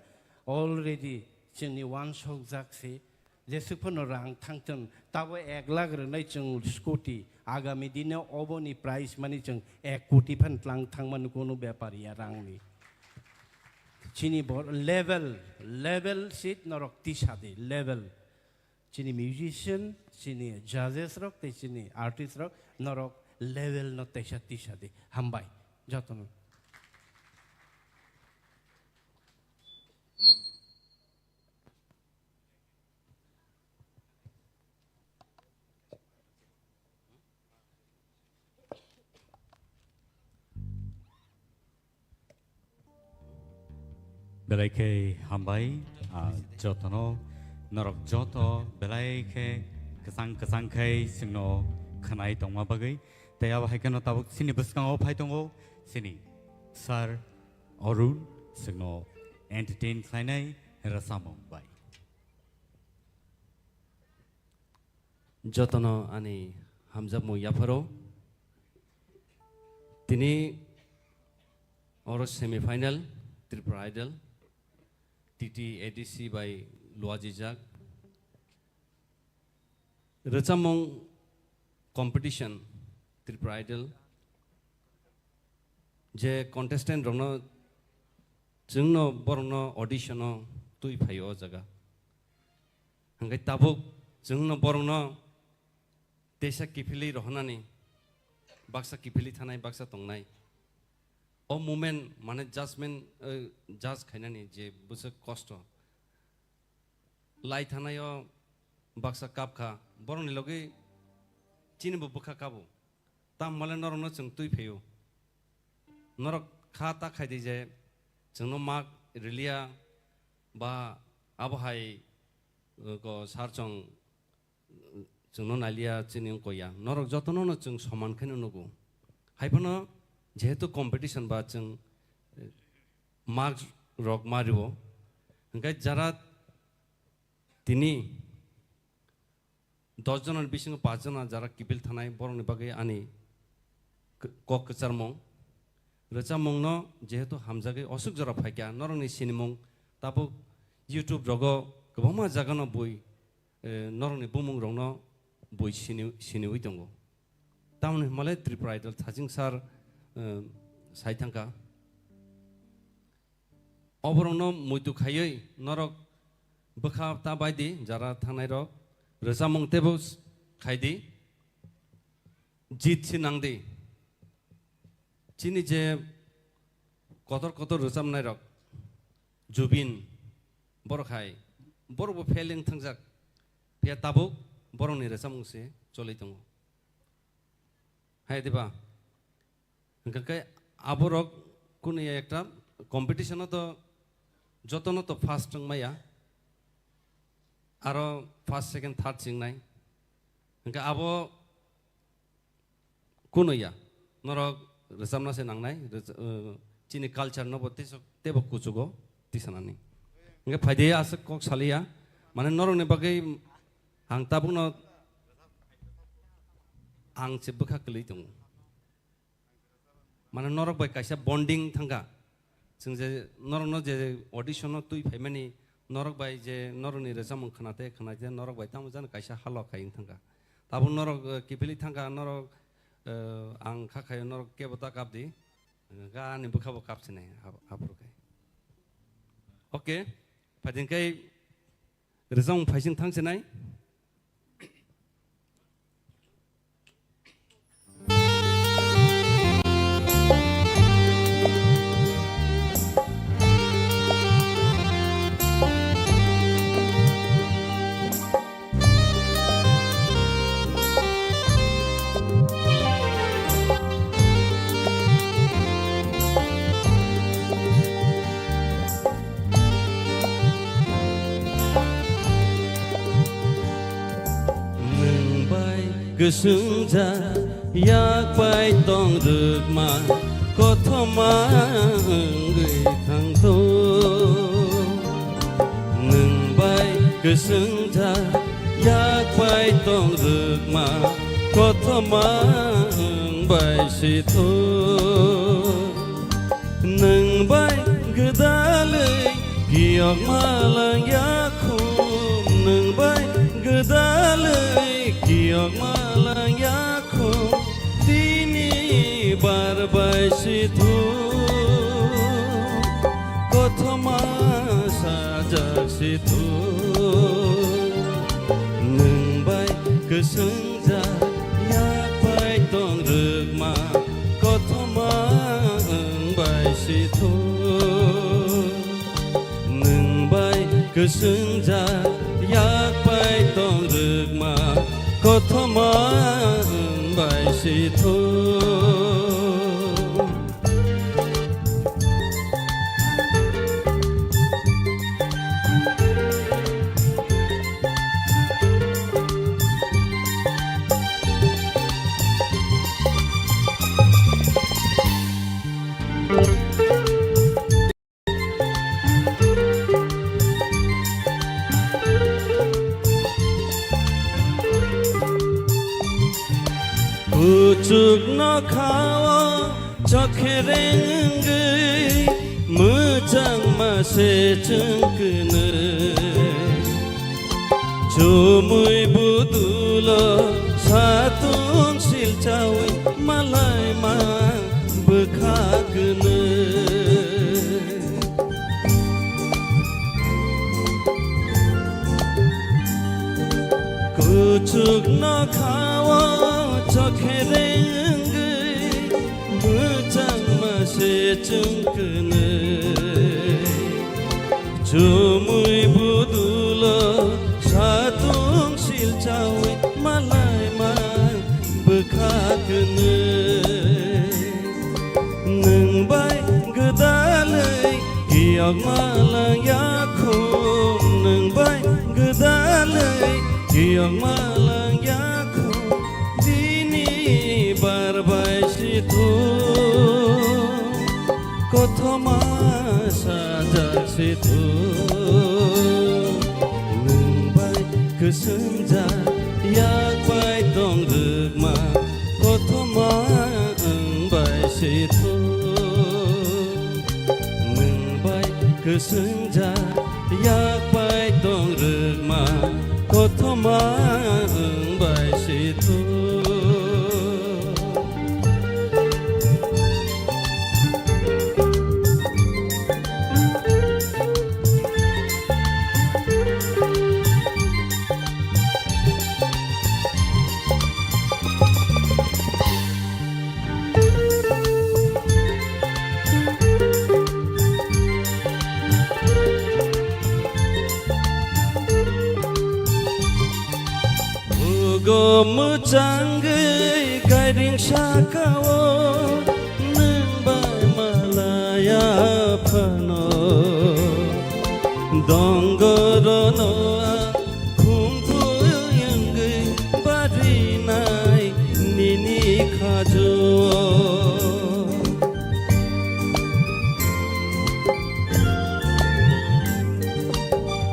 already chwngni uansukjak se. Jesuk phano rang thangthun, tabo ek lakh rwnai chwng scooty, agami dino oboni price mani chwng ek koti phan tlang thangmani kunu bepar ya rangni. Chini bo level, level seat norok tisa di, level. Chini musician, chini judges rok, tei chini artist rok, norok level no teisa tisa di. Hambai, jotono. Belai khe hambai, ah, jotono, norok joto belai khe kwchang kwchang khai chwngno khwnai tongma bagwi. Tei abo hai kheno tabuk chini bwskango phai tongo chini sir Arun, chwngno entertain khlainai rwchapmung bai. Jotono ani hamjakmung yapharo. Tini oro semi final Tripura Idol, T T A D C bai luajijak. Rwchapmung competition Tripura Idol. Je contestant rokno, chwngno borokno audition o twi phaio o jaga. Hwnkhe tabuk chwngno borokno teisa kiphilwi rohornani, baksa kiphilwi thanai, baksa tongnai. O moment mane judgment, eh, judge khainani je bwswk kosto. Lai thanai o baksa kap kha, borokni logi chini bo bwkha kabo. Tamo le norokno chwng twi phaio. Norok kha ta khai di je chwngno mak riliya ba abo hai, uh, ko sar chwng, uh, chwngno naliya chini wngkoi ya. Norok jotono no chwng soman khe no nugo. Hai phano jehetu competition ba chwng, uh, mark rok ma rio. Hwnkhe jara tini dos jona ni bisingo paanch jona jara kiphil thanai, borokni bagwi ani k-, kok kwcharmung. Rwchapmungno jehetu hamjagwi oswk jora phaikha, norokni sinimung tabuk YouTube rogo kwbangma jagano bui, eh, norokni bumung rokno bui sini, siniwi tongo. Tamoni hwnmale Tripura Idol thaching sir, eh, sai thangkha. Oborokno muitu khaiwi norok bwkha ta bai di, jara thangnai rok rwchapmung teibo khai di, jit si nang di. Chini je kotor kotor rwchapnai rok, Jubin, borok hai, borok bo fail wng thangjak. Phiya tabuk borokni rwchapmung se choli tongo. Hai diba? Hwnkhe khe aborok kunu ya ekta competition-o to jotono to first wng maya. Aro first, second, third chingnai. Hwnkhe abo kunu ya. Norok rwchapna se nangnai. Rwch-, uh, chini culture no bo teiso-, teibo kuchugo tisanani. Hwnkhe phaidi aswk kok saliya. Mane norokni bagwi ang tabukno ang se bwkha kwlwi tongo. Mane norok bai kaisa bonding thangkha. Chwng je norokno je audition-o twi phaimani, norok bai je norokni rwchapmung khwnate khwnate norok bai tamo jani kaisa halo khai wng thangkha. Tabuk norok, eh, kiphilwi thangkha, norok, eh, ang kha khaio norok kebo ta kapdi. Ga ani bwkhabo kapsinai ap-, aphuru khai. Okay, phaiding khai rwchapmung phaising thangsinai. Nwng bai kwswngjak yak bai tong rwkma kothoma wngwi thangtong. Nwng bai kwswngjak yak bai tong rwkma kothoma wng bai sithok. Nwng bai gwdalwi kiyokma lang yakhum, nwng bai gwdalwi kiyokma lang yakhum, tini bar bai sithok, kothoma sajak sithok. Nwng bai kwswngjak yak bai tong rwkma kothoma wng bai sithok. Nwng bai kwswngjak yak bai tong rwkma kothoma wng bai sithok. Kuchuk nokhao chokhereng wngwi mwchangma se chwng kwnwi. Chumui budulo satung silchaui malaima bwkha kwnwi. Kuchuk nokhao chokhereng wngwi mwchangma se chwng kwnwi. Chumui budulo satung silchaui malaima bwkha kwnwi. Nwng bai gwdalwi kiyokma lang yakhum, nwng bai gwdalwi kiyokma lang yakhum, tini bar bai sithok, kothoma sajak sithok. Nwng bai kwswngjak yak bai tong rwkma kothoma wng bai sithok. Nwng bai kwswngjak yak bai tong rwkma kothoma wng bai sithok. Mwchangwi gairing saka-o nwng bai malaya phano. Dongorono ang khumphuyungwi barinai nini khajo-o.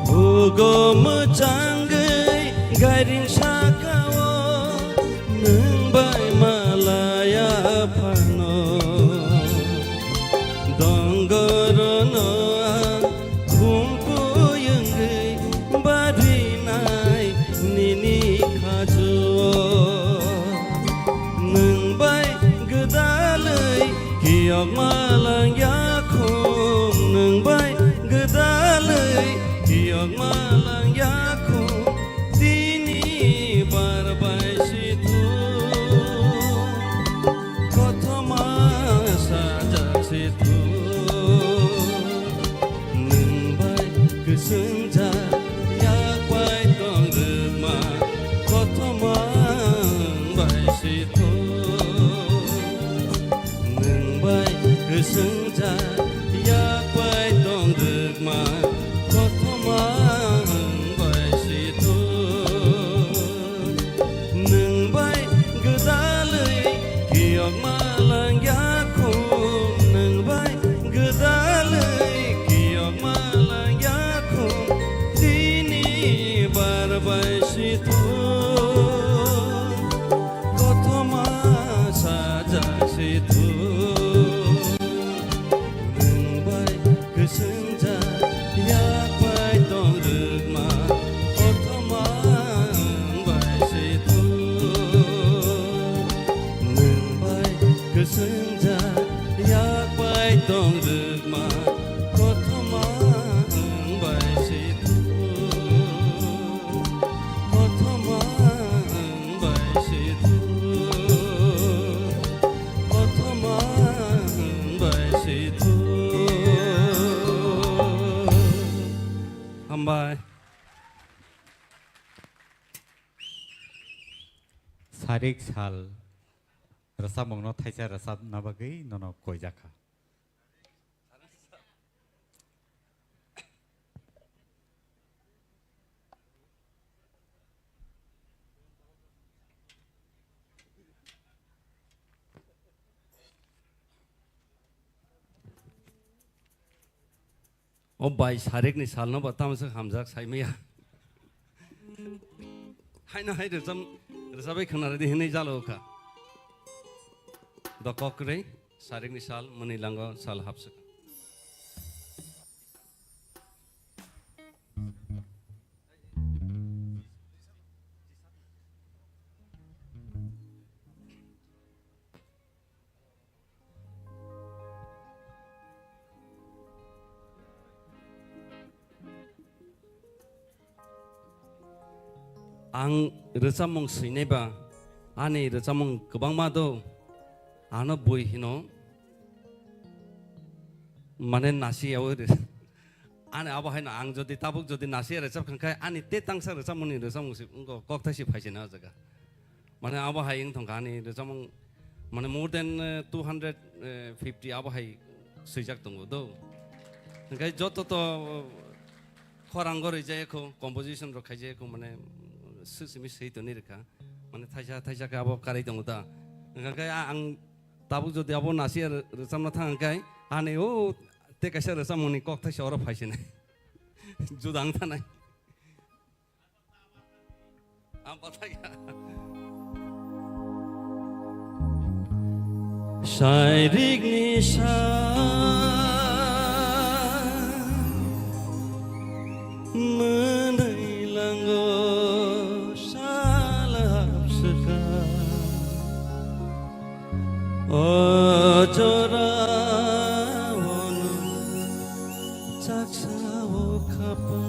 Bugo mwchangwi gairing saka-o nwng bai malaya phano. Dongorono ang khumphuyungwi barinai nini khajo-o. Nwng bai gwdalwi kiyokma langya khum, nwng bai gwdalwi kiyokma langya khum, tini bar bai si thung, kothoma sajak si thung. Nwng bai kwswngjak yak bai tong rwkma, kothoma nwng bai si thung. Nwng bai kwswngjak yak bai tong rwkma, kothoma nwng bai si thung. Nwng bai gwdalwi kiyokma langya khum, nwng bai gwdalwi kiyokma langya khum, tini bar bai si thung, kothoma sajak si thung. Nwng bai kwswngjak yak bai tong rwkma, kothoma nwng bai si thung. Nwng bai kwswngjak yak bai tong rwkma, kothoma nwng bai si thung. Kothoma nwng bai si thung. Kothoma nwng bai si thung. Hambai. Sarik sal rwchapmungno thaisa rwchapna bagwi nono koijakha. O bai, sarikni salno bo tamo se hamjak saimaya. Haino hai rwcham-, rwchabai khwnaradi hinwi jalo kha. Dokok kwrwi, sarikni sal, mwnwi lango sal hapswk. Ang rwchapmung swinai ba, ani rwchapmung kwbangma do, ano bui hino, mane nasi yaui rw-, ani abo haino ang jodi tabuk jodi nasi rwchap kha khe, ani te tangsa rwchapmungni rwchapmung si wngkha, kokthai si phaisina o jaga. Mane abo hai wng thangkha ani rwchapmung, mane more than, eh, two hundred fifty abo hai swijak tongo do. Hwnkhe joto to khorang gori jaya kho, composition rok khai jaya kho, mane swi simi swi toni rwkha. Mane thaisa thaisa khe abo karwi tongo ta. Hwnkhe a-, ang tabuk jodi abo nasi rw-, rwchapna thang khe ani o te kaisa rwchapmungni kok thaisa oro phaisinai. Juda wng thanai. Ang pathai ya. Sairikni sa mwnwi lango sal hapswkha. O jora ono chaksa o khapa.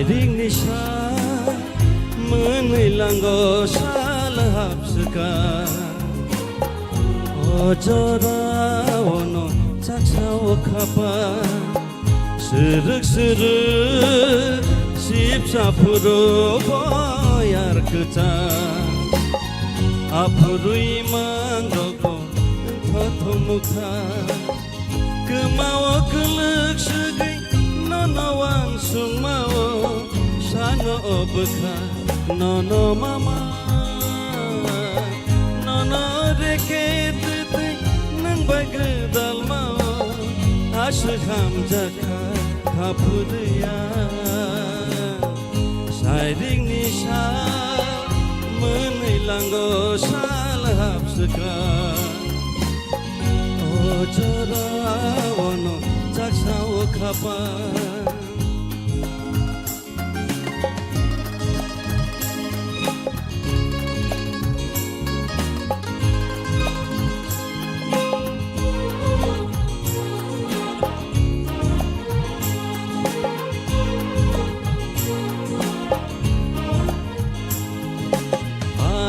Ringni sa mwnwi lango sal hapswka. O jorao no chaksa o khapa. Srwk srwk sipsa phuru boyar kwchang. Aphurwi manrok bo thothong nukha. Kwmao kwlwk swgwi nono wansukmao, sano o bwkha nono mama. Nono reke twtwi nwng bai gwdalmao, aswk hamjakha khaphurwi ang. Sairingni sa mwnwi lango sal hapswka. O jorao no chaksa o khapa.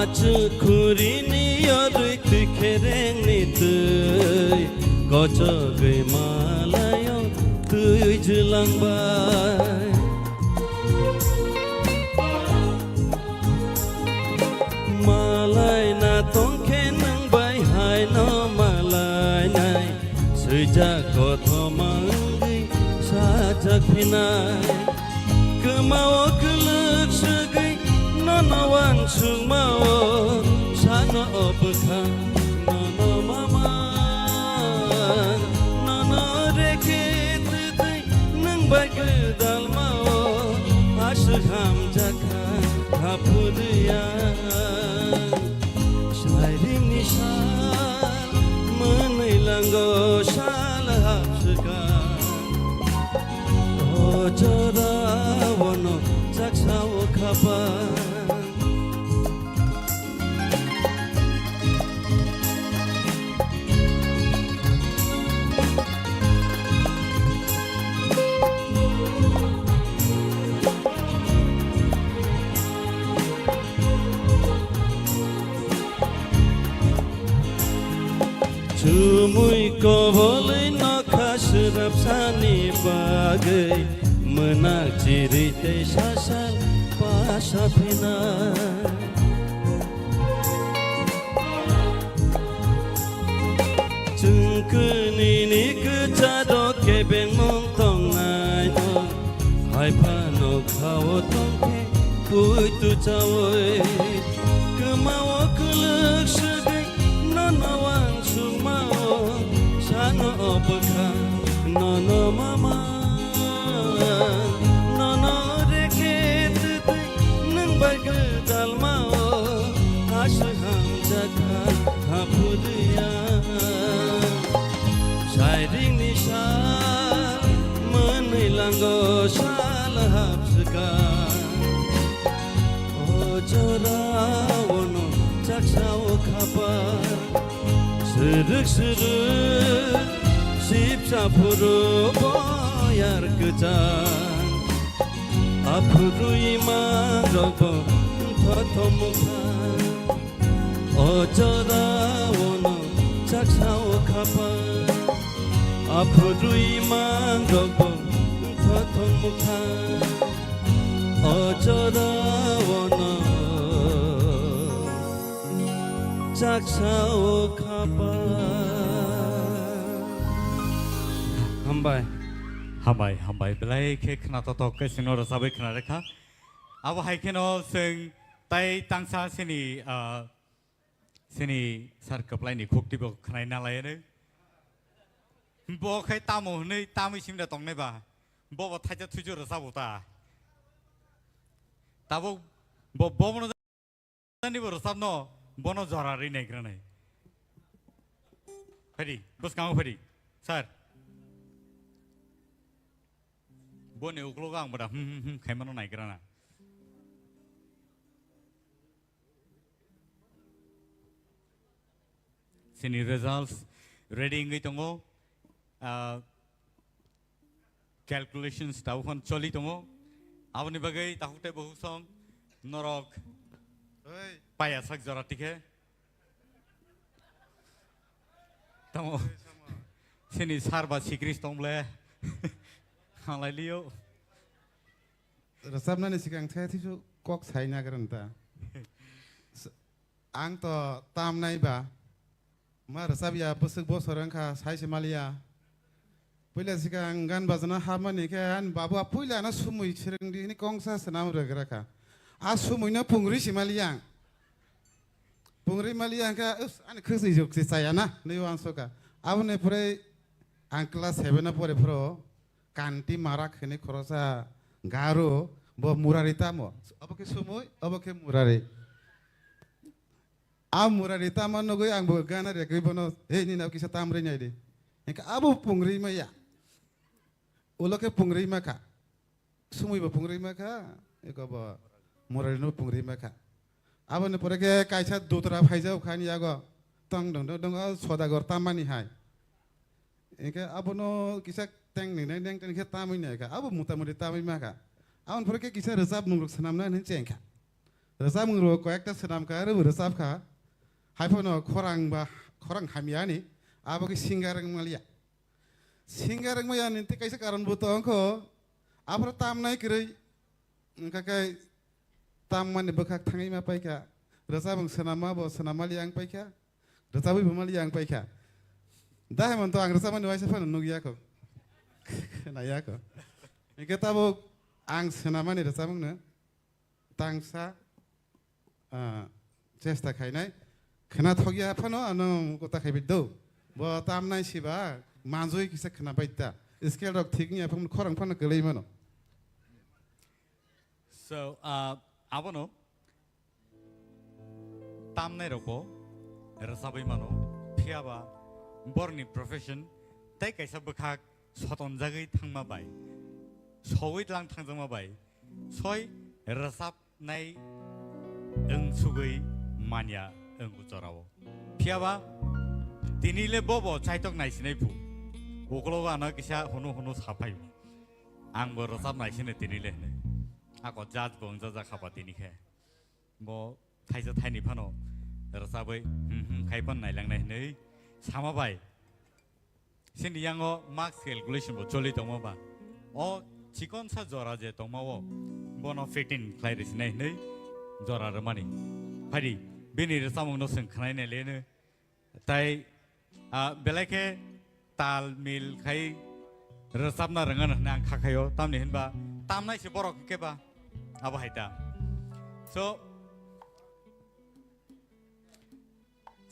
Achuk khurini yorwi twi kherengni twi, kochogwi malaio twi jwlangbai. Malai na tongkhe nwng bai haino malainai, swijak kothoma wngwi sajak phinai. Kwmao kwlwk swgwi nono wansukmao, sano o bwkha nono mama. Nono reke twtwi nwng bai gwdalmao, aswk hamjakha khaphurwi ang. Sairingni sal mwnwi lango sal hapswka. O jorao no chaksa o khapa. Chumui kobolwi nokha swrapsani bagwi, mwnak chirwi tei sasal pasa phinai. Chwng kwnini kwcharo kebengmung tongnaino, hai phano khao tongkhe puitu chaui. Kwmao kwlwk swgwi nono wansukmao, sano o bwkha nono mama. Nono reke twtwi nwng bai gwdalmao, aswk hamjakha khaphurwi ang. Sairingni sal mwnwi lango sal hapswka. O jorao no chaksa o khapa. Srwk srwk sipsa phuru boyar kwchang. Aphurwi manrok bo thothom kha. O jorao no chaksa o khapa. Aphurwi manrok bo thothom kha. O jorao no chaksa o khapa. Hambai. Hambai, hambai. Belai khe khna totok khe sino rwchabwi khna rekha. Abo hai kheno chwng tai tangsa sini, ah, sini sir kwplaini khukti bo khnaina laiyano. Bo khai tamo hwnwi tamwi simda tongnai ba. Bo bo thaisa thuisu rwchabo ta. Tabuk bo, bo bono Ani bo rwchapno bono jora ri naigra nai. Phaidi, bwskango phaidi, sir. Boni uklogo ang bada hmm hmm hmm khaimano naigra na. Sini results ready wngwi tongo. Ah, calculations tabuk phano choli tongo. Aboni bagwi takhuk tei bukhuk song norok Oi. Paya sak jora tikhe. Tamo Oi, sama. Sini sar ba sikris tong ble. Halai liyo. Rwchapnani sikang the thisu kok sai nagrang ta. S-, ang to tamnai ba. Ma rwchap ya bwswk bosor wngkha, sai se maliya. Puila sikang gan bajana hapmani khe ani babu a puila ano sumui swrwng di hwnwi kongsa swnam rwgra kha. A sumui no pungri si maliya ang. Pungri maliya ang khe, "Us, ani khwsni juk se chaya na," hwnwi uansukha. Aboni pore ang class seven o pore phuru Kanti Marak hwnwi khoroksa garo, bo Murari tamo. Obo khe sumui, obo khe Murari. A Murari tama nugwi ang bo gana rekwi bono, "Hey, nini abo kisa tamrwi nai di." Hingke abo pungri maya. Ulo khe pungri ma kha. Sumui bo pungri ma kha. Eko bo Murari no pungri ma kha. Aboni pore khe kaisa dutra phaijak kha ani yago. Tong dong dong dong, o Sodagar tamani hai. Hingke abono kisa teng ni neng teng khe tamwi nai kha. Abo mota moti tamwi ma kha. Aboni pore khe kisa rwchapmung rok swnamna hinwi cheng kha. Rwchapmung rok koyekta swnam kha, aro bo rwchap kha. Hai phano khorang ba, khorang hamya ni, abo khe singer wng maliya. Singer wng maya ni tei kaisa karon bo tong kho, aphuru tamnai kwrwi, wngkha khe tammani bwkhak thangwi ma pai kha. Rwchapmung swnamma bo swnam maliya wng pai kha, rwchabwi bo maliya wng pai kha. Dahai man to ang rwchapmani waisa phano nukya kho, khwnaya kho. Hingke tabuk ang swnamani rwchapmung no tangsa, ah, chesta khainai. Khwnathokya phano ano kota khaibai do. Bo tamnai siba manjui kisa khwnabai ta. Scale rok thik wngya phano khorang phano kwlwi mano. So, ah, abono tamnai rokbo rwchabwi mano. Phiyaba borni profession tei kaisa bwkhak sotonjagwi thangma bai, sowui tlang thangjakma bai, soi rwchapnai wng sugwi manya wng o jorao. Phiyaba tini le bobo chaitok naisinai phu. Uklogo ano kisa hunu hunu saphai. Ang bo rwchap naisini tini le hwnwi. Ako judge bo wngjajakha ba tini khe. Bo thaisa thaini phano rwchabwi hmm hmm khai phano nailangnai hwnwi sama bai. Chini yango marks calculation bo choli tongma ba. O chikonsa jora je tongma o, bono fifteen khlai risinai hwnwi jora rwmani. Phaidi, bini rwchapmungno chwng khwnai nai le hwnwi. Tai, ah, belai khe tal mil khai rwchapna rwngano hwnwi ang kha khaio, tamni hinba tamnai se borok hwnkhe ba abo hai ta. So,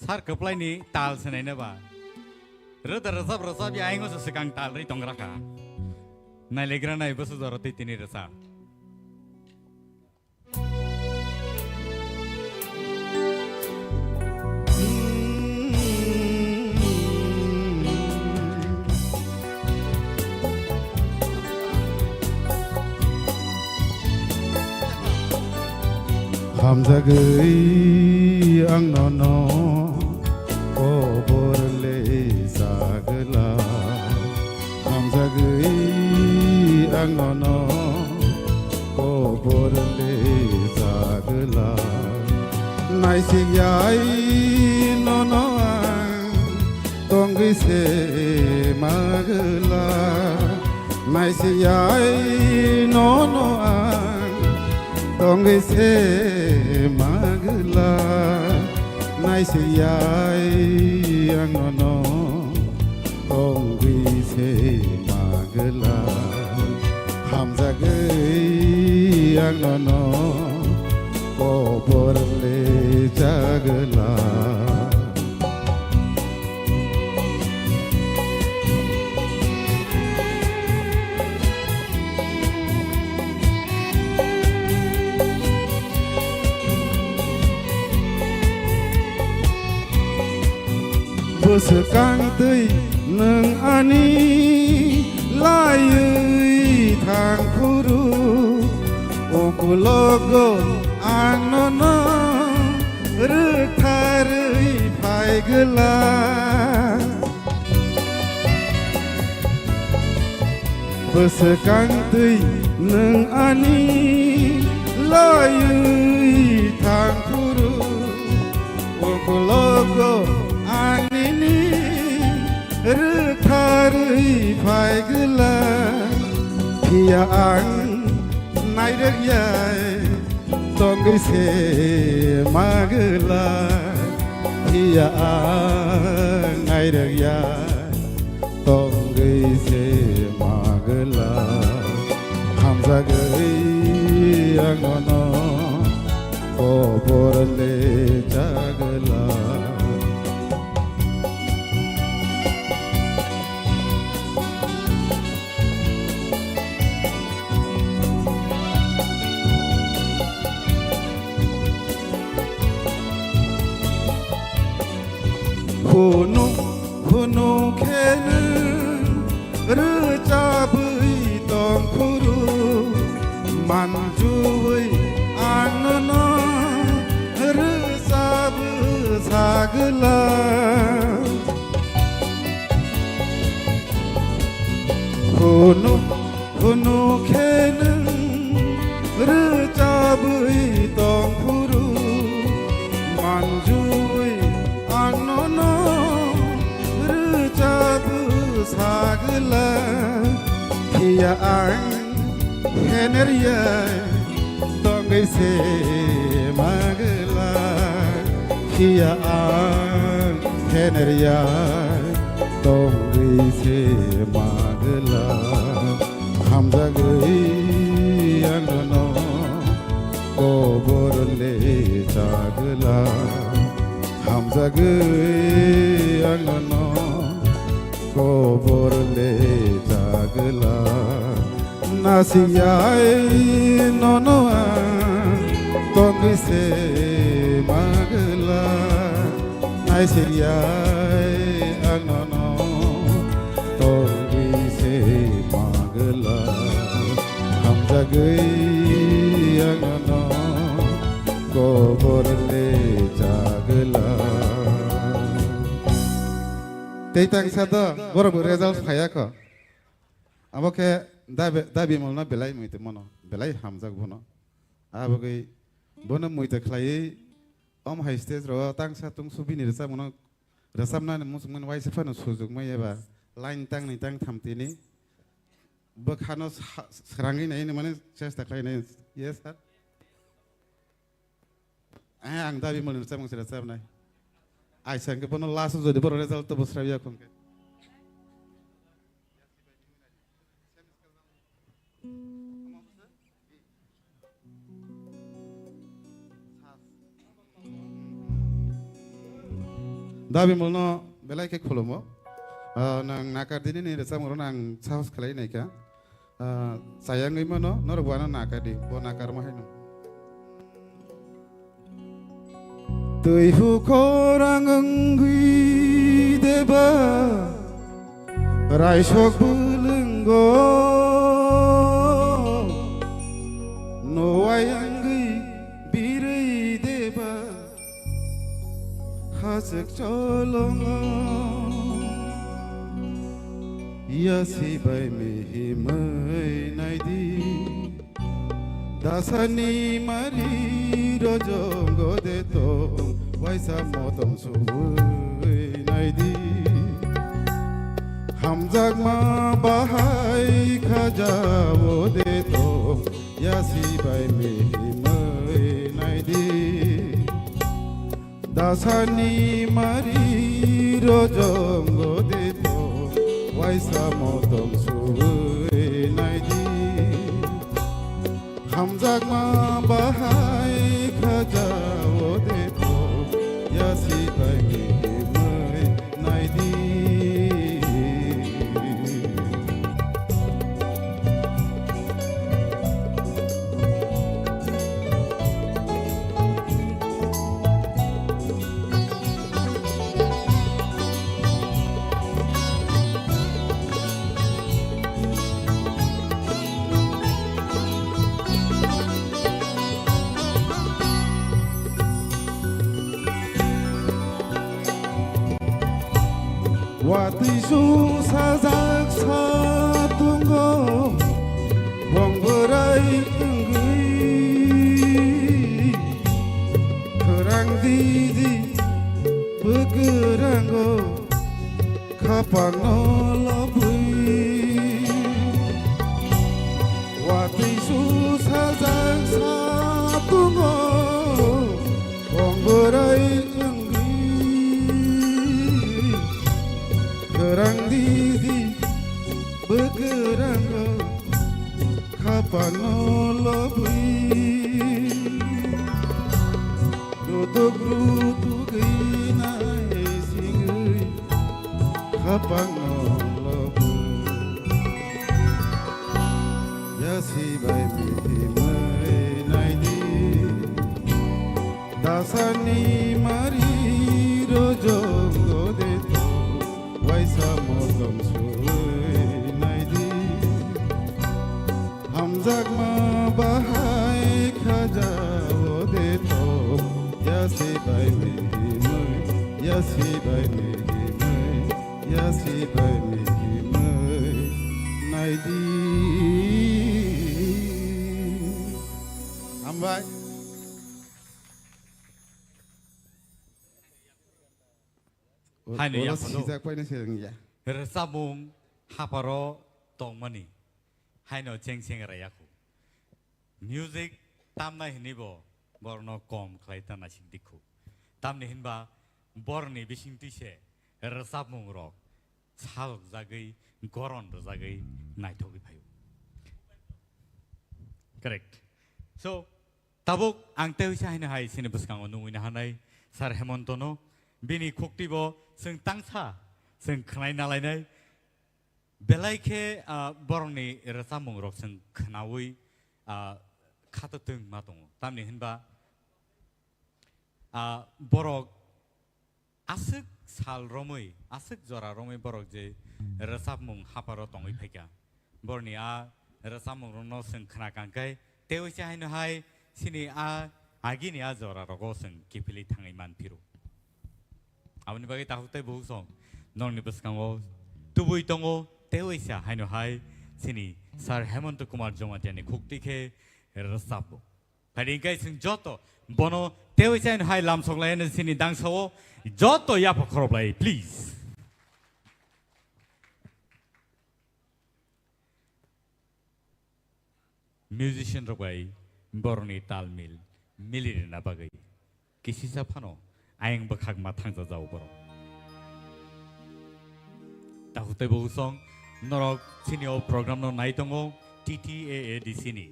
Sar kwplaini tal swnai na ba. Rwda rwchap rwchap ya aingo se swkang tal rwi tong rakha. Nailegra nai bwswk jora twi tini rwchap. Hamjagwi ang nono kobor le sagwla. Hamjagwi ang nono kobor le sagwla. Naisik yai nono ang tongwi se magwla. Naisiyai nono ang tongwi se magwla. Naisiyai ang nono tongwi se magwla. Hamjagwi ang nono kobor le jagwla. Bwswkang twi nwng ani laiwi thang phuru, ukulogo ang nono rwktharwi phai gwla. Bwswkang twi Nwng ani laiwi thang phuru, uklogo ang nini rwktharwi phai gwla, phiya ang nairwk ya tongwi se ma gwla, phiya ang nairwk ya tongwi se ma gwla. Hamjagwi ang nono kobor le cha gwla. Hunu, hunu khe nwng rwchabwi tong phuru, manjuwi ang nono rwchabwi sa gwla. Hunu, hunu khe nwng rwchabwi tong phuru, manjuwi ang nono rwchabwi sa gwla, phiya ang phener ya tongwi se ma gwla, phiya ang phener ya tongwi se ma gwla. Hamjagwi ang nono kobor le cha gwla. Hamjagwi ang nono kobor le cha gwla. Nasiyai nono ang tongwi se ma gwla. Naisiyai ang nono tongwi se ma gwla. Hamjagwi ang nono kobor le cha gwla. Tei tangsa do, borok bo result phaiya kho. Abo khe dabi, dabi molno belai muitu mono, belai hamjak bono. Abogwi bono muitu khlaiwi om hai stage ro tangsa tungsu bini rwchapmano, rwchapnani muchungmani waisa phano sujuk mai eba line tangni tangtham tini bwkhano sa-, srangwi nai mane chesta khlai nai. Yes, sir. Eh, ang dabi mani rwchapmung se rwchapnai. Aisa hwnkhe bono last o jodi borok result to bwsraiya khon khe. Dabi molno belai khe khulumo. Ah, nang nakar dini ni rwchapmung rwno ang sahos khlai nai kha. Ah, chayangwi mano, norok bo ano nakar di, bo nakarma haino. Twi hukhorang wngwi deba, raisok bwlwngo, nowai wngwi birwi deba. Hachwk cholongo yasi bai mihimwi naidi. Dasani mari rojongo de tong waisa motom subwi naidi. Hamjakma bahai khajao de tong yasi bai mihimwi naidi. Dasani mari rojongo de to waisa motom subwi naidi. Hamjakma bahai khajao de to yasi bai mihimwi naidi. Watwi sung sajak satungo, bong bwra Ang didi bwkrango khapangno lobwi. Watwi su sajak satungo kongborai wngwi. Kwrang didi bwkrango khapangno lobwi. Rutuk rutuk wngnai singwi khapangno lobwi. Yasi bai mihimwi naidi. Dasani mari rojong gode to. Waisa motom sui naidi. Hamjakma bahai khaja ode to. Yasi bai mihimwi, yasi bai mihimwi, yasi bai mihimwi naidi. Hambai. Haino ulo yaphuno. Sijak paino se wngya. Rwchapmung hapharo tongmani haino cheng cheng rayakhu. Music tamnai hwnwi bo borokno kom khlai ta naising dikhu. Tamni hwnba borokni bisingtwi se rwchapmung rok salokjagwi, goron rwjagwi naithogwi phaio. Correct. So, tabuk ang tei uisa haino hai chini bwskango nungwi naharnai Sir Hemontono, bini khuktwibo chwng tangsa, chwng khwnai nalainai. Belai khe, ah, borokni rwchapmung rok chwng khwnaui, ah, khato twng ma tongo. Tamni hwnba, ah, borok aswk sal romwi, aswk jora romwi borok je rwchapmung hapharo tongwi phaikha. Borokni a rwchapmung rokno chwng khna kangkhe, tei uisa haino hai chini a agini a jora rogo chwng kiphilwi thangwi manphiro. Aboni bagwi takhuk tei bukhuk song norokni bwskango tubui tongo, tei uisa haino hai chini Sir Hemanta Kumar Jamatia ni khuktwi khe rwchapmung. Phaidi hwnkhe chwng joto bono tei uisa haino hai lamsok lai hwnwi chini dangsa-o joto yapha khoroplai, please. Musician rok bai borokni tal mil mili rwna bagwi kisisa phano ayang bwkhak ma thangsa jao borok. Takhuk tei bukhuk song norok chini o program no nai tongo T T A A D C ni,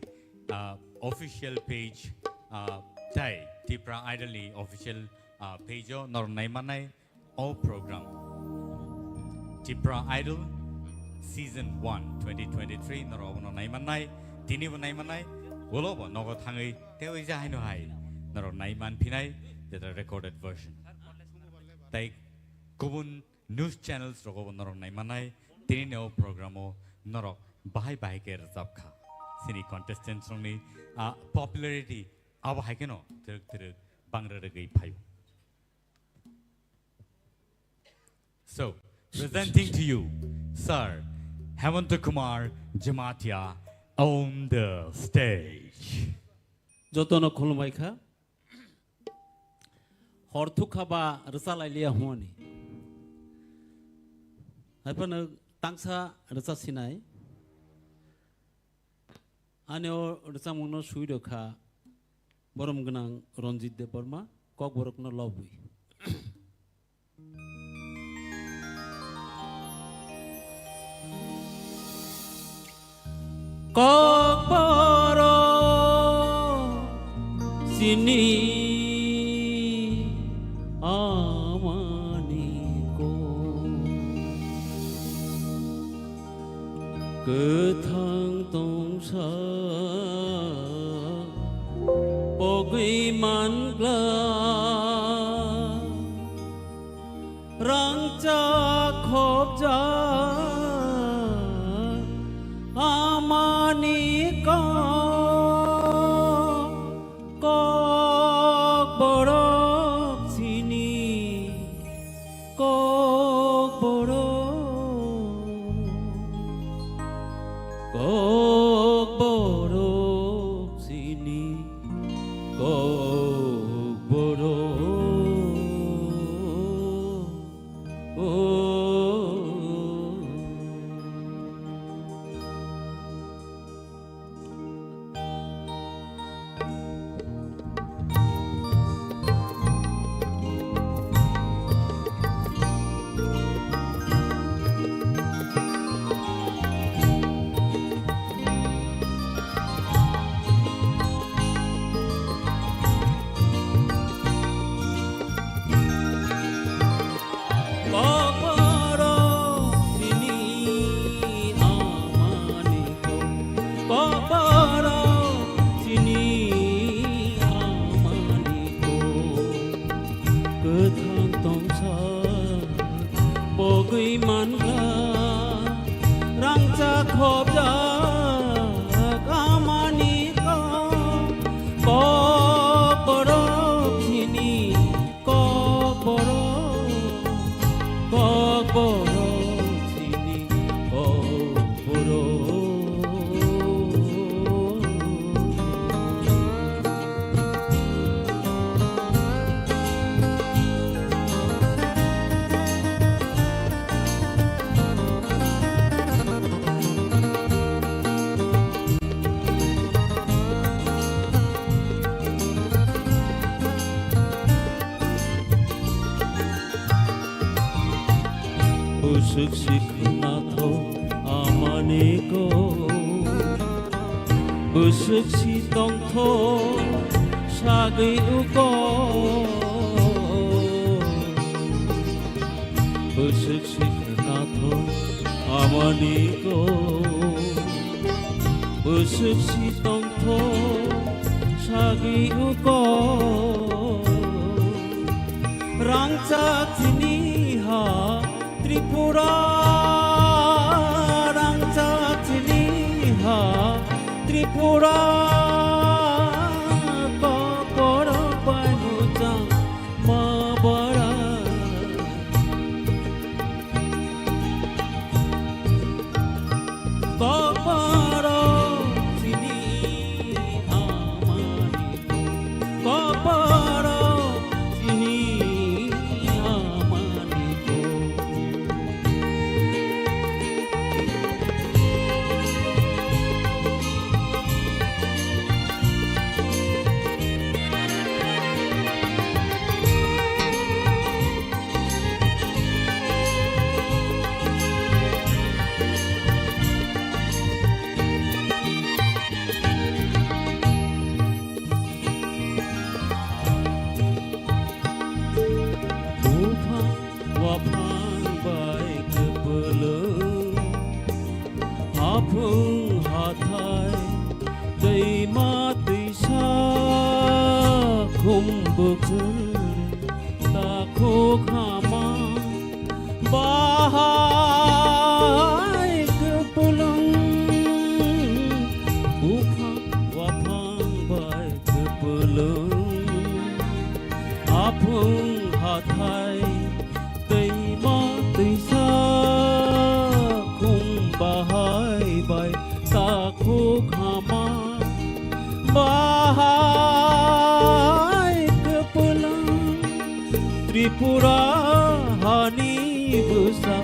ah, official page, ah, tei Tipra Idol ni official, ah, page o norok nai mannai. O program Tipra Idol Season one twenty twenty-three norok abono nai mannai, tini bo nai mannai, ulo bo nogo thangwi tei uisa haino hai norok nai manphinai, jeto recorded version. Tei kubun news channels rogo bo norok nai mannai, tini ni o program o norok bahai bahai khe rwchap kha. Chini contestants rokni, ah, popularity abo hai kheno twrwk twrwk bangra rwgwi phaio. So, presenting to you, Sir Hemanta Kumar Jamatia on the stage. Jotono khulumbai kha. Hor thuk kha ba rwcha lai liya hwnwi. Hai phano tangsa rwcha sinai. Ani o rwchapmungno swi rw kha borom gwnang Ranjit Debbarma, Kokborokno lobwi. Kokborok chini amani kok. Kwthang tongsa pogwi mangla, rangchak khopjak amani kok, kok. Kwthang tongsa pogwi mankha, rangchak khobjak amani kok, kok borok chini kok borok, kok borok chini kok borok. Bwswk si khwnathok amani kok, bwswk si tongthok sagwi uko. Bwswk si khwnathok amani kok, bwswk si tongthok sagwi uko. Rangchak chini ha Tripura, rangchak chini ha Tripura, kok borok bai muchang ma bara. Kok borok chini amani kok, kok borok chini amani kok. Buphang waphang bai kwpwlwng, aphung hathai, twima twisa, khum bukhur, takhuk hama, bahai kwpwlwng, buphang waphang bai kwpwlwng, aphung hathai, twima twisa, khum bahai bai takhuk hama, bahai kwpwlwng. Tripura hani bwsa,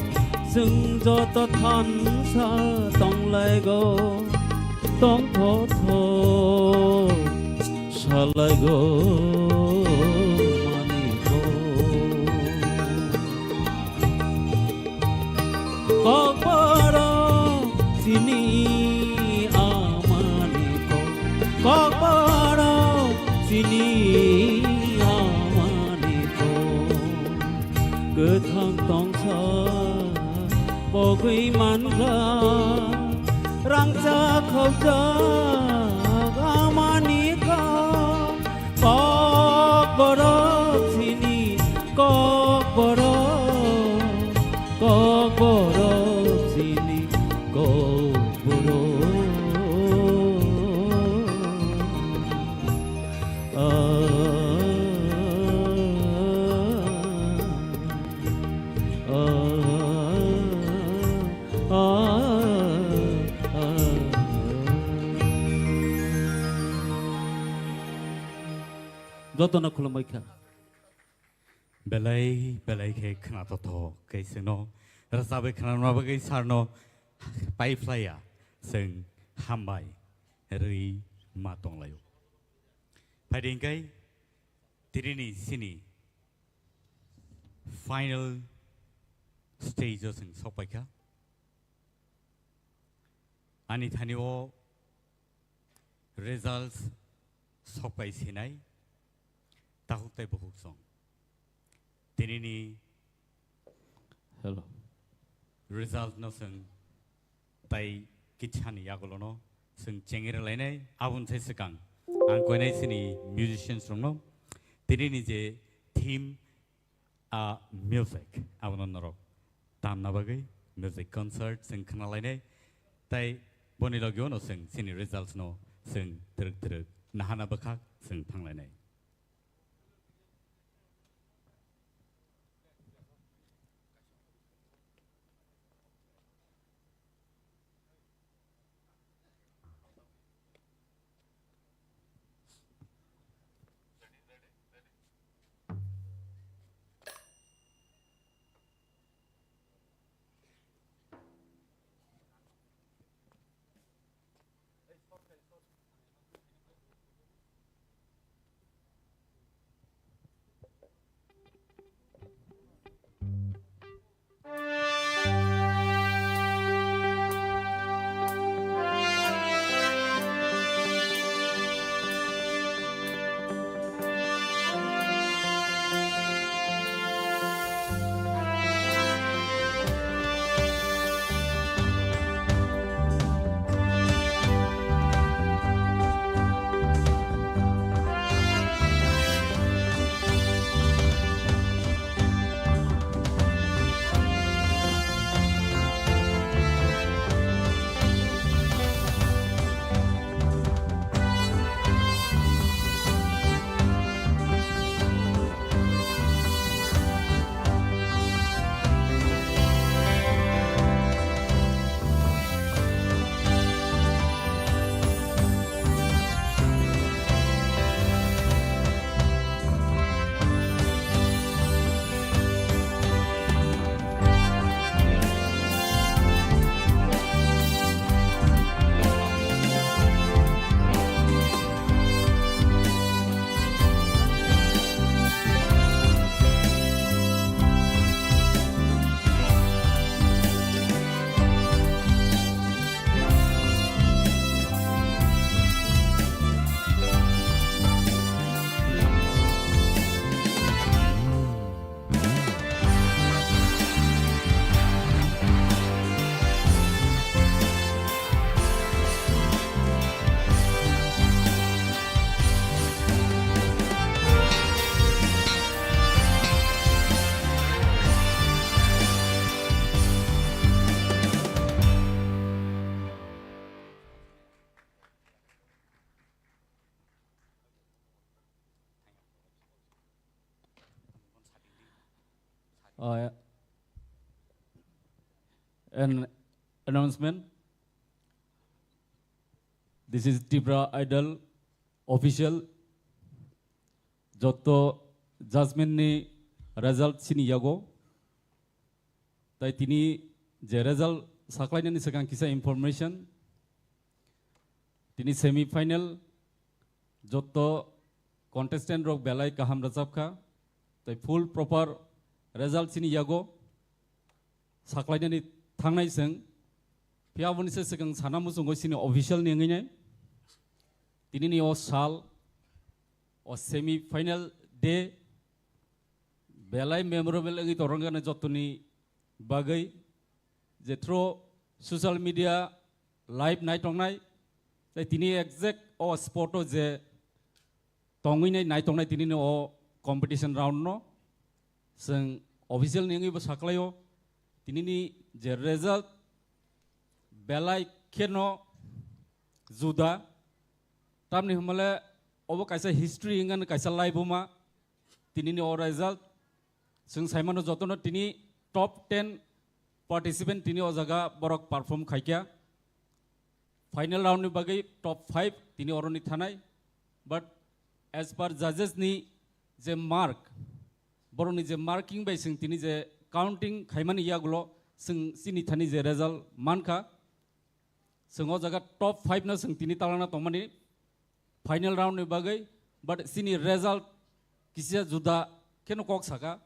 chwng joto thansa tonglaigo, tongthokthok salaigo maniko. Kokborok chini amani kok, kokborok chini amani kok. Kwthang tongsa pogwi mankha, rangchak khobjak amani kok. Kokborok chini kokborok, kokborok chini kokborok. Ah, ah, ah, ah, ah. Jotono khulumbai kha. Belai, belai khe khwnathothok khe chwngno rwchapwi khwnarwna bagwi sarno pai phlaiya, chwng hambai rwi ma tonglaio. Phaidi hwnkhe tinini chini final stage o chwng sokpaikha. Ani thani o results sokpai sinai takhuk tei bukhuk song. Tinini Hello. Result no chwng tai kitsani yagulono chwng chengri lainai aboni sai swkang ang koinai chini musicians rokno tinini je theme A music, abono norok tamna bagwi music concert chwng khna lainai, tei boni logio no chwng chini results no chwng twrwk twrwk nahana bwkhak chwng thanglainai. Uh, an announcement. This is Tripura Idol official. Jotto judgment ni result chini yago. Tai tini je result saklainani swkang kisa information. Tini semi final jotto contestant rok belai kaham rwchapkha. Tai full proper result chini yago saklainani thangnai chwng. Phiya aboni se swkang sana muchungo chini official ni wngwi nai. Tini ni o sal, o semi final day, belai memorable wngwi torong gana jottoni bagwi, je through social media live nai tongnai, tei tini exact o spot o je tongwi nai nai tongnai tini ni o competition round no chwng official ni wngwi bo saklaio. Tini ni je result belai kheno juda, tamni hwnmale obo kaisa history wngkha, kaisa laibuma. Tini ni o result chwng saimano jotono tini top ten participant tini o jaga borok perform khaikha. Final round ni bagwi top five tini oroni thanai. But as per judges ni je mark, borokni je marking bai chwng tini je counting khaimani yagulo chwng chini thani je result mankha. Chwng o jaga top five no chwng tini talangna tongmani final round ni bagwi, but chini result kisa juda kheno kok saka.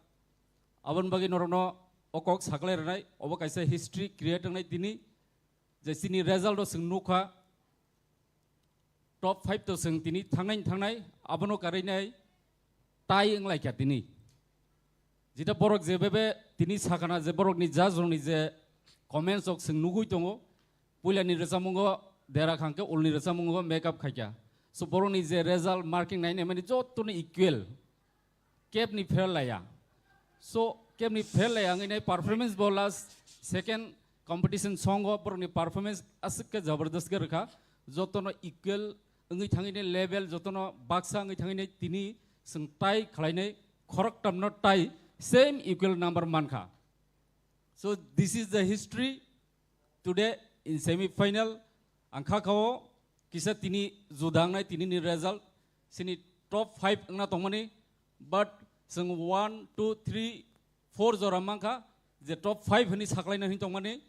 Aboni bagwi norokno o kok saklai rwnai, obo kaisa history create wngnai tini, je chini result o chwng nukha, top five to chwng tini thangnai thangnai, abono karwi nai tai wnglaikha tini. Jita borok je bebe tini sakana je borokni judge rokni je comments rok chwng nugui tongo, puilani rwchapmungo dera khangkhe ulni rwchapmungo make up khaikha. So borokni je result marking nai naimani jotono equal, kebni fail laiya. So, kemni fail lai ang ini performance bo last second competition song o borokni performance aswk khe jabardast khe rwkha. Jotono equal wngwi thangwi ni level, jotono baksa wngwi thangwi ni tini swng tie khlainai khoroktamno tie same equal number mankha. So, this is the history. Today in semi final, ang kha kao kisa tini juda wngnai tini ni result, sini top five wngna tongmani, but chwng one, two, three, four jora mankha je top five hwnwi saklaina hwnwi tongmani,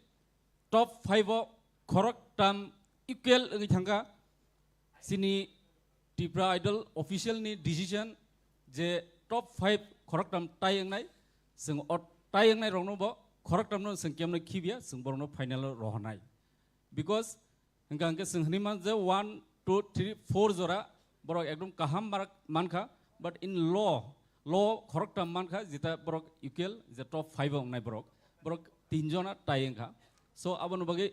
top five o khoroktam equal wngwi thangkha. Sini Tipra Idol official ni decision je top five khoroktam tie wngnai, chwng o tie wngnai rokno bo khoroktamno chwng kemno khibya, chwng borokno final o rohornai. Because hwnkha hwnkhe chwng hwnwi man je one, two, three, four jora borok ekdom kaham mark mankha, but in low, low khoroktam mankha, jeta borok equal je top five o wngnai borok, borok tinjona tie wngkha. So, aboni bagwi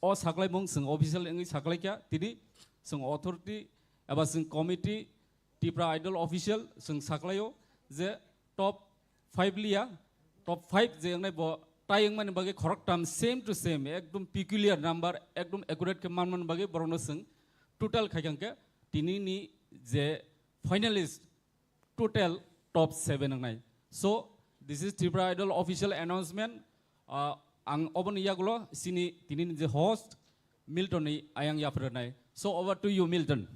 o saklaimung chwng official wngwi saklaikha, tini chwng authority eba chwng committee, Tipra Idol official chwng saklaio je top five liya, top five je wngnai bo tie wngmani bagwi khoroktam same to same, ekdom peculiar number, ekdom accurate khe manmani bagwi borokno chwng total khaikha hwnkhe tini ni je finalist total top seven wngnai. So, this is Tripura Idol official announcement. Ah, ang oboni yagulo sini tini ni je host Milton ni ayang yaphrwnai. So, over to you, Milton.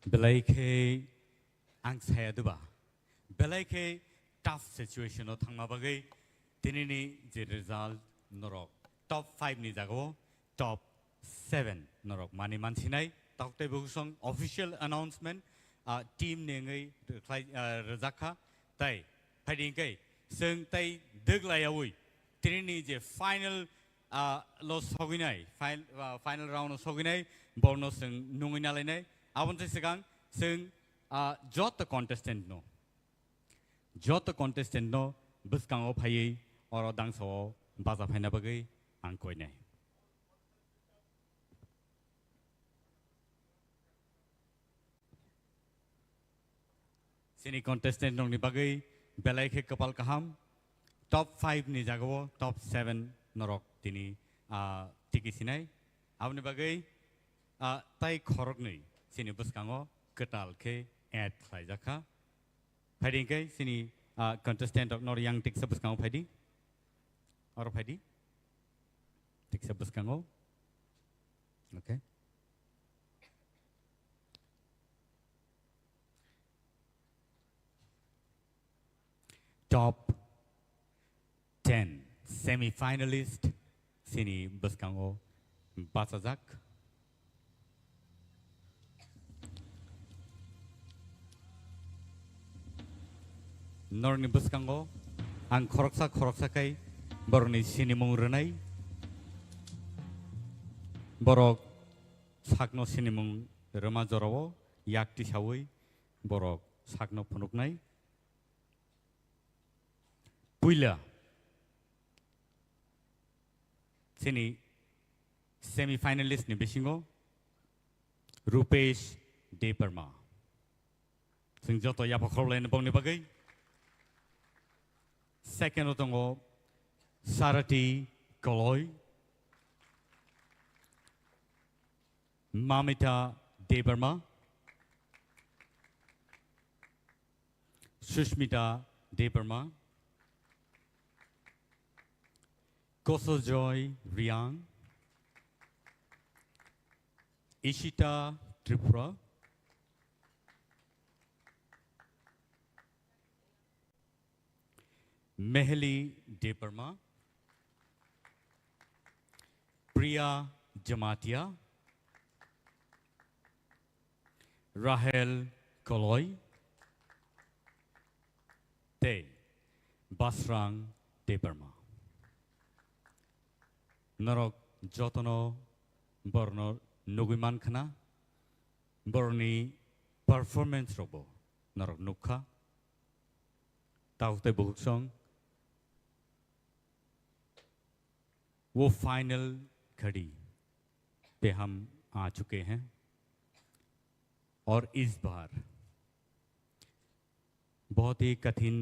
Belai khe ang saya duba. Belai khe tough situation o thangma bagwi tini ni je result norok top five ni jaga o top seven norok mani mansinai. Tok tei bwswng official announcement, ah, team ni wngwi rwkhlai, ah, rwjak kha. Tai phaidi hwnkhe chwng tai dwglaiyaui tini ni je final, ah, lo sogwinai, fin-, ah, final round o sogwinai, borno chwng nungwi nalainai. Aboni swkang chwng, ah, joto contestant no, joto contestant no bwskango phaiwi oro dangsa o bacha phaina bagwi ang koinai. Chini contestant rokni bagwi belai khe kwpal kaham. Top five ni jagao top seven norok tini, ah, tiki sinai. Aboni bagwi, ah, tai khoroknwi chini bwskango kwtal khe add khlaijak kha. Phaidi hwnkhe chini, ah, contestant rok nor yang tiksa bwskango phaidi. Oro phaidi. Tiksa bwskango. Okay. Top ten semi-finalist chini bwskango bachajak. Norokni bwskango ang khoroksa khoroksa khe borokni sinimung rwnai. Borok sakno sinimung rwma jorao yak tisaui borok sakno phunuknai. Puila chini semi-finalist ni bisingo Rupesh Debbarma. Chwng joto yapha khorokhlaini bokni bagwi. Second o tongo Sarati Koloi, Mamita Debbarma, Sushmita Debbarma, Kosojoy Riang, Ishita Tripura, Meheli Debbarma, Priya Jamatia, Rahel Koloi, tei Basrang Debbarma. Norok jotono borokno nugwi mankhana, borokni performance rokbo norok nukha. Tabuk tei bukhuk song वो फाइनल घड़ी पे हम आ चुके हैं और इस बार बहुत ही कठिन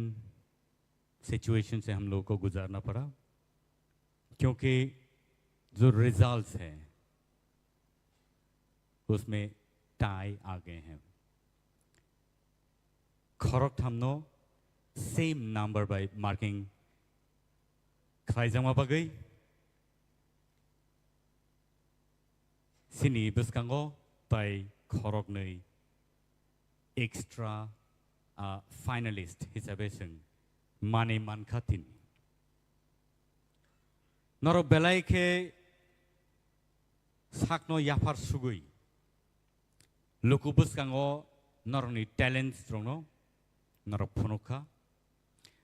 सिचुएशन से हम लोगों को गुजारना पड़ा, क्योंकि जो रिजल्ट्स है, उसमें टाई आ गए हैं। Khorok thamno same number by marking khlaijama bagwi, chini bwskango tai khoroknwi extra, ah, finalist hisabe chwng manwi mankha tini. Norok belai khe sakno yaphar sugwi, luku bwskango norokni talents rokno norok phunukha.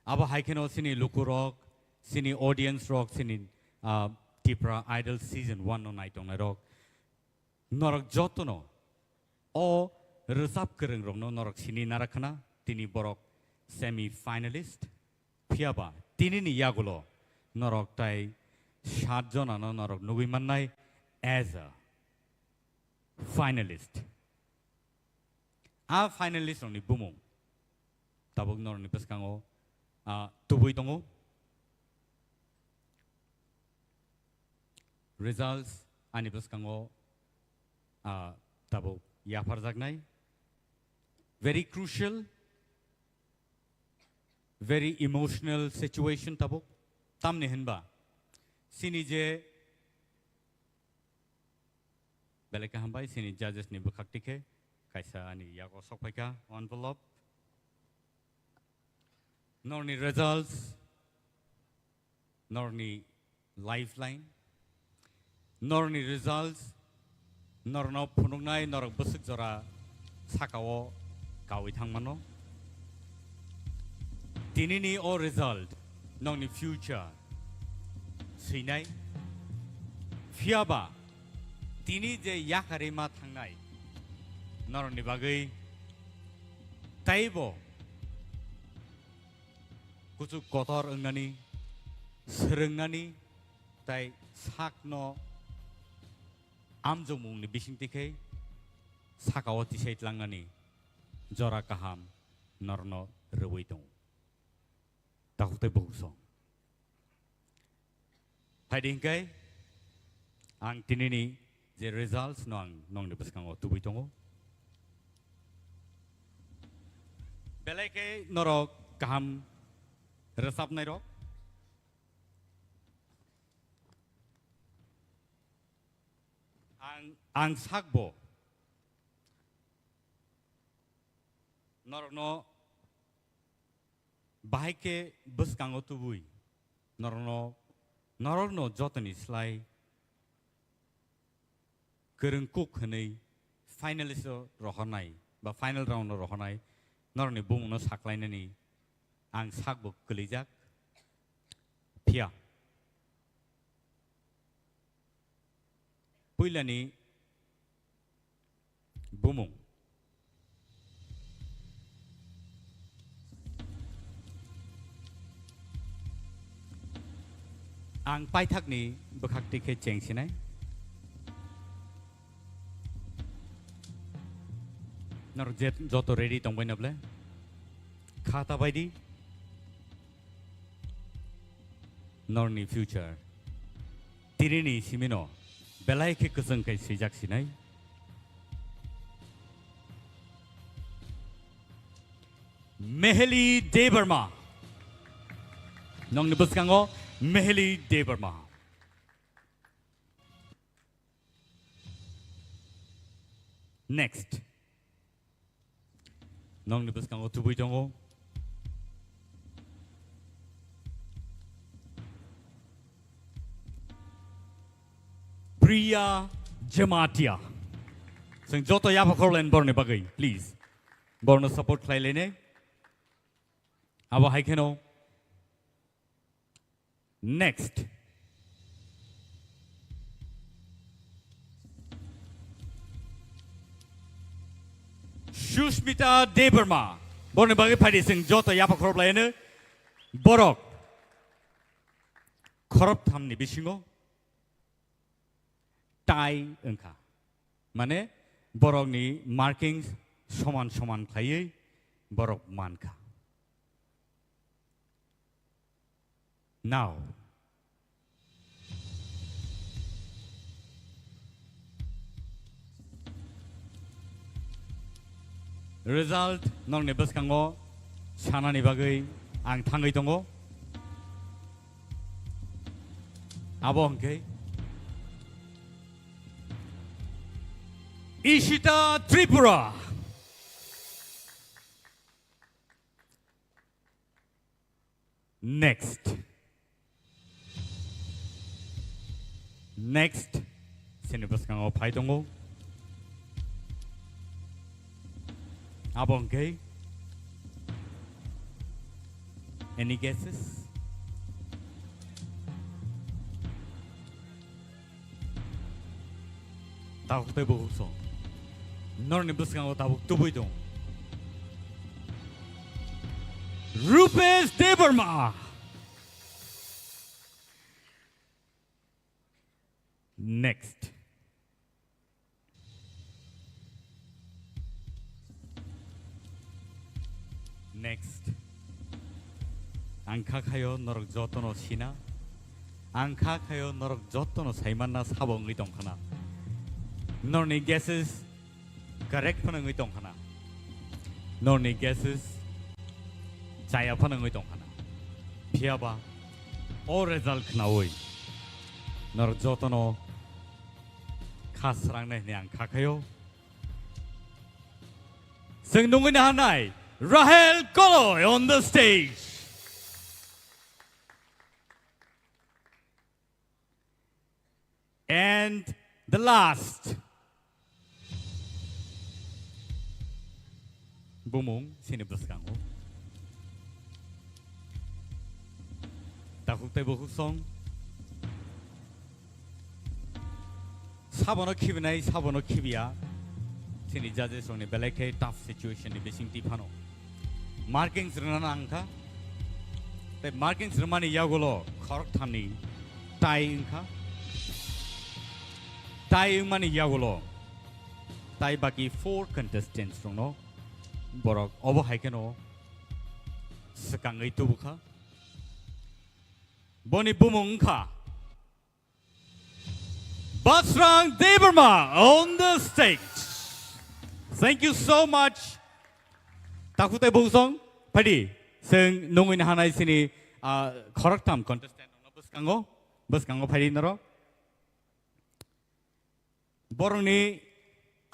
Abo hai kheno chini lukurok, chini audience rok, chini, ah, Tipra Idol Season one no naitongnai rok, norok jotono o rwchap kwrwng rokno norok sini narakhana, tini borok semi finalist. Phiyaba tinini yagulo norok tai sat jonano norok nugwi mannai as a finalist. A finalist rokni bumung tabuk norokni bwskango, ah, tubui tongo. Results ani bwskango, ah, tabuk yapharjaknai. Very crucial, very emotional situation tabuk. Tamni hinba chini je belai kaham bai chini judges ni bwkhak tikhe kaisa ani yago sok phaikha envelope. Norni results, norni lifeline, norni results, norno phunuknai norok bwswk jora sakao kawi thangmano. Tinini o result nokni future swinai. Phiyaba tini je yakarwi ma thangnai norokni bagwi taibo kuchuk kotor wngnani, swrwngnani, tai sakno amjokmungni bisingtwi khe sakao tisai tlangnani jora kaham norokno rwui tongo. Takhuk tei bukhuk song. Phaidi hinkai ang tinini je results no ang nongni bwskango tubui tongo. Belai khe norok kaham rwchapnai rok. Ang, ang sakbo norokno bahai khe bwskango tubui norokno, norokno jotoni slai kwrwng kuk hwnwi finalist o rohornai ba final round o rohornai norokni bumungno saklainani ang sakbo kwlwijak. Phiya puilani bumung. Ang paithakni bwkhak twi khe chengsinai. Norok je joto ready tongbai na ble? Kha ta bai di. Norni future. Tirini simino belai khe kwchwng khai swijak sinai. Meheli Debbarma. Nongni bwskango Meheli Debbarma. Next. Nongni bwskango tubui tongo. Priya Jamatia. Chwng joto yapha khorlaini borni bagwi, please. Borno support khlai lainai. Abo hai kheno. Next. Sushmita Debbarma. Borni bagwi phaidi chwng joto yapha khorop laino. Borok khorop thamni bisingo tie wngkha. Mane borokni marking soman soman khlaiwi borok mankha. Now, result nokni bwskango sanani bagwi ang thangwi tongo. Abo hwnkhe Ishita Tripura. Next. Next. Sini bwskango phai tongo. Abo hwnkhe. Any guesses? Tabuk tei bukhuk song. Norni bwskango tabuk tubui tong. Rupesh Debbarma. Next. Next. Ang kha khayo norok jotono sina. Ang kha khayo norok jotono saimanna sabo wngwi tongkhana. Norni guesses correct phano wngwi tongkhana. Norni guesses chaya phano wngwi tongkhana. Phiyaba o result khnaui norok jotono kha srangnai hwnwi ang kha khayo. Chwng nungwi naharnai Rahel Koloi on the stage. And the last. Bumung sini bwskango. Takhuk tei bukhuk song. Sabono khibinai, sabono khibiya. Sini judges rokni belai khe tough situation ni bising twi phano. Markings rwna nang kha. Tei markings rwmani yagulo khorok thamni tie wngkha. Tie wngmani yagulo tai baki four contestants rokno borok obo hai kheno swkangwi tubukha. Boni bumung wngkha Basrang Debbarma on the stage. Thank you so much. Takhuk tei bukhuk song, phaidi. Chwng nungwi naharnai sini, ah, khoroktham contestant rokno bwskango, bwskango phaidi norok. Borokni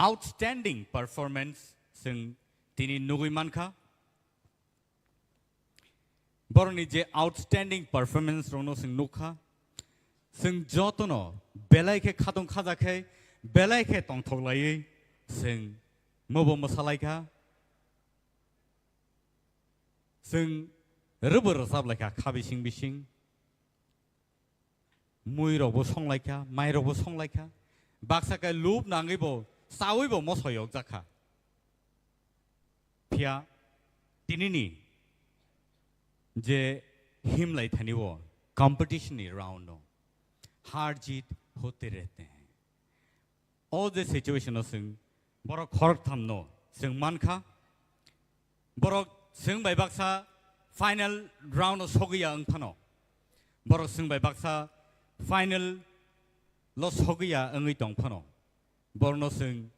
outstanding performance chwng tini nugwi mankha. Borokni je outstanding performance rokno chwng nukha, chwng jotono belai khe khatong khaja khe, belai khe tongthok laiwi chwng mobo mwsalaikha, chwng rwbo rwchap laikha kha bising bising. Mui rokbo song laikha, mai rokbo song laikha. Baksa khe lub nangwi bo, chawi bo mosoi yokjak kha. Phiya tinini je himlai thani o competition ni round no, har jeet hote rehte hain. O je situation no chwng borok khoroktham no chwng mankha, borok chwng bai baksa final round o sogwi ya wng phano, borok chwng bai baksa final lo sogwi ya wngwi tong phano, borokno chwng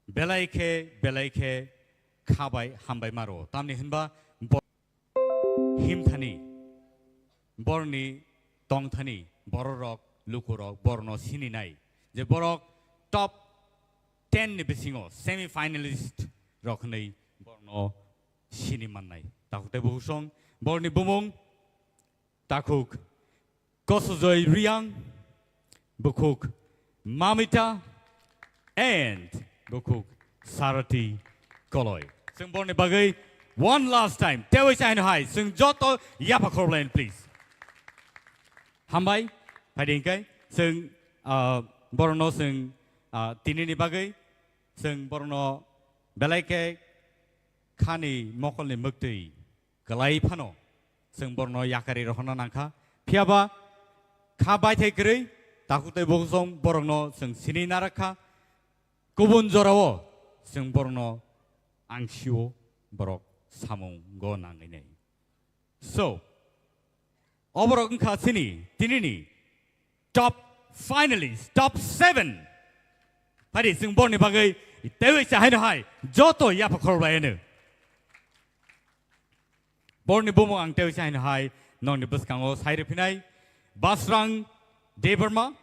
belai khe, belai khe kha bai hambai ma rwo. Tamni hwnba bo himthani, borni tongthani, bororok, lukurok, borno sininai. Je borok top ten ni bisingo semi finalist rok hwnwi borno sini mannai. Takhuk tei bukhuk song, borni bumung, takhuk Kosojoi Riang, bukhuk Mamita, and bukhuk Sarati Koloi. Chwng borni bagwi one last time, tewi chaino hai, chwng joto yapha khorlain, please. Hambai, phaidi hwnkhe, chwng, ah, borno chwng, ah, tinini bagwi, chwng borno belai khe khani mokolni mwktwi kwlai phano chwng borokno yakari rohorna nangkha. Phiyaba kha baithai kwrwi takhuk tei bukhuk song borokno chwng sini narakha. Kubun jorao chwng borokno angsio borok samungo nangwi nai. So, Oborok wngkha chini tinini top finalist, top seven. Phari chwng borni bagwi teiwi cha haino hai joto yapha khorbai ano. Borni bumung ang teiwi cha haino hai nongni bwskango sai rwphinai Basrang Debbarma,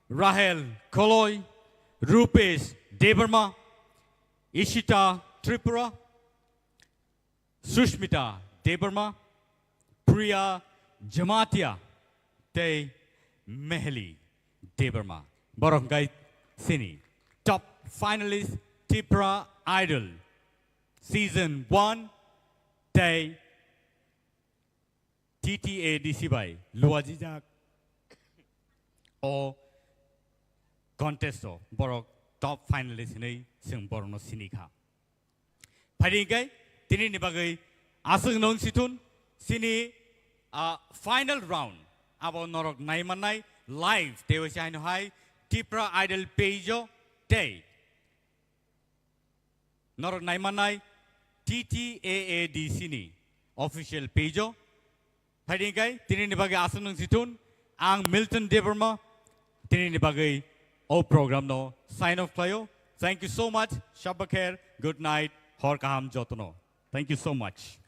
Rahel Koloi, Rupesh Debbarma, Ishita Tripura, Sushmita Debbarma, Priya Jamatia, tei Meheli Debbarma. Borok hwnkhe chini top finalist Tipra Idol season one tei T T A D C bai luajijak o contest o borok top finalist hinwi chwng borokno sini kha. Phaidi hwnkhe tinini bagwi aswk nung sithun chini, ah, final round abo norok naimannai live teiwi se haino hai Tipra Idol page o tei norok naimannai T T A A D C ni official page o. Phaidi hwnkhe tinini bagwi aswk nung sithun ang Milton Debbarma tinini bagwi o program no sign off khlaio. Thank you so much. Shabba kher. Good night. Hor kaham jotono. Thank you so much.